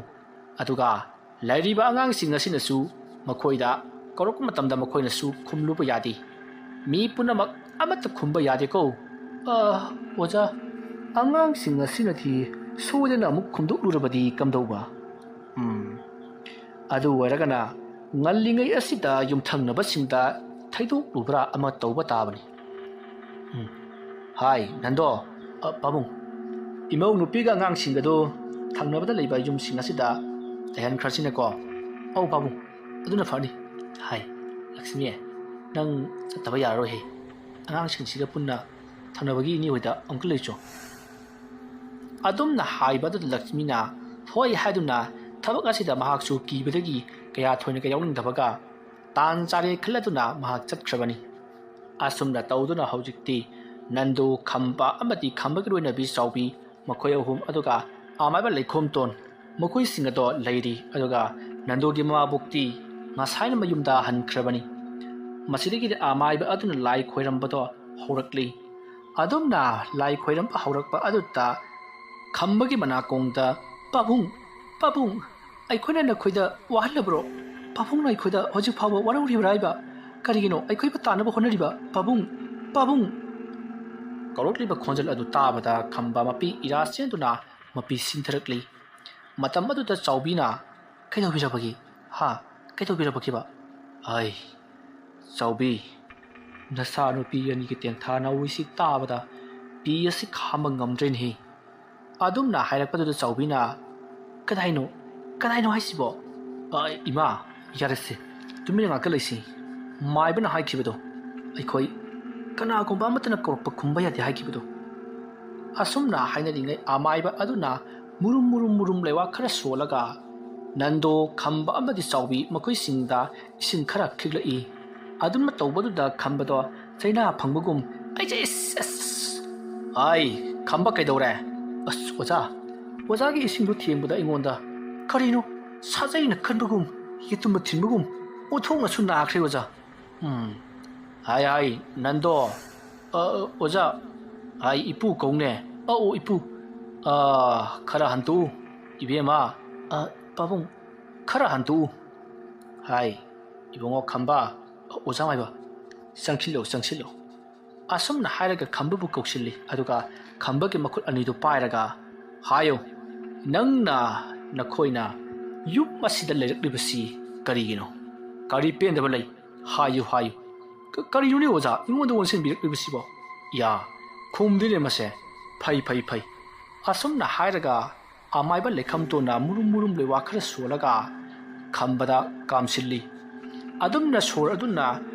ꯑꯗꯨꯒ ꯂꯩꯔꯤꯕ ꯑꯉꯥꯡꯁꯤꯡ ꯑꯁꯤꯅꯁꯨ ꯃꯈꯣꯏꯗ ꯀꯧꯔꯛꯄ ꯃꯇꯝꯗ ꯃꯈꯣꯏꯅꯁꯨ ꯈꯨꯝꯂꯨꯕ ꯌꯥꯗꯦ꯫ ꯃꯤ ꯄꯨꯝꯅꯃꯛ ꯑꯃꯠꯇ ꯈꯨꯝꯕ ꯌꯥꯗꯦꯀꯣ꯫" "ꯑ, ꯑꯣꯖꯥ, ꯑꯉꯥꯡꯁꯤꯡ ꯑꯁꯤꯅꯗꯤ ꯁꯣꯏꯗꯅ ꯑꯃꯨꯛ ꯈꯨꯝꯗꯣꯛꯂꯨꯔꯕꯗꯤ ꯀꯝꯗꯧꯕ?" "ꯎꯝ, ꯑꯗꯨ ꯑꯣꯏꯔꯒꯅ ꯉꯜꯂꯤꯉꯩ ꯑꯁꯤꯗ ꯌꯨꯝꯊꯪꯅꯕꯁꯤꯡꯗ ꯊꯩꯗꯣꯛꯂꯨꯕ꯭ꯔꯥ ꯑꯃ ꯇꯧꯕ ꯇꯥꯕꯅꯤ꯫" ꯎꯝ꯫ "ꯍꯥꯏ, ꯅꯟꯗꯣ, ꯑ, ꯄꯥꯕꯨꯡ, ꯏꯃꯧ ꯅꯨꯄꯤꯒ ꯑꯉꯥꯡꯁꯤꯡꯒꯗꯨ ꯊꯪꯅꯕꯗ ꯂꯩꯕ ꯌꯨꯝꯁꯤꯡ ꯑꯁꯤꯗ ꯂꯩꯍꯟꯈ꯭ꯔꯁꯤꯅꯀꯣ꯫" "ꯑꯧ, ꯄꯥꯕꯨꯡ, ꯑꯗꯨꯅ ꯐꯅꯤ꯫" "ꯍꯥꯏ, ꯂꯛꯁꯃꯤ, ꯅꯪ ꯆꯠꯇꯕ ꯌꯥꯔꯔꯣꯏꯍꯦ꯫ ꯑꯉꯥꯡꯁꯤꯡꯁꯤꯒ ꯄꯨꯟꯅ ꯊꯪꯅꯕꯒꯤ ꯏꯅꯦ ꯍꯣꯏꯗ ꯑꯃꯨꯛꯇ ꯂꯩꯆꯣ꯫" ꯑꯗꯨꯝꯅ ꯍꯥꯏꯕ ꯑꯗꯨꯗ ꯂꯛꯁꯃꯤꯅ ꯍꯣꯏ ꯍꯥꯏꯗꯨꯅ ꯊꯕꯛ ꯑꯁꯤꯗ ꯃꯍꯥꯛꯁꯨ ꯀꯤꯕꯗꯒꯤ ꯀꯌꯥ ꯊꯣꯏꯅ ꯌꯥꯎꯅꯤꯡꯗꯕꯒ ꯇꯥꯟ ꯆꯥꯔꯦ ꯈꯜꯂꯗꯨꯅ ꯃꯍꯥꯛ ꯆꯠꯈ꯭ꯔꯕꯅꯤ꯫ ꯑꯁꯨꯝꯅ ꯇꯧꯗꯨꯅ ꯍꯧꯖꯤꯛꯇꯤ ꯅꯟꯗꯨ, ꯈꯝꯕ ꯑꯃꯗꯤ ꯈꯝꯕꯒꯤ ꯂꯣꯏꯅꯕꯤ ꯆꯥꯎꯕꯤ, ꯃꯈꯣꯏ ꯑꯍꯨꯝ, ꯑꯗꯨꯒ ꯑꯃꯥꯏꯕ ꯂꯩꯈꯣꯝꯇꯣꯟ, ꯃꯈꯣꯏꯁꯤꯡ ꯑꯗꯣ ꯂꯩꯔꯤ, ꯑꯗꯨꯒ ꯅꯟꯗꯣꯒꯤ ꯃꯃꯥꯕꯣꯛꯇꯤ ꯉꯁꯥꯏꯅ ꯃꯌꯨꯝꯗ ꯍꯟꯈ꯭ꯔꯕꯅꯤ꯫ ꯃꯁꯤꯗꯒꯤꯗꯤ ꯑꯃꯥꯏꯕ ꯑꯗꯨꯅ ꯂꯥꯏ ꯈꯣꯏꯔꯝꯕꯗꯣ ꯍꯧꯔꯛꯂꯤ꯫ ꯑꯗꯨꯝꯅ ꯂꯥꯏ ꯈꯣꯏꯔꯝꯕ ꯍꯧꯔꯛꯄ ꯑꯗꯨꯗ ꯈꯝꯕꯒꯤ ꯃꯅꯥꯀꯣꯡꯗ, "ꯄꯥꯕꯨꯡ, ꯄꯥꯕꯨꯡ, ꯑꯩꯈꯣꯏꯅ ꯅꯈꯣꯏꯗ ꯋꯥꯍꯜꯂꯕ꯭ꯔꯣ? ꯄꯥꯕꯨꯡꯅ ꯑꯩꯈꯣꯏꯗ ꯍꯧꯖꯤꯛ ꯐꯥꯎꯕ ꯋꯥꯔꯧꯔꯤꯕ꯭ꯔꯥ ꯍꯥꯏꯕ? ꯀꯔꯤꯒꯤꯅꯣ ꯑꯩꯈꯣꯏꯕꯨ ꯇꯥꯟꯅꯕ ꯍꯣꯠꯅꯔꯤꯕ? ꯄꯥꯕꯨꯡ, ꯄꯥꯕꯨꯡ!" ꯀꯧꯔꯛꯂꯤꯕ ꯈꯣꯟꯖꯦꯜ ꯑꯗꯨ ꯇꯥꯕꯗ ꯈꯝꯕ ꯃꯄꯤ ꯏꯔꯥ ꯆꯦꯟꯗꯨꯅ ꯃꯄꯤ ꯁꯤꯟꯊꯔꯛꯂꯤ꯫ ꯃꯇꯝ ꯑꯗꯨꯗ ꯆꯥꯎꯕꯤꯅ, "ꯀꯩꯗꯧꯕꯤꯔꯕꯒꯦ? ꯍꯥ? ꯀꯩꯗꯧꯕꯤꯔꯕꯒꯦꯕ?" "ꯑꯩ, ꯆꯥꯎꯕꯤ, ꯅꯆꯥꯅꯨꯄꯤ ꯑꯅꯤꯒꯤ ꯇꯦꯡꯊꯥ ꯅꯥꯎꯔꯤꯁꯤ ꯇꯥꯕꯗ ꯄꯤ ꯑꯁꯤ ꯈꯥꯝꯕ ꯉꯝꯗ꯭ꯔꯦꯅꯦꯍꯦ!" ꯑꯗꯨꯝꯅ ꯍꯥꯏꯔꯛꯄꯗꯨꯗ ꯆꯥꯎꯕꯤꯅ, "ꯀꯗꯥꯏꯅꯣ? ꯀꯗꯥꯏꯅꯣ ꯍꯥꯏꯁꯤꯕꯣ?" "ꯑ, ꯏꯃꯥ, ꯌꯥꯔꯦꯁꯦ, ꯇꯨꯃꯤꯟꯅ ꯉꯥꯛꯇ ꯂꯩꯁꯤ꯫ ꯃꯥꯏꯕꯅ ꯍꯥꯏꯈꯤꯕꯗꯣ, ꯑꯩꯈꯣꯏ ꯀꯅꯥꯒꯨꯝꯕ ꯑꯃꯠꯇꯅ ꯀꯧꯔꯛꯄ ꯈꯨꯝꯕ ꯌꯥꯗꯦ ꯍꯥꯏꯈꯤꯕꯗꯣ꯫" ꯑꯁꯨꯝꯅ ꯍꯥꯏꯅꯔꯤꯉꯩ ꯑꯃꯥꯏꯕ ꯑꯗꯨꯅ ꯃꯨꯔꯨꯝ ꯃꯨꯔꯨꯝ ꯃꯨꯔꯨꯝ ꯂꯩꯋꯥ ꯈꯔ ꯁꯣꯜꯂꯒ ꯅꯟꯗꯣ, ꯈꯝꯕ ꯑꯃꯗꯤ ꯆꯥꯎꯕꯤ ꯃꯈꯣꯏꯁꯤꯡꯗ ꯏꯁꯤꯡ ꯈꯔ ꯈꯤꯛꯂꯛꯏ꯫ ꯑꯗꯨꯝꯅ ꯇꯧꯕꯗꯨꯗ ꯈꯝꯕꯗꯣ ꯆꯩꯅꯥ ꯐꯪꯕꯒꯨꯝ, "ꯑꯩꯁꯦ, ꯑꯁ, ꯑꯁ!" "ꯑꯥꯏ, ꯈꯝꯕ ꯀꯩꯗꯧꯔꯦ?" "ꯑꯁ, ꯑꯣꯖꯥ, ꯑꯣꯖꯥꯒꯤ ꯏꯁꯤꯡꯗꯨ ꯊꯦꯡꯕꯗ ꯑꯩꯉꯣꯟꯗ ꯀꯔꯤꯅꯣ ꯁꯥꯖꯩꯅ ꯈꯟꯕꯒꯨꯝ, ꯌꯦꯇꯨꯝꯅ ꯊꯤꯟꯕꯒꯨꯝ ꯑꯣꯟꯊꯣꯛꯅꯁꯨ ꯅꯥꯈ꯭ꯔꯦ, ꯑꯣꯖꯥ꯫" "ꯎꯝ, ꯍꯥꯏ, ꯍꯥꯏ, ꯅꯟꯗꯣ, ꯑ, ꯑꯣꯖꯥ, ꯍꯥꯏ, ꯏꯄꯨ ꯀꯧꯅꯦ꯫ ꯑ, ꯑꯣ, ꯏꯄꯨ, ꯑ, ꯈꯔ ꯍꯟꯇꯣꯛꯎ, ꯏꯕꯦꯝꯃ, ꯑ, ꯄꯥꯕꯨꯡ, ꯈꯔ ꯍꯟꯇꯣꯛꯎ꯫ ꯍꯥꯏ, ꯏꯕꯨꯡꯉꯣ ꯈꯝꯕ, ꯑ, ꯑꯣꯖꯥ ꯃꯥꯏꯕ, ꯆꯪꯁꯤꯜꯂꯣ, ꯆꯪꯁꯤꯜꯂꯣ꯫" ꯑꯁꯨꯝꯅ ꯍꯥꯏꯔꯒ ꯈꯝꯕꯕꯨ ꯀꯧꯁꯤꯜꯂꯤ, ꯑꯗꯨꯒ ꯈꯝꯕꯒꯤ ꯃꯈꯨꯠ ꯑꯅꯤꯗꯨ ꯄꯥꯏꯔꯒ, "ꯍꯥꯏꯌꯨ, ꯅꯪꯅ, ꯅꯈꯣꯏꯅ ꯌꯨꯝ ꯑꯁꯤꯗ ꯂꯩꯔꯛꯂꯤꯕꯁꯤ ꯀꯔꯤꯒꯤꯅꯣ? ꯀꯔꯤ ꯄꯦꯟꯗꯕ ꯂꯩ? ꯍꯥꯏꯌꯨ, ꯍꯥꯏꯌꯨ꯫" "ꯀ-, ꯀꯔꯤꯅꯣꯅꯦ ꯑꯣꯖꯥ, ꯑꯩꯉꯣꯟꯗ ꯑꯣꯟꯁꯤꯟꯕꯤꯔꯛꯂꯤꯕꯁꯤꯕꯣ?" "ꯌꯥ, ꯈꯨꯝꯗꯦꯅꯦ ꯃꯁꯦ꯫ ꯐꯩ, ꯐꯩ, ꯐꯩ꯫" ꯑꯁꯨꯝꯅ ꯍꯥꯏꯔꯒ ꯑꯃꯥꯏꯕ ꯂꯩꯈꯝꯇꯣꯟꯅ ꯃꯨꯔꯨꯝ ꯃꯨꯔꯨꯝ ꯂꯩꯋꯥ ꯈꯔ ꯁꯣꯜꯂꯒ ꯈꯝꯕꯗ ꯀꯥꯝꯁꯤꯜꯂꯤ꯫ ꯑꯗꯨꯝꯅ ꯁꯣꯔ ꯑꯗꯨꯅ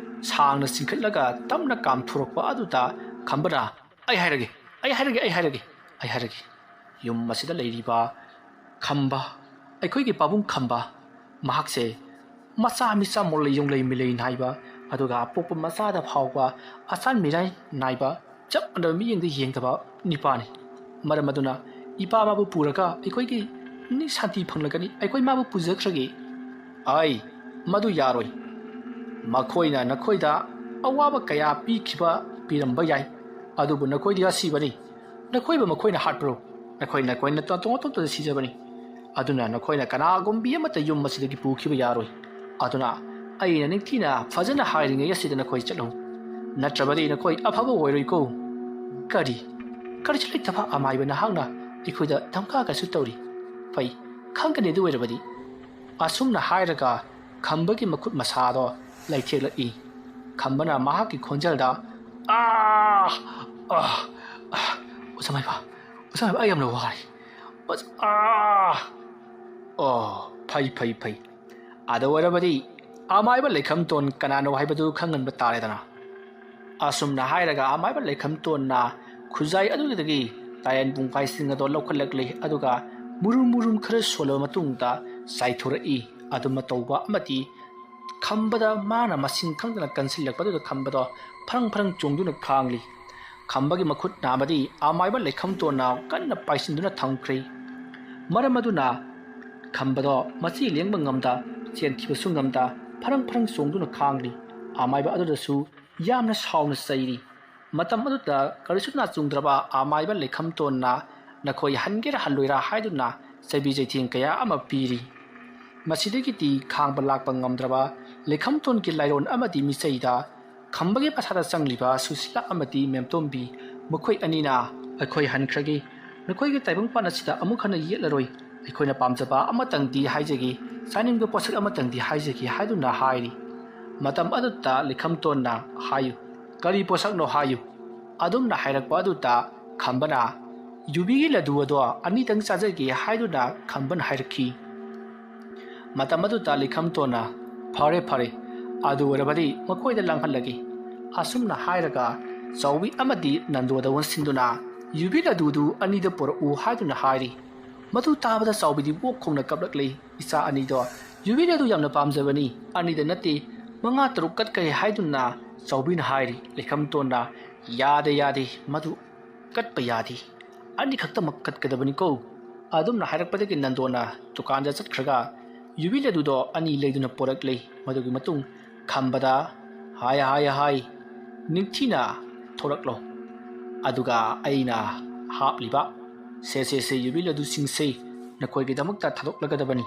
ꯁꯥꯡꯅ ꯆꯤꯡꯈꯠꯂꯒ ꯇꯞꯅ ꯀꯥꯝꯊꯣꯔꯛꯄ ꯑꯗꯨꯗ ꯈꯝꯕꯅ, "ꯑꯩ ꯍꯥꯏꯔꯒꯦ, ꯑꯩ ꯍꯥꯏꯔꯒꯦ, ꯑꯩ ꯍꯥꯏꯔꯒꯦ, ꯑꯩ ꯍꯥꯏꯔꯒꯦ꯫ ꯌꯨꯝ ꯑꯁꯤꯗ ꯂꯩꯔꯤꯕ ꯈꯝꯕ, ꯑꯩꯈꯣꯏꯒꯤ ꯄꯥꯕꯨꯡ ꯈꯝꯕ, ꯃꯍꯥꯛꯁꯦ ꯃꯆꯥ ꯃꯤꯆꯥ ꯃꯣꯂꯩ ꯌꯣꯡꯂꯩ ꯃꯤꯂꯩ ꯅꯥꯏꯕ, ꯑꯗꯨꯒ ꯑꯄꯣꯛꯄ ꯃꯆꯥꯗ ꯐꯥꯎꯕ ꯑꯆꯥꯟ ꯃꯤꯔꯥꯏ ꯅꯥꯏꯕ, ꯆꯞ ꯃꯥꯟꯅꯕ ꯃꯤꯠꯌꯦꯡꯗ ꯌꯦꯡꯗꯕ ꯅꯤꯄꯥꯅꯤ꯫ ꯃꯔꯝ ꯑꯗꯨꯅ ꯏꯄꯥ ꯃꯥꯕꯨ ꯄꯨꯔꯒ ꯑꯩꯈꯣꯏꯒꯤ ꯅꯤ ꯁꯥꯟꯇꯤ ꯐꯪꯂꯒꯅꯤ꯫ ꯑꯩꯈꯣꯏ ꯃꯥꯕꯨ ꯄꯨꯖꯈ꯭ꯔꯒꯦ꯫ ꯑꯩ, ꯃꯗꯨ ꯌꯥꯔꯣꯏ꯫ ꯃꯈꯣꯏꯅ ꯅꯈꯣꯏꯗ ꯑꯋꯥꯕ ꯀꯌꯥ ꯄꯤꯈꯤꯕ ꯄꯤꯔꯝꯕ ꯌꯥꯏ, ꯑꯗꯨꯕꯨ ꯅꯈꯣꯏꯗꯤ ꯑꯁꯤꯕꯅꯤ꯫ ꯅꯈꯣꯏꯕꯨ ꯃꯈꯣꯏꯅ ꯍꯥꯠꯄ꯭ꯔꯣ? ꯅꯈꯣꯏ ꯅꯈꯣꯏꯅ ꯇꯣꯉꯥꯟ ꯇꯣꯉꯥꯟꯕꯗ ꯁꯤꯖꯕꯅꯤ꯫ ꯑꯗꯨꯅ ꯅꯈꯣꯏꯅ ꯀꯅꯥꯒꯨꯝꯕꯤ ꯑꯃꯠꯇ ꯌꯨꯝ ꯑꯁꯤꯗꯒꯤ ꯄꯨꯈꯤꯕ ꯌꯥꯔꯣꯏ꯫ ꯑꯗꯨꯅ ꯑꯩꯅ ꯅꯤꯡꯊꯤꯅ ꯐꯖꯅ ꯍꯥꯏꯔꯤꯉꯩ ꯑꯁꯤꯗ ꯅꯈꯣꯏ ꯆꯠꯂꯨ, ꯅꯠꯇ꯭ꯔꯕꯗꯤ ꯅꯈꯣꯏ ꯑꯐꯕ ꯑꯣꯏꯔꯣꯏꯀꯣ꯫ ꯀꯔꯤ? ꯀꯔꯤꯁꯨ ꯂꯩꯇꯕ ꯑꯃꯥꯏꯕ ꯅꯍꯥꯛꯅ ꯑꯩꯈꯣꯏꯗ ꯙꯝꯀꯥ ꯀꯩꯁꯨ ꯇꯧꯔꯤ? ꯐꯩ, ꯈꯪꯒꯅꯤ꯫ ꯑꯗꯨ ꯑꯣꯏꯔꯕꯗꯤ꯫ ꯑꯁꯨꯝꯅ ꯍꯥꯏꯔꯒ ꯈꯝꯕꯒꯤ ꯃꯈꯨꯠ ꯃꯁꯥꯗꯣ ꯂꯩꯊꯦꯛꯂꯛꯏ꯫ ꯈꯝꯕꯅ ꯃꯍꯥꯛꯀꯤ ꯈꯣꯟꯖꯦꯜꯗ, "ꯑꯥ! ꯑꯥ! ꯑꯥ! ꯑꯣꯖꯥ ꯃꯥꯏꯕ, ꯑꯣꯖꯥ ꯃꯥꯏꯕ, ꯑꯩ ꯌꯥꯝꯅ ꯋꯥꯔꯦ꯫ ꯑꯁ, ꯑꯥ!" "ꯑꯣ, ꯐꯩ, ꯐꯩ, ꯐꯩ꯫ ꯑꯗꯨ ꯑꯣꯏꯔꯕꯗꯤ ꯑꯃꯥꯏꯕ ꯂꯩꯈꯝꯇꯣꯟ ꯀꯅꯥꯅꯣ ꯍꯥꯏꯕꯗꯨ ꯈꯪꯍꯟꯕ ꯇꯥꯔꯦꯗꯅ꯫" ꯑꯁꯨꯝꯅ ꯍꯥꯏꯔꯒ ꯑꯃꯥꯏꯕ ꯂꯩꯈꯝꯇꯣꯟꯅ ꯈꯨꯖꯥꯏ ꯑꯗꯨꯗꯒꯤ ꯇꯥꯌꯦꯟ ꯄꯨꯡꯐꯥꯏꯁꯤꯡ ꯑꯗꯣ ꯂꯧꯈꯠꯂꯛꯂꯤ, ꯑꯗꯨꯒ ꯃꯨꯔꯨꯝ ꯃꯨꯔꯨꯝ ꯈꯔ ꯁꯣꯜꯂꯕ ꯃꯇꯨꯡꯗ ꯆꯥꯏꯊꯣꯔꯛꯏ꯫ ꯑꯗꯨꯝꯅ ꯇꯧꯕ ꯑꯃꯗꯤ ꯈꯝꯕꯗ ꯃꯥꯅ ꯃꯁꯤꯡ ꯈꯪꯗꯅ ꯀꯟꯁꯤꯜꯂꯛꯄꯗꯨꯗ ꯈꯝꯕꯗꯣ ꯐꯔꯪ ꯐꯔꯪ ꯆꯣꯡꯗꯨꯅ ꯈꯥꯡꯂꯤ꯫ ꯈꯝꯕꯒꯤ ꯃꯈꯨꯠ ꯅꯥꯃꯗꯤ ꯑꯃꯥꯏꯕ ꯂꯩꯈꯝꯇꯣꯟꯅ ꯀꯟꯅ ꯄꯥꯏꯁꯤꯟꯗꯨꯅ ꯊꯝꯈ꯭ꯔꯦ꯫ ꯃꯔꯝ ꯑꯗꯨꯅ ꯈꯝꯕꯗꯣ ꯃꯆꯤ ꯂꯦꯡꯕ ꯉꯝꯗ, ꯆꯦꯟꯈꯤꯕꯁꯨ ꯉꯝꯗ, ꯐꯔꯪ ꯐꯔꯪ ꯆꯣꯡꯗꯨꯅ ꯈꯥꯡꯂꯤ꯫ ꯑꯃꯥꯏꯕ ꯑꯗꯨꯗꯁꯨ ꯌꯥꯝꯅ ꯁꯥꯎꯅ ꯆꯩꯔꯤ꯫ ꯃꯇꯝ ꯑꯗꯨꯗ ꯀꯔꯤꯁꯨ ꯅꯥꯆꯨꯡꯗ꯭ꯔꯕ ꯑꯃꯥꯏꯕ ꯂꯩꯈꯝꯇꯣꯟꯅ ꯅꯈꯣꯏ ꯍꯟꯒꯦꯔꯥ ꯍꯜꯂꯣꯏꯔꯥ ꯍꯥꯏꯗꯨꯅ ꯆꯩꯕꯤ ꯆꯩꯊꯦꯡ ꯀꯌꯥ ꯑꯃ ꯄꯤꯔꯤ꯫ ꯃꯁꯤꯗꯒꯤꯗꯤ ꯈꯥꯡꯕ ꯂꯥꯛꯄ ꯉꯝꯗ꯭ꯔꯕ ꯂꯩꯈꯝꯇꯣꯟꯒꯤ ꯂꯥꯏꯔꯣꯟ ꯑꯃꯗꯤ ꯃꯤꯆꯩꯗ ꯈꯝꯕꯒꯤ ꯃꯁꯥꯗ ꯆꯪꯂꯤꯕ ꯁꯨꯁꯤꯂꯥ ꯑꯃꯗꯤ ꯃꯦꯝꯇꯣꯝꯕꯤ, ꯃꯈꯣꯏ ꯑꯅꯤꯅ, "ꯑꯩꯈꯣꯏ ꯍꯟꯈ꯭ꯔꯒꯦ꯫ ꯅꯈꯣꯏꯒꯤ ꯇꯥꯏꯕꯪꯄꯥꯟ ꯑꯁꯤꯗ ꯑꯃꯨꯛ ꯍꯟꯅ ꯌꯦꯠꯂꯔꯣꯏ꯫ ꯑꯩꯈꯣꯏꯅ ꯄꯥꯝꯖꯕ ꯑꯃꯇꯪꯗꯤ ꯍꯥꯏꯖꯒꯦ, ꯆꯥꯅꯤꯡꯕ ꯄꯣꯠꯁꯛ ꯑꯃꯇꯪꯗꯤ ꯍꯥꯏꯖꯒꯦ" ꯍꯥꯏꯗꯨꯅ ꯍꯥꯏꯔꯤ꯫ ꯃꯇꯝ ꯑꯗꯨꯗ ꯂꯩꯈꯝꯇꯣꯟꯅ, "ꯍꯥꯏꯌꯨ, ꯀꯔꯤ ꯄꯣꯠꯁꯛꯅꯣ ꯍꯥꯏꯌꯨ?" ꯑꯗꯨꯝꯅ ꯍꯥꯏꯔꯛꯄ ꯑꯗꯨꯗ ꯈꯝꯕꯅ, "ꯌꯨꯕꯤꯒꯤ ꯂꯗꯨ ꯑꯗꯣ ꯑꯅꯤꯇꯪ ꯆꯥꯖꯒꯦ" ꯍꯥꯏꯗꯨꯅ ꯈꯝꯕꯅ ꯍꯥꯏꯔꯛꯈꯤ꯫ ꯃꯇꯝ ꯑꯗꯨꯗ ꯂꯩꯈꯝꯇꯣꯟꯅ, "ꯐꯔꯦ, ꯐꯔꯦ, ꯑꯗꯨ ꯑꯣꯏꯔꯕꯗꯤ ꯃꯈꯣꯏꯗ ꯂꯥꯡꯍꯜꯂꯒꯦ"꯫ ꯑꯁꯨꯝꯅ ꯍꯥꯏꯔꯒ ꯆꯥꯎꯕꯤ ꯑꯃꯗꯤ ꯅꯟꯗꯣꯗ ꯑꯣꯟꯁꯤꯟꯗꯨꯅ, "ꯌꯨꯕꯤ ꯂꯗꯨꯗꯨ ꯑꯅꯤꯗ ꯄꯨꯔꯛꯎ" ꯍꯥꯏꯗꯨꯅ ꯍꯥꯏꯔꯤ꯫ ꯃꯗꯨ ꯇꯥꯕꯗ ꯆꯥꯎꯕꯤꯗꯤ ꯋꯣꯛ ꯈꯣꯡꯅ ꯀꯞꯂꯛꯂꯤ꯫ "ꯏꯆꯥ ꯑꯅꯤꯗꯣ ꯌꯨꯕꯤ ꯂꯗꯨ ꯌꯥꯝꯅ ꯄꯥꯝꯖꯕꯅꯤ, ꯑꯅꯤꯗ ꯅꯠꯇꯦ, ꯃꯉꯥ ꯇꯔꯨꯛ ꯀꯠꯀꯦ" ꯍꯥꯏꯗꯨꯅ ꯆꯥꯎꯕꯤꯅ ꯍꯥꯏꯔꯤ꯫ ꯂꯩꯈꯝꯇꯣꯟꯅ, "ꯌꯥꯗꯦ, ꯌꯥꯗꯦ, ꯃꯗꯨ ꯀꯠꯄ ꯌꯥꯗꯦ, ꯑꯅꯤꯈꯛꯇꯃꯛ ꯀꯠꯀꯗꯕꯅꯤꯀꯣ꯫ ꯑꯗꯨꯝꯅ ꯍꯥꯏꯔꯛꯄꯗꯒꯤ ꯅꯟꯗꯣꯅ ꯗꯨꯀꯥꯟꯗ ꯆꯠꯈ꯭ꯔꯒ ꯌꯨꯕꯤ ꯂꯗꯨꯗꯣ ꯑꯅꯤ ꯂꯩꯗꯨꯅ ꯄꯣꯔꯛꯂꯦ꯫ ꯃꯗꯨꯒꯤ ꯃꯇꯨꯡ ꯈꯝꯕꯗ, "ꯍꯥꯏ, ꯍꯥꯏ, ꯍꯥꯏ, ꯅꯤꯡꯊꯤꯅ ꯊꯣꯔꯛꯂꯣ꯫ ꯑꯗꯨꯒ ꯑꯩꯅ ꯍꯥꯞꯂꯤꯕ ꯁꯦ, ꯁꯦ, ꯁꯦ, ꯌꯨꯕꯤ ꯂꯗꯨꯁꯤꯡꯁꯦ ꯅꯈꯣꯏꯒꯤꯗꯃꯛꯇ ꯊꯥꯗꯣꯛꯂꯒꯗꯕꯅꯤ꯫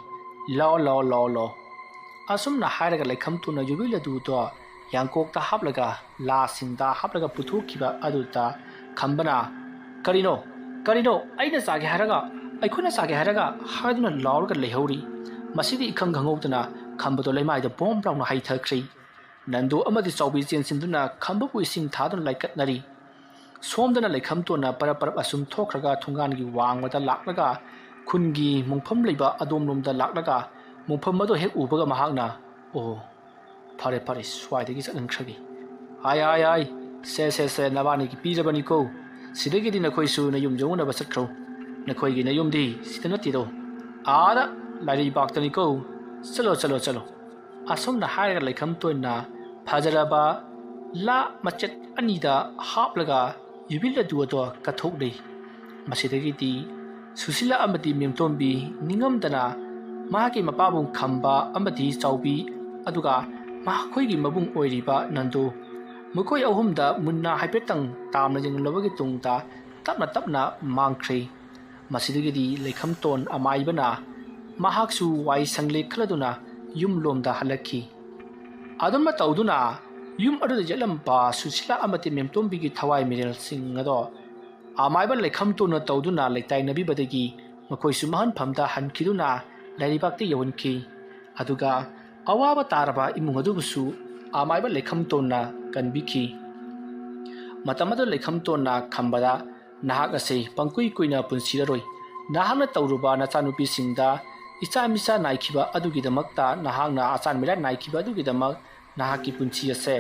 ꯂꯥꯎ, ꯂꯥꯎ, ꯂꯥꯎ, ꯂꯥꯎ꯫" ꯑꯁꯨꯝꯅ ꯍꯥꯏꯔꯒ ꯂꯩꯈꯝꯇꯣꯟꯅ ꯌꯨꯕꯤ ꯂꯗꯨꯗꯣ ꯌꯥꯡꯀꯣꯛꯇ ꯍꯥꯞꯂꯒ ꯂꯥꯁꯤꯡꯗ ꯍꯥꯞꯂꯒ ꯄꯨꯊꯣꯛꯈꯤꯕ ꯑꯗꯨꯗ ꯈꯝꯕꯅ, "ꯀꯔꯤꯅꯣ? ꯀꯔꯤꯅꯣ? ꯑꯩꯅ ꯆꯥꯒꯦ ꯍꯥꯏꯔꯒ, ꯑꯩꯈꯣꯏꯅ ꯆꯥꯒꯦ ꯍꯥꯏꯔꯒ" ꯍꯥꯏꯗꯨꯅ ꯂꯥꯎꯔꯒ ꯂꯩꯍꯧꯔꯤ꯫ ꯃꯁꯤꯗꯤ ꯏꯈꯪ ꯈꯪꯍꯧꯗꯅ ꯈꯝꯕꯗꯣ ꯂꯩꯃꯥꯏꯗ ꯕꯣꯝ ꯂꯥꯎꯅ ꯍꯩꯊꯈ꯭ꯔꯦ꯫ ꯅꯟꯗꯨ ꯑꯃꯗꯤ ꯆꯥꯎꯕꯤ ꯆꯦꯟꯁꯤꯟꯗꯨꯅ ꯈꯝꯕꯕꯨ ꯏꯁꯤꯡ ꯊꯥꯗꯨꯅ ꯂꯥꯏꯀꯠꯅꯔꯤ꯫ ꯁꯣꯝꯗꯅ ꯂꯩꯈꯝꯇꯣꯟꯅ ꯄꯔꯞ ꯄꯔꯞ ꯑꯁꯨꯝ ꯊꯣꯛꯈ꯭ꯔꯒ ꯊꯣꯡꯒꯥꯟꯒꯤ ꯋꯥꯡꯃꯗ ꯂꯥꯛꯂꯒ ꯈꯨꯟꯒꯤ ꯃꯣꯡꯐꯝ ꯂꯩꯕ ꯑꯗꯣꯝꯂꯣꯝꯗ ꯂꯥꯛꯂꯒ ꯃꯣꯡꯐꯝ ꯑꯗꯨ ꯍꯦꯛ ꯎꯕꯒ ꯃꯍꯥꯛꯅ, "ꯑꯣ, ꯐꯔꯦ, ꯐꯔꯦ, ꯁ꯭ꯋꯥꯏꯗꯒꯤ ꯆꯠꯍꯟꯈ꯭ꯔꯒꯦ꯫ ꯍꯥꯏ, ꯍꯥꯏ, ꯍꯥꯏ, ꯁꯦ, ꯁꯦ, ꯁꯦ, ꯅꯕꯥꯅꯤꯒꯤ ꯄꯤꯔꯕꯅꯤꯀꯣ꯫ ꯁꯤꯗꯒꯤꯗꯤ ꯅꯈꯣꯏꯁꯨ ꯅꯌꯨꯝ ꯌꯧꯅꯕ ꯆꯠꯈ꯭ꯔꯣ꯫ ꯅꯈꯣꯏꯒꯤ ꯅꯌꯨꯝꯗꯤ ꯁꯤꯗ ꯅꯠꯇꯦꯗꯣ, ꯑꯥꯗ ꯂꯥꯏꯔꯩꯕꯥꯛꯇꯅꯤꯀꯣ꯫ ꯆꯠꯂꯣ, ꯆꯠꯂꯣ, ꯆꯠꯂꯣ꯫" ꯑꯁꯨꯝꯅ ꯍꯥꯏꯔꯒ ꯂꯩꯈꯝꯇꯣꯟꯅ ꯐꯖꯔꯕ ꯂꯥ ꯃꯆꯦꯠ ꯑꯅꯤꯗ ꯍꯥꯞꯂꯒ ꯌꯨꯕꯤ ꯂꯗꯨ ꯑꯗꯣ ꯀꯠꯊꯣꯛꯂꯤ꯫ ꯃꯁꯤꯗꯒꯤꯗꯤ ꯁꯨꯁꯤꯂꯥ ꯑꯃꯗꯤ ꯃꯦꯝꯇꯣꯝꯕꯤ ꯅꯤꯡꯉꯝꯗꯅ ꯃꯍꯥꯛꯀꯤ ꯃꯄꯥꯕꯨꯡ ꯈꯝꯕ ꯑꯃꯗꯤ ꯆꯥꯎꯕꯤ, ꯑꯗꯨꯒ ꯃꯈꯣꯏꯒꯤ ꯃꯕꯨꯡ ꯑꯣꯏꯔꯤꯕ ꯅꯟꯗꯨ, ꯃꯈꯣꯏ ꯑꯍꯨꯝꯗ ꯃꯨꯟꯅ ꯍꯥꯏꯐꯦꯠꯇꯪ ꯇꯥꯝꯅ ꯌꯦꯡꯂꯕꯒꯤ ꯇꯨꯡꯗ ꯇꯞꯅ ꯇꯞꯅ ꯃꯥꯡꯈ꯭ꯔꯦ꯫ ꯃꯁꯤꯗꯒꯤꯗꯤ ꯂꯩꯈꯝꯇꯣꯟ ꯑꯃꯥꯏꯕꯅ ꯃꯍꯥꯛꯁꯨ ꯋꯥꯏ ꯁꯪꯂꯦ ꯈꯜꯂꯗꯨꯅ ꯌꯨꯝꯂꯣꯝꯗ ꯍꯜꯂꯛꯈꯤ꯫ ꯑꯗꯨꯝꯅ ꯇꯧꯗꯨꯅ ꯌꯨꯝ ꯑꯗꯨꯗ ꯌꯦꯠꯂꯝꯕ ꯁꯨꯁꯤꯂꯥ ꯑꯃꯗꯤ ꯃꯦꯝꯇꯣꯝꯕꯤꯒꯤ ꯊꯋꯥꯏ ꯃꯤꯔꯦꯜꯁꯤꯡ ꯑꯗꯣ ꯑꯃꯥꯏꯕ ꯂꯩꯈꯝꯇꯣꯟꯅ ꯇꯧꯗꯨꯅ ꯂꯩꯇꯥꯏꯅꯕꯤꯕꯗꯒꯤ ꯃꯈꯣꯏꯁꯨ ꯃꯍꯟꯐꯝꯗ ꯍꯟꯈꯤꯗꯨꯅ ꯂꯥꯏꯔꯩꯕꯥꯛꯇ ꯌꯧꯍꯟꯈꯤ꯫ ꯑꯗꯨꯒ ꯑꯋꯥꯕ ꯇꯥꯔꯕ ꯏꯃꯨꯡ ꯑꯗꯨꯕꯨꯁꯨ ꯑꯃꯥꯏꯕ ꯂꯩꯈꯝꯇꯣꯟꯅ ꯀꯟꯕꯤꯈꯤ꯫ ꯃꯇꯝ ꯑꯗꯨ ꯂꯩꯈꯝꯇꯣꯟꯅ ꯈꯝꯕꯗ, "ꯅꯍꯥꯛ ꯑꯁꯤ ꯄꯪꯀꯨꯏ ꯀꯨꯏꯅ ꯄꯨꯟꯁꯤꯔꯔꯣꯏ꯫ ꯅꯍꯥꯛꯅ ꯇꯧꯔꯨꯕ ꯅꯆꯥꯅꯨꯄꯤꯁꯤꯡꯗ ꯏꯆꯥ ꯃꯤꯆꯥ ꯅꯥꯏꯈꯤꯕ ꯑꯗꯨꯒꯤꯗꯃꯛꯇ, ꯅꯍꯥꯛꯅ ꯑꯆꯥꯟ ꯃꯤꯔꯥꯠ ꯅꯥꯏꯈꯤꯕ ꯑꯗꯨꯒꯤꯗꯃꯛ ꯅꯍꯥꯛꯀꯤ ꯄꯨꯟꯁꯤ ꯑꯁꯦ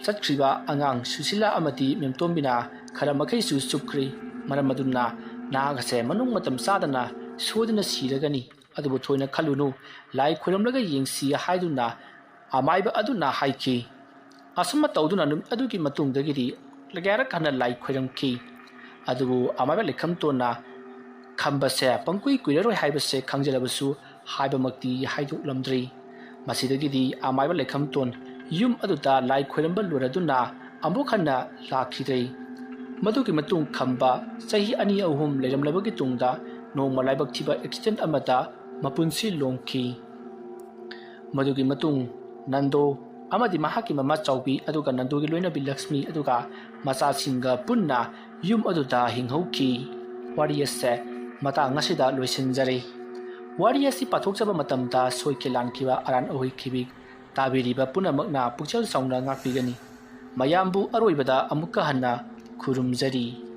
ꯆꯠꯈ꯭ꯔꯤꯕ ꯑꯉꯥꯡ ꯁꯨꯁꯤꯂꯥ ꯑꯃꯗꯤ ꯃꯦꯝꯇꯣꯝꯕꯤꯅ ꯈꯔ ꯃꯈꯩꯁꯨ ꯆꯨꯞꯈ꯭ꯔꯦ꯫ ꯃꯔꯝ ꯑꯗꯨꯅ ꯅꯍꯥꯛ ꯑꯁꯦ ꯃꯅꯨꯡ ꯃꯇꯝ ꯆꯥꯗꯅ ꯁꯣꯏꯗꯅ ꯁꯤꯔꯒꯅꯤ꯫ ꯑꯗꯨꯕꯨ ꯊꯣꯏꯅ ꯈꯜꯂꯨꯅꯨ, ꯂꯥꯏ ꯈꯣꯏꯔꯝꯂꯒ ꯌꯦꯡꯁꯤ" ꯍꯥꯏꯗꯨꯅ ꯑꯃꯥꯏꯕ ꯑꯗꯨꯅ ꯍꯥꯏꯈꯤ꯫ ꯑꯁꯨꯝꯅ ꯇꯧꯗꯨꯅ ꯅꯨꯃꯤꯠ ꯑꯗꯨꯒꯤ ꯃꯇꯨꯡꯗꯒꯤꯗꯤ ꯀꯌꯥꯔꯛ ꯍꯟꯅ ꯂꯥꯏ ꯈꯣꯏꯔꯝꯈꯤ꯫ ꯑꯗꯨꯕꯨ ꯑꯃꯥꯏꯕ ꯂꯩꯈꯝꯇꯣꯟꯅ ꯈꯝꯕꯁꯦ ꯄꯪꯀꯨꯏ ꯀꯨꯏꯔꯔꯣꯏ ꯍꯥꯏꯕꯁꯦ ꯈꯪꯖꯔꯕꯁꯨ ꯍꯥꯏꯕꯃꯛꯇꯤ ꯍꯥꯏꯗꯣꯛꯂꯝꯗ꯭ꯔꯤ꯫ ꯃꯁꯤꯗꯒꯤꯗꯤ ꯑꯃꯥꯏꯕ ꯂꯩꯈꯝꯇꯣꯟ ꯌꯨꯝ ꯑꯗꯨꯗ ꯂꯥꯏ ꯈꯣꯏꯔꯝꯕ ꯂꯣꯏꯔꯗꯨꯅ ꯑꯃꯨꯛ ꯍꯟꯅ ꯂꯥꯛꯈꯤꯗ꯭ꯔꯦ꯫ ꯃꯗꯨꯒꯤ ꯃꯇꯨꯡ ꯈꯝꯕ ꯆꯍꯤ ꯑꯅꯤ ꯑꯍꯨꯝ ꯂꯩꯔꯝꯂꯕꯒꯤ ꯇꯨꯡꯗ ꯅꯣꯡꯃ ꯂꯥꯏꯕꯛ ꯊꯤꯕ ꯑꯦꯛꯁꯤꯗꯦꯟ ꯑꯃꯗ ꯃꯄꯨꯟꯁꯤ ꯂꯣꯡꯈꯤ꯫ ꯃꯗꯨꯒꯤ ꯃꯇꯨꯡ ꯅꯟꯗꯣ ꯑꯃꯗꯤ ꯃꯍꯥꯛꯀꯤ ꯃꯃꯥ ꯆꯥꯎꯕꯤ ꯑꯗꯨꯒ ꯅꯟꯗꯣꯒꯤ ꯂꯣꯏꯅꯕꯤ ꯂꯛꯁꯃꯤ ꯑꯗꯨꯒ ꯃꯆꯥꯁꯤꯡꯒ ꯄꯨꯟꯅ ꯌꯨꯝ ꯑꯗꯨꯗ ꯍꯤꯡꯍꯧꯈꯤ꯫ ꯋꯥꯔꯤ ꯑꯁꯦ ꯃꯇꯥꯡ ꯑꯁꯤꯗ ꯂꯣꯏꯁꯤꯟꯖꯔꯦ꯫ ꯋꯥꯔꯤ ꯑꯁꯤ ꯄꯥꯊꯣꯛꯆꯕ ꯃꯇꯝꯗ ꯁꯣꯏꯈꯤ ꯂꯥꯟꯈꯤꯕ ꯑꯔꯥꯟ ꯑꯍꯣꯏꯈꯤꯕꯤ ꯇꯥꯕꯤꯔꯤꯕ ꯄꯨꯝꯅꯃꯛꯅ ꯄꯨꯛꯆꯦꯜ ꯆꯥꯎꯅ ꯉꯥꯛꯄꯤꯒꯅꯤ꯫ ꯃꯌꯥꯝꯕꯨ ꯑꯔꯣꯏꯕꯗ ꯑꯃꯨꯛꯀ ꯍꯟꯅ ꯈꯨꯔꯨꯝꯖꯔꯤ꯫